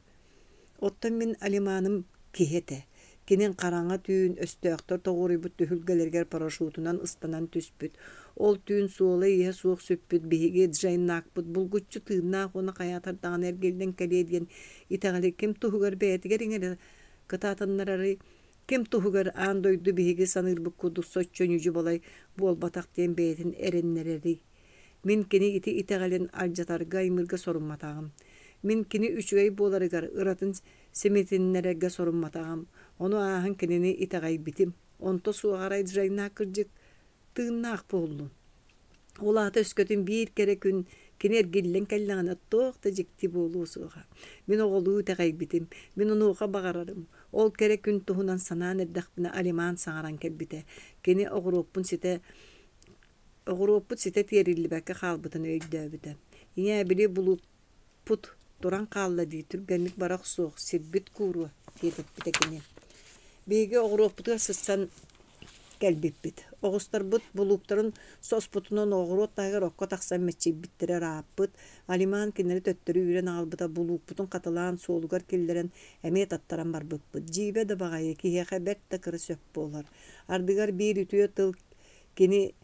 Оттон мин Алиманым киһи этэ. Кини хараҥа түүн өстөөхтөр тоҕуоруйбут түһүлгэлэригэр парашютунан ыстанан түспүт. Ол түүн суола-ииһэ суох сүппүт биһиги Джайнакпыт булгуччу тыыннаах уонна хайаатар даҕаны эргиллэн кэлиэ диэн итэҕэли ким туһугар бэйэтигэр иҥэрэ кытаатыннарарый, ким туһугар аан дойду биһиги саныырбыт курдук соччо ньүдьү-балай буолбатах диэн бэйэтин эрэннэрэрий? Мин кини ити итэҕэлин алдьатарга аймыырга сорумматаҕым. Мин кини үчүгэй буоларыгар ыратын симитиннэрэргэ сорумматаҕым. Ону ааһан кинини итэҕэйбитим. Онто суох арай Джайна кырдьык тыыннаах буоллун. Ол аата өскөтүн биир кэрэ күн кини эргиллэн кэллэҕинэ туох да дьикти буолуо суоҕа. Мин оҕолуу итэҕэйбитим, мин онуоха баҕарарым. Ол кэрэ күн туһунан санаан эрдэхпинэ Алиман саҥаран кэлбитэ. Кини оҕуруоппун ситэ оҕуруоппут ситэ тиэриллибэккэ хаалбытын өйдөөбүтэ. Ийээ, били булууппут туран хаалла дии, түргэнник бара охсуох, сирбит кууруо, диэтэппитэ кини. Биһиги оҕуруоппутугар сыссан кэлбиппит. Оҕустарбыт булууктарын соспутунан оҕуруот таһыгар окко тахсан мэччийбиттэрэ ырааппыт. Алиман кинилэри төттөрү үүрэн аҕалбыта, булуукпутун хатылаан суолугар киллэрэн эмиэ таттаран барбыппыт. Дьиибэ да баҕайы, киһиэхэ бэрт да кыра сөп буолар. Ардыгар биир үтүө тыл кини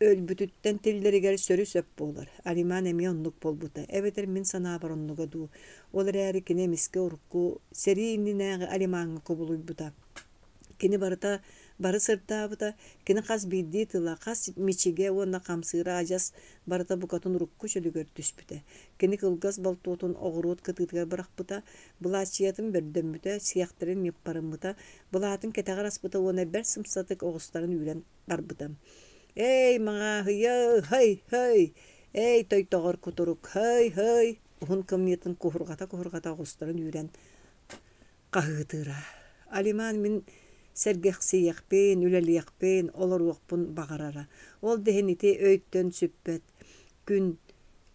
өлбүтүттэн тиллэригэр сөрү-сөп буолар. Алиман эмиэ оннук буолбута, эбэтэр мин санаабар оннуга дуу. Ол эрээри кини эмискэ урукку, сэрии иннинээҕи Алимаҥҥа кубулуйбута. Кини барыта бары сырдаабыта, кини хас биирдии тыла, хас мичигэ уонна хамсыыра адьас барыта букатын урукку чөлүгэр түспүтэ. Кини кылгас болтуотун оҕуруот кытыытыгар бырахпыта, былааччыйатын бөрдөммүтэ, сиэхтэрин ньыппарыммыта, былаатын кэтэҕэр аспыта уонна бэрт сымсатык оҕустарын үүрэн барбыта. «Эй, маҕааһыйа, һай-һай! Эй, тойтоҕор кутурук, һай-һай!» уһун кымньыытын куһурҕата-куһурҕата оҕустарын үүрэн хаһыытыыра. Алиман мин сэргэхсийиэхпин, үлэлиэхпин, олоруохпун баҕарара. Ол да иһин ити өйтөн сүппэт күн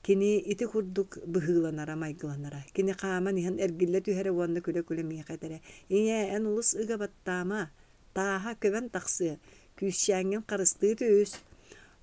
кини ити курдук быһыыланара, майгыланара. Кини хааман иһэн эргиллэ түһэрэ уонна күлэ-күлэ миэхэ этэрэ: «Ийээ, эн олус ыга баттаама, тааһа көбөн тахсыа, күүсчээҥҥин харыстыы түс».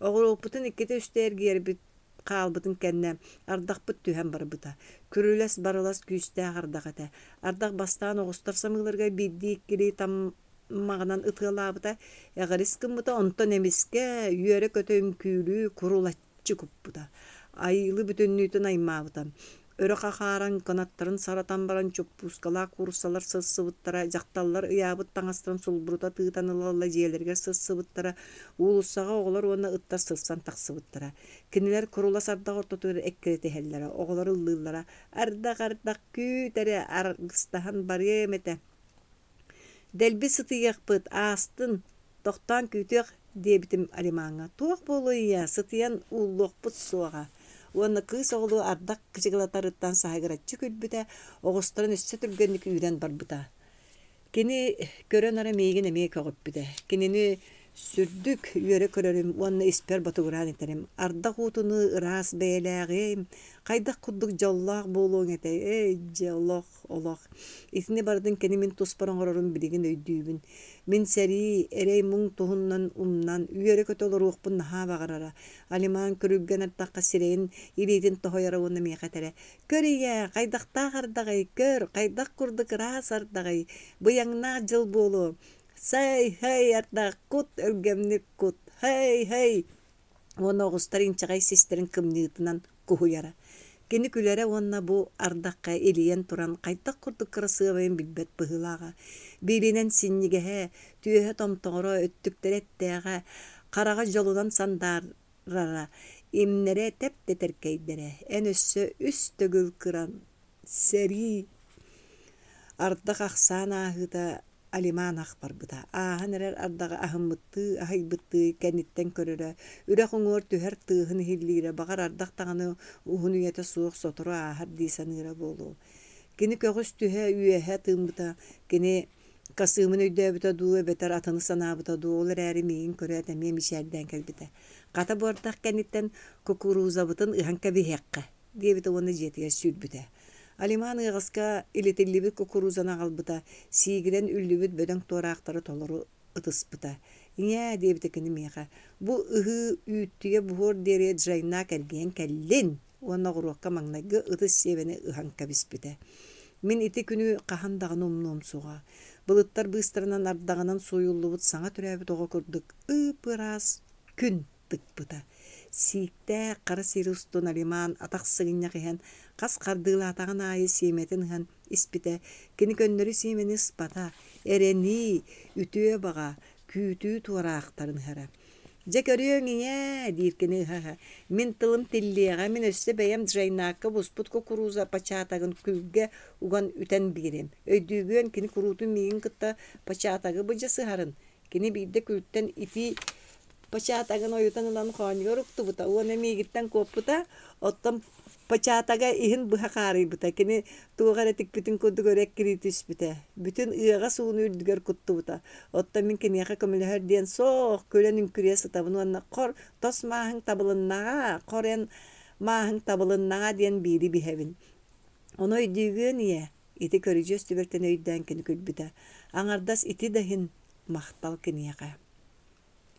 Оҕуруоппутун иккитэ-үстэ эргийэрбит хаалбытын кэннэ ардахпыт түһэн барбыта. Күрүлэс-барылас күүстээх ардах этэ. Ардах бастаан оҕустар самыыларыгар биирдии-иккилии таммаҕынан ытыалаабыта, эҕирис гыммыта, онтон эмискэ үөрэ-көтө үҥкүүлүү курулаччы куппута. Айыылы бүтүннүүтүн аймаабыта. Өрө хахааран, кынаттарын саратан баран чоппуускалаах кууруссалар сырсыбыттара, дьахталлар ыйаабыт таҥастарын сулбурута тыытан ыла-ыла дьиэлэригэр сырсыбыттара, уулуссаҕа оҕолор уонна ыттар сырсан тахсыбыттара. Кинилэр курулас ардах ортотугар эккирэтиһэллэрэ, оҕолор ыллыыллара: «Ардах, ардах, күүт эрэ, аргыстаһан барыам этэ. Дэлби сытыйыахпыт, аастын, тохтоон күүтүөх» диэбитим Алимаҥҥа. «Туох буолуой ийээ, сытыйан ууллуохпут суоҕа» уонна кыыс оҕолуу ардах кычыгылатарыттан саһыгыраччы күлбүтэ, оҕустарын өссө түргэнник үүрэн барбыта. Кини көрөн эрэ миигин эмиэ көҕүппүтэ. Кинини сүрдүк үөрэ көрөрүм уонна испэр ботугураан этэрим: «Ардах уутунуу ыраас бэйэлээҕим, хайдах курдук дьоллоох буолуоҥ этэй, эй, дьэ, олох, олох». Итини барытын кини мин туспар оҥорорун билигин өйдүүбүн. Мин сэрии, эрэй-муҥ туһунан умнан, үөрэ-көтө олоруохпун наһаа баҕарара. Алиман күрүлгэн ардахха сирэйин илиитин тоһуйара уонна миэхэ этэрэ: «Көр ийээ, хайдахтаах ардаҕый, көр, хайдах курдук ыраас ардаҕый, быйаҥнаах дьыл буолуо. Сай-һай ардах, кут өлгөмнүк кут, һай-һай!» Уонна оҕустар инчэҕэй систэрин кымньыытынан куһуйара. Кини күлэрэ уонна бу ардахха илийэн туран хайдах курдук кырасыабайын билбэт быһыылааҕа. Биилинэн синньигэһэ, түөһэ томтоҕоро, өттүктэрэ эттээҕэ, хараҕа дьолунан сандаар рара, имнэрэ тэп-тэтэркэйдэрэ, эн өссө үс төгүл кыран сэрии ардах ахсаан ааһыыта Алиман ах барбыта. Ааһан эрэр ардаҕы аһыммыттыы, аһыйбыттыы кэнниттэн көрөрө, үрэх уҥуор түһэр тыаһын иһиллиирэ, баҕар ардах даҕаны уһун үйэтэ суох сотору ааһар дии саныыра буолуо. Кини көҕүс түһэ үөһэ тыыммыта, кини Касыымын өйдөөбүтэ дуу эбэтэр атыны санаабыта дуу, ол эрээри миигин көрөөт эмиэ мичээрдээн кэлбитэ. Хата буордах кэнниттэн кукурузабытын ыһан кэбиһиэххэ диэбитэ уонна дьиэтигэр сүүрбүтэ. Алиман ыаҕаска илитиллибит кукурузаны аҕалбыта, сиигирэн үллүбүт бөдөҥ туораахтары толору ытыспыта. «Ийээ» диэбитэ кини миэхэ, «бу ыһыы үүттүйэ буһуор диэри Джайнаак эргийэн кэллин» уонна оҕуруокка маҥнайгы ытыс сиэбэни ыһан кэбиспитэ. Мин ити күнү хаһан даҕаны умнуом суоҕа. Былыттар быыстарынан ардаҕынан сууйуллубут саҥа төрөөбүт оҕо курдук ып-ыраас күн тыкпыта. Сииктээх хара сири устун Алиман атах сыгынньах иһэн хас хардыылаатаҕын аайы сиэмэтин ыһан испитэ. Кини көннөрү сиэмэни ыспата, эрэнии, үтүө баҕа, күүтүү туораахтарын ыһара. «Дьэ көрүөҥ ийээ» диир кини ыһа-ыһа, «мин тылым тиллиэҕэ, мин өссө бэйэм Джайнаакка буспут кукуруза пачаатагын күлгэ уган үтэн биэриэм. Өйдүүгүөн кини куруутун миигин кытта пачаатагы былдьасыһарын. Кини биирдэ күлтэн итии Початагын ойутан ылан хоонньугар уктубута уонна миигиттэн куоппута, оттон початага иһин быһа хаарыйбыта, кини туох эрэ тикпитин курдук өрө эккирии түспүтэ, бүтүн ыаҕас ууну үрдүгэр куттубута. Оттон мин киниэхэ көмөлөһөр диэн суох, күлэн үҥкүрүйэ сытабын уонна хор, тос мааһыҥ табылыннаҕа, хор эн мааһыҥ табылыннаҕа диэн биири биһэбин. Ону өйдүүгүөн ийээ, ити көрүдьүөс түбэлтэни өйдөөн кини күлбүтэ. Аҥардас ити да иһин махтал киниэхэ.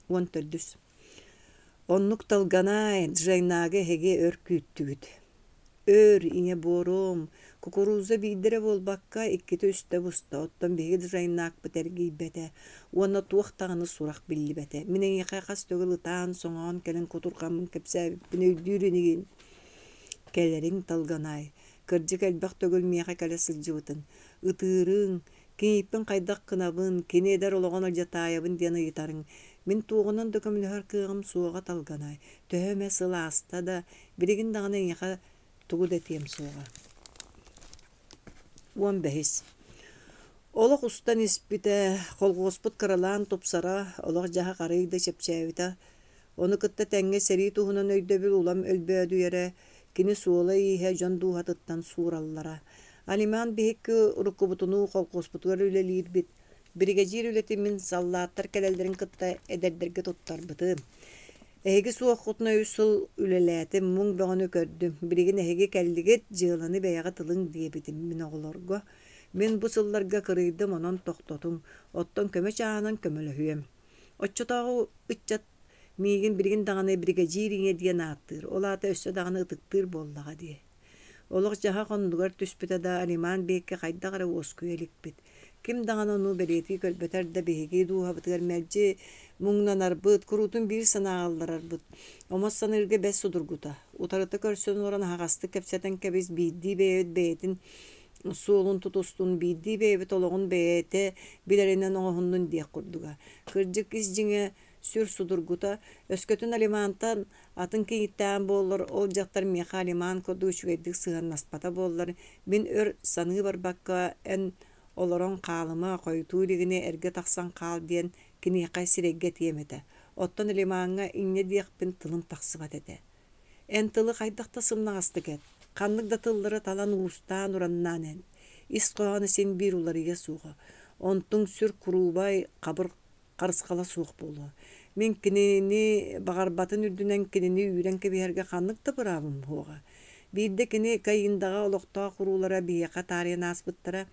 14. Оннук Талганаай, Джайнага эһиги өр күүттүгүт. Өр, ийэ буоруом, кукуруза биирдэ эрэ буолбакка, иккитэ-үстэ буста, оттон биһиги Джайнакпыт эргийбэтэ уонна туох даҕаны сурах биллибэтэ. Мин эйиэхэ хас төгүл ытаан-соҥоон кэлэн кутурҕаммын кэпсээбиппин өйдүүр инигин. Кэлэриҥ, Талганаай, кырдьык элбэх төгүл миэхэ кэлэ сылдьыбытыҥ. Ытыырыҥ, Кийииппин хайдах гынабын, кини эдэр олоҕун алдьатаайабын диэн ыйытарыҥ. Мин туоҕунан да көмөлөһөр кыаҕым суоҕа Талганай. Төһө эмэ сыл ааста да, билигин даҕаны эйиэхэ тугу да этиэм суоҕа. 15. Олох устан испитэ, колхуоспут кыралаан тупсара, олох-дьаһах арыый да чэпчээбитэ. Ону кытта тэҥҥэ сэрии туһунан өйдөбүл улам өлбөөдүйэрэ, кини суола-ииһэ дьон дууһатыттан суураллара. Алиман биһикки уруккубутунуу колхуоспутугар үлэлиирбит. Биригэдьиир үлэтин мин саллааттар кэлэллэрин кытта эдэрдэргэ туттарбытым. Эһиги суоххутуна үс сыл үлэлээтим, муҥ бөҕөнү көрдүм. Билигин эһиги кэллигит, дьыаланы бэйэҕит ылыҥ диэбитим мин оҕолорго. Мин бу сылларга кырыйдым, онон тохтотуҥ, оттон көмө чааһынан көмөлөһүөм. Оччотооҕу ыччат миигин билигин даҕаны биригэдьиир ийэ диэн ааттыыр, ол аата өссө даҕаны ытыктыыр буоллаҕа дии. Олох-дьаһах оннугар түспүтэ да, Алиман биһикки хайдах эрэ уоскуйа иликпит. Ким даҕаны ону бэлиэтии көрбөтөр да биһиги дууһабытыгар мэлдьи муҥнанарбыт, куруутун биир санааҕа ылларарбыт. Омос саныырга бэс судургута. Утарыта көрсөн олорон аһаҕастык кэпсэтэн кэбис, биирдии бэйэбит бэйэтин суолун тутустун, биирдии бэйэбит олоҕун бэйэтэ билэринэн оҥоһуннун диэх курдуга. Кырдьык ис дьиҥэ сүр судургута, өскөтүн Алимантан атын кийииттээн буоллар, ол дьахтар миэхэ Алиман курдук үчүгэйдик сыһыаннаспата буоллар, мин өр саныы барбакка эн олорон хаалыма, хойутуу илигинэ эргэ тахсан хаал диэн киниэхэ сирэйгэ этиэм этэ. Оттон Алимаҥҥа инньэ диэхпин тылым тахсыбат этэ. Эн тылы хайдах да сымнаҕастык эт, ханнык да тыллары талан уустаан-ураннаан эн. Ис хоһооно син биир уларыйыа суоҕа. Онтуҥ сүр куруубай, хабыр харысхала суох буолуо. Мин кинини баҕарбатын үрдүнэн кинини үүрэн кэбиһэргэ ханнык да быраабым суоҕа. Биирдэ кини Каиндаҕа олохтоох уруулара биһиэхэ таарыйан ааспыттара.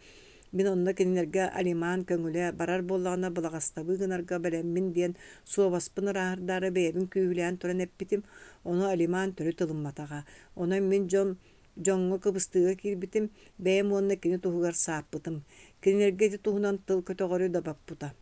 Мин онно кинилэргэ Алиман көҥүлэ барар буоллаҕына былаҕастабыы гынарга бэлэммин диэн суобаспын ырааһырдаары бэйэбин күүһүлээн туран эппитим. Ону Алиман төрүт ылымматаҕа. Онон мин дьон дьоҥҥо кыбыстыыга киирбитим, бэйэм уонна кини туһугар сааппытым. Кинилэргэ ити туһунан тыл көтөҕөрү да баппыта.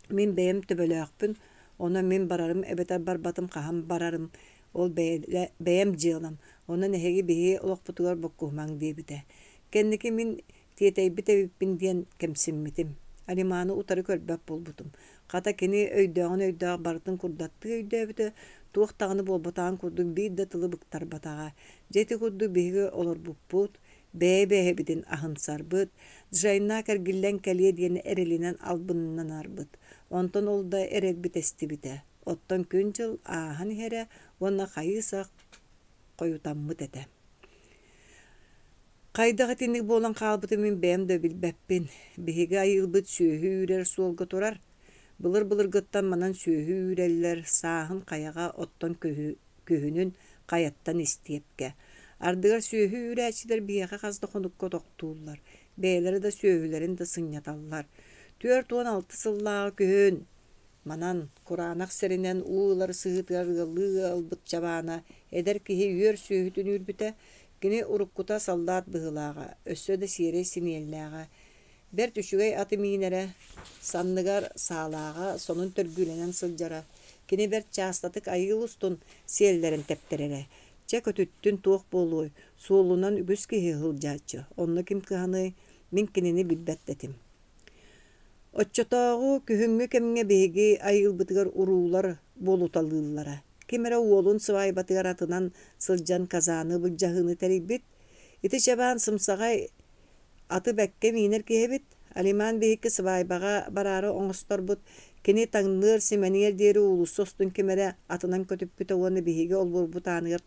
Мин бэйэм төбөлөөхпүн, онон мин барарым эбэтэр барбатым хаһан барарым, ол бэйэм дьыалам, онон эһиги биһиги олохпутугар боккуһумаҥ диэбитэ. Кэнники мин тиэтэйбит эбиппин диэн кэмсиммитим. Алиманы утары көрбөт буолбутум. Хата кини өйдөөҕүн өйдөөх барытын курдаттыы өйдөөбүтэ, туох даҕаны буолбатаҕын курдук биир да тылы быктарбатаҕа. Дьэ ити курдук биһиги олорбуппут, бэйэ-бэйэбитин аһынсарбыт, Джайна кэргиллэн кэлиэ диэн эрэлинэн албыннанарбыт. Онтон ол да эрэлбит эстибитэ. Оттон күн-дьыл ааһан иһэрэ уонна хайыы-сах хойутаммыт этэ. Хайдах итинник буолан хаалбытын мин бэйэм да билбэппин. Биһиги айыылбыт сүөһү үүрэр суолга турар. Былыр-былыргыттан манан сүөһү үүрэллэр, сааһын хайаҕа, оттон күһүнүн хайаттан истиэпкэ. Ардыгар сүөһү үүрээччилэр биһиэхэ хас да хонукка тохтууллар, бэйэлэрэ да сүөһүлэрин да сынньаталлар. 46 сыллааҕы күһүн Манан, кураанах сиринэн уу ылар сыһыытыгар ыаллыы ыалбыт Чабаана эдэр киһи үөр сүөһүтүн үүрбүтэ. Кини уруккута саллаат быһыылааҕа, өссө да сиэрэй синиэллээҕэ. Бэрт үчүгэй аты миинэрэ, санныгар саалааҕа, сонун төргүүлэнэн сылдьара. Кини бэрт чаастатык айыыл устун сиэллэрин тэптэрэрэ. Чэ, көтүттүн туох буолуой, суолунан үгүс киһи сылдьааччы, онно ким кыһаныай, мин кинини билбэт да этим. Оччотооҕу күһүҥҥү кэмҥэ биһиги айыылбытыгар уруулар буолуталыыллара. Ким эрэ уолун сыбаайбатыгар атынан сылдьан казаны былдьаһыыны тэрийбит. Ити Чабаан сымсаҕай аты бэккэ миинэр киһи эбит. Алиман биһикки сыбаайбаҕа бараары оҥосторбут. Кини таҥныар-симэниэр диэри уулусса устун ким эрэ атынан көтүппүтэ уонна биһиги олбуорбут ааныгар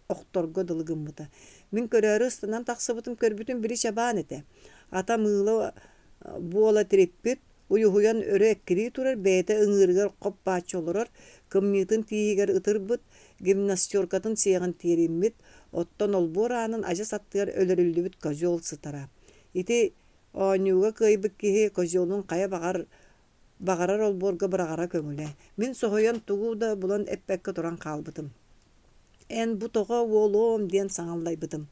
охторго дылы гыммыта. Мин көрөөрү ыстанан тахсыбытым көрбүтүм били чабаан этэ. Ата мыыла буола тириппит, уйуһуйан өрө эккирии турар, бэйэтэ ыҥыырыгар хоп-бааччы олорор, кымньыытын тииһигэр ытырбыт, гимнастеркатын сиэҕин тиэриммит, оттон олбуор аанын адьас аттыгар өлөрүллүбүт козел сытара. Ити оонньууга кыайбыт киһи козелун хайа баҕар баҕарар олбуорга быраҕара көҥүлэ. Мин соһуйан тугу да булан эппэккэ туран хаалбытым. «Эн бу тоҕо уолуом?» диэн саҥаллайбытым.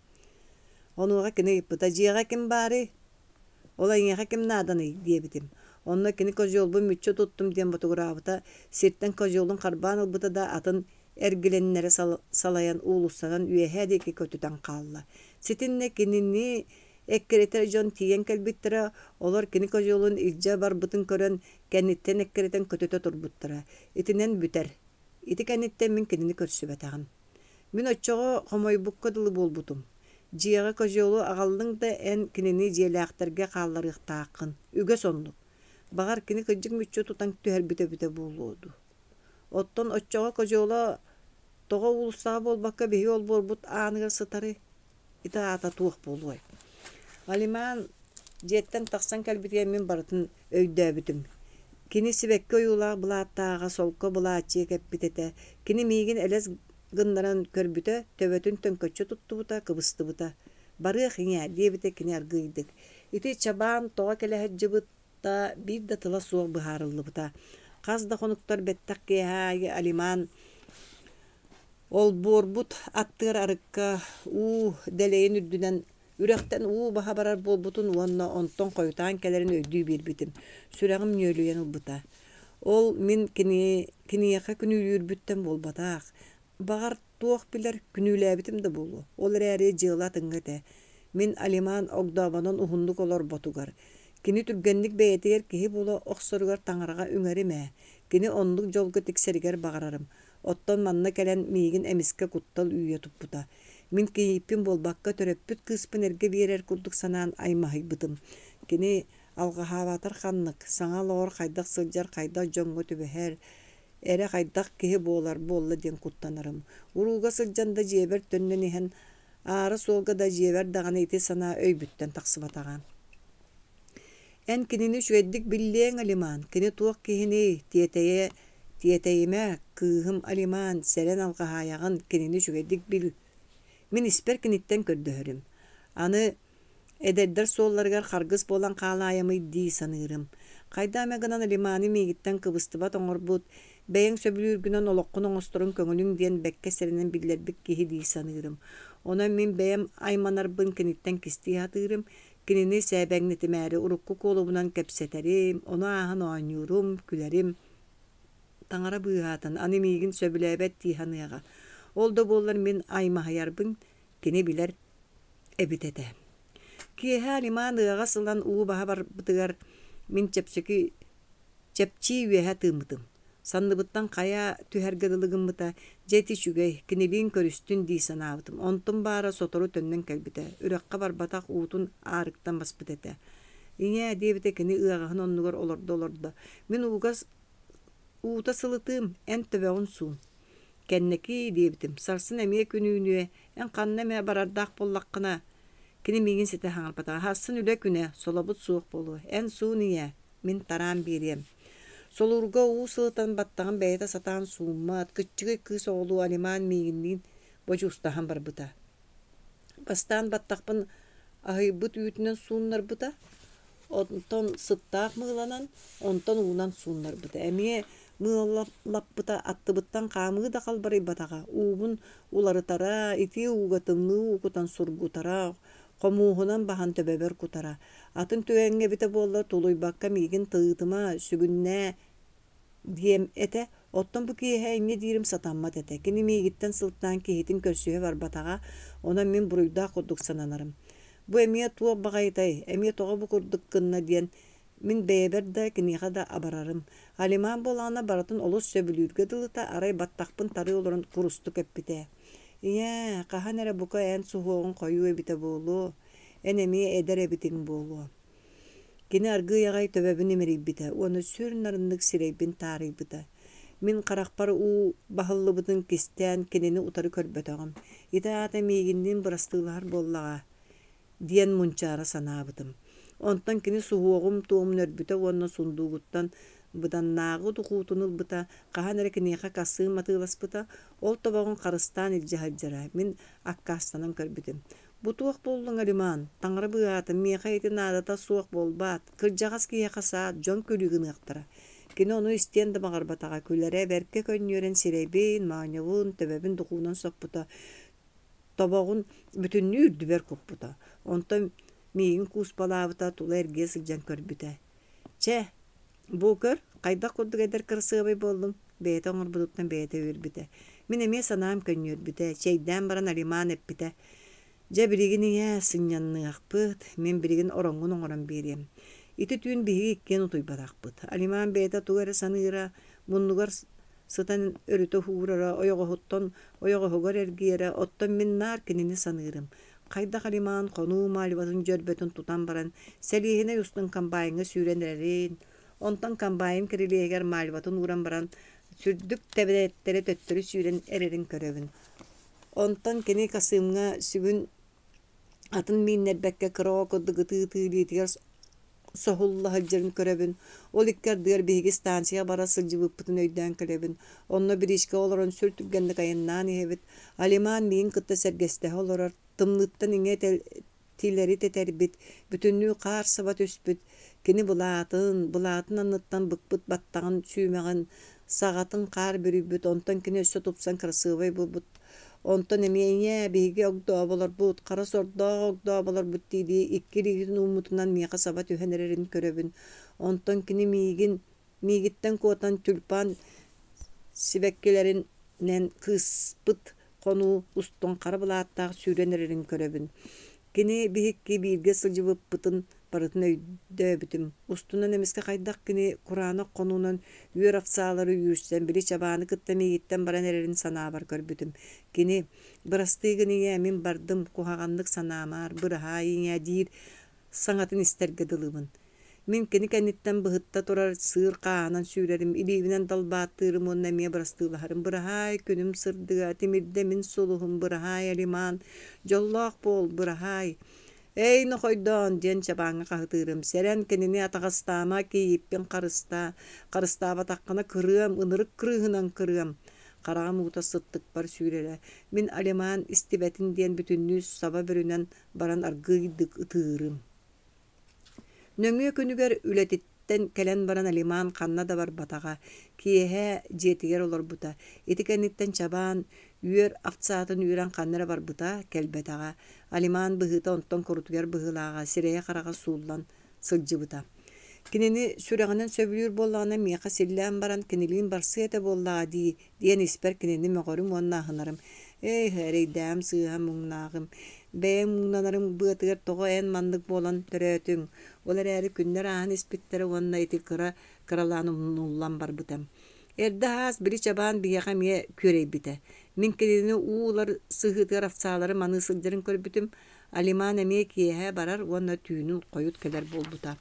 Онуоха кини ыйыппыта: «Дьиэҕэ ким баарый? Ол эйиэхэ ким нааданый?» диэбитим. Онно кини козелбун мүччү туттум диэн ботугураабыта, сиртэн козелун харбаан ылбыта да атын эргилиннэрэ салайан уулуссанан үөһээ диэки көтүтэн хаалла. Ситиннэ кинини эккирэтэр дьон тиийэн кэлбиттэрэ, олор кини козелун илдьэ барбытын көрөн, кэнниттэн эккирэтэн көтүтэ турбуттара. Итинэн бүтэр. Ити кэнниттэн мин кинини көрсүбэтэҕим. Мин оччоҕо хомойбукка дылы буолбутум. Дьиэҕэ козелу аҕаллыҥ да эн кинини дьиэлээхтэргэ хаалларыахтааххын. Үгэс оннук. Баҕар, кини кырдьык мүччү тутан түһэрбит эбитэ буолуо дуу. Оттон оччоҕо козела тоҕо уулуссаҕа буолбакка биһиги олбуорбут ааныгар сытарый? Ити аата туох буолуой? Алиман дьиэттэн тахсан кэлбитигэр мин барытын өйдөөбүтүм. Кини сибэкки ойуулаах былааттааҕа солко былааччыйа кэппит этэ. Кини миигин элэс гыннаран көрбүтэ, төбөтүн төҥкөччү туттубута, кыбыстыбыта. «Барыах ийээ» диэбитэ кини аргыыйдык. Ити чабаан тоҕо кэлэ сылдьыбыт да биир да тыла суох быһаарыллыбыта. Хас да хонуктар бэттэх киэһэ аайы Алиман Олбуорбут аттыгар арыкка уу дэлэйин үрдүнэн үрэхтэн уу баһа барар буолбутун уонна онтон хойутаан кэлэрин өйдүү биэрбитим. Сүрэҕим нүөлүйэн ылбыта. Ол мин кини, киниэхэ күнүүлүүрбүттэн буолбатах. Баҕар, туох билэр, күнүүлээбитим да буолуо. Ол эрээри дьыала атыҥҥа этэ. Мин Алиман огдообонон уһуннук олорботугар, кини түргэнник бэйэтигэр киһи буола охсоругар таҥараҕа үҥэрим ээ. Кини оннук дьолго тиксэригэр баҕарарым. Оттон манна кэлэн миигин эмискэ куттал үүйэ туппута. Мин кийииппин буолбакка, төрөппүт кыыспын эргэ биэрэр курдук санаан аймаһыйбытым. Кини алҕаһаабатар ханнык, саҥа олоҕор хайдах сылдьар, хайдах дьоҥҥо түбэһэр, эрэ хайдах киһи буолар буолла диэн куттанарым. Урууга сылдьан да дьиэбэр төннөн иһэн, аара суолга да дьиэбэр даҕаны ити санаа өйбүттэн тахсыбатаҕа. Эн кинини үчүгэйдик биллиэҥ, Алиман, кини туох киһиний, тиэтэйэ тиэтэйимэ, кыыһым Алиман, сэрэн алҕаһаайаҕын, кинини үчүгэйдик бил. Мин испэр киниттэн көрдөһөрүм. Аны эдэрдэр суолларыгар харгыс буолан хаалаайамый дии саныырым. Хайдах эмэ гынан Алиманы миигиттэн кыбыстыбат оҥорбут, бэйэҥ сөбүлүүргүнэн олоххун оҥосторуҥ көҥүлүҥ диэн бэккэ сэрэнэн биллэрбит киһи дии саныырым. Онон мин бэйэм айманарбын киниттэн кистии сатыырым, Кинини сээбэҥнэтимээри урукку куолубунан кэпсэтэрим, ону ааһан оонньуурум, күлэрим. Таҥара быыһаатын, аны миигин сөбүлээбэт дии саныаҕа. Ол да буоллар мин аймаһыйарбын кини билэр эбит этэ. Киэһэ Алиман ыаҕас ылан уу баһа барбытыгар мин чэпчэки Чэпчии үөһэ тыыммытым. Санныбыттан хайа түһэргэ дылы гыммыта, дьэ ити үчүгэй, кинилиин көрүстүн дии санаабытым. Онтум баара сотору төннөн кэлбитэ, үрэххэ барбатах уутун аарыктан баспыт этэ. «Ийээ» диэбитэ кини ыаҕаһын оннугар олордо-олордо, «мин ууга уута сылытыым, эн төбөҕүн суун». «Кэнники» диэбитим, «сарсын эмиэ күн үүнүө, эн ханна эмэ барардаах буоллаххына» Кини миигин ситэ саҥарбатаҕа. «Сарсын үлэ күнэ, солобут суох буолуо, эн суун ийээ, Мин тараан биэриэм. Солуурга уу сылытан баттаҕын бэйэтэ сатаан сууммат, кыччыгый кыыс оҕолуу Алиман миигинниин бодьуустаһан барбыта. Бастаан баттахпын аһыйбыт үүтүнэн сууннарбыта, онтон сыттаах мыыланан, онтон уунан сууннарбыта. Эмиэ мыыллаппыта, аттыбыттан хаамыы да халбарыйбатаҕа. Уубун уларытара, итии ууга тымныы уу кутан сургутара, хомууһунан баһан төбөбөр кутара. Атын түгэҥҥэ эбитэ буоллар тулуйбакка миигин тыытыма, сүгүннээ диэм этэ. Оттон бу киэһэ инньэ диирим сатаммат этэ. Кини миигиттэн сылтаан киһитин көрсүһэ барбатаҕа, онон мин буруйдаах курдук сананарым. Бу эмиэ туох баҕайытай, эмиэ тоҕо бу курдук гынна диэн мин бэйэбэр да, киниэхэ да абарарым. Алиман буоллаҕына барытын олус сөбүлүүргэ дылыта, арай баттахпын тарыы олорон курустук эппитэ: «Ийээ, хаһан эрэ бука эн суһуоҕуҥ хойуу эбитэ буолуо, эн эмиэ эдэр эбитиҥ буолуо. Кини аргыый аҕай төбөбүн имэрийбитэ уонна сүр нарыннык сирэйбин таарыйбыта. Мин харахпар уу баһыллыбытын кистээн кинини утары көрбөтөҕүм. Ити аата миигинниин бырастыылаһар буоллаҕа диэн мунчаара санаабытым. Онтон кини суһуоҕум туомун өрбүтэ уонна сундуугуттан быданнааҕы духуутун ылбыта, хаһан эрэ киниэхэ кассыым атыыласпыта, ол тобоҕун харыстаан илдьэ сылдьара. Мин аккаастанан көрбүтүм. Бу туох буоллуҥ, Алиман? Таҥара быыһаатын, миэхэ ити наадата суох буолбаат, кырдьаҕас киһиэхэ саат, дьон күлүү гыныахтара. Кини ону истиэн да баҕарбатаҕа, күлэрэ бэркэ көнньүөрэн сирэйбин, моонньубун, төбөбүн духуунан соппута, тобоҕун бүтүннүү үрдүбэр куппута. Онтон миигин кууспалаабыта, тула эргийэ сылдьан көрбүтэ. Чэ, бу көр, хайдах курдук эдэр кырасыабай буоллуҥ, бэйэтэ оҥорбутуттан бэйэтэ үөрбүтэ. Мин эмиэ санаам көнньүөрбүтэ, чэйдээн баран Алиман эппитэ: «Дьэ билигин ийээ, сынньаныахпыт, мин билигин ороҥҥун оҥорон биэриэм». Ити түүн биһиги иккиэн утуйбатахпыт. Алиман бэйэтэ тугу эрэ саныыра, муннугар сытан өрүтэ уһуурара, ойоҕоһуттан ойоҕоһугар эргийэрэ, оттон мин наар кинини саныырым. Хайдах Алиман хонуу мальватын дьөрбөтүн тутан баран, сэлиэһинэй устун комбайҥҥа сүүрэн эрэрин, онтон комбайн кирилиэһигэр мальватын ууран баран, сүрдүк тэбэрэттэрэ төттөрү сүүрэн эрэрин көрөбүн. Онтон кини Касымҥа сүгүн атын мииннэрбэккэ кыра оҕо курдук ытыы-ытыы илиитигэр соһулла сылдьарын көрөбүн. Ол икки ардыгар биһиги станцияҕа бара сылдьыбыппытын өйдөөн кэлэбин. Онно бричкэҕэ олорон сүр түргэнник айаннаан иһэбит. Алиман миигин кытта сэргэстэһэ олорор, тымныыттан иҥэ тилэри тэтэрбит, бүтүннүү хаар саба түспүт. Кини былаатын, былаатын анныттан быкпыт баттаҕын сүүмэҕин, саҕатын хаар бүрүйбүт, онтон кини өссө тупсан кырасыабай буолбут. Онтон эмиэ ийээ, биһиги огдооболорбут, хара сордоох огдооболорбут дии-дии икки илиитин ууммутунан миэхэ саба түһэн эрэрин көрөбүн. Онтон кини миигин, миигиттэн куотан тюльпан сибэккилэринэн кыыспыт хонуу устун хара былааттаах сүүрэн эрэрин көрөбүн. Кини биһикки бииргэ сылдьыбыппытын барытын өйдөөбүтүм. Устунан эмискэ хайдах кини кураанах хонуунан үөр овцалары үүрсэн, били чабааны кытта миигиттэн баран эрэрин санаабар көрбүтүм. Кини «Бырастыы гын ийээ, мин бардым, куһаҕаннык санаамаар, быраһаай ийээ» диир саҥатын истэргэ дылыбын. Мин кини кэнниттэн быһытта турар сыыр хааһынан сүүрэрим, илиибинэн далбааттыырым уонна эмиэ бырастыылаһарым. Быраһаай, күнүм сырдыга, тимирдэ мин сулуһум, быраһаай, Алиман, дьоллоох буол, быраһаай. Эй, нохойдоон, диэн чабааҥҥа хаһытыырым, сэрэн кинини атаҕастаама, кийииппин харыстаа, харыстаабатаххына кырыам, ынырык кырыыһынан кырыам. Хараҕым уута сыттыкпар сүүрэрэ. Мин Алиман истибэтин диэн бүтүннүү саба бүрүнэн баран аргыыйдык ытыырым. Нөҥүө күнүгэр үлэтиттэн кэлэн баран Алиман ханна да барбатаҕа, киэһэ дьиэтигэр олорбута. Ити кэнниттэн Чабаан үөр овцатын үүрэн ханна эрэ барбыта, кэлбэтэҕэ. Алиман быһыыта онтон курутуйар быһыылааҕа, сирэйэ-хараҕа сууллан сылдьыбыта. Кинини сүрэҕинэн сөбүлүүр буоллаҕына миэхэ силлээн баран кинилиин барсыа этэ буоллаҕа дии диэн испэр кинини мөҕөрүм уонна аһынарым. Ээх, эрэйдээҕим сыыһа муҥнааҕым. Бэйэҥ муҥнанарыҥ быатыгар тоҕо эн маннык буолан төрөөтүҥ? Ол эрээри күннэр ааһан испиттэрэ уонна ити кыра кыралаан умнуллан барбыта. Эрдэ аһаас били чабаан биһиэхэ эмиэ күөрэйбитэ. Мин кинини уу ылар сыһыытыгар овцалары маныы сылдьарын көрбүтүм. Алиман эмиэ киэһэ барар уонна түүнүн хойут кэлэр буолбута.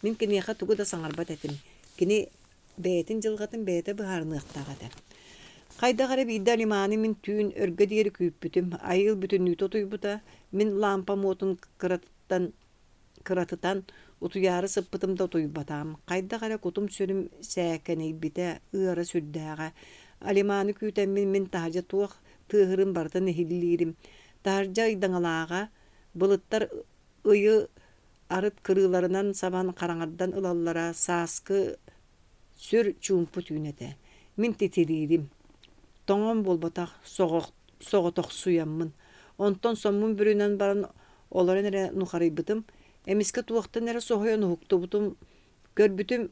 Мин киниэхэ тугу да саҥарбат этим. Кини бэйэтин дьылҕатын бэйэтэ быһаарыныахтаах этэ. Хайдах эрэ биирдэ Алиманы мин түүн өргө диэри күүппүтүм, айыл бүтүннүүтэ утуйбута, мин лаампам уотун кыратыттан кыратытан утуйаары сыппытым да утуйбатаҕым. Хайдах эрэ кутум-сүрүм сээкэнийбитэ, ыара сүрдээҕэ. Алиманы күүтэммин мин таһырдьа туох тыаһырын барытын иһиллиирим. Таһырдьа ыйдаҥалааҕа, былыттар ыйы арыт кырыыларынан сабан хараҥардан ылаллара сааскы сүр чуумпу түүн этэ. Мин титириирим. Тоҥон буолбатах, соҕотохсуйаммын. Онтон соммун бүрүнэн баран олорон эрэ нухарыйбытым. Эмискэ туохтан эрэ соһуйан уһуктубутум, көрбүтүм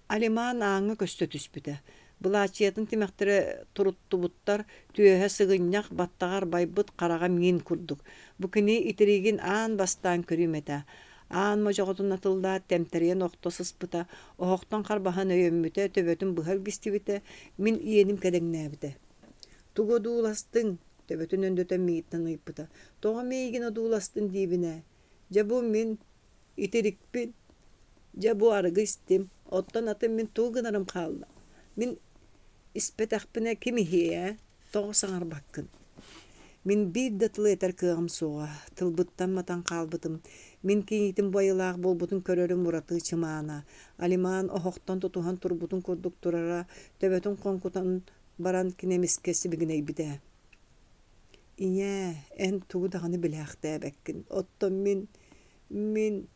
Алиман ааҥҥа көстө түспүтэ. Былаачыйатын тимэхтэрэ туруттубуттар, түөһэ сыгынньах, баттаҕа арбайбыт, хараҕа миин курдук. Бу кини итиригин аан бастаан көрүүм этэ. Аан модьоҕотун атыллаат, тэмтэрийэн охто сыспыта, оһохтон харбаһан өйөммүтэ, төбөтүн быһа илгистибитэ, мин иэним кэдэҥнээбитэ. «Тугу одууластыҥ?» төбөтүн өндөтөн миигиттэн ыйыппыта. «Тоҕо миигин одууластын диибин ээ? Дьэ бу мин итирикпин. Дьэ бу арыгы истим, оттон атын мин тугу гынарым хаалла? Мин испэтэхпинэ ким иһиэ ээ? Тоҕо саҥарбаккын? Мин биир да тылы этэр кыаҕым суоҕа, тылбыттан матан хаалбытым. Мин кийиитим байылаах буолбутун көрөрүм ураты чымаана. Алиман оһохтон тутуһан турбутун курдук турара, төбөтүн хоҥкутан баран кини эмискэ сибигинэйбитэ. Ийээ, эн тугу даҕаны билээхтээбэккин, оттон мин, мин,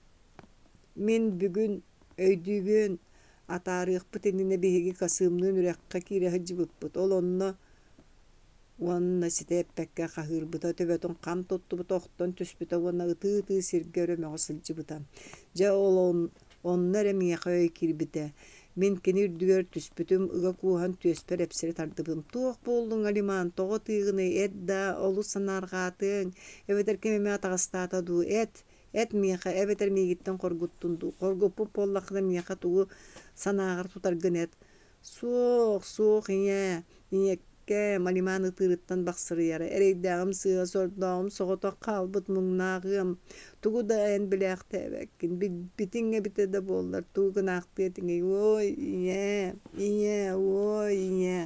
мин бүгүн өйдүүбүөн, атаарыахпыт иннинэ биһиги Касыымныын үрэххэ киирэ сылдьыбыппыт, ол онно уонна ситэ эппэккэ хаһыырбыта, төбөтүн хам туттубута, охтон түспүтэ уонна ытыы-ытыы сиргэ өрө мөҕө сылдьыбыта. Дьэ ол онно эрэ миэхэ өй киирбитэ. Мин кини үрдүгэр түспүтүм, ыга кууһан түөспэр эпсэри тардыбытым. «Туох буоллуҥ, Алиман, тоҕо ытыыгыный? Эт да, олус санаарҕаатыҥ, эбэтэр ким эмэ атаҕастаата дуу? Эт, эт миэхэ, эбэтэр миигиттэн хоргуттун дуу? Хоргуппут буоллаххына миэхэ тугу санааҕар тутаргын эт. Суох, суох, ийээ, ийэккээм, Алиман ытыырыттан бахсырыйара, эрэйдээҕим сыыһа, сордооҕум соҕотох хаалбыт муҥнааҕыам, тугу да эн билээхтээбэккин, билбитиҥ эбитэ да буоллар, тугу гынаахтыа этиҥий, уой, ийээ, ийээ, уой, ийээ.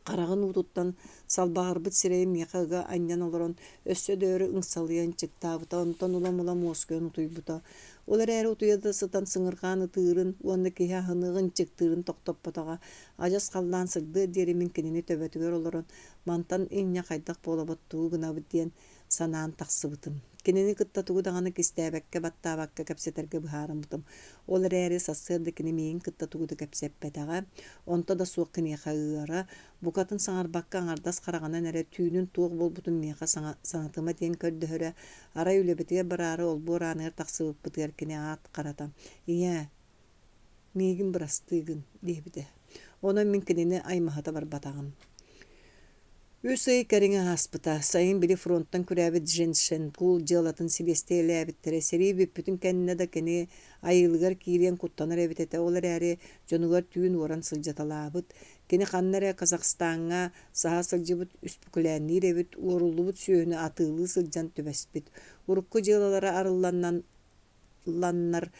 Хараҕын уутуттан салбаҕырбыт сирэйин миэхэ ыга анньан олорон, өссө да өр ыҥсалыйан ынчыктаабыта, онтон улам-улам уоскуйан утуйбута. Ол эрээри утуйа да сытан сыҥырҕаан ытыырын уонна киһи аһыныаҕын ынчыктыырын тохтоппотоҕо. Адьас халлаан сырдыар диэри мин кинини төбөтүгэр олорон, мантан инньэ хайдах буолабыт, тугу гынабыт диэн санаан тахсыбытым. Кинини кытта тугу даҕаны кистээбэккэ, баттаабакка кэпсэтэргэ быһаарыммытым. Ол эрээри сарсыарда кини миигин кытта тугу да кэпсэппэтэҕэ, онто да суох киниэхэ ыара, букатын саҥарбакка аҥардас хараҕынан эрэ түүнүн туох буолбутун миэхэ санатыма диэн көрдөһөрө. Арай үлэбитигэр бараары олбуор ааныгар тахсыбыппытыгар кини аат харата «Ийээ, миигин бырастыы гын» диэбитэ. Онон мин кинини аймаһыта барбатаҕым. Үс ый кэриҥэ ааспыта. Сайын били фронтан күрээбит Женшенкул дьыалатын силиэстийэлээбиттэрэ. Сэрии бүппүтүн кэннэ да кини айыылыгар киириэн куттанар эбит этэ. Ол эрээри дьонугар түүн уоран сылдьыталаабыт. Кини ханна эрэ Казахстаҥҥа саһа сылдьыбыт үспүкүлээнниир эбит, уоруллубут сүөһүнү атыылыы сылдьан түбэспит. Урукку дьыалалара арылланнан ланнар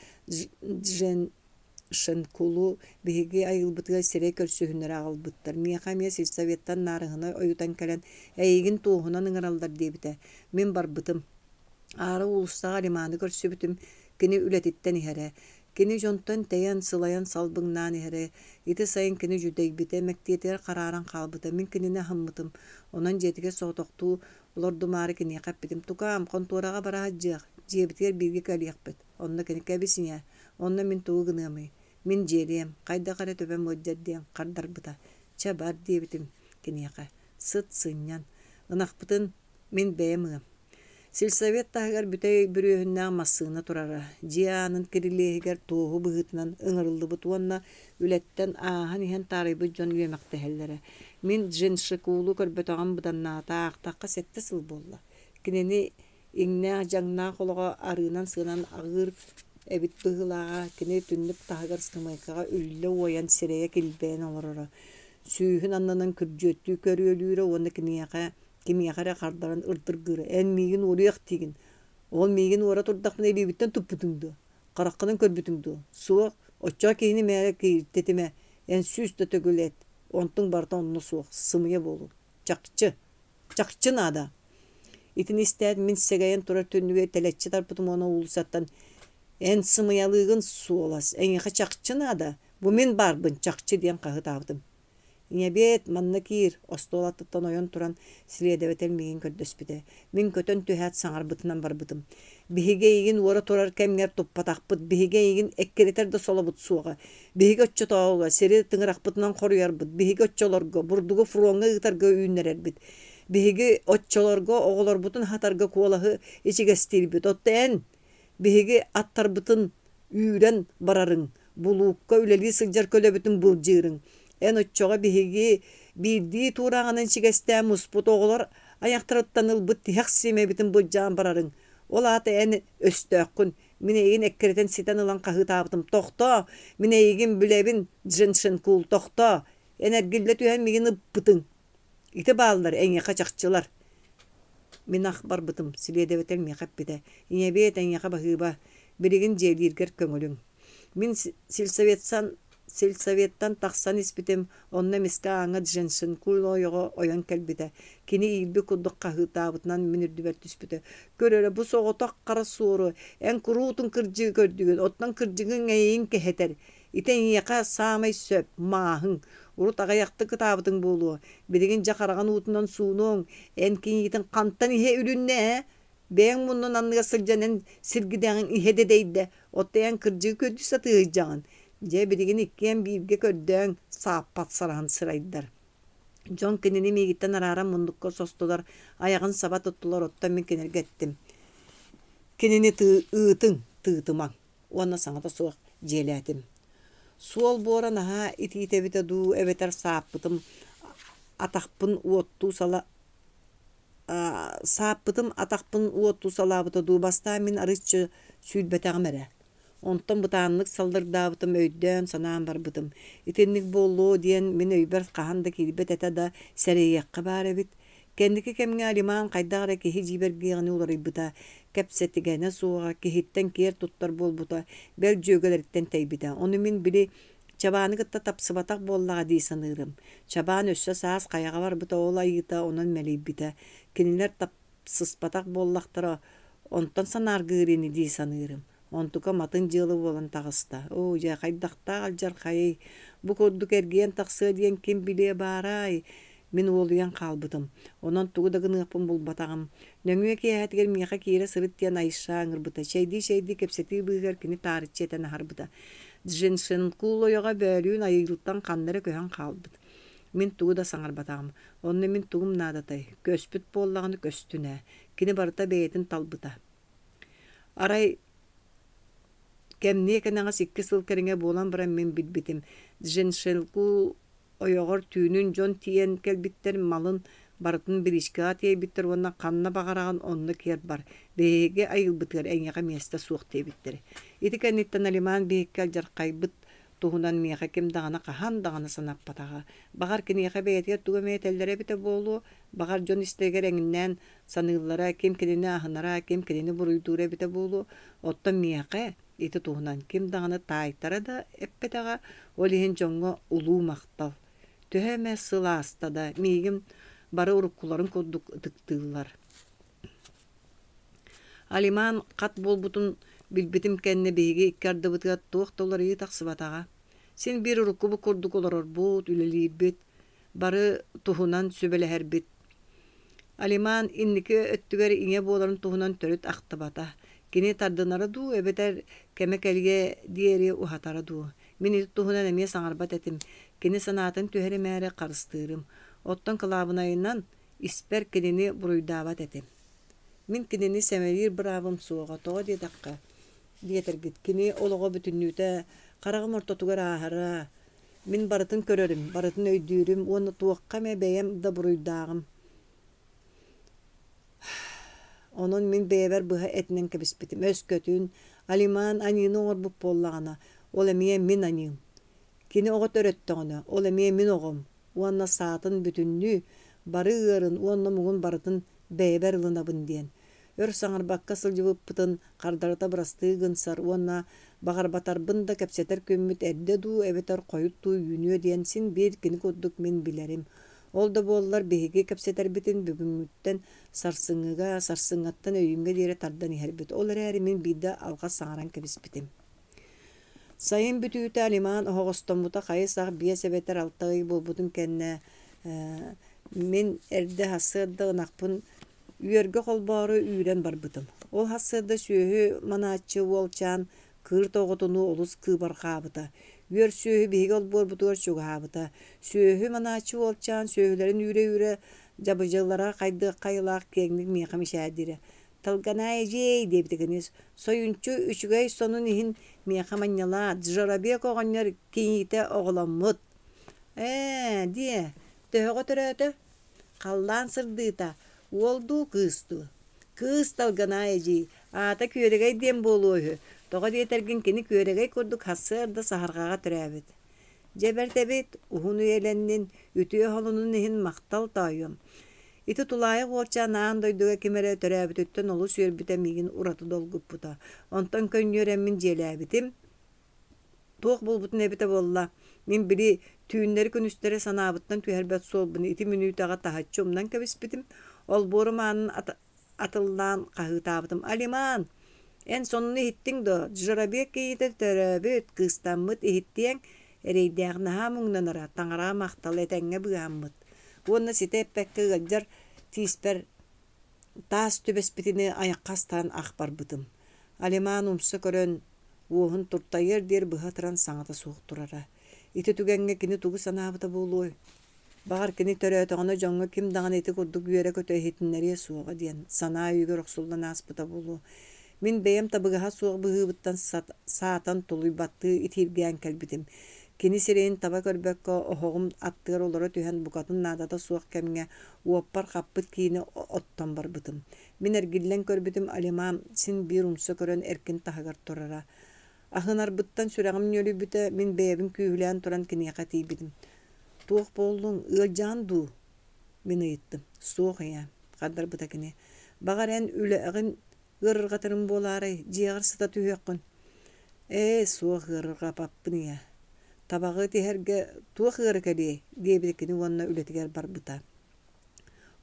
Дженшенкулу биһиги айылбытыгар сирэй көрсүһүннэрэ аҕалбыттар. Миэхэ эмиэ сельсоветтан наарыһына ойутан кэлэн, эйигин туоһунан ыҥыраллар диэбитэ. Мин барбытым. Аара уулуссаҕа Риманы көрсүбүтүм, кини үлэтиттэн иһэрэ. Кини дьонтон тэйэн, сылайан салбыҥнаан иһэрэ. Ити сайын кини дьүдэйбитэ, мэктиэтигэр харааран хаалбыта. Мин кинини аһыммытым. Онон дьиэтигэр соҕотохтуу Олордумаары киниэхэ эппитим, «Тукаам, хонтуораҕа бара сылдьыах, дьиэбитигэр бииргэ кэлиэхпит». Онно кини «Кэбис ийээ, онно мин тугу гыныамый? Мин дьиэлиэм, хайдах эрэ төбөм ыалдьар» диэн хардарбыта. «Чэ, бар» диэбитим киниэхэ. «Сыт, сынньан. Ынахпытын мин бэйэм ыам». Сельсовет таһыгар бүтэй бүрүөһүннээх массыына турара. Дьиэ аанын кирилиэһигэр туоһу быһыытынан ыҥырыллыбыт уонна үлэттэн ааһан иһэн таарыйбыт дьон үөмэхтэһэллэрэ. Мин Джиншикулу көрбөтөҕүм быданнаата, аахтахха сэттэ сыл буолла. Кинини иҥнээх-дьаҥнаах олоҕо арыынан-сыанан аҕыыр эбит быһыылааҕа, кини түннүк таһыгар ыскамыайкаҕа үллэ уойан сирэйэ килбэйэн олороро. Сүүһүн аннынан күрдьүөттүү көрүөлүүрэ уонна киниэхэ кимиэхэ эрэ хардаран ырдыргыыра: «Эн миигин уоруйах диигин, ол миигин уора турдахпына илиибиттэн туппутуҥ дуо, хараххынан көрбүтүҥ дуо? Суох, оччоҕо киһини мээрэ кииртэтимэ, эн сүүс да төгүл эт, онтуҥ барыта онно суох, сымыйа буолуо. Чахчы, чахчы наада!» Итини истээт мин сэгэйэн турар түннүгү тэлэччи тарпытым уонна уулуссаттан «Эн сымыйалыыгын, суолас, эйиэхэ чахчы наада, бу мин баарбын, чахчы» диэн хаһыытаабытым. Ийэбиэт, манна киир, остуол аттыттан ойон туран, силиэдэбэтэл миигин көрдөспүтэ. Мин көтөн түһээт саҥарбытынан барбытым. Биһиги эйигин уора турар кэмҥэр туппатахпыт, биһиги эйигин эккирэтэр да солобут суоҕа. Биһиги оччотооҕуга сири тыҥырахпытынан хоруйарбыт, биһиги оччолорго бурдугу фроҥҥа ыытарга үүннэрэрбит. Биһиги оччолорго оҕолорбутун аһатарга куолаһы ичигэстиирбит. Оттон эн биһиги аттарбытын үүрэн барарыҥ, булуукка үлэлии сылдьар көлөбүтүн былдьыырыҥ. Эн оччоҕо биһиги биирдии туурааҕынан ичигэстээн муспут оҕолор айахтарыттан ылбыт тиһэх сиэмэбитин былдьаан барарыҥ. Ол аата эн өстөөххүн. Мин эйигин эккирэтэн ситэн ылан хаһыытаабытым. Тохтоо! Мин эйигин билэбин, Дженшенкул, тохтоо! Эн эргиллэ түһэн миигин ыппытыҥ. Ити бааллар эйиэхэ чахчылар. Мин ах барбытым, силиэдэбэтэл миэхэ эппитэ: «Ийэбиэт, эйиэхэ баһыыба, билигин дьиэлииргэр көҥүлүҥ». Мин сельсоветтан сельсоветтан тахсан испитим, онно эмискэ ааҥҥа Дженшинкул ойоҕо ойон кэлбитэ. Кини иирбит курдук хаһыытаабытынан мин үрдүбэр түспүтэ. Көр эрэ, бу соҕотох хара суору, эн куруутун кырдьыгы көрдүгүн, оттон кырдьыгыҥ эйигин кэһэтэр. Ити эйиэхэ саамай сөп, мааһыҥ. Урут аҕыйахтык ытаабытыҥ буолуо. Билигин дьэ хараҕын уутунан суунуоҥ. Эн киниитин хантан иһэ үлүннэ ээ? Бэйэҥ муннун анныгар сылдьан эн сиргидэҕиҥ иһэ дэдэйдэ, оттон эн кырдьыгы көрдүү сатыы сылдьаҕын. Дьэ, билигин иккиэн бииргэ көрдөөҥ, сааппат сараһын сырайдар. Дьон кинини миигиттэн арааран муннукка состулар, айаҕын саба туттулар, оттон мин кинилэргэ эттим: Кинини ыытыҥ, тыытымаҥ уонна саҥата суох дьиэлээтим. Суол буора наһаа итиитэ эбитэ дуу, эбэтэр сааппытым атахпын уоттуу сала сааппытым атахпын уоттуу салаабыта дуу, бастаан мин арыычча сүүрбэтэҕим эрэ. Онтон бытааннык саллырдаабытым өйдөөн-санаан барбытым. Итинник буолуо диэн мин өйбөр хаһан да киирбэт этэ да, сэрэйиэххэ баар эбит. Кэнники кэмҥэ Алиман хайдах эрэ киһи дьиибэргиэҕинии уларыйбыта, кэпсэтигэнэ суоҕа, киһиттэн киэр туттар буолбута, бэл дьүөгэлэриттэн тэйбитэ. Ону мин били Чабааны кытта тапсыбатах буоллаҕа дии саныырым. Чабаан өссө саас хайаҕа барбыта ол айыыта онон мэлийбитэ. Кинилэр тапсыспатах буоллахтара, онтон санааргыыр ини дии саныырым. Онтукам атын дьыала буолан таҕыста. Оо, дьэ, хайдахтаах алдьархайый! Бу курдук эргийэн тахсыа диэн ким билиэ баарай? Мин уолуйан хаалбытым. Онон тугу да гыныахпын булбатаҕым. Нөҥүө киэһэтигэр миэхэ киирэ сырыт диэн Айша ыҥырбыта. Чэйдии-чэйдии кэпсэтии быыһыгар кини таарыччы этэн аһарбыта. Джиншинкул ойоҕо бөөлүүн айыылтан ханна эрэ көһөн хаалбыт. Мин тугу да саҥарбатаҕым. Онно мин тугум наадатай? Көспүт буоллаҕына көстүн ээ. Кини барыта бэйэтин талбыта. Арай кэмниэ кэнэҕэс икки сыл кэриҥэ буолан баран мин билбитим. Джиншинкул Ойоҕор түүнүн дьон тиийэн кэлбиттэр, малын барытын бириискэҕэ тиэйбиттэр уонна ханна баҕараҕын онно киэр бар, биһиги айылбытыгар эйиэхэ миэстэ суох диэбиттэр. Ити кэнниттэн Алиман биһикки алдьархайбыт туһунан миэхэ ким даҕаны хаһан даҕаны санаппатаҕа. Баҕар киниэхэ бэйэтигэр тугу эмэ этэллэрэ эбитэ буолуо, баҕар дьон истэригэр эҥиннээн саныыллара, ким кинини аһынара, ким кинини буруйдуура эбитэ буолуо. Оттон миэхэ Ити туһунан ким даҕаны таайтара да эппэтэҕэ, ол иһин дьоҥҥо улуу махтал. Төһө эмэ сыл ааста да, миигин бары уруккуларын курдук ытыктыыллар. Алиман хат буолбутун билбитим кэннэ биһиги икки ардыбытыгар туох да уларыйыы тахсыбатаҕа. Син биир уруккубут курдук олорорбут, үлэлиирбит, бары туһунан сүбэлэһэрбит. Алиман инники өттүгэр ийэ буоларын туһунан төрүт ахтыбата. Кини тардынара дуу эбэтэр кэмэ кэлиэ диэри уһатара дуу. Мин ити туһунан эмиэ саҥарбат этим. Кини санаатын түһэримээри харыстыырым. Оттон кылаабынайынан испэр кинини буруйдаабат этим. Мин кинини сэмэлиир быраабым суоҕа, тоҕо диэтэххэ, диэтэргит, кини олоҕо бүтүннүүтэ хараҕым ортотугар ааһара, Мин барытын көрөрүм, барытын өйдүүрүм уонна туохха эмэ бэйэм да буруйдааҕым. Онон мин бэйэбэр быһа этинэн кэбиспитим. Өскөтүн Алиман аньыыны оҥорбут буоллаҕына, ол эмиэ мин аньыым. Кини оҕо төрөттөҕүнэ, ол эмиэ мин оҕом уонна саатын бүтүннүү, бары ыарын уонна муҥун барытын бэйэбэр ылынабын диэн. Өр саҥарбакка сылдьыбыппытын хардарыта бырастыы гынсар уонна баҕарбатарбын да кэпсэтэр күммүт эрдэ дуу эбэтэр хойут дуу үүнүө диэн син биир кини курдук мин билэрим. Ол да буоллар биһиги кэпсэтэрбитин бүгүҥҥүттэн сарсыҥҥыга, сарсыҥҥаттан өйүүҥҥэ диэри тардан иһэрбит. Ол эрээри мин биирдэ алҕас саҥаран кэбиспитим. Сайын бүтүүтэ Алиман оһоҕостоммута хайы-сах биэс эбэтэр алта ый буолбутун кэннэ мин эрдэ сарсыарда ынахпын үөргэ холбоору үүрэн барбытым. Ол сарсыарда сүөһү манааччы уолчаан кыырт оҕотунуу олус кыыбарҕаабыта. Үөр сүөһү биһиги олбуорбутугар чугаһаабыта. Сүөһү манааччы уолчаан сүөһүлэрин үүрэ-үүрэ дьабыдьалара хайдыах хайылаах киэҥник миэхэ мичээрдиирэ. Талганай эдьиэй диэбитэ кини сойунчу үчүгэй сонун иһин миэхэ манньалаа Джарабек оҕонньор киниитэ оҕоломмут. Ээ, диэ, төһөҕө төрөөтө? Халлаан сырдыыта, уол дуу, кыыс дуу? Кыыс Талганай эдьиий, аата Күөрэгэй диэн буолуо үһү. Тоҕо диэтэргин кини күөрэгэй курдук сарсыарда саһарҕаҕа төрөөбүт. Дьэ бэрт эбит, уһун үйэлэннин, үтүө холунун иһин махтал тоойуом. Ити тулаайах уолчаан аан дойдуга ким эрэ төрөөбүтүттэн олус үөрбүтэ миигин ураты долгуппута. Онтон көнньүөрэммин дьиэлээбитим. Туох буолбутун эбитэ буолла, мин били түүннэри-күнүстэри санаабыттан түһэрбэт суолбун ити мүнүүтэҕэ таһыччы умнан кэбиспитим, олбуорум аанын атыллаан хаһыытаабытым: «Алиман, эн сонуну иһиттиҥ дуо? Жорабек кийиитэ төрөөбүт, кыыстаммыт, иһиттиэҥ, эрэйдээх наһаа муҥнанара, таҥараҕа махтал, этэҥҥэ быыһаммыт» уонна ситэ эппэккэ ыалдьар тииспэр таас түбэспитини айахха астаан ах барбытым. Алиман умса көрөн, уоһун туртайыар диэри быһа ытыран саҥата суох турара. Ити түгэҥҥэ кини тугу санаабыта буолуой? Баҕар, кини төрөөтөҕүнэ дьоҥҥо ким даҕаны ити курдук үөрэ-көтө иһитиннэриэ суоҕа диэн санаа өйүгэр охсуллан ааспыта буолуо. Мин бэйэм табыгаһа суох быһыыбыттан саатан тулуйбаттыы итииргээн кэлбитим. Кини сирэйин таба көрбөккө, оһоҕум аттыгар олоро түһэн букатын наадата суох кэмҥэ уоппар хаппыт киини оттон барбытым. Мин эргиллэн көрбүтүм Алимам син биир умса көрөн эркин таһыгар турара. Аһынарбыттан сүрэҕим ньүөлүйбүтэ, мин бэйэбин күүһүлээн туран киниэхэ тиийбитим. «Туох буоллуҥ, ыалдьаҕын дуу?» Мин ыйыттым. «Суох ийээ», хардарбыта кини. «Баҕар, эн үлэҕин ыарырҕатарыҥ буолаарай, дьиэҕэр сыта түһүөххүн?» «Ээ, суох ыарырҕаппаппын ийээ. Табаҕы тиһэргэ туох ыара кэлиэй?» диэбитэ кини уонна үлэтигэр барбыта.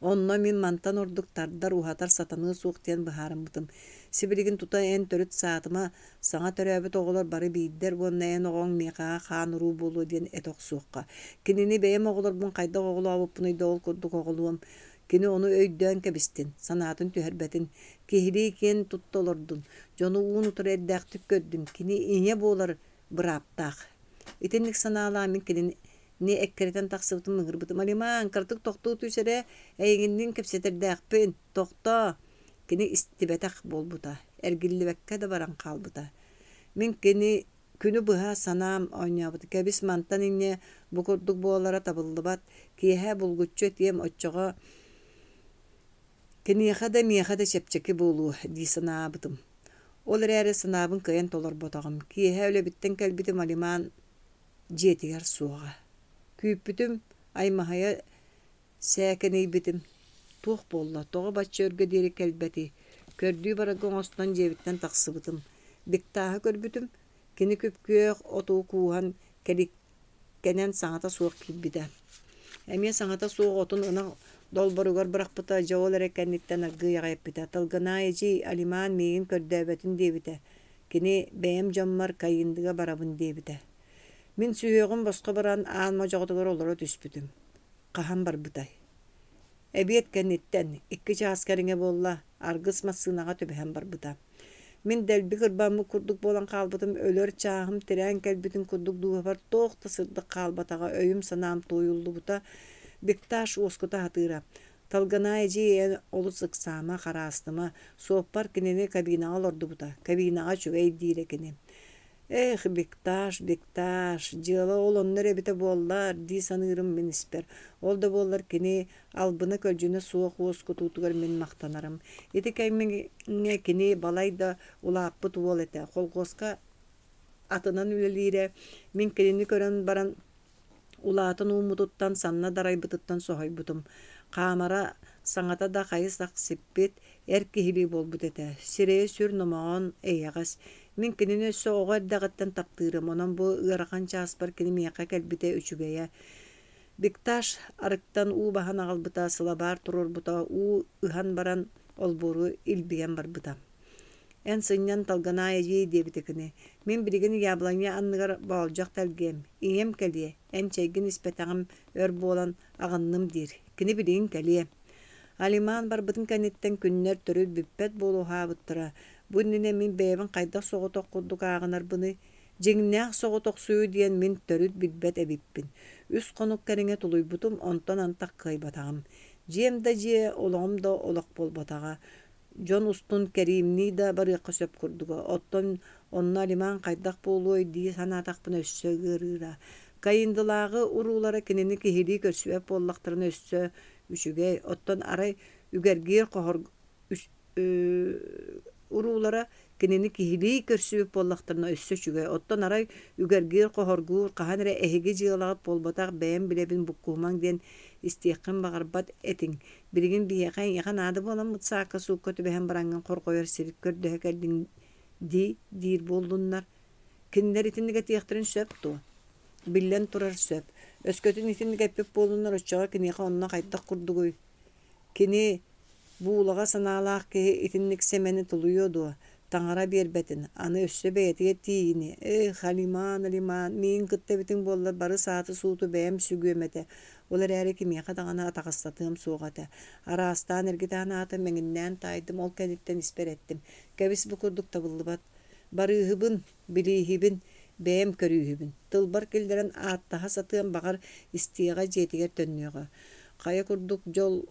Онно мин мантан ордук тардар, уһатар сатаныа суох диэн быһаарыммытым. Сибилигин тута эн төрүт саатыма, саҥа төрөөбүт оҕолор бары биирдэр уонна эн оҕоҥ миэхэҕэ хаан-уруу буолуо диэн этэ охсуохха. Кинини бэйэм оҕолорбун хайдах оҕолообуппунуй да ол курдук оҕолуом. Кини ону өйдөөн кэбистин, санаатын түһэрбэтин. Киһилии киэн тутта олордун, дьону уун-утары эрдээхтик көрдүн, кини ийэ буолар бырааптаах. Итинник санаалаах мин кинини Ни эккирэтэн тахсыбытым ыҥырбытым Алиман, кыратык тохтуу түс эрэ, эйигинниин кэпсэтэрдээхпин, тохтоо. Кини истибэтэх буолбута, эргиллибэккэ да баран хаалбыта. Мин кини күнү быһа санаам оонньообута. Кэбис мантан инньэ бу курдук буолара табыллыбат, киэһэ булгуччу этиэм, оччоҕо киниэхэ да миэхэ да чэпчэки буолуо дии санаабытым. Ол эрээри санаабын кыайан толорботоҕум. Киэһэ үлэбиттэн кэлбитим Алиман дьиэтигэр суоҕа. Күүппүтүм, аймаһыйа сээкэнийбитим. Туох буолла, тоҕо бачча өргө диэри кэлбэтий? Көрдүү барарга оҥостон дьиэбиттэн тахсыбытым. Биктааһы көрбүтүм, кини күп-күөх оту кууһан кэликкэнэн саҥата суох киирбитэ. Эмиэ саҥата суох отун ынах долборугар бырахпыта, дьэ ол эрэ кэнниттэн аргыый аҕай эппитэ: «Тылгынаай эдьиий, Алиман миигин көрдөөбөтүн диэбитэ. Кини бэйэм дьоммор Кайындыга барабын диэбитэ. Мин сүһүөҕүм босхо баран аан модьоҕотугар олоро түспүтүм. Хаһан барбытай? Эбиэт кэнниттэн, 2 чаас кэриҥэ буолла, аргыс массыынаҕа түбэһэн барбыта. Мин дэлби кырбаммыт курдук буолан хаалбытым, өлөр чааһым тирээн кэлбитин курдук дууһабар туох да сырдык хаалбатаҕа, өйүм-санаам туойуллубута. Бикташ уоскута сатыыра. Талганай эдьиий эн олус ыксаама, хараастыма, суоппар кинини кабинаҕа олордубута, кабинаҕа үчүгэй диирэ кини. Эх, Бикташ, Бикташ, дьыала ол онно эрэ эбитэ буоллар дии саныырым мин испэр. Ол да буоллар кини албына-көлдьүнэ суох уоскутуутугар мин махтанарым. Ити кэмҥэ кини балай да улааппыт уол этэ, колхуоска атынан үлэлиирэ. Мин кинини көрөн баран Улаатан ууммутуттан, санна дарайбытыттан соһуйбутум. Хаамара саҥата да хайы-сах сиппит, эр киһилии буолбут этэ. Сирэйэ сүр номоҕон, эйэҕэс. Мин кинини өссө оҕо эрдэҕиттэн таптыырым, онон бу ыарахан чааспар кини миэхэ кэлбитэ үчүгэйэ. Бикташ арыктан уу баһан аҕалбыта, сылабаар туруорбута, уу ыһан баран олбуору илбийэн барбыта. Эн сынньан Талганаай эдьиий диэбитэ кини. Мин билигин яблоня анныгар боолдьох тэлгиэм. Ийэм кэлиэ, эн чэйгин испэтэҕим өр буолан аҕынным диир. Кини билигин кэлиэ. Алиман барбытын кэнниттэн күннэр төрүт бүппэт буола уһаабыттара. Бу иннинэ мин бэйэбин хайдах соҕотох курдук ааҕынарбыный? Дьиҥнээх соҕотохсуйуу диэн мин төрүт билбэт эбиппин. Үс хонук кэриҥэ тулуйбутум, онтон антах кыайбатаҕым. Дьиэм да дьиэ, олоҕум да олох буолбатаҕа. Дьон устун кэриимнии да барыахха сөп курдуга, оттон онно Алиман хайдах буолуой дии санаатахпына өссө ыарыыра. Кайындылааҕы уруулара кинини киһилии көрсүбэт буоллахтарына өссө үчүгэй, оттон арай үгэргиир хоһор уруулара кинини киһилии көрсүбүт буоллахтарына өссө үчүгэй, оттон арай үгэргиир хоһоргуур хаһан эрэ эһиги дьыалаҕыт буолбатах бэйэм билэбин буккуһумаҥ диэн истиэххин баҕарбат этиҥ Билигин биһиэхэ эйиэхэ наада буоламмыт саакка-суукка түбэһэн бараҥҥын хорҕойор сир көрдөһө кэллиҥ дии диир буоллуннар. Кинилэр итинник этиэхтэрин сөп дуо? Биллэн турар, сөп. Өскөтүн итинник эппит буоллуннар, оччоҕо киниэхэ онно хайдах курдугуй? Кини буулаҕа санаалаах киһи итинник сэмэни тулуйуо дуо? Таҥара биэрбэтин, аны өссө бэйэтигэр тиийиниэ. Эх, Алиман, Алиман, миигин кытта эбитиҥ буоллар бары сааты-сууту бэйэм сүгүөм этэ. Ол эрээри кимиэхэ даҕаны атаҕастатыам суоҕа этэ. Араастаан эргитэ санаатым, эҥиннээн таайдым, ол кэнниттэн испэр эттим: Кэбис, бу курдук табыллыбат. Барыыһыбын, билииһибин, бэйэм көрүүһүбүн. Тылбар киллэрэн ааттаһа сатыам, баҕар, истиэҕэ, дьиэтигэр төннүөҕэ. Хайа курдук дьол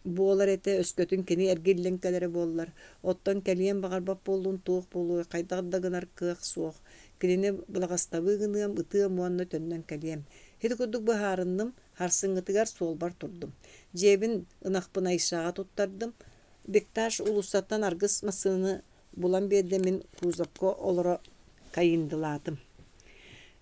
буолар этэ, өскөтүн кини эргиллэн кэлэрэ буоллар. Оттон кэлиэн баҕарбат буоллун туох буолуой, хайдах да гынар кыах суох. Кинини былаҕастабыы гыныам, ытыам уонна төннөн кэлиэм. Ити курдук быһаарынным, сарсыҥҥытыгар суолбар турдум. Дьиэбин ынахпын Айшаҕа туттардым. Бекташ уулуссаттан аргыс массыынаны булан биэрдэ, мин кузовка олоро кайындылаатым.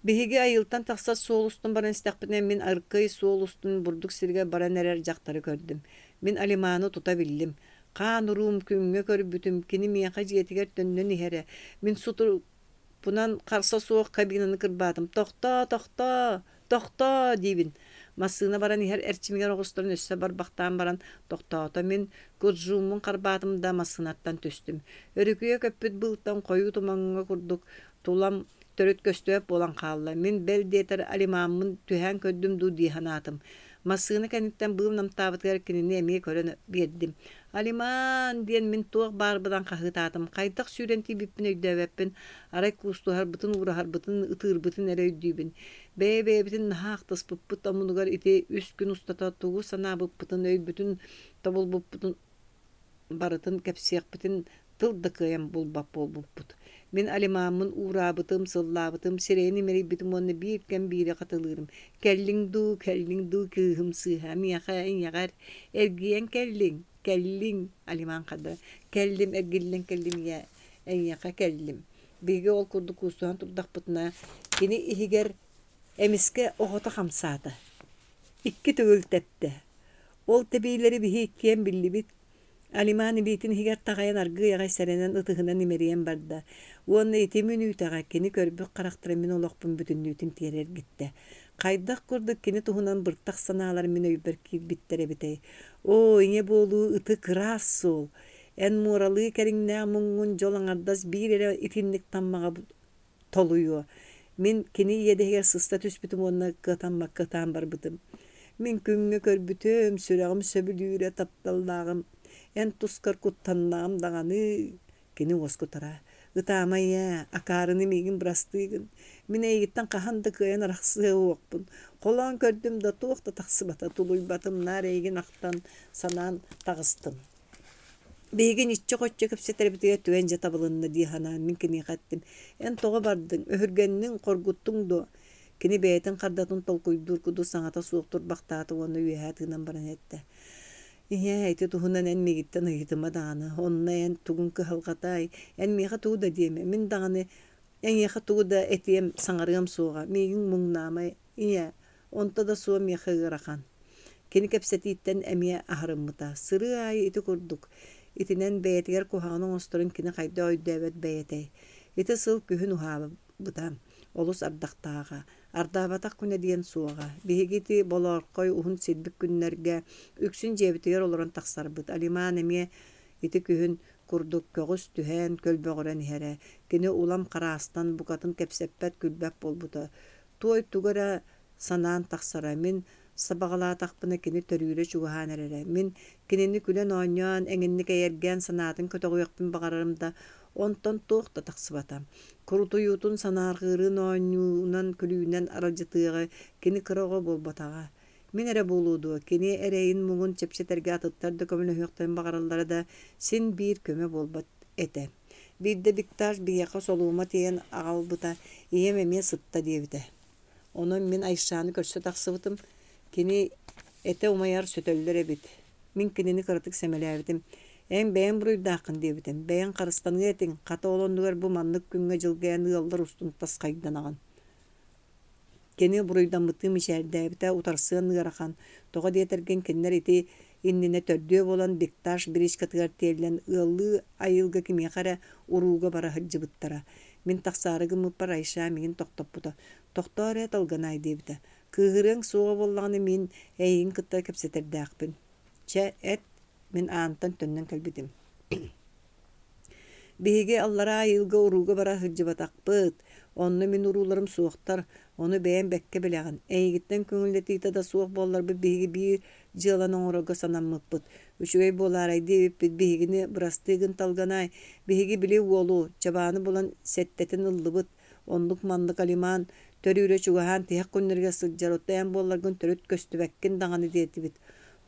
Биһиги айылтан тахсар суол устун баран истэхпитинэ, мин аркый суол устун бурдук сиригэр баран эрэр дьахтары көрдүм. Мин Алиманы тута биллим. Хаан уруум күҥҥэ көрбүтүм, кини миэхэ дьиэтигэр төннөн иһэрэ. Мин сутурукпунан харса суох кабинаны кырбаатым. «Тохтоо, тохтоо, тохтоо!» диибин. Массыына баран иһэр эрчимигэр оҕустаран өссө барбахтаан баран тохтоото. Мин куржууммун харбаатым да массыынаттан түстүм. Өрүкүйэ көппүт быылтан хойуу тумаҥҥа курдук тулам төрүт көстүбэт буолан хаалла. Мин бэл диэтэр алимааммын түһээн көрдүм дуу дии санаатым. Массыына кэнниттэн быыл намтаабытыгар кинини эмиэ көрөн биэрдим. «Алимаан!» диэн мин туох баарбынан хаһыытаатым. Хайдах сүүрэн тиийбиппин өйдөөбөппүн. Арай куустуһарбытын, уураһарбытын, ытыырбытын эрэ өйдүүбүн. Бэйэ-бэйэбитин наһаа ахтыспыппыт омунугар ити үс күн устата тугу санаабыппытын, өйбүтүн тобулбуппутун барытын кэпсиэхпитин тыл да кыайан булбат буолбуппут. Мин алимааммын уураабытым, сыллаабытым, сирэйин имэрийбитим уонна биир кэм биири хатылыырым: «Кэллиҥ дуу, кэллиҥ дуу, кыыһым сыыһа, миэхэ ийэҕэр эргийэн кэллиҥ, кэллиҥ» Алимаан хардара «Кэллим, эргиллэн кэллим ийээ, эйиэхэ кэллим». Биһиги ол курдук куустуһан турдахпытына, кини иһигэр эмискэ оҕото хамсаата, икки төгүл тэптэ. Ол тэбиилэри биһи иккиэн биллибит. Алиман илиитин иһигэр таҕайан аргыый аҕай сэрэнэн ытыһынан имэрийэн барда уонна ити мүнүүтэҕэ кини көрбүт харахтара мин олохпун бүтүннүүтүн тиэрэ эргиттэ. Хайдах курдук кини туһунан быртах санаалар мин өйбөр киирбиттэр эбитэй. Оо, ийэ буолуу ытык ыраас суол! Эн муоралыы кэриҥнээх муҥҥун дьол аҥардас биир эрэ итинник таммаҕа толуйуо. Мин кини иэдэһигэр сыста түспүтүм уонна кыатаммакка ытаан барбытым. Мин күҥҥэ көрбүтүм, сүрэҕим сөбүлүүрэ тапталлааҕым. Эн тускар куттаннаҕым даҕаны, кини уоскутара. Ытаама ийээ, акаарыны миигин бырастыы гын. Мин эйигиттэн хаһан да кыайан арахсыа уохпун. Холоон көрдүм да туох да тахсыбата, тулуйбатым, наар эйигин ахтан, санаан таҕыстым. Биһиги ниччэ-хоччо кэпсэтэрбитигэр түгэн дьэ табылынна дии санаан мин киниэхэ эттим: «Эн тоҕо бардыҥ, өһүргэнниҥ, хоргуттуҥ дуо?» Кини бэйэтин хардатын толкуйдуур курдук саҥата суох турбахтаата уонна үөһэ тыынан баран эттэ: «Ийээ, ити туһунан эн миигиттэн ыйытыма даҕаны, онно эн тугуҥ кыһалҕатай, эн миэхэ тугу да диэмэ, мин даҕаны эйиэхэ тугу да этиэм, саҥарыам суоҕа, миигин муҥнаама, ийээ, Онто да суох миэхэ ыарахан. Кини кэпсэтииттэн эмиэ аһарыммыта. Сырыы аайы ити курдук, итинэн бэйэтигэр куһаҕаны оҥосторун кини хайдах өйдөөбөт бэйэтэй. Ити сыл күһүн уһаабыта, олус ардахтааҕа. Ардаабатах күнэ диэн суоҕа. Биһиги ити болоорхой уһун силбик күннэргэ үксүн дьиэбитигэр олорон тахсарбыт. Алиман эмиэ ити күһүн курдук көҕүс түһэн, көлбөҕүрэн иһэрэ. Кини улам хараастан, букатын кэпсэппэт, күлбэт буолбута. Туой тугу эрэ санаан тахсара, мин сабаҕалаатахпына кини төрүүрэ чугаһаан эрэрэ. Мин кинини күлэн-оонньоон, эҥинник эйэргээн санаатын көтөҕүөхпүн баҕарарым да, онтон туох да тахсыбата. Курутуйуутун санаарҕыырын оонньуунан, күлүүнэн аралдьытыаҕы кини кыра оҕо буолбатаҕа. Мин эрэ буолуо дуо, кини эрэйин-муҥун чэпчэтэргэ атыттар да көмөлөһүөхтэрин баҕараллара да, син биир көмө буолбат этэ. Биирдэ Виктаж биһиэхэ солуома тиэйэн аҕалбыта, ийэм эмиэ сытта диэбитэ. Онон мин Айшаны көрсө тахсыбытым, кини этэ умайар сөтөллөр эбит. Мин кинини кыратык сэмэлээбитим. Эн бэйэҥ буруйдааххын диэбитим. Бэйэҥ харыстаныа этиҥ, хата ол оннугар бу маннык күҥҥэ-дьылга эн ыаллар устун тасхайданаҕын. Кини буруйдаммыттыы мичээрдээбитэ утарсыан ыарахан, тоҕо диэтэргин кинилэр ити иннинэ төрдүө буолан Бекташ бричкатыгар тиэллэн ыаллыы айылга кимиэхэ эрэ урууга бара сылдьыбыттара. Мин тахсаары гыммыппар Айша миигин тохтоппута. «Тохтоо эрэ, Талганай» диэбитэ. «Кыыһырыаҥ суоҕа буоллаҕына мин эйигин кытта кэпсэтэрдээхпин. Чэ, эт, мин аантан төннөн кэлбитим. Биһиги аллараа айылга урууга бара сылдьыбатахпыт, онно мин урууларым суохтар, ону бэйэм бэккэ билэҕин. Эйигиттэн көҥүллэтиитэ да суох буолларбыт биһиги биир дьыаланы оҥорорго санаммыппыт. Үчүгэй буолаарай диэбиппит биһигини бырастыы гын Талганай, биһиги били уолу, Чабааны булан сэттэтин ыллыбыт. Оннук-маннык Алиман төрүүрэ чугаһаан тиһэх күннэригэр сылдьар, оттон эн буолларгын төрүт көстүбэккин даҕаны диэтибит.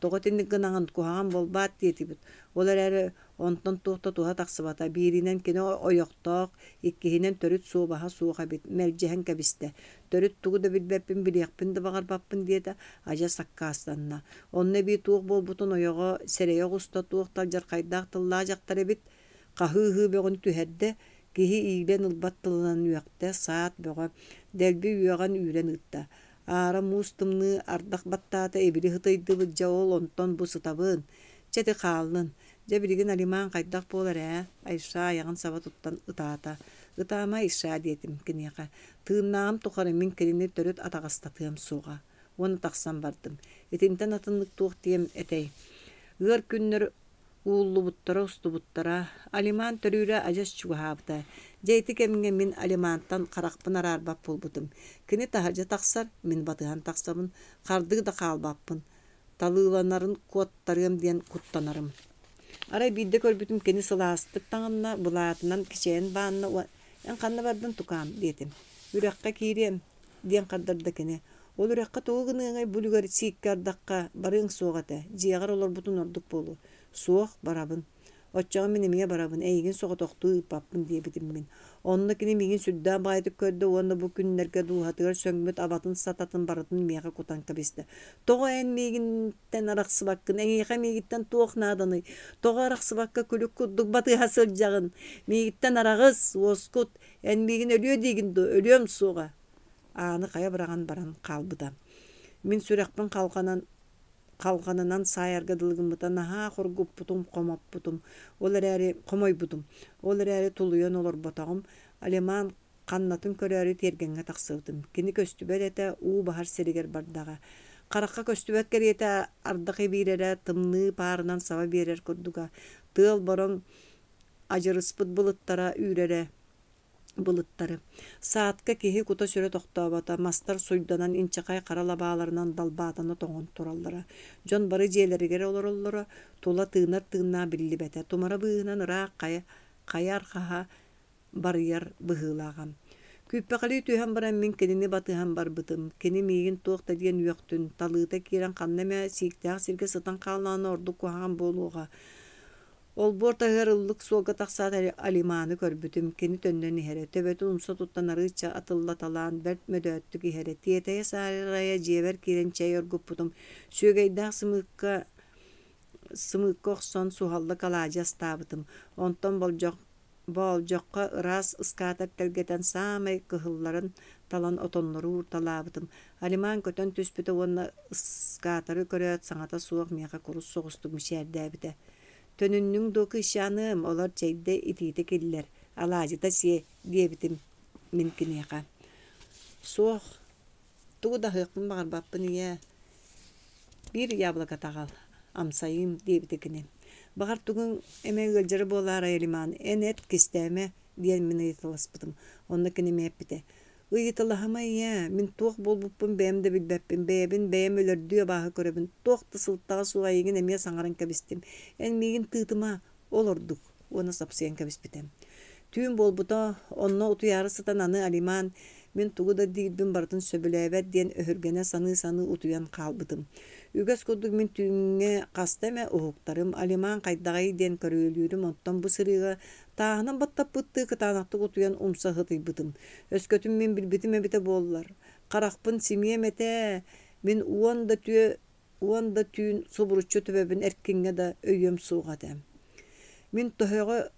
Тоҕо итинник гынаҕын, куһаҕан буолбаат диэтибит. Ол эрээри онтон туох да туһа тахсыбата. Бииринэн кини ойохтоох, иккиһинэн төрүт суобаһа суох эбит, мэлдьэһэн кэбистэ. Төрүт тугу да билбэппин, билиэхпин да баҕарбаппын диэтэ, адьас аккаастанна. Онно эбии туох буолбутун ойоҕо сэрэйэ оҕуста, туох да алдьархайдаах тыллаах дьахтар эбит. Хаһыы-ыһыы бөҕөнү түһэрдэ, киһи иилэн ылбат тылынан үөхтэ, саат бөҕө, дэлби үөҕэн үүрэн ыытта. Аара муус тымныы ардах баттаата ибили ытыйдыбыт дьэ ол онтон бу сытабын. Чэ ити хааллын. Дьэ билигин Алиман хайдах буолар ээ? Айша айаҕын саба туттан ытаата. Ытаама Айша диэтим киниэхэ. Тыыннааҕым тухары мин кинини төрүт атаҕастатыам суоҕа. Уонна тахсан бардым. Итинтэн атыннык туох диэм этэй? Ыар күннэр Ууллубуттара, устубуттара. Алиман төрүүрэ адьас чугаһаабыта. Дьэ ити кэмҥэ мин Алимантан харахпын араарбат буолбутум. Кини таһырдьа тахсар, мин батыһан тахсабын, хардыы да хаалбаппын. Талыыланарын куоттарыам диэн куттанарым. Арай биирдэ көрбүтүм кини сылаастык таҥынна, былаатынан кичэйэн баанна «Эн ханна бардын, тукаам?» диэтим. «Үрэххэ киириэм» диэн хардарда кини. Ол үрэххэ тугу гыныаҥай бу үлүгэр сииккэ ардахха барыаҥ суох этэ, дьиэҕэр олорбутун ордук буолуо. Суох, барабын. Оччоҕо мин эмиэ барабын, эйигин соҕотохтуу ыыппаппын диэбитим мин. Онно кини миигин сүрдээх баҕайытык көрдө уонна бу күннэргэ дууһатыгар сөҥмүт абатын-сататын барытын миэхэ кутан кэбистэ. Тоҕо эн миигиттэн арахсыбаккын, эйиэхэ миигиттэн туох нааданый? Тоҕо арахсыбакка күлүк курдук батыһа сылдьаҕын? Миигиттэн араҕыс, уоскут, эн миигин өлүө диигин дуо, өлүөм суоҕа Ааны хайа быраҕан баран хаалбыта. Мин сүрэхпин халҕанан халҕанынан саайарга дылы гыммыта наһаа хоргуппутум, хомоппутум, ол эрээри хомойбутум. Ол эрээри тулуйан олорботоҕум. Алиман ханнатын көрөөрү тиэргэҥҥэ тахсыбытым. Кини көстүбэт этэ, уу баһар сиригэр бардаҕа. Харахха көстүбэт кэриэтэ ардах ибиирэрэ, тымныы паарынан саба биэрэр курдуга. Тыал бороҥ адьырыспыт былыттара үүрэрэ былыттары. Саадка киһи кута-сүрэ тохтообото, мастар суйданан инчэҕэй хара лабааларынан далбаатана тоҥон тураллара. Дьон бары дьиэлэригэр олороллоро, тула тыынар тыыннаах биллибэтэ. Тумара быыһынан ыраах хайа, хайа арҕаһа барыйар быһыылааҕа. Күүппэхэлии түһэн баран мин кинини батыһан барбытым. Кини миигин туох да диэн үөхтүн, талыыта киирэн ханна эмэ сииктээх сиргэ сытан хааллаҕына ордук куһаҕан буолуоҕа. Олбуор таһыгар ыллык суолга тахсаат Алиманы көрбүтүм, кини төннөн иһэрэ, төбөтүн умса туттан арыычча атыллаталаан бэрт мөдөөттүк иһэрэ. Тиэтэйэ-саарайа дьиэбэр киирэн чэй оргуппутум, сүөгэйдээх сымыыкка сымыыкка охсон суһаллык алаадьы астаабытым. Онтон болдьох Боолдьоххо ыраас ыскаатар тэлгэтэн саамай кыһылларын талан отоннору уурталаабытым. Алиман көтөн түспүтэ уонна ыскаатары көрөөт саҥата суох миэхэ курус соҕустук мичээрдээбитэ. «Төнүннүҥ дуо, кыысчааныам, олор чэйдэ итиитэ киллэр, алаадьыта сиэ» диэбитим мин киниэхэ. «Суох, тугу да аһыахпын баҕарбаппын ийээ, биир яблокота аҕал, амсайыым» диэбитэ кини. «Баҕар тугуҥ эмэ ыалдьара буолаарай, Алиман, эн эт, кистээмэ» диэн мин ыйыталаспытым. Онно кини эмиэ эппитэ: «Ыйыталаһыма ийээ, мин туох буолбуппун бэйэм да билбэппин, бэйэбин бэйэм өлөрдүү абааһы көрөбүн, туох да сылтаҕа суох эйигин эмиэ саҥаран кэбистим, эн миигин тыытыма, ол ордук» уонна сапсыйан кэбиспитэ. Түүн буолбута, онно утуйаары сытан аны Алиман мин тугу да диирбин барытын сөбүлээбэт диэн өһүргэнэ саныы-саныы утуйан хаалбытым. Үгэс курдук мин түүҥҥэ хаста эмэ уһуктарым, Алиман хайдаҕый диэн көрүөлүүрүм, оттон бу сырыыга тааһынан баттаппыттыы кытаанахтык утуйан умса сытыйбытым. Өскөтүн мин билбитим эбитэ буоллар, харахпын симиэм этэ, мин уон да түө уон да түүн субуруччу төбөбүн эркиҥҥэ да өйүөм суоҕа этэ. Мин төһөҕө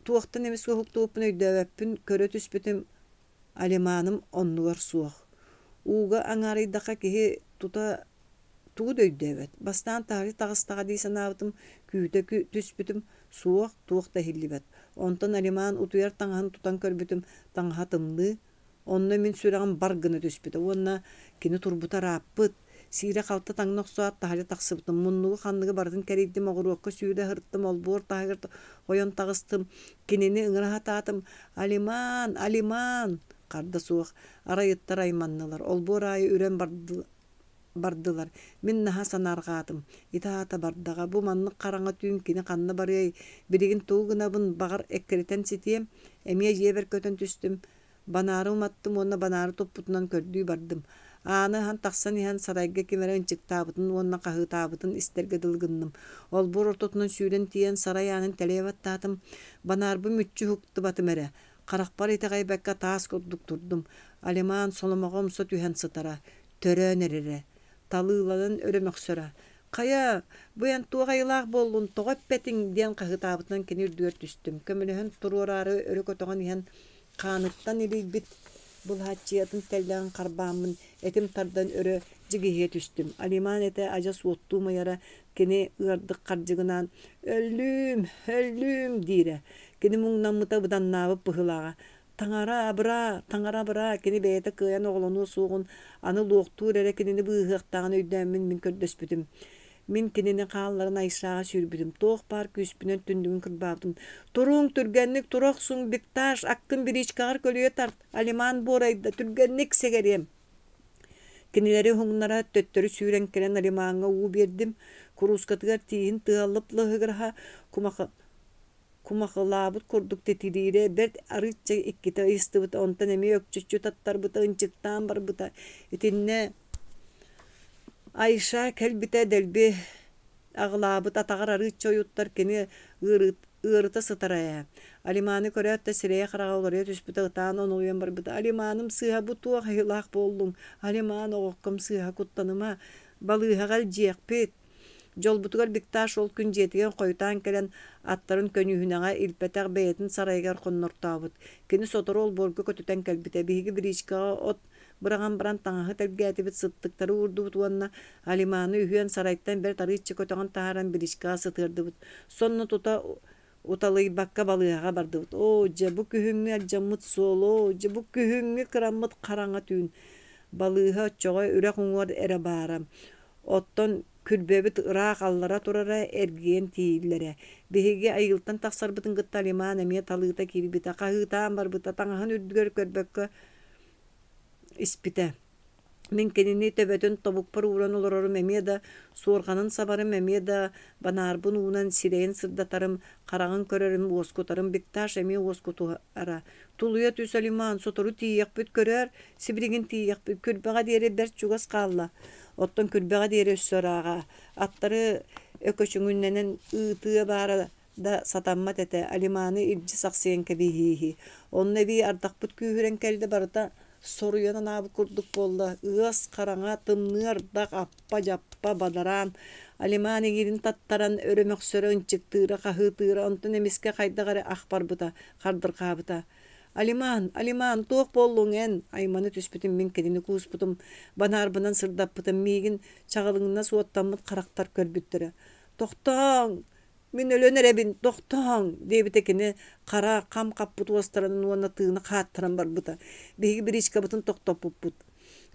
туохтан эмискэ уһуктубуппун өйдөөбөппүн, көрө түспүтүм Алиманым оннугар суох. Ууга аҥаарыйдахха киһи тута Тугу да өйдөөбөт. Бастаан таһырдьа таҕыстаҕа дии санаабытым, күүтэ түспүтүм, суох, туох да иһиллибэт. Онтон Алиман утуйар таҥаһын тутан көрбүтүм, таҥаһа тымныы. Онно мин сүрэҕим бар гына түспүтэ уонна кини турбута ырааппыт. Сиирэ-халты таҥна охсоот, таһырдьа тахсыбытым. Муннугу-ханныгы барытын кэрийдим, оҕуруокка сүүрэ сырыттым, олбуор таһыгар ойон таҕыстым. Кинини ыҥыра сатаатым: «Алиман! Алиман!» Харда суох. Арай ыттар айманнылар. Олбуор аайы үрэн бардылар. Мин наһаа санаарҕаатым. Ити аата бардаҕа. Бу маннык хараҥа түүн кини ханна барыай? Билигин тугу гынабын, баҕар, эккирэтэн ситиэм. Эмиэ дьиэбэр көтөн түстүм. Банаары уматтым уонна банаары туппутунан көрдүү бардым. Ааны аһан тахсан иһэн сарайга ким эрэ ынчыктаабытын уонна хаһыытаабытын истэргэ дылы гынным. Олбуор ортотунан сүүрэн тиийэн сарай аанын тэлэйэ баттаатым. Банаарбын мүччү уһуктубатым эрэ. Харахпар итэҕэйбэккэ таас курдук турдум. Алиман соломоҕо умса түһэн сытара. Төрөөн эрэрэ. Талыыланан өрө мөхсөрө. «Хайа, бу эн туох айылаах буоллун, тоҕо эппэтиҥ?» диэн хаһыытаабытынан кини үрдүгэр түстүм. Көмөлөһөн туруораары өрө көтөҕөн иһэн хааныттан илийбит былаһааччыйатын тэллэҕин харбааммын этим тардан өрө дьигиһийэ түстүм. Алиман этэ адьас уоттуу умайара, кини ыардык хардьыгынаан «Өллүүм, өллүүм» диирэ. Кини муҥнаммыта быданнаабыт быһыылааҕа. Таҥара абыраа, таҥара абыраа, кини бэйэтэ кыайан оҕолонуо суоҕун, аны луохтуур эрэ кинини быыһыахтааҕын өйдөөммүн мин көрдөспүтүм. Мин кинини хаалларан Айшаҕа сүүрбүтүм, туох баар күүспүнэн түннүгүн кырбаабытым. «Туруҥ, түргэнник тура охсуҥ, Бикташ, аккын бричкаҕар көлүйэ тарт, Алиман буорайда, түргэнник сэгэриэм!» Кинилэри уһугуннара төттөрү сүүрэн кэлэн Алимаҥҥа уу биэрдим, куруускатыгар тииһин тыаһа лып-лыһыгыраһа кумахылаабыт курдук титириирэ, бэрт арыычча иккитэ ыйыстыбыта, онтон эмиэ өкчөччү таттарбыта, ынчыктаан барбыта. Итиннэ Айша кэлбитэ дэлби аҕылаабыт атаҕар арыычча ойуттар кини ыарыта сытара ээ. Алиманы көрөөт да сирэйэ-хараҕа уларыйа түспүтэ ытаан онолуйан барбыта. Алиманым сыыһа бу туох айылаах буоллуҥ? Алиман оҕокком сыыһа куттаныма. Балыыһаҕа илдьиэхпит. Дьолбутугар Бикташ ол күн дьиэтигэр хойутаан кэлэн аттарын көньүүһүнэҕэ илпэтэх бэйэтин сарайыгар хоннортообут. Кини сотору олбуорга көтүтэн кэлбитэ. Биһиги бричкаҕа от быраҕан баран таҥаһы тэлгээтибит, сыттыктары уурдубут уонна Алиманы үһүөн сарайтан бэрт арыычча көтөҕөн таһааран бричкаҕа сытыардыбыт. Сонно тута уталыйбакка балыыһаҕа бардыбыт. Оо, дьэ, бу күһүҥҥү алдьаммыт суол, оо, дьэ, бу күһүҥҥү кыраммыт хараҥа түүн. Балыыһа оччоҕо үрэх уҥуор эрэ баара. Оттон күрбэбит ыраах аллара турара, эргийэн тиийиллэрэ. Биһиги айылтан тахсарбытын кытта Алиман эмиэ талыыта киирбитэ, хаһыытаан барбыта, таҥаһын үрдүгэр көрбөккө испитэ. Мин кинини төбөтүн тобукпар ууран олорорум эмиэ да суорҕанын сабарым, эмиэ да банаарбын уунан сирэйин сырдатарым, хараҕын көрөрүм, уоскутарым. Бикташ эмиэ уоскутуһара. Тулуйа түс, Алиман, сотору тиийиэхпит көрөөр, сибилигин тиийиэхпит, күрбэҕэ диэри бэрт чугас хаалла. Оттон күрбэҕэ диэри өссө ырааҕа. Аттары өкөчүҥүннэнэн ыытыа баара да сатаммат этэ, Алиманы илдьи сахсыйан кэбиһииһи. Онно эбии ардахпыт күүһүрэн кэллэ барыта соруйан анаабыт курдук буолла. Ыас хараҥа, тымныы ардах, аппа-дьаппа, бадараан. Алиман иҥиирин таттаран өрө мөхсөрө, ынчыктыыра, хаһыытыыра, онтон эмискэ хайдах эрэ ах барбыта, хардырҕаабыта. «Алиман, Алиман, туох буоллуҥ эн?» аймана түспүтүм мин кинини кууспутум, банаарбынан сырдаппытым, миигин чаҕылыҥнас уоттаммыт харахтар көрбүттэрэ. «Тохтооҥ! Мин өлөн эрэбин, тохтооҥ!» диэбитэ кини хара хам хаппыт уостарын уонна тыына хааттаран барбыта. Биһиги бричкабытын тохтоппуппут.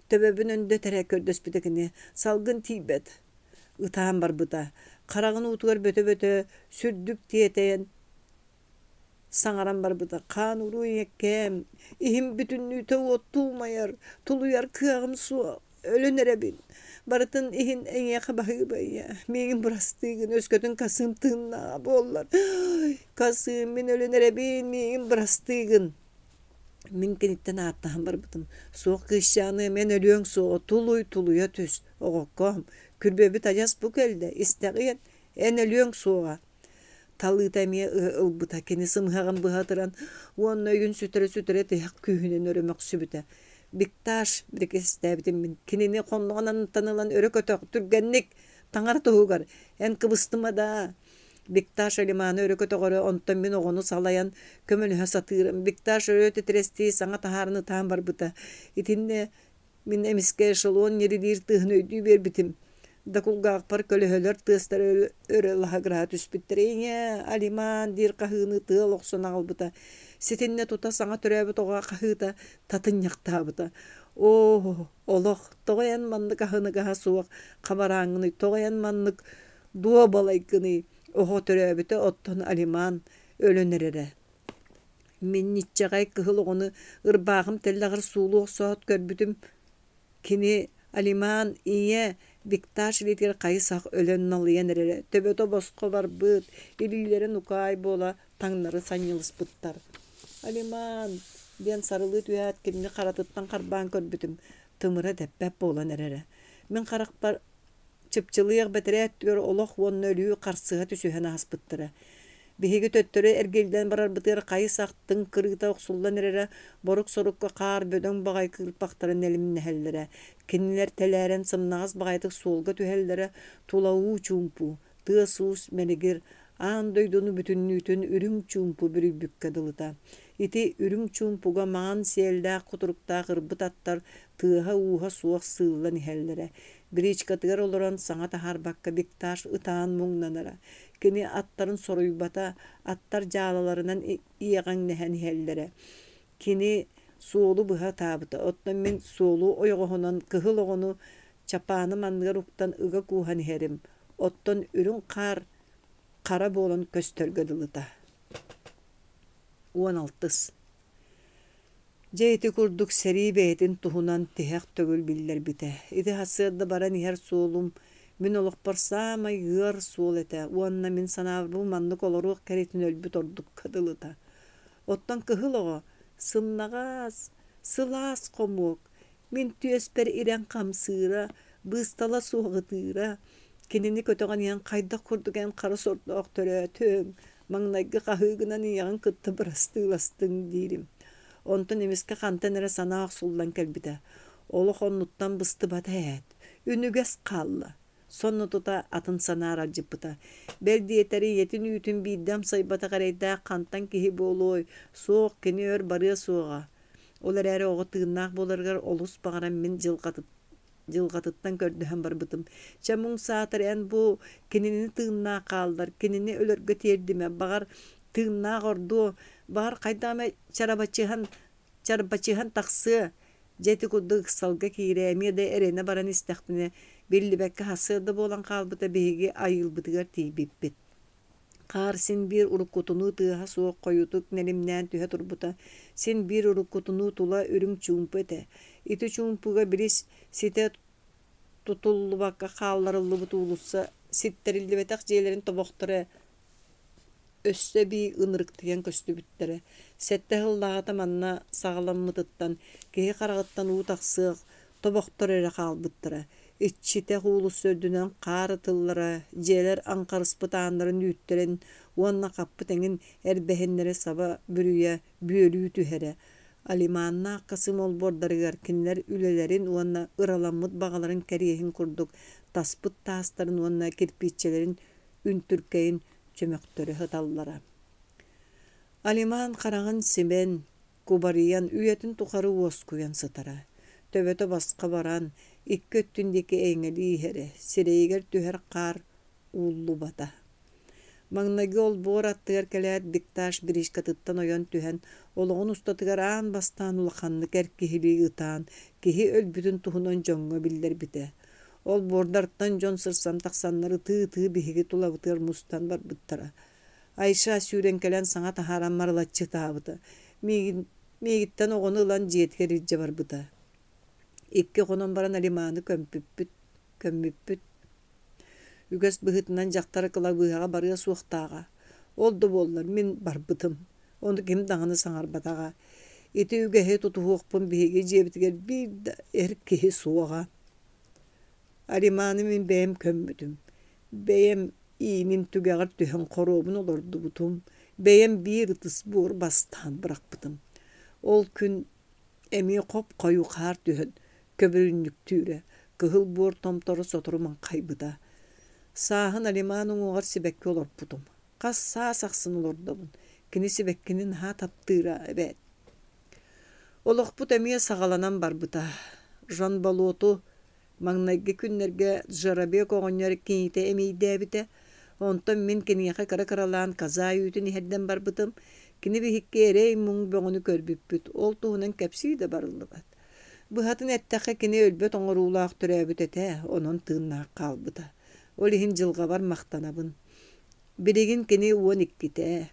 Төбөбүн өндөт эрэ көрдөспүтэ кини. Салгын тиийбэт. Ытаан барбыта. Хараҕын уутугар бөтө-бөтө сүрдүк тиэтэйэн саҥаран барбыта: «Хаан уруу ийэккээм, иһим бүтүннүүтэ уоттуу умайар, тулуйар кыаҕым суох, өлөн эрэбин. Барытын иһин эйиэхэ баһыыба ийээ, миигин бырастыы гын, өскөтүн Касыым тыыннааҕа буоллар. Касыым, мин өлөн эрэбин, миигин бырастыы гын». Мин киниттэн ааттаһан барбытым: «Суох кыысчааныам, эн өлүөҥ суоҕа, тулуй, тулуйа түс, оҕоккоом, күрбэбит адьас бу кэллэ, истэҕиэн, эн өлүөҥ суоҕа». Талыыта эмиэ ылбыта, кини сымыһаҕын быһа ытыран уонна өйүн сүтэрэ-сүтэрэ тиһэх күүһүнэн өрө мөхсүбүтэ. Бикташ, бирикээстээбитим мин, кинини хонноҕун анныттан ылан өрө көтөх, түргэнник, таҥара туһугар, эн кыбыстыма даа. Бикташ Алиманы өрө көтөҕөрө, онтон мин оҕону салайан көмөлөһө сатыырым. Бикташ өрө титирэстии саҥа таһааран ытаан барбыта. Итиннэ мин эмискэ эшелон ньирилиир тыаһын өйдүү биэрбитим. Да кулгаахпар көлөһөлөр тыастара өрө лаһыгыраһа түспүттэрэ. «Ийээ, Алиман!» диир хаһыыны тыал охсон аҕалбыта. Ситиннэ тута саҥа төрөөбүт оҕо хаһыыта татынньахтаабыта. «Оо, олох, тоҕо эн маннык аһыныгаһа суох хабарааҥҥыный, тоҕо эн маннык дуобалайгыный?» Оҕо төрөөбүтэ, оттон Алиман өлөн эрэрэ. Мин ньиччэҕэй кыһыл оҕону ырбаахым тэллэҕэр суулуу охсоот көрбүтүм, кини Алиман ийэ Викташ илиитигэр хайы-сах өлөн налыйан эрэрэ, төбөтө босхо барбыт, илиилэрэ нукаай буола таҥнары санньылыспыттар. «Алиман!» диэн сарылыы түһээт, кинини харатыттан харбаан көрбүтүм, тымыра тэппэт буолан эрэрэ. Мин харахпар Чыпчылыйах бэтэрээ өттүгэр олох уонна өлүү харсыһа түсүһэн ааспыттара. Биһиги төттөрү эргиллэн барарбытыгар хайы-сах тыҥ кырыыта охсуллан эрэрэ, борук-сорукка хаар бөдөҥ баҕайы кыырпахтара нэлимнэһэллэрэ. Кинилэр тэлээрэн сымнаҕас баҕайытык суолга түһэллэрэ, тула уу чуумпу, тыас-уус мэлигир, аан дойдуну бүтүннүүтүн үрүҥ чуумпу бүрүйбүккэ дылыта. Ити үрүҥ чуумпуга маҥан сиэллээх кутуруктаах ырбыт аттар тыаһа-ууһа суох сыыллан иһэллэрэ. Бричкатыгар олорон саҥа таһаарбакка Викташ ытаан муҥнанара. Кини аттарын соруйбата, аттар дьаалаларынан иэҕэҥнэһэн иһэллэрэ. Кини суолу быһа ытаабыта, оттон мин суолу ойоҕоһунан кыһыл оҕону чапааным анныгар уктан ыга кууһан иһэрим, оттон үрүҥ хаар хара буолан көстөргө дылыта. 16. Дьэ ити курдук сэрии бэйэтин туһунан тиһэх төгүл биллэрбитэ. Ити сарсыарда баран иһэр суолум мин олохпор саамай ыар суол этэ уонна мин санаабар бу маннык олоруох кэриэтин өлбүт ордукка дылыта. Оттон кыһыл оҕо сымнаҕас, сылаас хомуок, Мин түөспэр ирэн хамсыыра, быыстала суох ытыыра, кинини көтөҕөн иһэн хайдах курдук эн хара сордоох төрөөтүҥ, маҥнайгы хаһыыгынан ийэҕин кытта бырастыыластыҥ диирим. Онтон эмискэ хантан эрэ санаа охсуллан кэлбитэ. Олох оннуттан быстыбата ээт, үнүгэс хаалла. Сонно тута атын санаа аралдьыппыта. Бэл диэтэр ийэтин үүтүн биирдэ амсайбатах эрэйдээх хантан киһи буолуой, суох, кини өр барыа суоҕа. Ол эрээри оҕо тыыннаах буоларыгар олус баҕаран мин дьылҕатыттан көрдөһөн барбытым. Чэ, муҥ саатар эн бу кинини тыыннаах хааллар, кинини өлөргө тиэрдимэ, баҕар, тыыннаах ордуо, баҕар, хайдах эмэ чарабачыһан, чарбачыһан тахсыа. Дьэ ити курдук ыксалга киирэ, эмиэ да эрэнэ баран истэхпинэ, биллибэккэ сарсыарда буолан хаалбыта биһиги айыылбытыгар тиийбиппит. Хаар син биир уруккутунуу тыаһа суох хойутук нэлимнээн түһэ турбута, син биир уруккутунуу тула үрүҥ чуумпу этэ. Ити чуумпуга били ситэ тутуллубакка хаалларыллыбыт уулусса ситтэриллибэтэх дьиэлэрин тобохторо өссө эбии ынырыктыйан көстүбүттэрэ. Сэттэ сыллааҕыта манна саҕаламмытыттан киһи хараҕыттан уу тахсыах тобохтор эрэ хаалбыттара. Иччитэх уулусса үрдүнэн хаар ытыллара, дьиэлэр аҥхарыспыт ааннарын үүттэрин уонна хаппыт эҥин эрбэһиннэри саба бүрүйэ бүөлүү түһэрэ. Алиманнаах Касым олбуордарыгар кинилэр үлэлэрин уонна ыраламмыт баҕаларын кэриэһин курдук таспыт таастарын уонна кирпииччэлэрин үнтүркэйин чөмөхтөрө сыталлара. Алиман хараҕын симэн, кубарыйан, үйэтин тухары уоскуйан сытара. Төбөтө босхо баран, икки өттүн диэки эйэҥэлии иһэрэ, сирэйигэр түһэр хаар ууллубата. Маҥнайгы олбуор аттыгар кэлээт Бикташ бричкатыттан ойон түһэн, олоҕун устатыгар аан бастаан улаханнык эр киһилии ытаан, киһи өлбүтүн туһунан дьоҥҥо биллэрбитэ. Олбуордартан дьон сырсан тахсаннар ытыы-ытыы биһиги тулабытыгар мустан барбыттара. Айша сүүрэн кэлэн саҥа таһааран марылаччы ытаабыта. Миигин, миигиттэн оҕону ылан дьиэтигэр илдьэ барбыта. Икки хонон баран Алиманы көмпүппүт, көммүппүт. Үгэс быһыытынан дьахтар кылабыыһаҕа барыа суохтааҕа. Ол да буоллар мин барбытым. Ону ким даҕаны саҥарбатаҕа. Ити үгэһи тутуһуохпун биһиги дьиэбитигэр биир да эр киһи суоҕа. Алиманы мин бэйэм көммүтүм. Бэйэм иинин түгэҕэр түһэн хоруобун олордубутум, бэйэм биир ытыс буор бастаан бырахпытым. Ол күн эмиэ хоп-хойуу хаар түһэн көбүрүнньүктүүрэ, кыһыл буор томторо сотору маҥхайбыта. Сааһын Алиман уҥуоҕар сибэкки олорпутум. Хас саас ахсын олордобун. Кини сибэккини наһаа таптыыра эбээт. Олохпут эмиэ саҕаланан барбыта. Жанболоту. Маҥнайгы күннэргэ Джарабек оҕонньор кинитэ эмиийдээбитэ, онтон мин киниэхэ кыра-кыралаан каза үүтүн иһэрдэн барбытым. Кини биһикки эрэй-муҥ бөҕөнү көрбүппүт, ол туһунан кэпсии да барыллыбат. Быһатын эттэххэ, кини өлбөт оҥоруулаах төрөөбүт этэ, онон тыыннаах хаалбыта. Ол иһин дьылҕабар махтанабын. Билигин кини 12-тэ.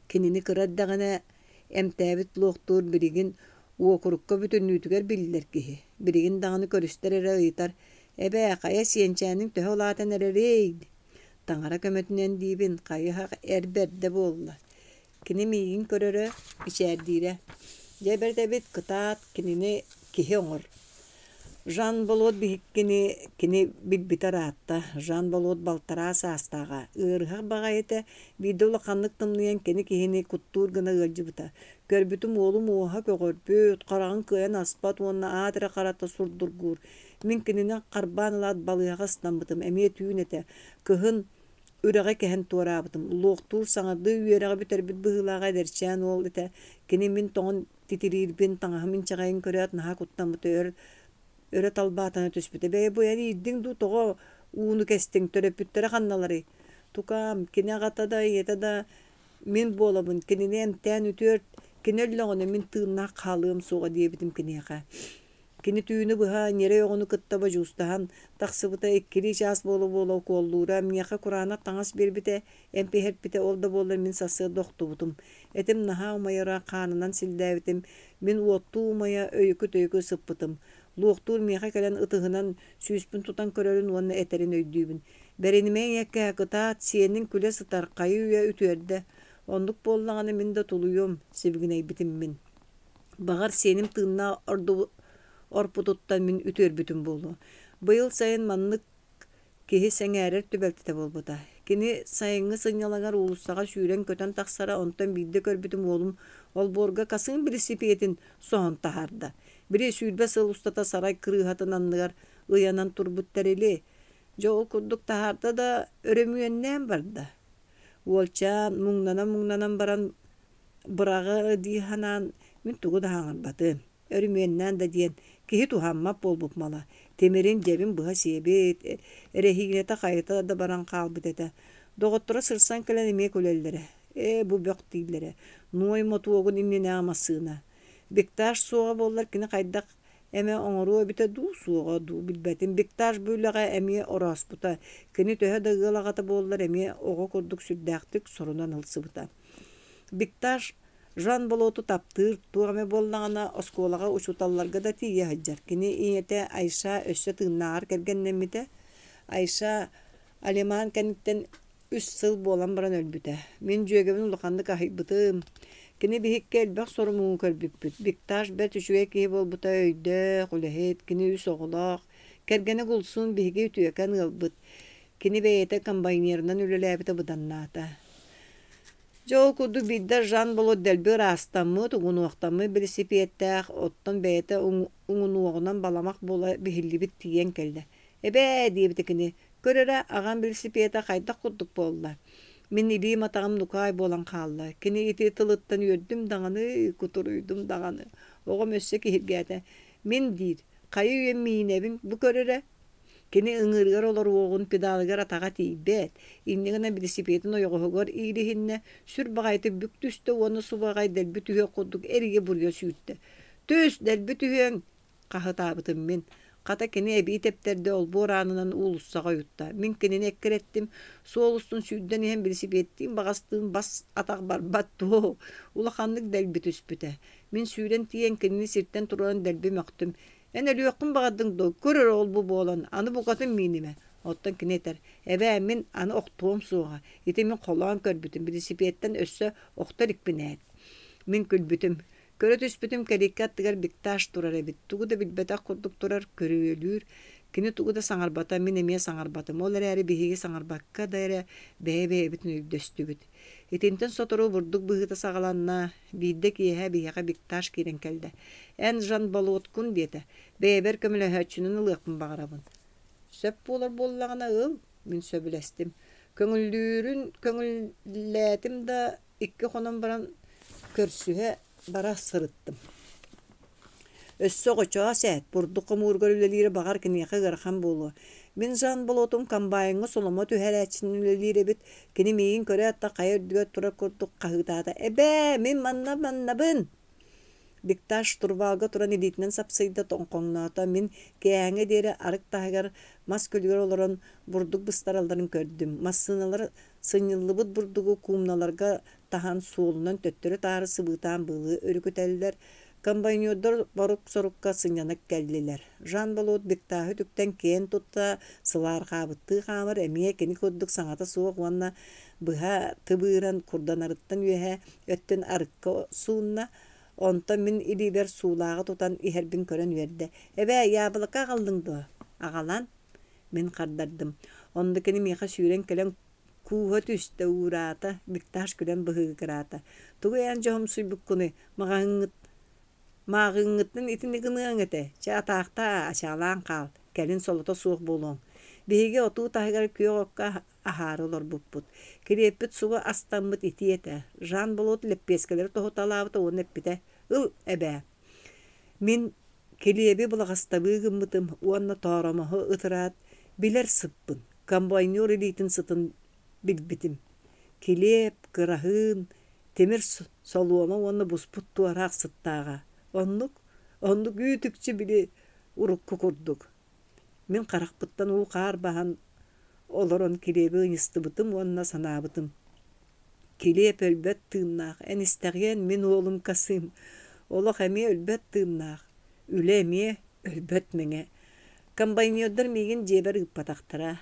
Кинини кыра эрдэҕинэ эмтээбит луохтуур билигин уокурукка бүтүннүүтүгэр биллэр киһи. Билигин даҕаны көрүстэр эрэ ыйытар: «Эбээ, хайа сиэнчээниҥ төһө улаатан эрэрий?» Таҥара көмөтүнэн диибин, хайыһах эр бэрдэ буолла. Кини миигин көрөрө, мичээрдиирэ. Дьэ бэрт эбит, кытаат, кинини киһи оҥор. Жан Болот биһиккини кини билбитэ ыраатта. Жан Болот балтараа саастааҕа, ыарыһах баҕайы этэ, биирдэ улаханнык тымныйан кини киһини куттуур гына ыалдьыбыта. Көрбүтүм уолум уоһа көҕөрбүт, хараҕын кыайан аспат уонна аат эрэ харата сурдургуур. Мин кинини харбаан ылаат балыыһаҕа ыстаммытым, эмиэ түүн этэ. Кыһын үрэҕи кэһэн туораабытым. Луохтуур саҥардыы үөрэҕи бүтэрбит быһыылааҕа эдэрчээн уол этэ. Кини мин тоҥон титириирбин, таҥаһым инчэҕэйин көрөөт наһаа куттаммыта өр өрө талбаатана түспүтэ. Бэйэ бу эн иирдиҥ дуу, тоҕо ууну кэстиҥ, төрөппүттэрэ ханналарый? Тукаам, кини аҕата да, ийэтэ да мин буолабын, кинини эмтээн үтүөрт, кини өллөҕүнэ мин тыыннаах хаалыам суоҕа диэбитим киниэхэ. Кини түүнү быһа ньирэй оҕону кытта бодьуустаһан тахсыбыта иккилии чаас буола-буола укуоллуура, миэхэ кураанах таҥас биэрбитэ, эмп иһэрпитэ, ол да буоллар мин сарсыарда охтубутум. Этим наһаа умайара, хаанынан силлээбитим, мин уоттуу умайа өйүкү-төйүкү сыппытым. Луохтуур миэхэ кэлэн ытыһынан сүүспүн тутан көрөрүн уонна этэрин өйдүүбүн. Бэринимэ ийэккээ, кытаат, сиэниҥ күлэ сытар, хайы-үйэ үтүөрдэ. Оннук буоллаҕына мин да тулуйуом, сибигинэйбитим мин. Баҕар, сиэним тыыннаах орпутуттан мин үтүөрбүтүм буолуо. Быйыл сайын маннык киһи сэҥээрэр түбэлтэтэ буолбута. Кини сайыҥҥы сынньалаҥар уулуссаҕа сүүрэн-көтөн тахсара, онтон биирдэ көрбүтүм уолум олбуорга касыым билисипиэтин соһон таһаарда. Били 20 сыл устата сарай кырыыһатын анныгар ыйанан турбут тэрили. Дьэ ол курдук таһаарда да, өрөмүөннээн барда. Уолчаан муҥнана-муҥнанан баран быраҕа дии санаан мин тугу да хаҥырбатым, өрүмүөннээн да диэн киһи туһаммат буолбут мала, тимирин дьэбин быһа сиэбит, эрэһиинэтэ хайыта да баран хаалбыт этэ. Доҕотторо сырсан кэлэн эмиэ күлэллэрэ, ээ бу бөх дииллэрэ, нуой мотуогун иннинээҕи массыына. Бекташ суоҕа буоллар кини хайдах эмэ оҥоруо эбитэ дуу, суоҕа дуу билбэтим. Бекташ бу үлэҕэ эмиэ орооспута. Кини төһө да ыал аҕата буоллар эмиэ оҕо курдук сүрдээхтик сорунан ылсыбыта. Бекташ Жан Болоту таптыыр, туох эмэ буоллаҕына оскуолаҕа учууталларга да тиийэ сылдьар. Кини ийэтэ Айша өссө тыыннааҕар кэргэннэммитэ. Айша Алиман кэнниттэн үс сыл буолан баран өлбүтэ. Мин дьүөгэбин улаханнык аһыйбытым. Кини биһикки элбэх сорумугу көрбүппүт. Бекташ бэрт үчүгэй киһи буолбута өйдөөх, үлэһит, кини үс оҕолоох. Кэргэнэ Гулсун биһиги үтүөкэн ыалбыт. Кини бэйэтэ комбайнерынан үлэлээбитэ быданнаата. Дьэ ол курдук биирдэ Жан Болот дэлби ыраастаммыт, уҥунуохтаммыт бэлисипиэттээх, оттон бэйэтэ уҥунуоҕунан баламах буола биһиллибит тиийэн кэллэ. «Эбээ» диэбитэ кини, «көр эрэ, аҕам бэлисипиэтэ хайдах курдук буолла?» Мин илиим-атаҕым нукаай буолан хаалла. Кини ити тылыттан үөрдүм даҕаны, кутуруйдум даҕаны. Оҕом өссө киһиргээтэ. Мин диир, хайы-үйэ миинэбин, бу көр эрэ, Кини ыҥыырыгар олоруоҕун педалыгар атаҕа тиийбэт, инньэ гынан билисипиэтин ойоҕоһугар иилиһиннэ, сүр баҕайытык бүк түстэ уонна субаҕай дэлби түһүөх курдук эрийэ-буруйа сүүртэ. «Түс, дэлби түһүөҥ!» хаһытаабытым мин. Хата кини эбии тэптэрдэ олбуор аанынан уулуссаҕа ойутта. Мин кинини эккирэттим, суол устун сүүрдэн иһэн билисипиэттиин баҕастыын бас атах барбат дуо, улаханнык дэлби түспүтэ. Мин сүүрэн тиийэн кинини сиртэн туруоран дэлби мөхтүм. Эн өлүөххүн баҕардыҥ дуо, көр эрэ ол-бу буолан, аны букатын миинимэ. Оттон кини этэр, эбээ, мин аны охтуом суоҕа, ити мин холоон көрбүтүм, билисипиэттэн өссө охто иликпин ээт. Мин күлбүтүм. Көрө түспүтүм кэлииккэ аттыгар Бекташ турар эбит, тугу да билбэтэх курдук турар, көрүөлүүр. Кини тугу да саҥарбата, мин эмиэ саҥарбатым. Ол эрээри биһиги саҥарбакка да эрэ бэйэ-бэйэбитин өйдөстүбүт. Итинтэн сотору бурдук быһыыта саҕаланна, Биирдэ киэһэ биһиэхэ Бекташ киирэн кэллэ. «Эн Жанболоткун» диэтэ. «Бэйэбэр көмөлөһөөччүнэн ылыахпын баҕарабын». «Сөп буолар буоллаҕына ыл», мин сөбүлэстим. Көҥүллүүрүн көҥүллээтим да, икки хонон баран көрсүһэ бара сырыттым. Өссө оҕочоос ээт, бурдук хомууругар үлэлиирэ баҕар киниэхэ ыарахан буолуо. Мин Жан Болотум комбайҥҥа соломо түһэрээччинэн үлэлиир эбит. Кини миигин көрөөт да хайа үрдүгэр турар курдук хаһыытаата: «Эбээ, мин манна маннабын!» Бикташ штурвалга туран илиитинэн сапсыйда, тоҥхоҥноото. Мин киэһээҥҥэ диэри арык таһыгар мас күлүгэр олорон бурдук быстаралларын көрдүм. Массыыналар сынньыллыбыт бурдугу куумналарга таһан суолунан төттөрү-таары сыбыытаан быылы өрүкүтэллэр. Комбайнердар борук-сорукка сынньана кэллилэр. Жан Болот Биктаһы үтүктэн киэн тутта, сылаарҕаабыттыы хаамар, эмиэ кини курдук саҥата суох уонна быһа тыбыыран курданарыттан үөһэ өттүн арыкка суунна, онтон мин илиибэр суулааҕы тутан иһэрбин көрөн үөрдэ: «Эбээ, яблоко аҕаллыҥ дуо?» «Аҕалан?» Мин хардардым. Онно кини миэхэ сүүрэн кэлэн кууһа түстэ, уураата, Бикташ күлэн быһыгыраата: «Тугу эн дьоһумсуйбуккунуй, маҕаһыыҥҥыт Мааҕыыҥҥыттан итини гыныаҥ этэ, чэ атаахтаа, ачаалаан хаал, кэлин солото суох буолуоҥ. Биһиги отуу таһыгар күөх окко аһаары олорбуппут. Килиэппит сугу астаммыт итии этэ. Жан Болот лэппиэскэлэри тоһуталаабыта уонна эппитэ: «Ыл, эбээ, мин килиэби былаҕастабыы гыммытым уонна тооромоһу ытыраат, билэр сыппын, комбайнер илиитин сытын билбитим. Килиэп, кыраһыын, тимир солуома уонна буспут туораах сыттааҕа. Оннук, оннук үүт-үкчү били урукку курдук. Мин харахпыттан уу-хаар баһан олорон килиэби ыйыстыбытым уонна санаабытым: килиэп өлбөт тыыннаах, эн истэҕиэн мин уолум Касым, олох эмиэ өлбөт тыыннаах, үлэ эмиэ өлбөт мэҥэ. Комбайнердар миигин дьиэбэр ыыппатахтара.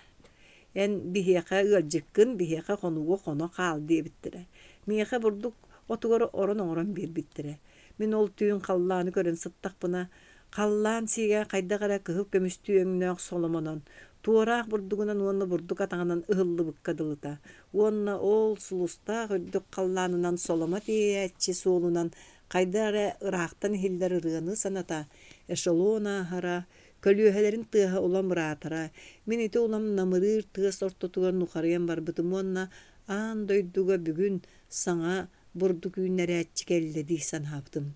Эн биһиэхэ ыалдьыккын, биһиэхэ хонууга хоно хаал диэбиттэрэ. Миэхэ бурдук отугар орон оҥорон биэрбиттэрэ. Мин ол түүн халлааны көрөн сыттахпына, халлаан сиигэ хайдах эрэ кыһыл көмүстүү өҥнөөх соломонон, туораах бурдугунан уонна бурдук атаҕынан ыһыллыбыкка дылыта уонна ол сулустаах үрдүк халлаанынан соломо тиэйээччи суолунан хайдах эрэ ыраахтан иһиллэр ырыаны саната, эшелон ааһара, көлүөһэлэрин тыаһа улам ыраатара. Мин ити улам намырыыр тыас ортотугар нухарыйан барбытым уонна аан дойдуга бүгүн саҥа бурдук үүннэрээччи кэллэ дии санаабытым.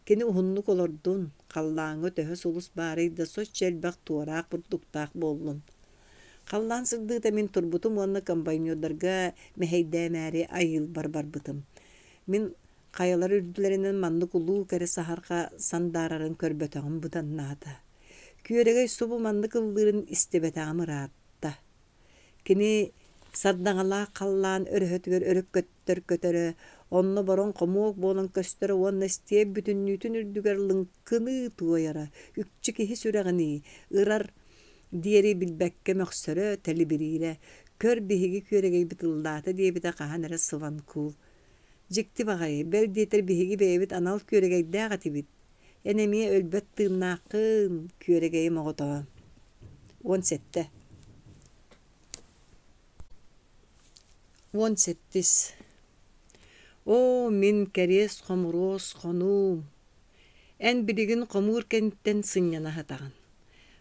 Кини уһуннук олордун, халлааҥҥа төһө сулус баарый да соччо элбэх туораах бурдуктаах буоллун. Халлаан сырдыыта мин турбутум уонна комбайнердарга мэһэйдээмээри айыылбар барбытым. Мин хайалар үрдүлэринэн маннык улуу кэрэ саһарҕа сандаарарын көрбөтөҕүм быданнаата. Күөрэгэй субу маннык ыллыырын истибэтэҕим ыраатта. Кини сардаҥалаах халлаан өрөһөтүгэр өрүккөттөр көтөрө, онно бороҥ хомуок буолан көстөрө уонна истиэп бүтүннүүтүн үрдүгэр лыҥкыныы туойара, үкчү киһи сүрэҕинии ырар диэри билбэккэ мөхсөрө, тэлибириирэ. Көр, биһиги күөрэгэйбит ыллаата диэбитэ хаһан эрэ Сыванкул. Дьикти баҕайы, бэл диэтэр биһиги бэйэбит анал күөрэгэйдээх этибит. Эн эмиэ өлбөт тыыннааххын, күөрэгэйим оҕотоо. 17 17 Оо, мин кэриэс-хомуруос хонуум, эн билигин хомуур кэнниттэн сынньана сытаҕын.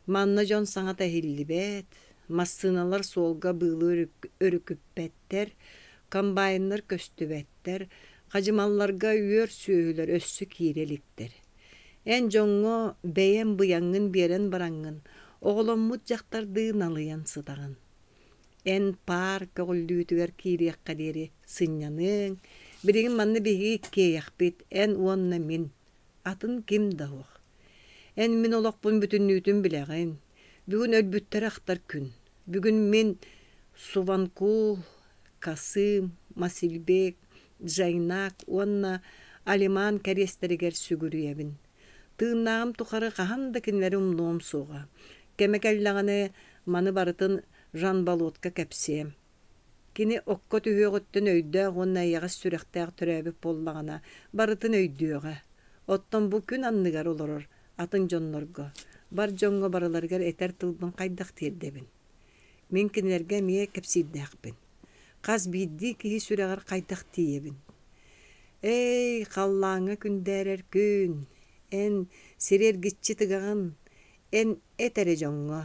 Манна дьон саҥата иһиллибэт, массыыналар суолга быылы өрүкүппэттэр, комбайннар көстүбэттэр, хадьымалларга үөр сүөһүлэр өссө киирэ иликтэр. Эн дьоҥҥо бэйэм быйаҥҥын биэрэн бараҥҥын, оҕоломмут дьахтардыы налыйан сытаҕын. Эн паар көҕүллүүтүгэр киириэххэ диэри сынньаныаҥ, билигин манна биһиги иккиэйэхпит, эн уонна мин, атын ким да суох. Эн мин олохпун бүтүннүүтүн билэҕин, бүгүн өлбүттэри ахтар күн. Бүгүн мин Суванкул, Касым, Масильбек, Джайнак уонна Алиман кэриэстэригэр сүгүрүйэбин. Тыыннааҕым тухары хаһан да кинилэри умнуом суоҕа. Кэмэ кэллэҕинэ маны барытын Жанболотка кэпсиэм. Кини окко түһүөҕүттэн өйдөөх уонна эйэҕэс сүрэхтээх төрөөбүт буоллаҕына, барытын өйдүөҕэ. Оттон бу күн анныгар олорор атын дьоннорго, бар дьоҥҥо барыларыгар этэр тылбын хайдах тиэрдэбин? Мин кинилэргэ эмиэ кэпсиирдээхпин. Хас биирдии киһи сүрэҕэр хайдах тиийэбин? Эй, халлааҥҥа күндээрэр күн, эн сири эргиччи тыгаҕын, эн эт эрэ дьоҥҥо.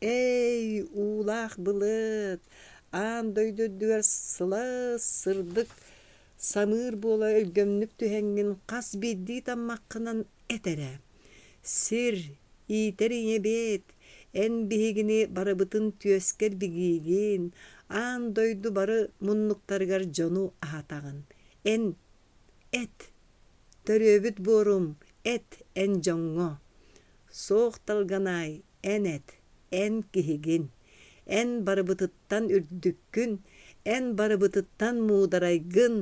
Эй, уулаах былыт, аан дойду үрдүгэр сылаас, сырдык самыыр буола өлгөмнүк түһэҥҥин хас биирдии таммаххынан эт эрэ. Сир, иитэр ийэбиэт, эн биһигини барыбытын түөскэр бигиигин, аан дойду бары муннуктарыгар дьону аһатаҕын. Эн эт, төрүөбүт буорум, эт эн дьоҥҥо. Суох Талганаай, эн эт, эн киһигин. Эн барыбытыттан үрдүккүн, эн барыбытыттан муударайгын,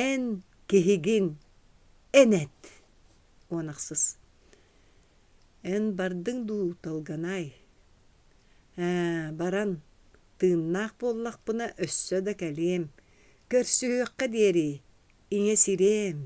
эн киһигин, эн эт. 18. Эн бардыҥ дуу, Талганаай? Ээ, баран, тыыннаах буоллахпына өссө да кэлиэм. Көрсүһүөххэ диэри, ийэ сириэм.